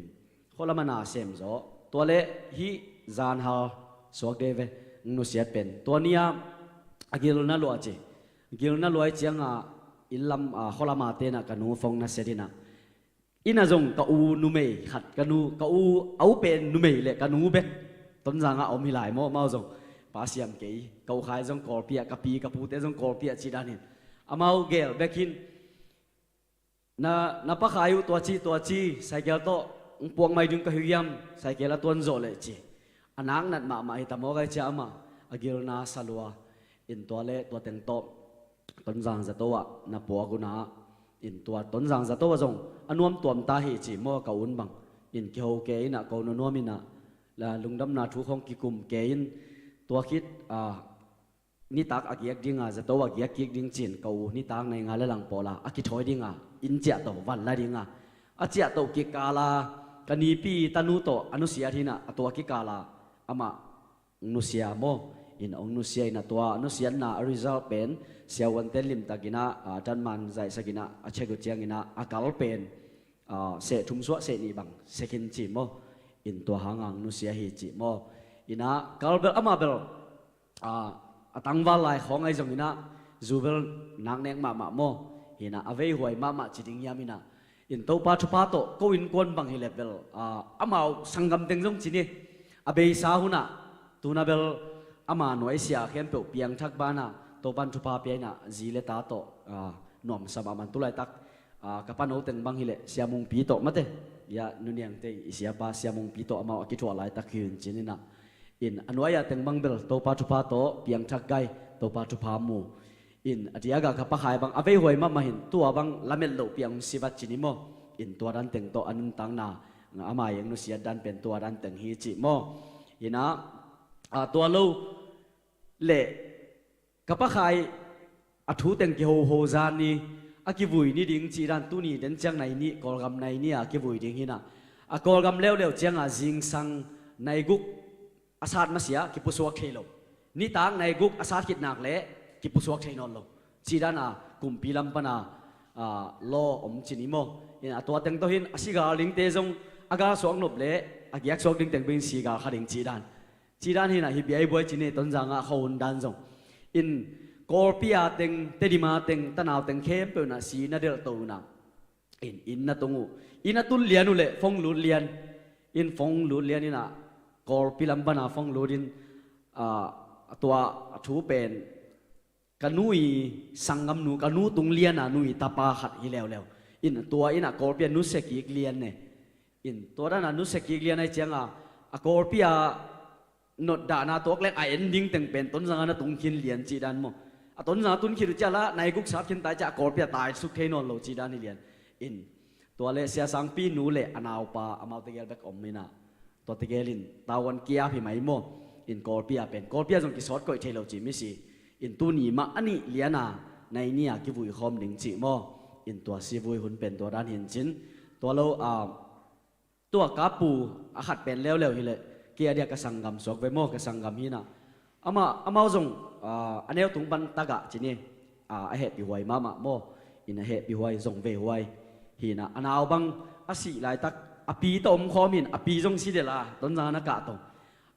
khualam ah na sem zaw. Tua le hih zanhal suak de ve, nusiat pen. Tua ni ah a gil na luah ci. Gil na luai ciang a inn lam, ah, khualam a ten ah ka nu phone na set in ah Inn ah zong ka u numei khat, ka nu, ka u, a u pen numei le ka nu bek Tonzang ah om hi lai maw, amau zong pa siam kei. Ka u Khai zong Kawlpi ah, ka pi ka pute zong Kawlpi ah ci dan hin. Amau gel bek hin, na, na Pa Khai uh tua ci, tua ci, cycle tawh hong puak mai ding ka hi uh hiam, cycle a tuan zawh leh ci. A nak nat mahmah hi ta maw, kai cia amah a gilna sa lua. In tua le tua teng tawh Tonzang zato ah na puak uh na, in tua Tonzang zato ah zong a nuam tuam ta hi ci maw, ka u in bang. In kiho ke in ah ko nuam in ah, la lungdamna thu khong kikum ke in, tua khit, ah, nitak a giak ding a, zato a giak kik ding ci-in ka u nitak nai nga le lang pawl a, a kithawi ding a, inn ciah to, van la ding a, a ciah to kikal a, ka nipi tanu tawh a nusiat hi in ah, a tua kikal a amah nusia maw. In hong nusia in ah, tua nusiatna a result pen siavuante limtak in ah, ah, tanman zaihsak in ah, a check uh ciangin ah, a kal pen, ah, seh thum suah seh nih bang sek in ci maw. In tua hang hong nusia hi ci maw. In ah kal bel, amah bel, ah, a tangval lai khawng ahi zongin ah, zu bel nak nek mahmah maw. Hi in ah a veihuai mahmah ci ding hiam in ah, in Topa thupha tawh ko innkuan bang hi leh bel, ah, amau sanggam teng zong ci ni, a beisa hun ah, tu in ah bel ama nuaisia khempeuh piangthak ban ah Topa'n thupha pia in ah, zi le ta tawh, ah, nuamsa mahmah in, tu laitak, ah, ka pano teng bang hi leh Sia Mungpi tawh mate, ya, Nu Niangte i siapa Sia Mungpi tawh amau a kithuah laitak hi uh in ci-in ah, in a nuai-a teng bang bel Topa thupha tawh piangthak gai, Topa thupha mu. In a diak a ka Pa Khai bang a veihuai mahmah hi in, tua bang lamet loh piang hong si vat ci ni maw. In tua dan teng tawh a nuntakna, ama eng nusiat dan pen tua dan teng hi ci maw. In ah, ah, tua lo leh ka Pa Khai a thu teng kihoho zan ni, a kivui ni ding ci dan, tuni den ciang nai nih, Kawlgam nai nih a kivui ding hi in ah, a Kawlgam leuleu ciang a zingsang nai guk a sat masiah kipusuak thei lo. Nitak nai guk a sat khit nak leh kipusuak thei nawn lo. Ci dan a kumpi lam pan a, ah, law om ci ni maw. In a tua teng tawh hin a si gal dingte zong a gal suak nop leh a giak suak ding teng bek in si gal kha ding ci dan. Ci dan hi in ah, hi biaibuai ci ni, Tonzang ah khuahun dan zong. In Kawlpi a teng, Tedim a teng, Tanau teng khempeuh in ah si na delh to in ah, in, inn na tung uh. Inn a tun lian uh leh phone lut lian. In phone lut lian in ah, Kawlpi lam pan a phone lut in, ah, tua a thu pen, ka nu i sanggam nu, ka nu tung lian a nu i tapa khat hi leuleu. In tua in ah Kawlpi a nusia kik lian ne. In tua dan a nusia kik lian ahih ciang a, a Kawlpi a notdahna tuak leng a en ding teng pen Tonzang a na tung khin lian ci dan maw. A Tonzang a tun khit uh ciang lah nai guk sat khin ta ciang a Kawlpi a taisuk thei nawn lo ci dan hi lian. In tua leh Sia Sangpi nu leh a naupa, amau tegel bek om in ah, tua tegel in tavuan kiap hi mai maw. In Kawlpi a pen, Kawlpi a zong kisawt koih thei lo ci misi. In tuni mah a nih lian a nai nih a kivui khawm ding ci maw. In tua si vui hun pen tua dan hi in cin. Tua lo, ah, tua ka pu a khat pen leuleu hi leh, kei a diak ka sanggam suak ve maw, ka sanggam hi in ah. Amah, amau zong, ah, a neu tung pan tagah ci ni, ah, a hehpihhuai mahmah maw. In a hehpihhuai, zong veihuai hi in ah. A nau bang a sih laitak a pi tawh om khawm in, a pi zong si delh a, Tonzang a na kah tong.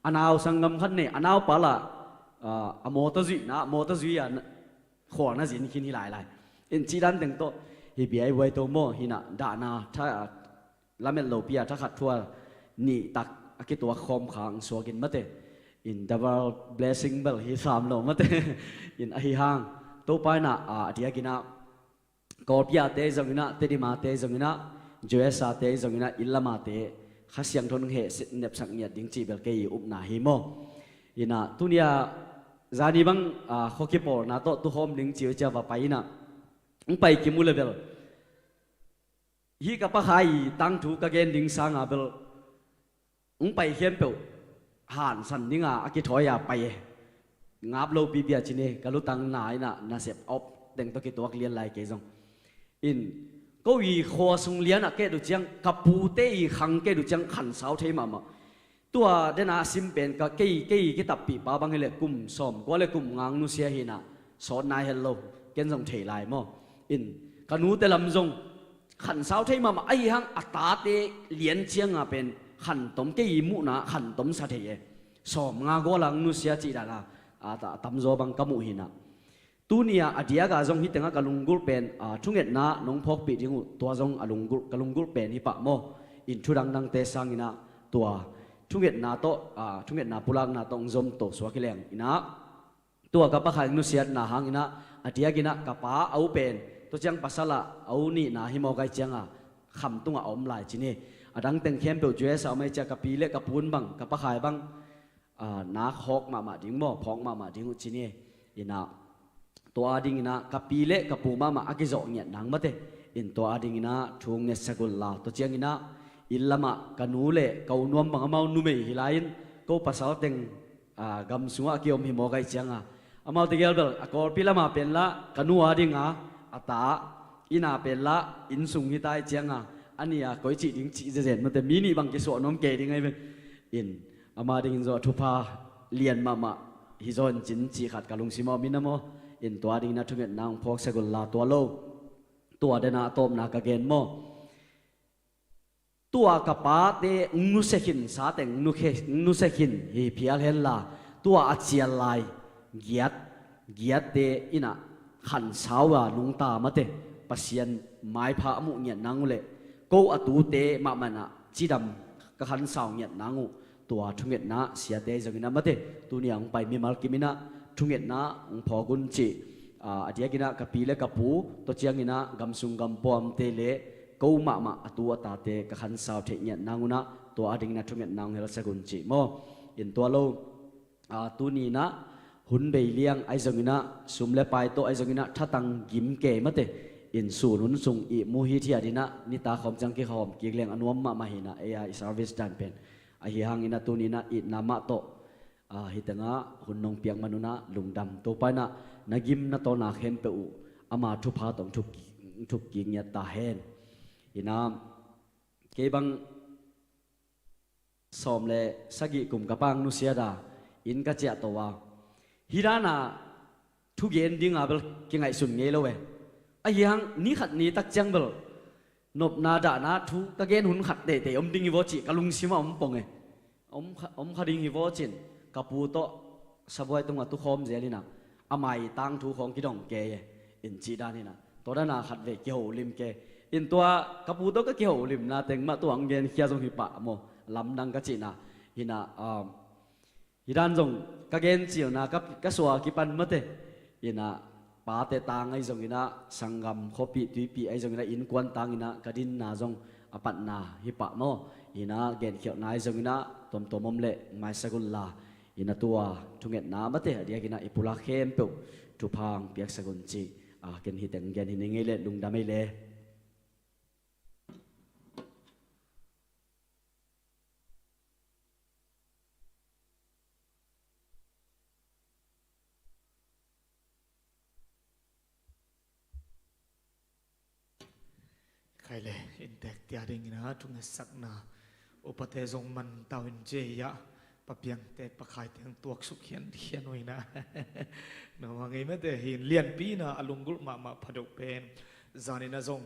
A nau sanggam khat nei, a naupa lah, ah, a mawtaw zuihna, mawtaw zui a na, khual na zin khin hi lailai. In ci dan teng tawh hi biaibuai to maw, hi in ah dahna tha, lamet lopi a thakhat thua nih tak a kituak khawm khang suak in mate. In double blessing bel hi sam lo mate. In ahi hang, Topa in ah, a diak in ah, Kawlpi a te zong in ah, Tedim a te zong in ah, U S a te zong in ah, inn lam a te Kha Siangtho in heh nepsak ngiat ding cih bel kei i upna hi maw. In ah tuni a zani bang, ah, khuakipawlna tawh tukhawm ding ci uh ciang va pai in ah, hong pai kim uh leh bel, hih ka Pa Khai i tangthu ka gen ding sang a bel, hong pai khempeuh hansan ding a, a kithawi a pai e. Ngap lopi bia ci ni, ka lutang na in ah nasep op teng tawh kituak lian lai kei zong. In ko i khua sung lian ah ka et uh ciang, ka pute i khang ka et uh ciang khansau thei mahmah. Tua den a sim pen ka, kei, kei kitappih pa bang hi leh kum sawmkua le kum nga nusia hi in ah, sawt nai het lo, ken zong thei lai maw. In ka nute lam zong khansau thei mahmah, ahi hang a tate lian ciang a pen khantom, kei i muhna khantom sa thei e. Sawmnga gual a nusia cih dan a, a ta, a tamzaw bang ka muh hi in ah. Tuni-ah a diakah zong hih tengah ka lunggulh pen, a, thungetna nong phawkpih ding uh, tua zong a lunggulh, ka lunggulh pen hi pah maw. In thu dangdangte sanginah tua thungetna tawh, a, thungetna pulakna tawh hong zom to suak hi leng inah, tua ka Pa Khai nusiatna hanginah a diakinah ka pa a u pen, tua ciang pasal ah a u nihna hi mawk ahih cianga kham tungah a om lai ci ni. A dang teng khempeuh U S a om ahih ciang ka pi le ka pu in bang, ka Pa Khai bang, a, nak hawk mahmah ding maw, phawk mahmah ding uh ci ni. Inah tua adinginah ka pi le ka pu mahmah a kizawh ngiat nang mate. In tua adinginah thu ngetsak unla, tua cianginah inn lamah ka nu le ka u Nuam bang amau numei hi lai-in ko pasal teng, a, gam sungah a kiom hi mawk ahih cianga, amau tegel bel a Kawlpi lama penlah ka nu adinga a ta, inn a penlah inn sung hi ta ahih cianga, a nih a koi cih ding cih zezen mate, mi nih bang kisuah nuam kei ding ahi ve. In ama dingin zaw a thupha lian mahmah hi zaw in cin cih khat ka lungsim a om in a maw. In tua dingin a thungetna hong phawksak unla, tua lo, tua dena a tawpna ka gen maw. Tua ka pate hong nusia khin, sa teng hong nukhe-, hong nusia khin hi phial henla, tua a cial lai giat, giatte inah khansau a nungta mate, Pasian maipha a muh ngiat nang uh le ko a tute mahmah inah cidam ka khansau ngiat nang uh, tua thungetna siate ahi zongin a mate, tuni a hong pai mimal kim inah thungetna hong phawk un cih, a, a diakinah ka pi le ka pu, tua cianginah gam sung gam pawmte le ko mahmah a tu a tate ka khansau theih ngiat nang unah, tua adinginah thungetna hong helsak un cih maw. In tua lo, a, tuni inah hun bei liang ahi zonginah, sum le pai tawh ahi zonginah, thatang gim kei mate, in sun hun sung ihmu hithiat inah nitak khawm ciang kikhawm kik leng a nuam mahmah hi inah, ei a i service dan pen. Ahi hanginah tuni inah itna mah tawh, a, hih tengah hun nong piak man unah lungdam. Topa inah na gim na tawlna khempeuh uh ama thupha tawh hong thuk, hong thuk kik ngiat ta hen. Inah kei bang sawm le sagih kum ka Pa hong nusiat a, inn ka ciah to a, hih dana thugen dinga bel kingaihsun ngei lo e. Ahi hang ni khat ni tak ciang bel nopna dahna thu ka gen hun khat teitei om ding hi vaw cih ka lungsim ah om pong e. Om kha, om kha ding hi vaw cin ka pu tawh sabuai tungah tukhawm zel inah, a mai tangthu khawng kidong kei e, in cih dan inah. Tua dana khat vei kiho lim kei. In tua ka pu tawh ka kiho limna teng mah tua hong genkhia zong hi pah maw, lamdang ka cihna. Inah, um, hih dan zong ka gencilna ka, ka suah kipan mate. Inah pate tang ahi zonginah, sanggam khuapih tuipih ahi zonginah, innkuan tanginah ka dinna zong a patna hi pah maw. Inah genkhialhna ahi zonginah tuamtuam om leh maisak unla. Inah tua thungetna mate a diakinah i pulak khempeuh thupha hong piaksak un cih, a, ken hih teng gen hi ning ei le, lungdam ei le. Khai le, inntek tia dingin a thungetsakna upate zong mantau in, cia hi a, Pa Piangte, Pa Khaite hong tuaksuk hian hian uh hi na. Noma ngei mate hi in, lianpi in a lunggulh mahmah pha deuh pen, zanin a zong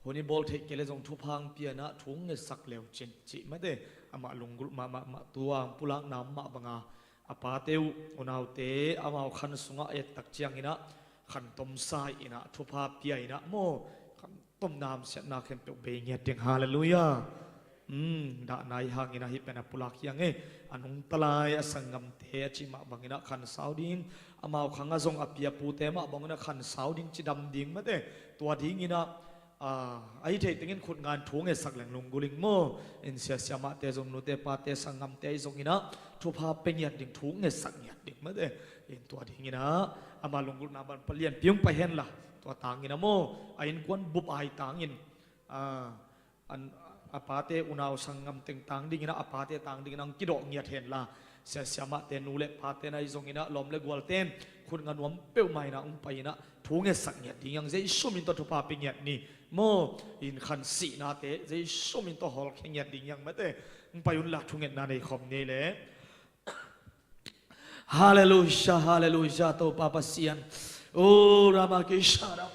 hun i bawl theih kei le zong thupha hong pia in a thu hong ngetsak le uh cin cih mate, amah lunggulh mahmah mah, tua hong pulakna mah banga a pate uh, unaute amau khan sungah a et tak ciangin a khan tomsa in a thupha pia in a maw, khan tomna hamsiatna khempeuh bei ngiat ding. Halleluiah. Um, dahna i hangin a hih pen a pulak hi ang e. A nungta lai a sanggamte a cih mah bangin a khan sau ding, amau khang a zong a pi a pute mah bangin a khan sau ding, cidam ding mate. Tua dingin a, a, a hi thei tengin khut nga in thu ngetsak leng lunggulh ing maw. In siasia mahte zong, nute pate sanggamte ahi zongin a thupha pia ngiat ding, thu ngetsak ngiat ding mate. In tua dingin a, ama lunggulhna ban palianpi hong pai henla, tua tangin a maw, a innkuan bup ai tangin, a, an, a pate unau sanggam teng tang dingin a, a pate tang dingin a hong kidawh ngiat henla, siasia mahte, nu le pate na ahi zongin a, lawm le gualte in khut nga nuam peuhmah in a hong pai in a thu ngetsak ngiat ding hi ang. Jesu min tawh thupha pia ngiat ni maw. In khan sihnate Jesu min tawh hawlkhia ngiat ding hi ang mate. Hong pai unla, thungetna nei khawm ni ei le. Halleluiah, halleluiah, Topa Pasian. O Rama Kishara.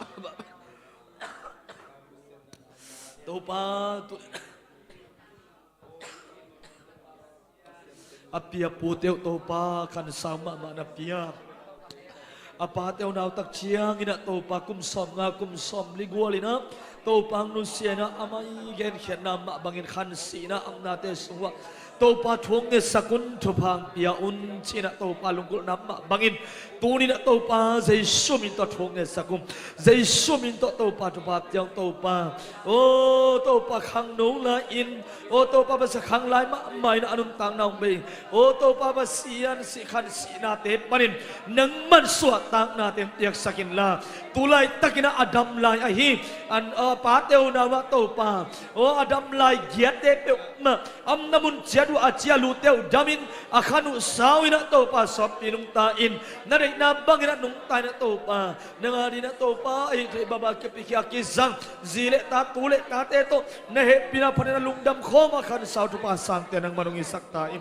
Topa, tu a pi a pute uh Topa khan sau mahmah na pia. A pate unau tak ciangin ah Topa kum sawmnga kum sawmli gual in ah Topa hong nusia in ah a mai genkhiatna mah bangin khansihna a omnate sung uah Topa thu hong ngetsak un, thupha hong pia un ci-in ah Topa lunggulhna mah bangin tuni-in ah Topa Jesu min tawh thu hong ngetsak un. Jesu min tawh Topa thupha pia un Topa. Aw Topa khangno lai-in, aw Topa Pasian khanglai mahmah in ah a nuntakna hong bei. Aw Topa Pasian sih khansihnate panin nangman suahtaknate hong piaksak inla, tu laitakin ah a dam lai ahi a pate unau ah Topa, aw a dam lai giate peuhmah a omna mun ciat uh a ci a lute uh damin a khan uh sau in ah Topa sawtpi nungta in, na deihna bangin ah nungta in ah Topa, nang adingin ah Topa a hih theih babah kipikhia kizang zi le ta tu le tate tawh na hehpihna phatin a lungdam khawm a khan sau thupha sangte nangman hong hisak ta in.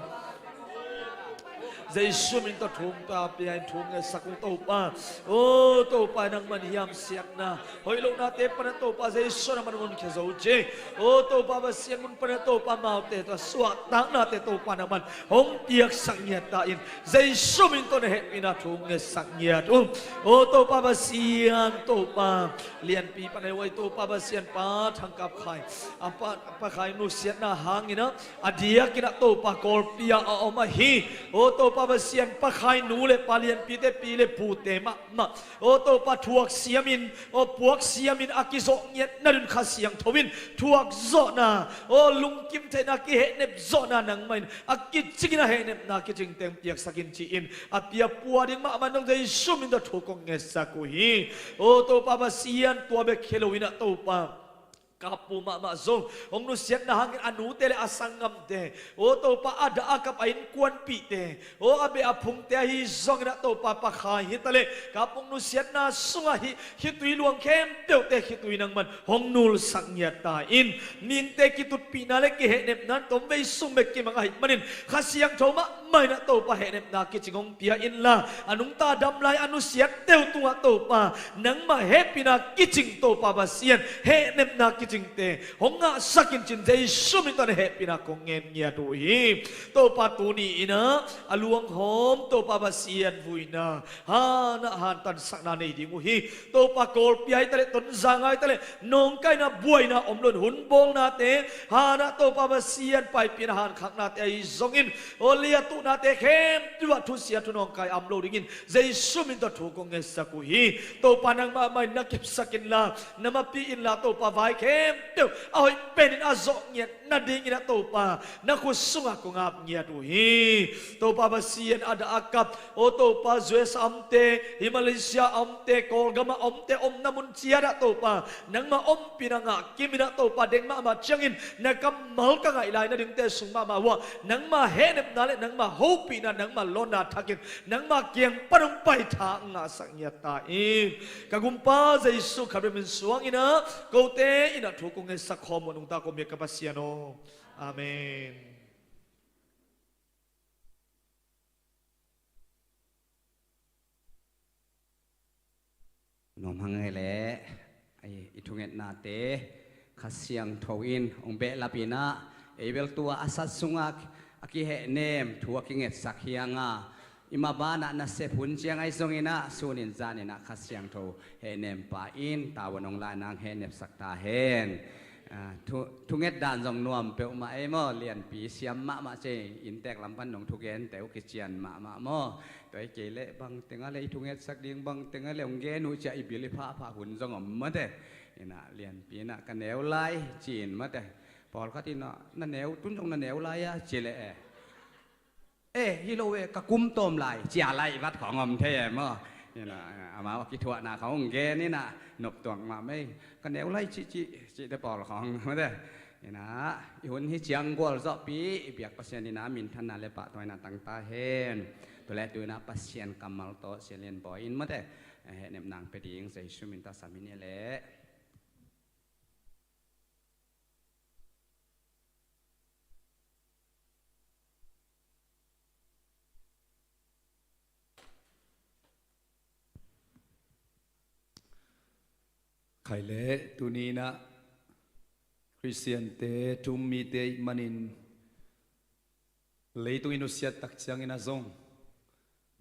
Jesu min tawh thu hong pia in thu hong ngetsak un Topa. Aw Topa nangman hiam siatna hoih lohnate pan ah Topa Jesu nangman hong honkhia zo ci. Aw Topa Pasian mun pan ah Topa amaute tawh a suahtaknate Topa nangman hong piaksak ngiat ta in. Jesu min tawh na hehpihna thu hong ngetsak ngiat un. Aw Topa Pasian Topa lianpi pan ah ei Topa Pasian Pa Thang Kap Khai, a Pa, Pa Khai nusiatna hangin ah a diakin ah Topa Kawlpi ah a om ahi, aw Topa Pasian Pa Khai nu le pa lianpite pi le pute mahmah, aw Topa thuak siamin, aw puak siamin a kizawh ngiatna ding Kha Siangtho in thuak zawhna, aw lungkim theihna kihehnep zawhna nangmah in a kicingin a hehnepna kicingte hong piaksak in ci-in a pia pua ding mahmah nong Jesu min tawh thu kong ngetsak uh hi. Aw Topa Pasian tua bek hi lo in ah Topa Kapu mahmah zong hong nusiatna hangin a nute le a sanggamte, aw Topa a dah a kap a innkuanpihte, aw a beh a phungte ahi zongin ah Topa Pa Khai hi ta leh Kapu hong nusiatna sungah hih khitui luang khempeuhte khitui nangman hong nulsak ngiat ta in. Mihingte kitutpihna le kihehnepna in tom vei sung bek kimang ahih manin Kha Siangtho mah mah in ah Topa hehnepna kicing hong pia inla, a nungta dam lai a nusiatte uh tungah Topa nangmah hehpihna kicing Topa Pasian hehnepna kicingte hong ngahsak in ci-in Jesu min tawh na hehpihna kong ngen ngiat uh hi. Topa tuni in ah a luanghawm Topa Pasian vuina hanah hantansakna nei ding uh hi. Topa Kawlpi ah hi ta leh Tonzang ah hi ta leh nawngkaina buaina om loin hun bawlnate hanah Topa Pasian paipihna hankhaknate ahi zongin aw liatuhnate khempeuh ah thusia thunawngkai a om lo dingin Jesu min tawh thu kong ngetsak uh hi. Topa nangmah mah in na kepsak inla, na mapih inla Topa vai khempeuh a hoih penin a zawh ngiat nadingin ah Topa na khut sungah kong ap ngiat uh hi. Topa Pasian a dah a kap, aw Topa U S A omte, hih Malaysia omte, Kawlgam ah omte omna mun ciat ah Topa nangmah ompihna ngah kimin ah Topa deng mahmah ciangin na kammal ka ngaih lai nadingte sung mahmah uh ah nangmah hehnepna le nangmah hopihna nangmah lawnna thakin nangmah kiang pan hong pai tha ngahsak ngiat ta in. Ka gumpa Jesu Khrih min suangin ah kote in ah thu kong ngetsak khawm uh nungta kong biak ka Pasian aw. Amen. Nuam hang ei leh i thungetnate Kha Siangtho in hong behlap in ah ei bel tua a sat sungah a kihehnem thu a kingetsak hi hang a, i maban ah nasep hun ciang ahi zongin ah sunin zanin ah Kha Siangtho hehnem pa in tavuan hong la in ah hong hehnepsak ta hen. Ah, thu, thunget dan zong nuam peuhmah ei maw, lianpi siam mahmah ci, inntek lam pan nong thugente uh kician mahmah maw. Tua hi kei leh bangteng a leh i thungetsak ding bangteng a leh hong gen uh ci-a i bil i phahphah hun zong om mate. In ah lianpi in ah ka neu lai ci-in mate. Pawlkhat in ah na neu, tun zong na neu lai a ci leh e. Eh, hi lo eh, ka kum tawm lai, cia lai vat khawng om thei eh maw. Ina, amau a kithuahna khawng gen ina, noptuak mah mei. Ka neu lai cih, cih, cihte pawl khawng, mate. Ina, i hun hi ciang gualzawhpih, i biak Pasian ina minthanna le pahtawina tang ta hen. Tule tu ina Pasian kammal tawh Sia Lian Bawi in, mate. Eh, hehnem nang pe ding, Jesu min tawh sam in i leh. Khai le tuni-in ah Khristiante, thu-um mite ahih manin leitung i nusiat tak ciangin ah zong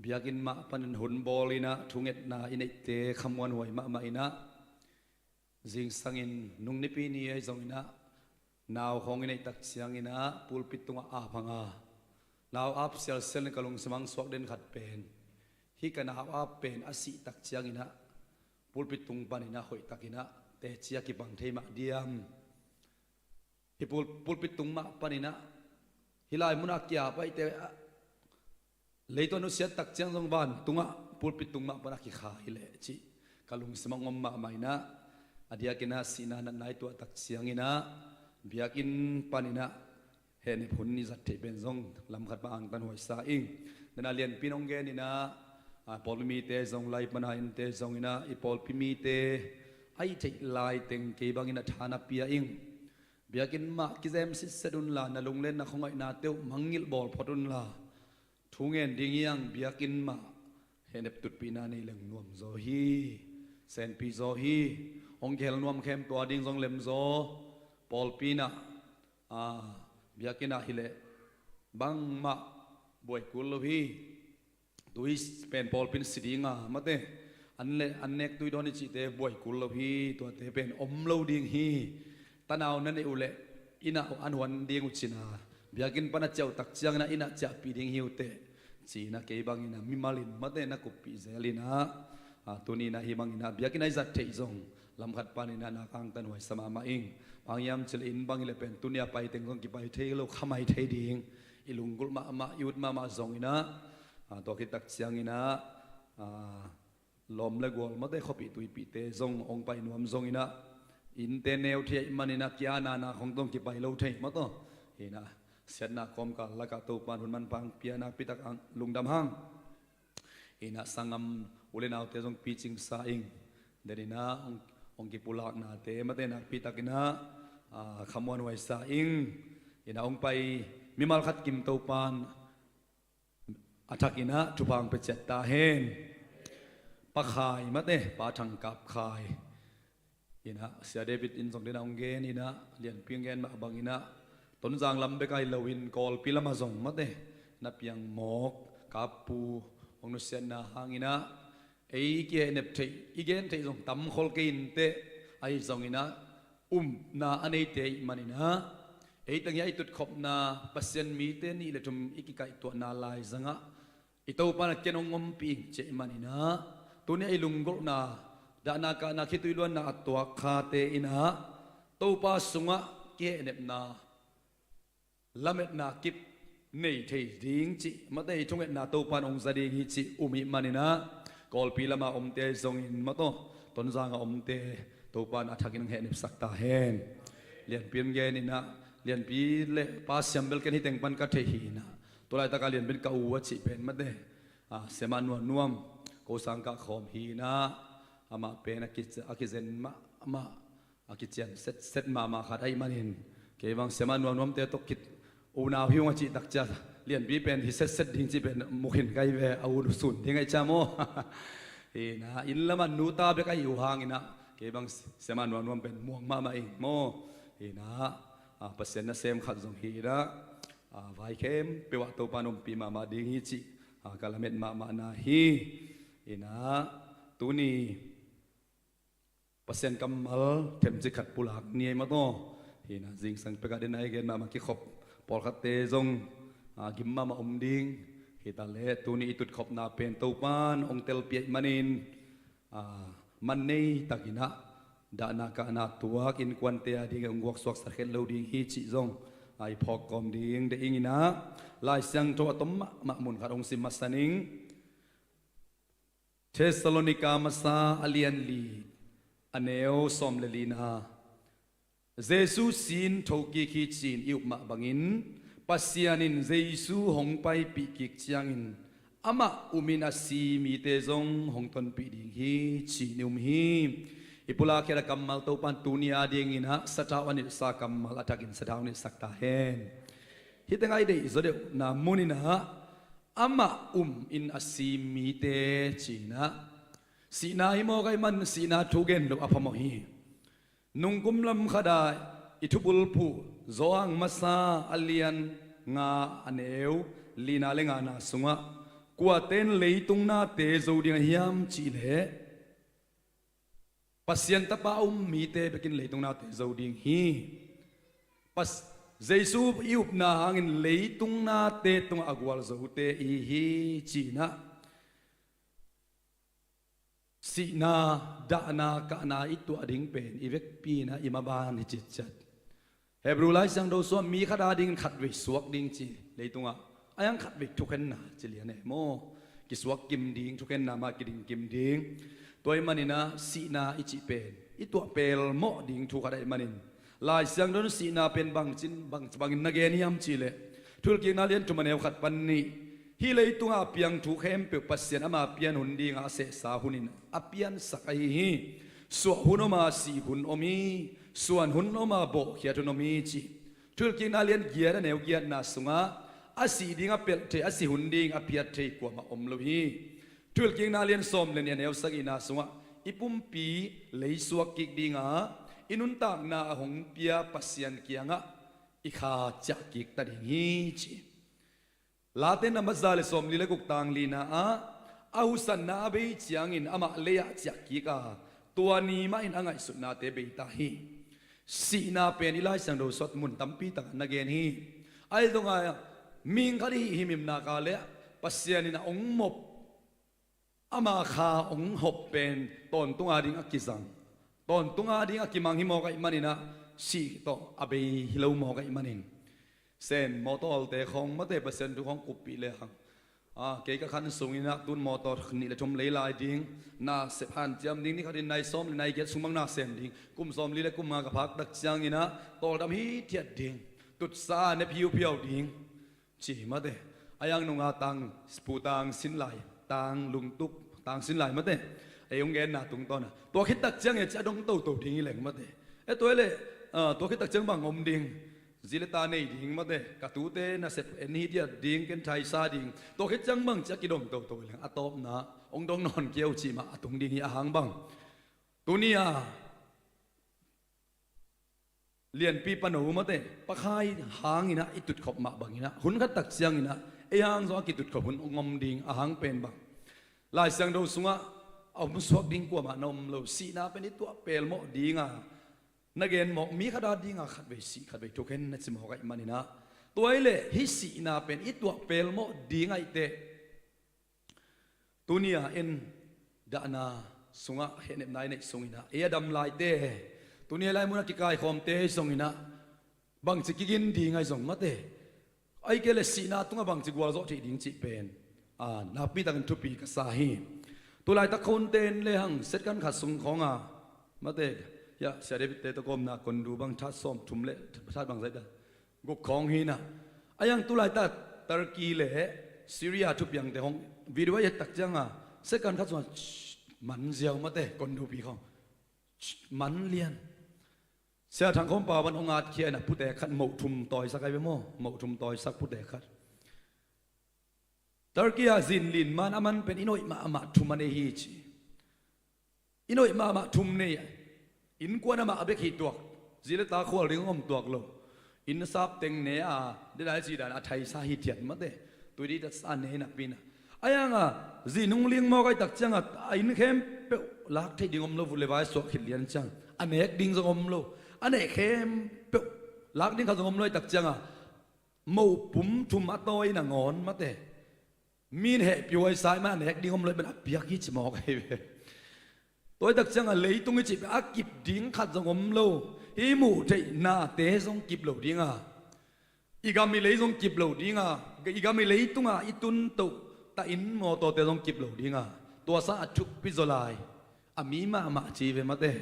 Biakinn mah panin hun bawl inah thungetna i neihte khamuanhuai mahmah inah, zingsangin nung nipi ni ahi zong inah nau khawng i neih tak ciang inah pulpit tungah ap hang a, nau ap sialsial in ka lungsim ah suak den khat pen, hih ka nau ap pen a sih tak ciang inah pulpit tung pan inah hoih tak inah teci a kibang thei mah diam? Hih pul-, pulpit tung mah pan inah hih lai munah kia paihte ah, leitung a nusiat tak ciang zong vantungah pulpit tung mah pan a kikha hi leh cih ka lungsim ah om mahmah inah, a diak inah sihna natna i tuah tak ciang inah biakinn pan inah hehnep hun i zat theih pen zong lamkhat mah angtan huaisa ing. Dena lianpi in hong gen inah, a, pawlpi mite zong, lai pana innte zong inah i pawlpi mite a hih theih lai teng kei bangin a tha na pia ing. Biakinn mah kizem sitset unla, na lunglen na khuangaihna teuh mangngilh bawl phot unla, thu ngen ding hi hang, biakinn mah hehnep tutpihna nei leng nuam zaw hi. Senpi zaw hi. Hong kihel nuam khempeuh a ding zong lem zaw. Pawlpi inah, a, biakinn ah hi leh bangmah buai kul lo hi. Tui pen pawlpi in si ding a, mate, an le an nek tui dawn i cihte buai kul lo hi. Tuate pen om lo ding hi. Tanau na neih uh leh inn ah an huan ding uh cin a, biakinn pan a ciah uh tak ciang inah inn ah ciahpih ding hi uh teh, ci inah kei bang inah mimal in, mate, na kuppih zel inah, a, tuni inah hih bang inah biakinn a i zat theih zong lamkhat pan inah nak angtan huaisa mahmah ing. Bang hiam cih leh inn bang hi leh pen tuni a pai teng zong kipai thei lo, khamai thei ding. I lunggulh mahmah, i ut mahmah zong inah, a, tua khit tak ciang inah, a, lawm le gual, mate, khuapih tuipihte zong hong pai nuam zong inah, innte neu thei ahih man inah kia nana khong zong kipai lo thei, mate. Hi inah siatna kawmkal lakah Topa'n hun manpha hong pia nakpi tak hang lungdam hang. Hi inah sanggam u le naute zong picingsa ing. Den inah hong, hong kipulaknate, mate, nakpi tak inah, a, khamuanhuaisa ing. Hi inah hong pai mimal khat kim Topa'n a thak inah thupha hong pia ciat ta hen. Pa Khai, mate, Pa Thang Kap Khai. Hi inah Sia David in zong den a hong gen inah, lianpi hong gen mah bang inah Tonzang lam bek ahi loin Kawlpi lamah zong, mate, na piang mawk Kappu hong nusiatna hang inah ei kihehnep theih, i gen theih zong tam khol kei inteh, ahi zong inah upna a neite ahih man inah, ei teng hi a i tutkhopna Pasian mite nih le thum i kikaihtuahna laizangah i Topa'n a ken hong ompih ing cih ahih man inah, tuni a i lunggulhna, dahna kahna khitui luanna a tuak khate inah Topa sungah kihehnepna, lametna kip nei thei ding cih, mate, i thungetna Topa'n hong za ding hi cih um ahih man inah, Kawlpi lamah omte zongin, mate, Tonzang a omte Topa'n a thakin hong hehnepsak ta hen. Lianpi hong gen inah, lianpi le Pa Siam bel ken hi teng pan ka thei hi inah, tu laitak a lianpi in ka u a cih pen, mate, a, Sia Mah Nuam Nuam, ko sang kah khawm hi inah, amah pen a ki, a kizen mahmah, a kician setset mahmah khat ahih manin, kei bang Sia Mah Nuam Nuamte tawh khit unau hi ung a cih tak ciang, lianpi pen hi setset ding cih pen mu khin ka hi ve, a u sun ding ahih ciang maw. Hi inah, inn lamah nu ta bek ahi uh hang inah, kei bang Sia Mah Nuam Nuam pen muang mahmah ing maw. Hi inah, a, Pasian nasem khat zong hi inah, a, vai khempeuh ah Topa'n ompih mahmah ding hi cih, a, ka lamet mahmahna hi. Hi inah, tuni Pasian kammal themcik khat pulak ni ahi mah tawh. Hi inah zingsang pek ah den a i gen mahmah kikhop pawlkhatte zong, a, gim mahmah om ding. Hi ta leh tuni i tutkhopna pen Topa'n hong telpih ahih manin, a, man nei tak inah dahna kahna tuak innkuante a dingin hong guaksuaksak het lo ding hi cih zong, a, i phawk kawm ding deih ing inah, Lai Siangtho a tom mahmah mun khat hong sim masa ning. Thessalonika masa a lian li, a neu sawm le lina. Jesu si-in thokik hi ci-in i up mah bangin, Pasian in Jesu hong paipih kik ciangin amah umin a si mite zong hong tonpih ding hi ci-in i um hi. I pulak khiat a kammal Topa'n tuni a dingin ah sathau a nilhsa kammal a thakin sathau nilhsak ta hen. Hih teng a i deih zaw deuhna munin ah, amah umin a si mite ci-in ah, sihna hi mawk ahih man sihna thu gen loh a phamawh hi. Nungkum lam khat a i thubulphuh Johan masa a lian nga, a neu lina le ngana sungah, Kuate in leitung nate zo ding a hiam cih leh Pasian tapa a um mite bekin leitung nate zo ding hi. Pas, Jesu i upna hangin leitung nate tungah a gualzote i hi, ci-in ah sihna, dahna, kahna i tuah ding pen i vekpi-in ah i maban hi citciat. Hebrew Lai Siangtho sungah mi khat adingin khatvei suak ding ci, leitungah a hiang khatvei thukhenna ci lian e maw. Kisuak kim ding, thukhenna mah kiding kim ding. Tua ahih manin ah sihna i cih pen i tuah pelmawh ding thu khat ahih manin, Lai Siangtho in sihna pen bangcin, bang, bangin na gen hiam cih leh, Thuhilhkikna lian thum a neu khat pan nih, hih leitungah a piang thu khempeuh Pasian ama pian hun dingah a sehsa hunin a piansak ahi hi. Suah hun om a, sih hun om hi. Suan hun om a, bawhkhiat hun om hi, ci. Thuhilhkikna lian giat a neu giatna sungah a sih ding a pelh thei, a sih hun ding a phiat thei kuamah om lo hi. Thuhilhkikna lian sawm le nih a neu sagihna sungah i pumpi leisuak kik dingah i nuntakna a hong pia Pasian kiangah i kha ciah kik ta ding hi, ci. Late nambat za le sawmli le guk, tang lina ah, a husatna a bei ciangin amah lei-ah ciah kik a, tua ni mahin a ngaihsutnate bei ta hi. Sihna pen i Lai Siangtho sungah mun tampi takah na gen hi. Ahi zongah mihing khat i hih himhim nak leh Pasian in a hong mop, ama kha hong hop pen tawntung ading a kizang, tawntung ading a kimang hi mawk ahih manin ah, sih tawh a bei hi lo mawk ahih manin. Sen mawtaw te khawng mate, Pasian thu khawng kuppih le hang, a, kei ka khan sungin ah tun mawtaw nih le thum lei lai ding, nasep hanciam ding, ni khatin nai sawm le nai giat sung bang na sem ding, kum sawmli le kum nga ka phak tak ciangin ah tawldam hithiat ding, tutsa a nep hiuphiau ding, ci mate. A hiang nunga tang, pu tang sin lai, tang lungtup, tang sin lai mate. Ei hong genna tungtawn a, tua khit tak ciang e ci a dong toto ding hi leng mate. E tua hi leh, a, tua khit tak ciang bang om ding? Zi le ta nei ding mate. Ka tute nasep en hithiat ding, ken thaisa ding. Tua khit ciang bang ci a kidong toto hi leng, a tawpna hong dong nawn kei o cih mah a tung ding hi. A hang bang, tuni a lianpi pano mate, Pa Khai hangin ah i tutkhop mah bangin ah, hun khat tak ciangin ah ei hang zong a kitutkhop hun hong om ding, a hang pen bang. Lai Siangtho sungah a om suak ding kuamah na om lo. Sihna pen i tuah pelmawh dinga, na gen mawk, mi khat adinga khatvei sih, khatvei thukhen na ci mawk ahih manin ah, tua hi leh hih sihna pen i tuah pelmawh ding ahih teh, tuni a en dahna sungah hehnepna i neih sungin ah, ei a dam laite, tuni a lai munah kikaikhawmte zongin ah bangci kigin ding ahi zong mate, ahih kei leh sihna tungah bangci gualzawh theih ding cih pen, a, nakpi takin thupi ka sa hi. Tulaitak khonte in le hang, second khat sung khawng a mate, ya, Sia David te tawh kawmna kondu bang that sawm thum le that bang zai ta, guk khawng hi na. A hiang tulaitak Turkey le Syria thupiangte hong video a i et tak cianga, second khat sungah man ziau mate, kondupi khawng man lian. Sia Thang Khawm Pau bang hong atkhia in ah, putek khat moh thum tawisak ahi ve maw, moh thum tawisak putek khat. Turkey a zin lin man a man pen inn hoih mahmah thum a nei hi ci. Inn hoih mahmah thum nei, innkuan amah a bek hi tuak, zi le ta khual ding om tuak lo. Inn sap teng ne a, dedai ci dan a thaisa hithiat mate. Tui di ta sa ne nakpi na. A hianga zi nung ling mawk ahih tak cianga a inn khempeuh lak theih ding om lo, vut le vai suak khit lian ciang a nek ding zong om lo. A neih khempeuh lak ding khat zong om lo ahih tak cianga, moh pum thum a tawi nangawn mate, min hehpih huai sa ahih man a nek ding om lo ahih man a piak hi ci mawk ahi ve. Tua ahih tak cianga leitung i cih pen a kip ding khat zong om lo. Hih muh theih nate zong kip lo dinga, i gam i lei zong kip lo dinga, i gam i leitunga i tun toh ta inn mawtawte zong kip lo dinga, tua sang a thupi zaw lai a mi mahmah ci ve mate.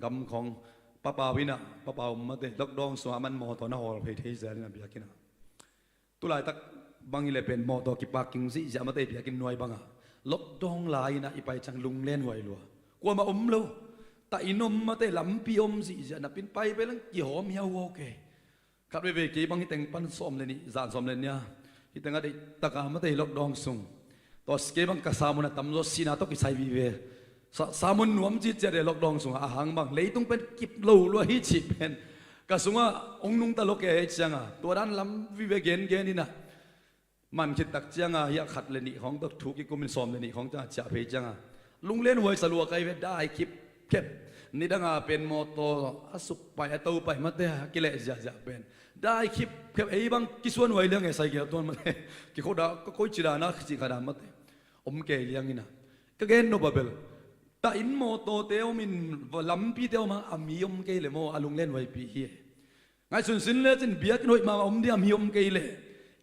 Gam khawng, Pa Pau in ah, Pa Pau mate, lockdown sungah a man mawtaw na hawl phei thei zel in a biakinn ah. Tulaitak bang i le pen mawtaw kiparking zihziah mate, biakinn nuai bangah. Lockdown lai-in ah i pai ciang lunglen huai lua. Kuamah om lo. Ta inn om mate, lampi om zihziah, napin pai pai leng kihawm hiauhuau kei. Khat veivei kei bang hih teng pan sawm le nih, zan sawm le nih a, hih teng a deih taka mate, lockdown sung. Tua kei bang ka sermon a tamzaw sihna tawh kisai vive. Sa, sermon nuam citciat e, lockdown sungah a hang bang leitung pen kip lo lua hi cih pen ka sungah hong nungta lua kei ahih cianga, tua dan lam vive gengen in ah, man khit tak cianga hiah khat le nih khawng tawh thu kikum in sawm le nih khawng cianga ciah phei cianga lunglen huai salua kai ve, dai khipkhep. Nidanga pen mawtaw a suk pai a to pai mate a kileh ziahziah pen dai khipkhep. Ei bang kisuan huai liang e, sai gel tuan mate. Kikhoda ka koi cila na cih khada mate om kei liangina ka gen no babel. Ta in mawtawte om in lampite om a, a mi om kei le maw a lunglen huaipi hi e. Ngaihsun sin lecin biakinn hoih mahmah om ding a mi om kei le,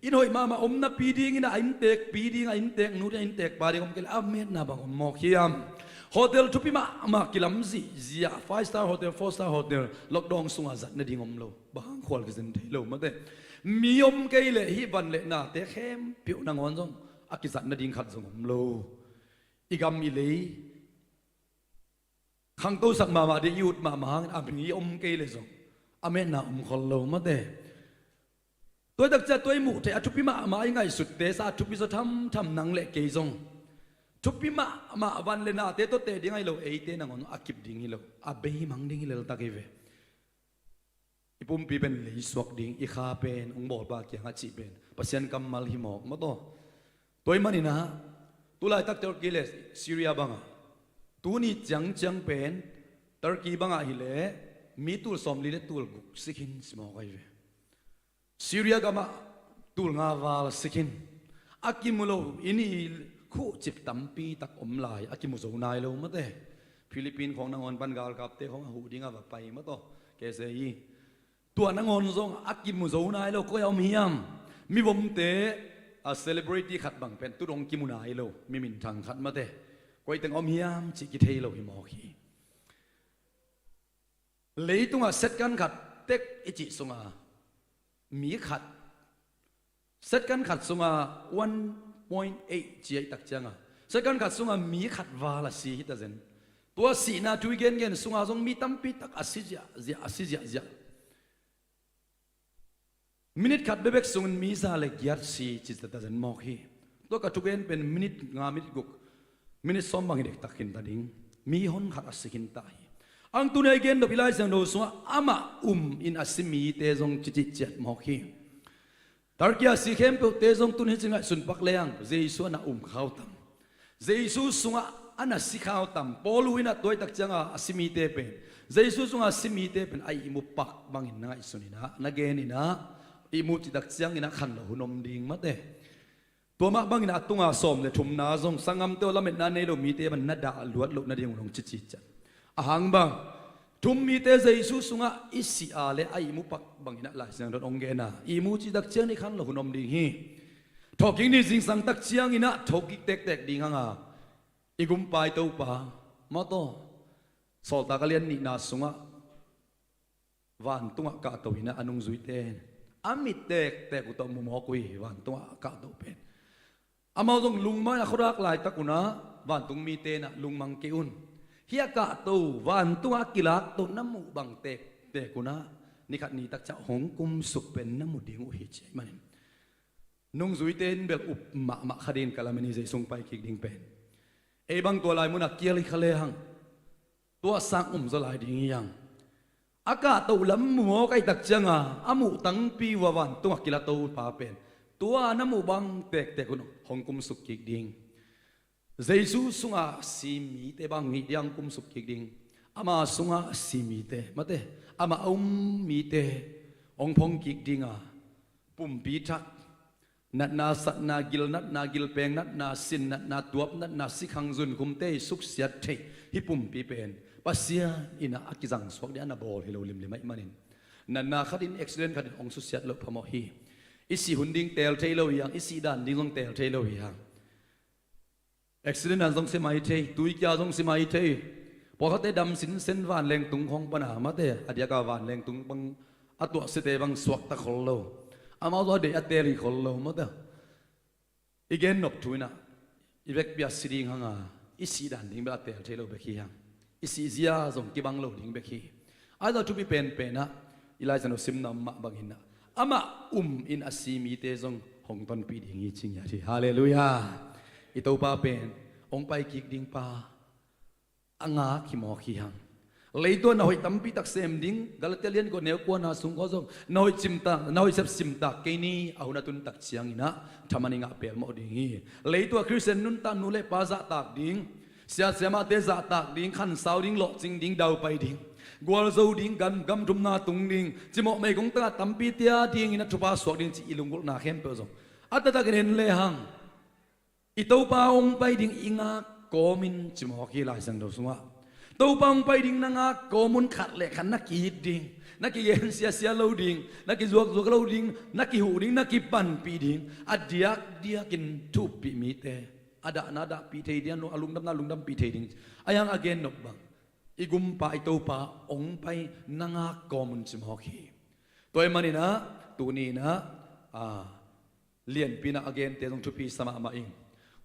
inn hoih mahmah om napi dingin a inntekpi ding, a innteknu ding, a inntekpa ding om kei le a metna bang om mawk hiam? Hotel thupi mahmah kilam zihziah, five star hotel, four star hotel, lockdown sungah zat nading om lo. Bang hang khual kizin thei lo mate. Mi om kei le hih van le nate khempeuh nangawn zong a kizat nading khat zong om lo. I gam i lei khangtosak mahmah ding i ut mahmah hangin a mi om kei le zong a metna om khol lo mate. Tuaitak cia tuai muh thei a thupi mahmah i ngaihsutte sa a thupi zaw thamtham nang le kei zong thupi mahmah van le nate tawh teh ding ahi lo, eite nangawn a kip ding hi lo, a beimang ding hi leltak hi ve. I pumpi pen leisuak ding, i kha pen hong bawlpa kiangah cih pen Pasian kammal hi mawk mawtaw. Tua ih maninah tulaitak Turkey le Syria bangah tuni ciangciang pen Turkey bangah hileh mi tul sawmli le tul guk sikhin simawk ahi ve. Syria gamah tul nga val sikhin a kimu lo, i nih khuhcip tampi tak om lai a kimu zo nai lo mate. Philippine khawng nangawn pan galkapte khawng a huh ding a va pai mawtaw. Kese hi. Tua nangawn zong a kimu zo nai lo, koi a om hiam? Mivomte a celebrity khat bang pen tu dong kimu nai lo, mi minthang khat mate. Koi teng om hiam cih kithei lo hi mawk hi. Leitungah second khat tek i cih sunga mi khat, second khat sunga one point eight cia i tak cianga second khat sunga mi khat val a si hita zen. Tua sihna thu i gengen sunga zong mi tampi tak a si ziahziah, a si ziahziah. Minit khat bebek sungin mi za le giat si ci zata zen mawk hi. Tua ka thugen pen minit nga, minit guk, minit sawm bang hi dektak khinta ding. Mi hon khat a si khinta hi. Ang tuni a i gen dop i Lai Siangtho sungah amah um in a si mite zong cicih ciat mawk hi. Turkey a si khempeuhte zong tun hi ci ngaihsun pak leng Jesu a na um khau tam? Jesu sungah a na si khau tam? Paul uh in a tuaitak cianga a si mite pen, Jesu sungah a si mite pen a ihmu pak bangin na ngaihsun inah, na gen inah, ihmu cihtak cianginah khan lo hun om ding mate. Tua mah bangin a tunga sawm le thumna zong sanggamte uh lametna nei lo mite ban na dah luat loh nading uh nong cicih ciat. Ahang bang thum mite Jesu sungah i sih a le a ihmu pak bangin a Lai Siangtho in hong gen a, ihmu cihtak ciang ni khan lo hun om ding hi. Thawhkik ni zingsang tak cianginah thokik tektek ding hanga i gumpa i Topa mawtaw. Sawltak a lian nihna sungah vantungah kahto inah a nungzuite a mit tektek uh tawh mu mawk uh hi. Vantungah kahto pen amau zong lungmang a khuadak laitak unah vantung mite inah lungmang kei un. Hih a kahto vantungah a kilakto na muh bang tektek unah nikhat nitak ciah hong kumsuk pen na mu ding uh hi ci ahih manin nungzuite in bel up mahmah kha dingin ka lamen hi. Jesu hong pai kik ding pen ei bang tua lai munah kial hi kha lehang tua sang um zaw lai ding hi hang. A kahto lam mu mawk ahih tak cianga a muh tangpi uh a vantungah kilato pa pen tua na muh bang tektek un hong kumsuk kik ding. Jesu sungah a si mite bang hong hih ding, hong kumsuk kik ding. Ama sungah a si mite mate, amah a um mite hong phong kik dinga pumpi thak, natna, satna, gil natna, gilpeng natna, sin natna, tuap natna, sikhang zunkhumte i suksiat theih hih pumpi pen Pasian inah a kizangsuak ding a na bawl hi lo limlim ahih manin natna khatin, accident khatin hong suksiat loh phamawh hi. I sih hun ding teel thei lo hi hang, i sih dan ding zong teel thei lo hi hang. Accident ah zong si mai thei, tuikia zong si mai thei. Pawlkhatte dam sinsen vanleng tung khawng pana mate, a diaka vanleng tung bang a tuahsiate bang suakta khol lo. Amau zong a deih a teel hi khol lo mate. I gen nop thu inah i vekpi a si ding hanga i sih dan ding bel a teel thei lo bek hi hang. I sihzia zong kibang lo ding bek hi. Ahi zong thupi penpenah i Lai Siangtho simna om mah banginah amah um in a si mite zong hong tonpih ding hi ci ngiat hi. Halleluiah. I Topa pen hong pai kik ding pa a ngak hi mawk hi hang. Leitung ah na hoih tampi tak sem ding, Galatia lian kua neu kuana sung khawng zong na hoih cimtak, na hoih sep cimtak kei ni, a hun a tun tak ciangin ah thaman i ngah pelmawh ding hi. Leitung ah Khristian nuntak nu le pa zahtak ding, sia siamahte zahtak ding, khansau ding, lawhcing ding, daupai ding, gualzo ding, gam, gam thumna tung ding, cimawh meigong tangah tampite a dingin a thupha suak ding cih i lunggulhna khempeuh zong a taktakin en lehang i Topa hong pai ding i ngak kawmin cimawh hi. Lai Siangtho sungah Topa hong pai ding na ngak kawmun khat le khat na ki-it ding, na kigen siasia lo ding, na kizuakzuak lo ding, na kihuh ding, na kipanpih ding, a diakdiakin thuppih mite, a dahna dahpih thei ding, a lungdamna lungdampih thei ding. A hiang a gen nop bang i gumpa i Topa hong pai na ngak kawmun cimawh hi. Tua ahih manin ah tuni-in ah, a, lianpi-in ah a gente zong thupi sa mahmah ing.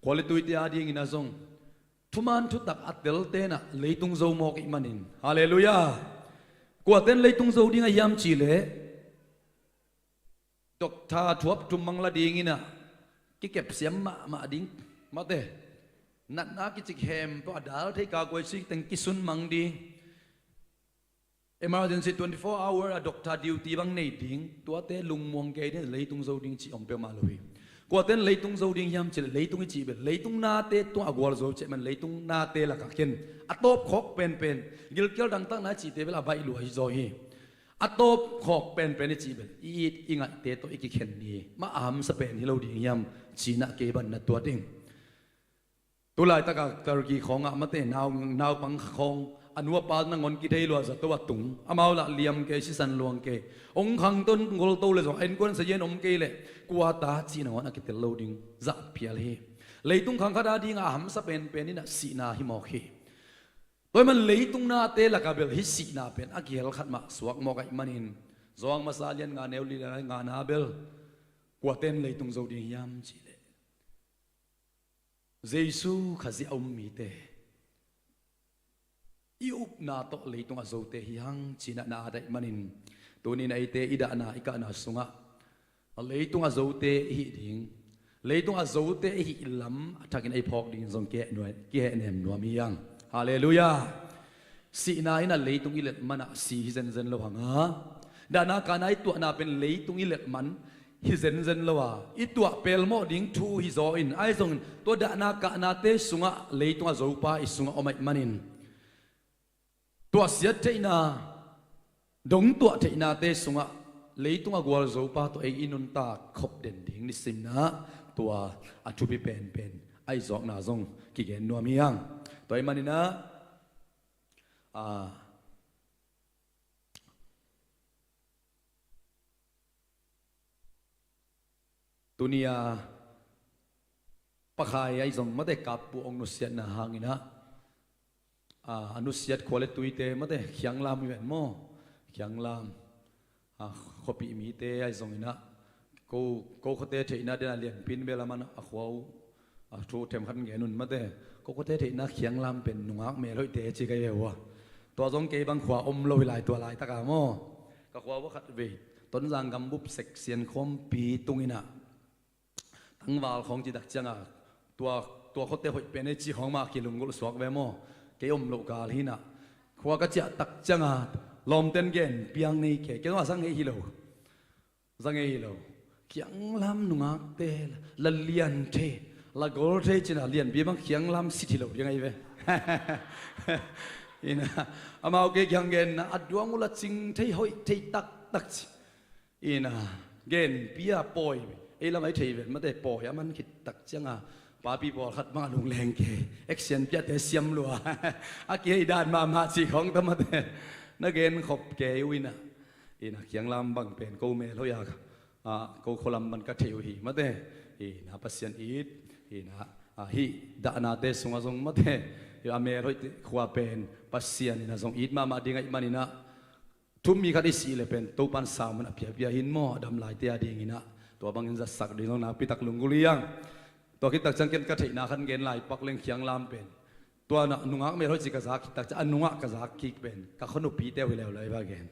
Khua le tuite a dingin ah zong thuman thutak a telte in ah leitung zo mawk ih manin. Halleluiah. Kuate'n leitung zo ding a hiam cih leh, doctor thuap thum mang la dingin ah kikepsiam mahmah ding, mate, natna kicik hem peuh a dal thei, ka guai sik teng kisun mang ding, emergency twenty-four hour a doctor duty bang nei ding, tuate lungmuang kei ding, leitung zo ding cih om peuhmah lo hi. Kuate'n leitung zo ding hiam cih leh, leitung i cih bel leitung nate tungah a gualzo cih man, leitung nate lakah ken a tawpkhawk penpen, gilkial dangtakna i cihte bel a baih lua hi zaw hi. A tawpkhawk penpen i cih bel i it i ngaihte tawh i kikhen ni hi. Mah a hamsa pen hi lo ding hiam ci-in ah kei bang na tuat ing. Tulaitak a Turkey khawngah, mate, nau, naupang khawng a nu a pa nangawn kithei lua zato a tung, amau lah liam kei, sisan luang kei. Hong khangto, ngolto leh zong a innkuan sazian om kei leh kua ta cih nangawn a kitel lo ding zah phial hi. Leitung khang khat a dingah a hamsa penpen in ah sihna hi mawk hi. Tua ahih man leitung nate lakah bel hih sihna pen a kihel khat mah suak mawk ahih manin, Johan masa lian nga neu li le ngana bel, kuate'n leitung zo ding hiam cih leh, Jesu Khazih a um mite, i upna tawh leitung a zote hi hang ci-in ah na at ahih manin, tuni-in ah eite i dahna i kahna sungah leitung a zote i hih ding, leitung a zote i hih lam a thakin ei phawk ding zong kihehnem nuam hi hang. Halleluiah. Sihna in ah leitung i let man ah si hi zenzen lo hang a, dahna kahna i tuahna pen leitung i let man hi zenzen lo a, i tuah pelmawh ding thu hi zaw in, ahi zongin tua dahna kahnate sungah leitung a zopa i sungah om ahih manin, tuahsiat theihna, dong tuah theihnate sungah leitung a gualzopa tawh ei i nuntak khop den ding nisim in ah tua a thupi penpen ahi zawkna zong kigen nuam hi hang. Tua ahih manin ah, a, tuni a Pakhai ahi zong, mate, kappu hong nusiatna hangin ah, a, a nusiat khua le tuite, mate, Khianglam hi ven maw? Khianglam, a, khuapih mite ahi zongin ah, ko, ko khuate theihna den a lianpi in bel a man a khua uh, a thu themkhat gen un, mate. Ko khuate theihna Khianglam pen nungak melhoihte ci ka hi ve ua. Tua zong kei bang khua om lo hi lai tua laitak a maw. Ka khua ua khat vei Tonzang gambup section khuampi tungin ah, tangval khawng cih tak ciang a, tua, tua khuate hoih pen ei cih khawng mah kilunggulh suak ve maw. Kei om loh kal hi in ah, khua ka ciah tak ciang a, lawmte'n gen piang nei kei, kei zong a za ngei hi lo. Za ngei hi lo. Khianglam nungakte la lian thei, la gol thei ci-in a lianpi bang Khianglam sit hi lo ding ahi ve. In ah, amau kei kiang genna, a duang uh la cing thei, hoih thei taktak ci. In ah, genpi a pawi, ei lam ahi thei ven, mate, pawi a man khit tak ciang a, papi pawlkhat bang a lungleng kei, action piate siam lua, a kihei dan mahmah cih khawng tawh, mate, na gen khop kei uh in ah. In ah, Khianglam bang pen ko melhoih a, a, ko khualam bang ka thei uh hi, mate. In ah, Pasian it, in ah, a, hih dahnate sungah zong, mate, a melhoih khua pen Pasian in ah zong it mahmah ding ahih manin ah, thu mi khat i sih leh pen Topa'n sau man a piapia hi in maw, a dam laite a dingin ah. Tua bangin zatsak ding zong nakpi tak lunggulh hi hang. Tua khit tak ciang ken ka theihna khat gen lai pak leng, Khianglam pen, tua in ah nungak melhoih ci ka zak khit tak ciang, a nungah ka zak kik pen ka khuanupite uh hi leuleu, a va gen.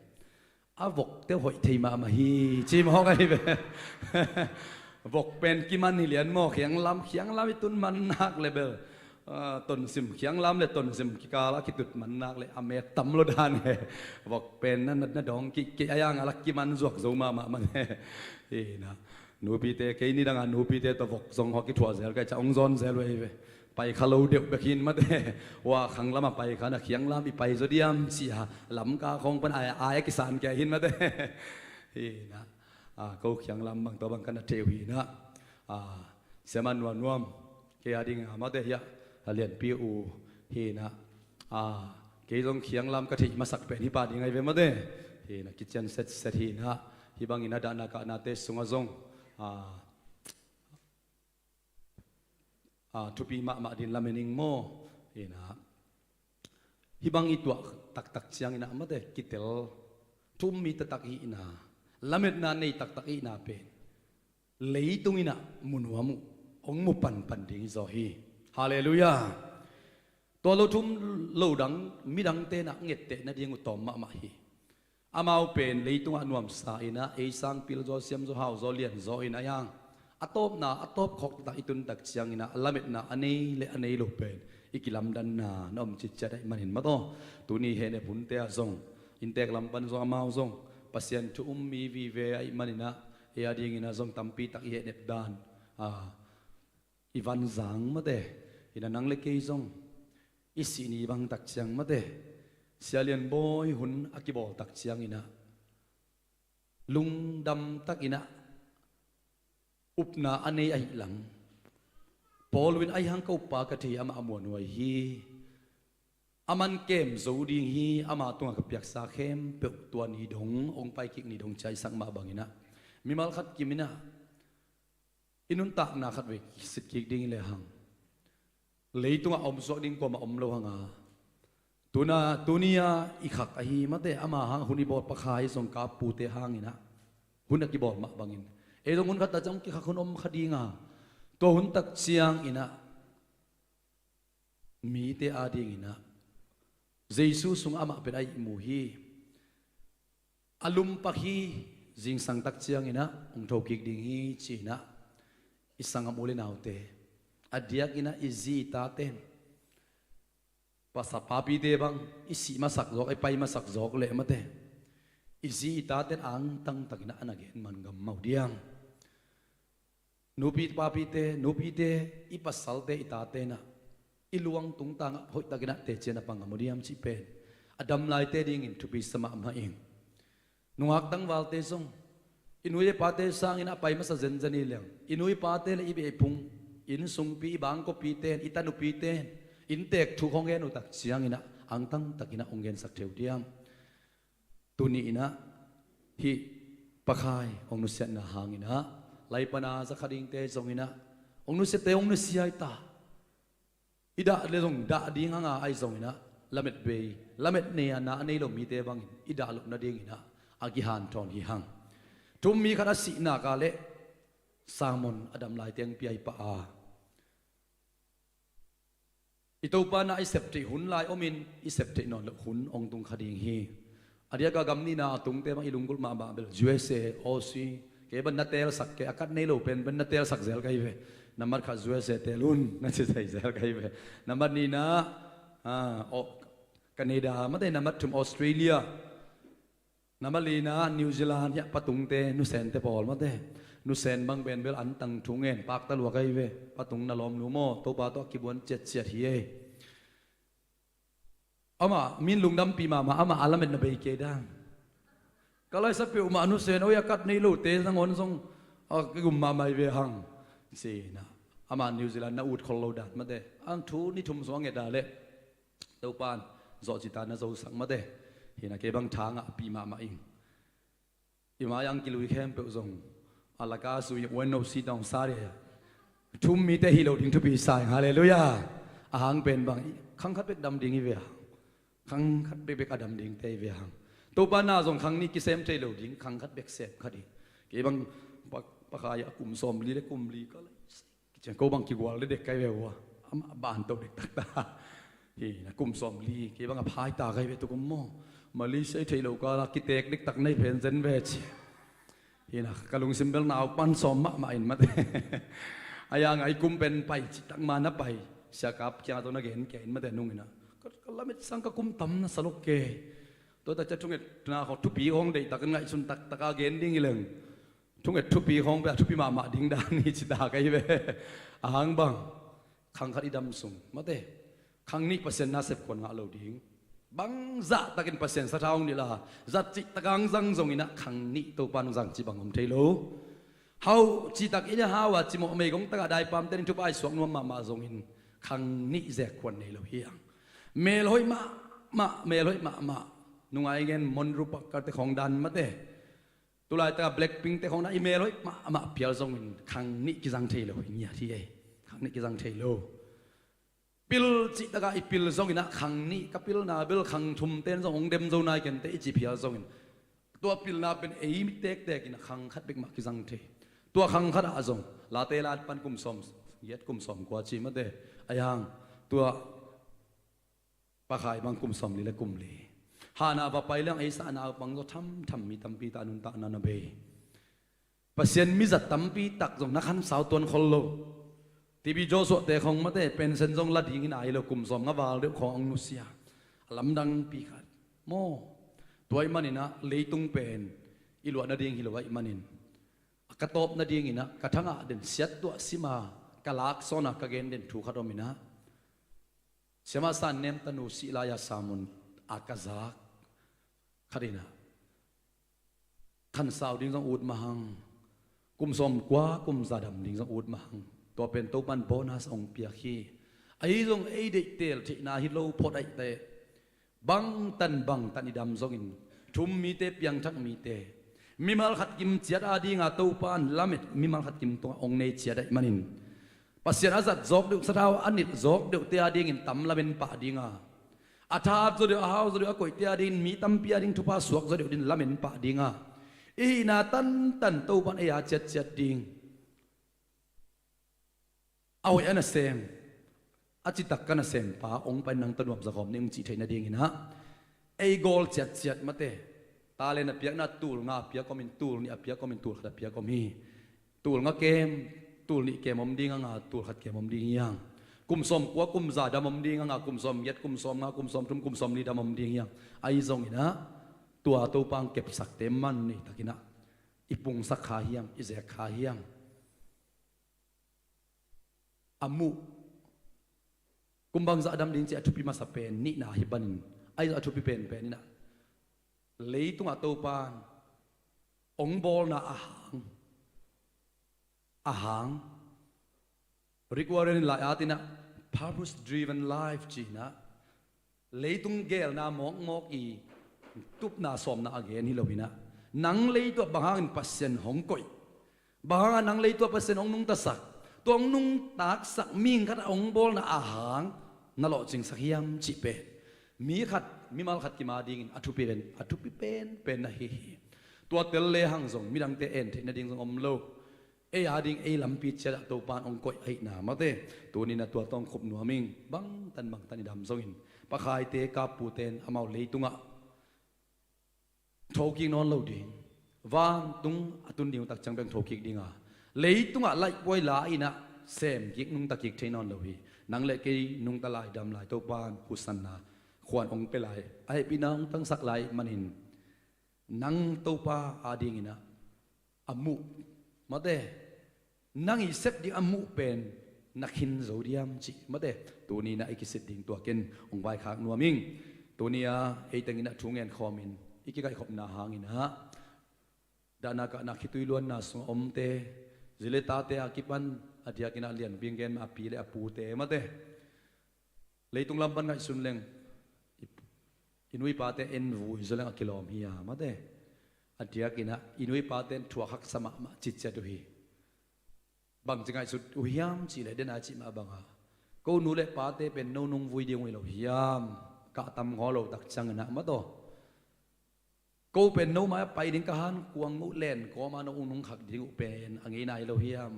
A vokte uh hoih thei mahmah hi, ci mawk ahi ve. Vok pen kiman hi lian maw, Khianglam, Khianglam i tun man nak leh bel Ah, tonsim khianglam le tonsim kikal a kitut man nak le a met tam lo dan he. Vok pen na, na, na dawng kik kik a yang a lak kiman zuak zo mahmah man he. Hi na. Nupite, kei ni dang a nupite tawh vok zong hawh kithuah zel ka hih ciang hong zawn zel uh ei ve. Pai kha lo deuh bek hi in mate. Hua khang lam a pai kha na khianglam i pai zaw diam ci a lamka khawng pan ai, ai a kisan kei hi in mate. Hi na. Ah, ko khianglam bang tawh bang ka na thei uh hi na. Ah, Sia Man Nuam Nuam. Kei a ding a mate hiah a lianpi uh hi na. Ah, kei zong khianglam ka theih masak pen hih pa ding ahi ve mate. Hi na, kician setset hi na. Hih bangin a dahna kahnate sungah zong, ah, ah, thupi mahmah ding lamen ing maw? Hi na. Hih bang i tuah taktak ciangin a mate kitel, thu um mi taktak i hihna, lametna nei taktak i hihna pen leitung in a mu nuam uh, hong mu panpan ding hi zaw hi. Halleluiah. Tua lo thu um lo dang midangte in a ngetteh nading uh tawm mahmah hi. Amau pen leitungah nuamsa in a ei sang pil zaw, siam zaw, hau zaw, lian zaw in a yang a tawpna a tawpkhawk taktak i tun tak ciangin a lametna a nei le a nei lo pen i kilamdanna na om citciat ahih manin mate. Tuni hehnep hunte ah zong, inntek lam pan zong amau zong Pasian thu um mi vive ahih manin a, ei a dingin a zong tampi tak i hehnep dan, ah, i van zang mate. Hi na, nang le kei zong i sih ni bang tak ciang mate, Sia Lian Bawi hun a kibawl tak ciangin a lungdam takin a upna a nei ahih lam, Paul in ahi hang ka uppa ka thei hi, amah a muanhuai hi. Aman kem zo ding hi, ama tungah ka piaksa khempeuh tua ni dong hong paikik ni dong ci a i sak mah bangin a, mimal khat kim in a i nuntakna khat vei kisit kik ding hi lehang, leitungah a om suak ding kuamah om lo hang a, tuna, tuni a i khak ahi mate, ama hang hun i bawl Pa Khai zong ka pute hangin a hun a kibawl mah bangin ei zong hun khat tak ciang kikhak hun om kha ding a, tua hun tak ciangin a mite a dingin a Jesu sungah amah pen a ihmu hi. A lumpak hi, zingsang tak ciangin a hong thokik ding hi ci-in a i sanggam u le naute, a diakin a i zi i taten, pasa papite bang i sih masak zawk, i pai masak zawk leh mate, i zi i taten angtang takin a na gen man gam mah uh diam? Nupi papite, nupite, i pasalte, i tate in a i luang tungtang ah hoihtakin a teci a na pang ngam uh diam cih pen a dam laite dingin thupi sa mahmah ing. Nungak tangvalte zong i nu i pate sangin a pai masa zenzen hi leng, i nu i pate le i beh i phung, i innsungpi, i bangkawpite in, i tanupite in inntek thu hong gen uh tak ciangin a angtang takin a hong gensak thei uh diam? Tuni in a hih Pa Khai hong nusiatna hangin a, lai pan a za kha dingte zongin a hong nusiate hong nusia hi ta. I dah le zong dah ding hang a, ahi zongin a lamet bei, lamet nei a na a nei lo mite bangin i dah loh nadingin a a kihanthawn hi hang. Thu um mi khat a sihna ka leh sermon a dam laite hong pia hi pah a, i Topa na i sep theih hun lai omin i sep theih nawn loh hun hong tung kha ding hi. A diak a gam nihna a tungte bang i lunggulh mahmah bel U S A, Aussie, kei bang na teelsak, kei a kat nei lo pen bang na teelsak zel ka hi ve. Nambat khat U S A teel un na ci thei zel ka hi ve. Nambat nihna, ah, Au-, Canada, mate, nambat thum Australia. Nambat lina New Zealand, hiah Pa Tungte, Nu Sente pawl mate. Nu Sen bang pen bel an tang thu ngen pakta lua ka hi ve. Pa Tung na lawmnu maw, Topa tawh a kibuan ciatciat hi ei. Amah min lungdampih mahmah, amah a lametna bei kei dan. Ka laisa peuhmah Nu Sen, oi, a kat nei lote nangawn zong a kigum mahmah hi ve hang. Ci-in a, amah New Zealand na ut khol lo dan mate. Ang thu ni thum sung a nget a leh Topa'n zawhcita na zosak mate. Hina kei bang tha ngahpih mahmah ing. I mai-ah ang kilui khempeuh zong a laka zui uan no si dong sa ria. Thu um mite hi lo ding thupi sa ing. Halleluiah. A hang pen bang khang khat bek dam ding hi ve hang. Khang khat bekbek a dam dingte hi ve hang. Topa na zong khang nih kisem thei lo ding, khang khat bek sem kha ding. Kei bang Pa, Pa Khai a kum sawmli le kum li ka lai. Kician ko bang kigual dekdek kai ve ua. Amah ban to dektak ta. Hina kum sawmli, kei bang a phai ta kai ve tukum maw. Malaysia i thei lo kala kitek dektak nei pen zen ve ci. Hina ka lungsim bel nau pan sawm mahmah in mate. A yang a i kum pen pai citak ma na pai. Siakap kiangah tawh na gen kei in mate nung inah, ka, ka lamet sang ka kum tam na sa lo ke. Tua tak ciah thungetna khawng thupi khawng deihtak in ngaihsun taktak a gen ding hi leng, thunget thupi khawng pia thupi mahmah ding dan hi ci ta ka hi ve. A hang bang, khang khat i dam sung mate, khang nih Pasian nasep khuan ngah lo ding. Bang zahtakin Pasian sathau hong nilh a, zat cihtak a hong zang zong inah khang nih Topa hong zang cih bang om thei lo. Hau cihtak in a hau a cimawh meigong takah daipamte in thupha i suak nuam mahmah zongin khang nih zek khuan nei lo hi hang. Mel hoih mahmah, mel hoih mahmah. Nungai ngen Monroe Parker te khawng dan mate, tulaitak a Blackpink te khawng dan, i mel hoih mahmah pial zongin khang nih kizang thei lo hi ngiat hi ei. Khang nih kizang thei lo. Pil cihtak a i pil zong inah khang nih ka pilna bel khang thum ten zong hong dem zo nai kente i ci phial zongin, tua pilna pen ei mi tektek inah khang khat bek mah kizang thei. Tua khang khat ah zong Late Lan pan kum sawm giat kum sawm kua ci mate, a hang tua Pa Khai bang kum sawm li le kum li. Hana va pai leng ei sahna bang zaw thamtham mi tampi ta nuntakna na bei. Pasian mizat tampi tak zong na khansau tuan khol lo. T B Joshua te khawng mate pension zong la dingin ai lo, kum sawm nga val deuh khawng ang nusia. A lamdangpi khat maw. Tua ih maninah leitung pen i luah nading hi lo ahih manin, a ka tawp nadinginah ka thangah den siat tuah sima ka lak sawnah ka gen den thu khat ominah, Siamah San Nem tanu sih lai-a samun a ka zak khatinah, khansau ding zong ut mahang, kum sawm kua kum za dam ding zong ut mahang. Tua pen Topan bonus hong piak hi. Ahi zong ei deihtel theihna hi lo phot aihte, bangtan bangtan i dam zongin, thum mite, piangthak mite, mimal khat kim ciat adinga Topan lamet mimal khat kim tungah hong nei ciat ahih manin, Pasian a zat zawk deuh, sathau a nilh zawk deuhte adingin tam lamen pah dinga, a that zaw deuh, a hau zaw deuh, a koihte adingin mi tampi ading thupha suak zaw deuh din lamen pah dinga, i hihna tantan Topan ei a ciatciat ding, a hoih a nasem, a citak ka nasempa hong pai nang tawh nuam zakhawm ning cih theih nadinginah, ei gawl ciatciat mate, talent a piakna tul nga a piak omin, tul nih a piak omin, tul khat a piak om hi. Tul nga kem, tul nih kem om ding a, nga tul khat kem om ding hi hang. Kum sawm kua kum za dam om ding a, nga kum sawm giat, kum sawm nga, kum sawm thum, kum sawm li dam om ding hi hang. Ahi zonginah tua Topa hong kepsakte man neitakinah i pungsak kha hiam, i zek kha hiam? A muh, kum bangzah a dam ding cih a thupi masa pen nihna hi panin, ahi zong a thupi penpen inah, leitungah Topan hong bawlna a hang, a hang, Rick Warren in lai-at inah purpose driven life ci-inah, leitung geelna mawkmawk i tupna sawmna a gen hi loinah, nang leitungah bang hangin Pasian hong koih, bang hangah nang leitungah Pasian hong nungtasak, tua hong nungtaksak mihing khat a hong bawlna a hang na lawhcingsak hiam cih pen, mi khat, mimal khat kim adingin a thupi pen, a thupi penpen na hi hi. Tua tel lehang zong midangte en theih nading zong om lo. Ei ading ei lampi ciatah Topan hong koih ahihna mate, tuninah tua tawh hong khup nuam ing. Bangtan bangtan i dam zongin, Pa Khaite, Kap pute in amau leitungah thokik nawn lo ding, vantung a tun ding uh tak ciang bek thokik dinga, leitungah laihpuai la inah semkik nungtakik thei nawn lo hi. Nang le kei nungta lai, dam lai, Topan husanna khuan hong pia lai, a hehpihna hong tangsak lai manin, nang Topa adinginah a muh mate, nang i sep ding a muh pen na khin zo diam cih mate, tuninah i kisit ding tuakin hong vaikhak nuam ing. Tuni-a ei tenginah thu ngen khawmin i kikaihkhopna hanginah, dahna kahna khitui luanna sungah omte, zi le tate a kipan a diakinah lianpi gen mah a pi le a pute mate, leitung lam pan ngaihsun leng i, i nu i pate en vui zaw leng a kilawm hi a mate. A diakinah i nu i pate in thuak haksa mahmah citciat uh hi. Bangci ngaihsut uh hiam cihleh, dena cih mah banga, ko nu le pate pen no nung vui ding uh hi lo hiam? Kah tam ngaw lo tak cianginah mataw, ko pen no mai-ah pai ding, ka hankuang uh len kawma no ung nungkhak ding uh pen a ngeina hi lo hiam?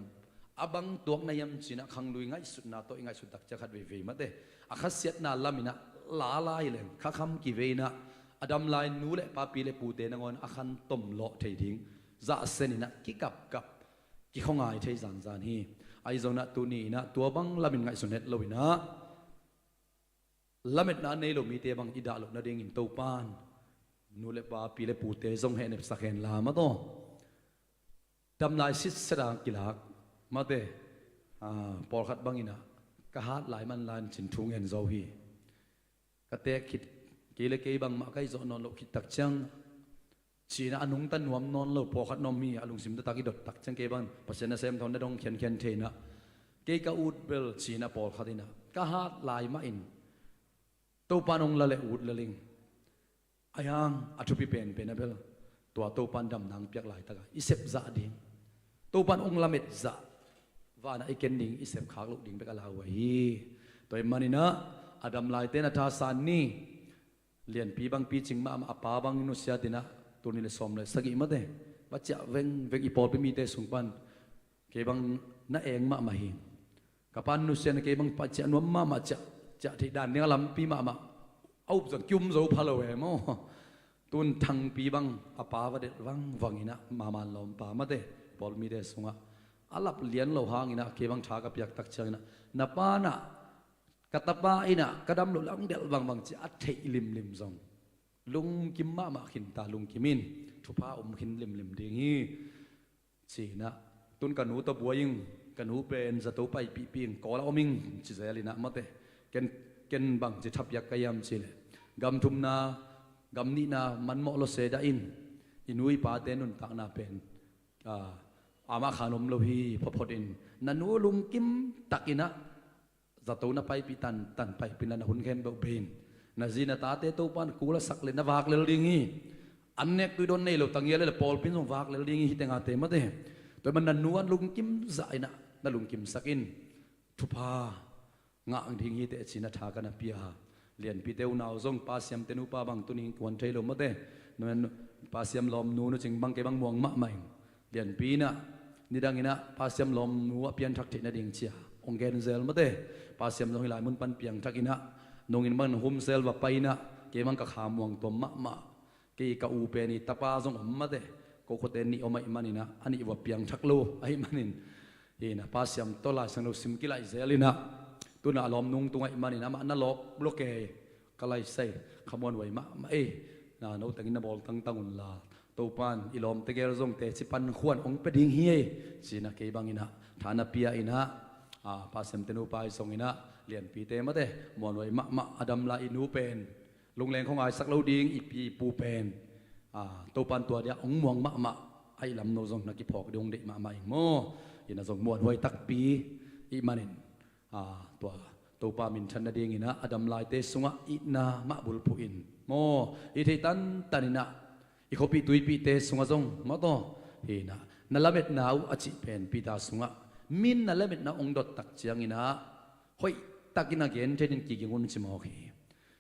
A bang tuak na hiam cinah khanglui ngaihsutna tawh i ngaihsut tak ciang khat veivei mate, a khasiatna laminah lala hi leng khakham kiveinah a dam lai nu le papi le pute nangawn a khan tomlawh thei ding, zahseninah kikapkap, kikhawngai thei zanzan hi. Ahi zongin ah tuni in ah tua bang lamin ngaihsun het lo in ah, lametna a nei lo mite bang i dah loh nadingin Topan nu le pa, pi le pute zong hehnepsak hen la, mate. Dam lai sitset a kilak, mate. Ah, pawlkhat bangin ah ka hat lai man lai-in cin thu ngen zo hi. Ka teek khit, kei le kei bangmah ka hih zawh nawn loh khit tak ciang, ci-in ah a nungta nuam nawn lo pawlkhat na om hi. A lungsim taktak i dot tak ciang kei bang Pasian nasem thawn na dong khiankhian thei in ah, kei ka ut bel, ci-in ah pawlkhat in ah ka hat lai mahin Topan hong la leh ut lel ing. Ahi hang a thupi penpen a bel tua Topan damna hong piak laitak a i sep zah ding, Topan hong lamet zah, vanah i ken ding, i sep khak loh ding bek a lauhuai hi. Tua ahih manin ah a dam laite na thasan ni. Lianpi bang picing mahmah, a pa bang nusiat in ah, tul nih le sawm le sagih, mate, va ciah vengveng, i pawlpi mite sung pan kei bang na eng mahmah hi. Ka pa nusiat in ah kei bang pa ciah nuam mahmah, ciah, ciah theih dan ding a lampi mahmah. A up zong ki-um zo pha lo e maw. Tun Thangpi bang a pa va delh vangvang in ah, Maman lawmpa, mate, pawlpi mite sungah a lap lian lo hangin ah kei bang tha ka piak tak ciangin ah, na pa in ah, ka tapa in ah ka dam loh leh hong delh vangvang, ci-a a theih limlim zong lungkim mahmah khin ta, lungkim in, thupha om khin limlim ding hi, ci-in ah, tun ka nu tawh buai ing, ka nu pen zato paipihpih ing, Kawl ah om ing, ci zel in ah, mate. Ken, ken bangci thapiak ka hiam cih leh, gam thumna, gam nihna manmawh lawh se dah in, i nu i pate nuntakna pen, ah, amah khan om lo hi, photphot in, na nu lungkim takin ah, zato na paipih tantan, paipih in la na hun khempeuh bei in. Na zi na tate Topan kul a sak leh na vak lel ding hi. An nek tui dawn nei lo, tangial leh pawlpi in zong vak lel ding hi, hih teng a te, mate. Tua ahih manin na nu a lungkim zah in ah, na lungkimsak in, thupha ngah ding hi teh, ci-in ah tha ka na pia. Lianpite unau zong, Pa Siamte nupa bang tuni in kuan thei lo, mate. Pa Siam lawmnu, nu Cing bang kei bang muang mahmah ing. Lianpi in ah, nidang in ah Pa Siam lawmnu a pianthak theih nading ci-a hong gen zel, mate. Pa Siam zong hih lai mun pan piangthak in ah, nung in bang na hum zel va pai in ah, kei bang ka kha muang tuam mahmah. Kei ka u pen i tapa zong om, mate. Ko khuate nih om ahih manin ah, a nih va piangthak lo ahih manin, hi in ah, Pa Siam tawh Lai Siangtho sim kilaih zel in ah, tu-in ah a lawmnu tung ahih manin amah na lawp lua kei, ka laisai, khamuanhuai mahmah ei. Na, no tengin na bawl tangtang un la, Topan i lawmte gel zong teci pan khuan hong pia ding hi ei, ci-in ah kei bang in ah tha na pia in ah, ah, Pa Siamte nupa hi zong in ah, Lianpite, mate, muanhuai mahmah, a dam lai i nu pen lungleng khua ngaisak lo ding, i pi i pu pen, ah, Topan tua dia hong muang mahmah ahih lam no zong na kiphawk ding hong deih mahmah ing maw. Hi in ah zong muanhuai takpi ahih manin, ah, tua Topa minthan nading in ah, a dam laite sungah itna mah bulphuh in maw, i theih tantan in ah, i khuapih tuipihte sungah zong, mate, hi in ah, na lametna uh a cih pen Peter sungah, mi in na lametna uh hong dot tak ciangin ah hoihtakin a gen thei dingin kiging un, ci mawk hi.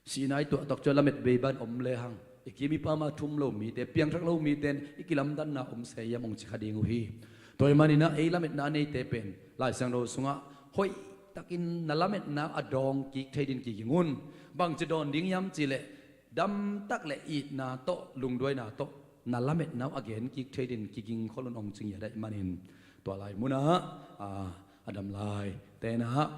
Sihna i tuah tak ciang lamet bei bang om lehang, i kim i pam a thum lo mite, piangthak lo mite in i kilamdanna om se hiam hong ci kha ding uh hi. Tua ahih manin ah ei lametna neite pen Lai Siangtho sungah hoihtakin na lametna uh a dawng kik thei dingin kiging un. Bangci dawn ding hiam cih leh, damtak leh itna tawh, lungduaina tawh na lametna uh a gen kik thei dingin kiging khol un, hong ci ngiat ahih manin, tua lai munah, ah, a dam laite in ah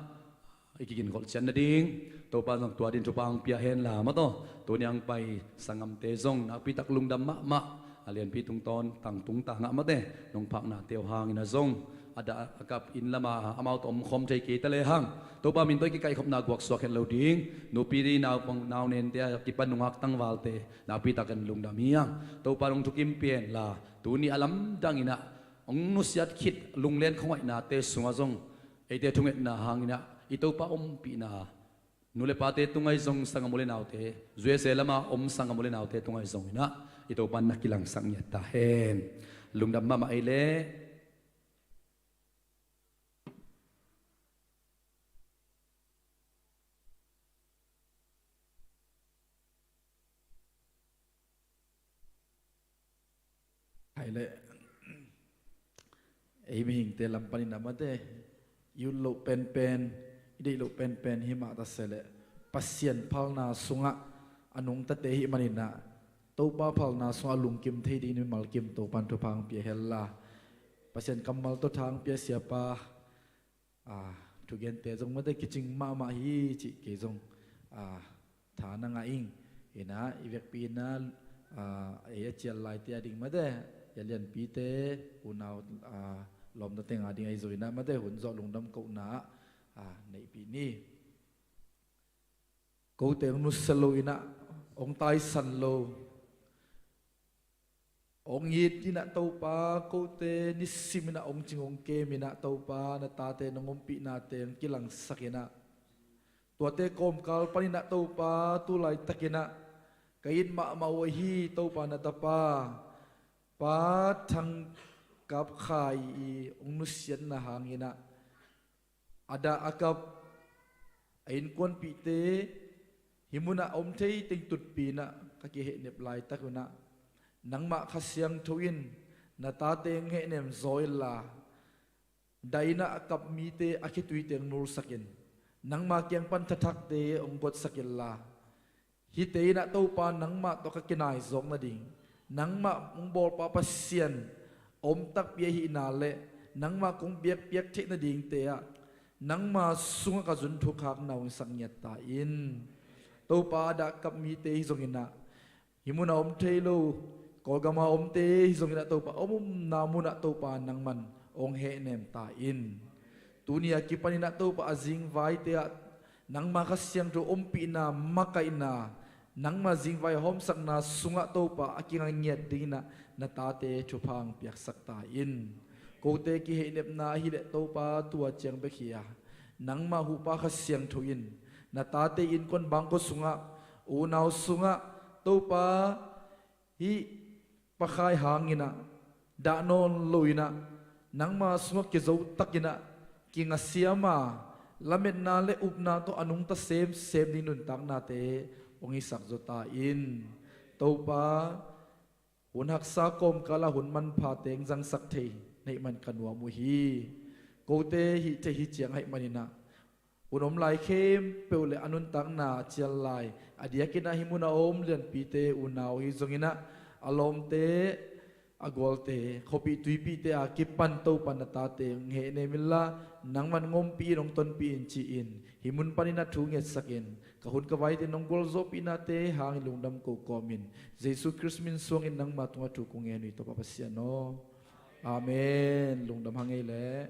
i kiginkhol ciat nading, Topa zong tua dingin thupha hong pia hen la, mate. Tuni a hong pai sanggamte zong nakpi tak lungdam mahmah. A Lianpi tungtawn, tangtung tangah, mate, nong phaknate uh hangin ah zong, a dah a kap inn lamah amau tawh omkhawm thei kei ta lehang, Topa min tawh i kikaihkhopna guaksuak het lo ding. Nupi, naupang, naunente a kipan nungak tangvalte nakpi takin lungdam hi hang. Topa nong thukim pia hen la, tuni a lamdang in ah hong nusiat khit lunglen khuangaihnate sungah zong, eite thungetna hangin ah i Topa ompihna, nu le pate tungah zong, sanggam u le naute, U S A lamah om sanggam u le naute tungah zong in ah i Topa na kilangsak ngiat ta hen. Lungdam mahmah ei leh. Hai leh, ei mihingte lam panin ah, mate, i ut loh penpen, i deih loh penpen hi mah ta se leh, Pasian phalna sungah a nungtate ahih manin ah, Topa phalna sungah lungkim thei dingin mimal kim Topan thupha hong pia hen la. Pasian kammal tawh tha hong pia siapa a, thugente zong mate kicing mahmah hi cih kei zong, a, tha na ngah ing. Inah i vekpi inah, a, ei a cial laite a ding mate, i a lianpite, unau, a, lawmna teng a ding ahi zong inah mate hun zawh lungdam kohna, a, neihpih ni. Kote hong nusia lo inah, hong taisan lo, hong it inah Topa, kote nisim inah hong cing hong kem inah Topa, na tate nong ompihna teng kilangsak inah, tuate kawmkal pan inah Topa, tu laitak inah ka it mahmah uh ahi Topa na tapa Pa Thang Kap Khai i hong nusiatna hang inah, a dah a kap a innkuanpihte, hih munah a om thei teng tutpi inah ka kihehnep laitak unah, nangmah Kha Siangtho in na tate hong hehnem zaw inla, dah inah a kap mite a khituite hong nulsak in, nangma kiang pan thathakte hong gotsak inla, hihte inah Topa nangmah tawh ka kinai zawk nading, nangmah hong bawlpa Pasian om takpi ahihna le nangmah kong biakpiak theih nadingte ah nangma sungah ka zun thukhakna hong sak ngiat ta in. Topa a dah kap mite hi zong inah, hih munah om thei lo, Kawlgama omte hi zong inah Topa, om omna munah Topa nangman hong hehnem ta in. Tuni a kipan inah Topa a zingvaite ah nangma Kha Siangtho ompihna, makaihna, nangma zingvai hawmsakna sungah Topa a kinga ngiat ding inah na tate thupha hong piaksak ta in. Kote kihehnepna ahileh Topa tua ciang bek hi a, nangma huhpa Kha Siangtho in na tate innkuan bangkua sungah, unau sungah Topa hih Pa Khai hang inah dah nawn lo inah, nangma sungah kizo tak inah, kingasiam a, lametna le upna tawh a nungta semsem ding nuntaknate hong hisak zaw ta in. Topa, hun haksa kawmkal ah hun manpha teng zangsak thei na hih man ka nuam uh hi. Kote hih thei hi ciang ahih man inah, hun om lai khempeuh le a nuntakna a cial lai, a diakin ah hih mun a om lianpite, unau hi zong inah, a lawmte, a gualte, khuapih tuipihte a kipan Topa na tate hong hehnem inla, nangman hong ompih in, hong tonpih in ci-in hih mun pan inah thu ngetsak in, ka hun ka vaite nong gualzawhpihnate hangin lungdam ko kawmin, Jesu Khrist min suangin nangma tungah thu kong ngen uh hi Topa Pasian aw. Amen. Lungdam hang ei leh.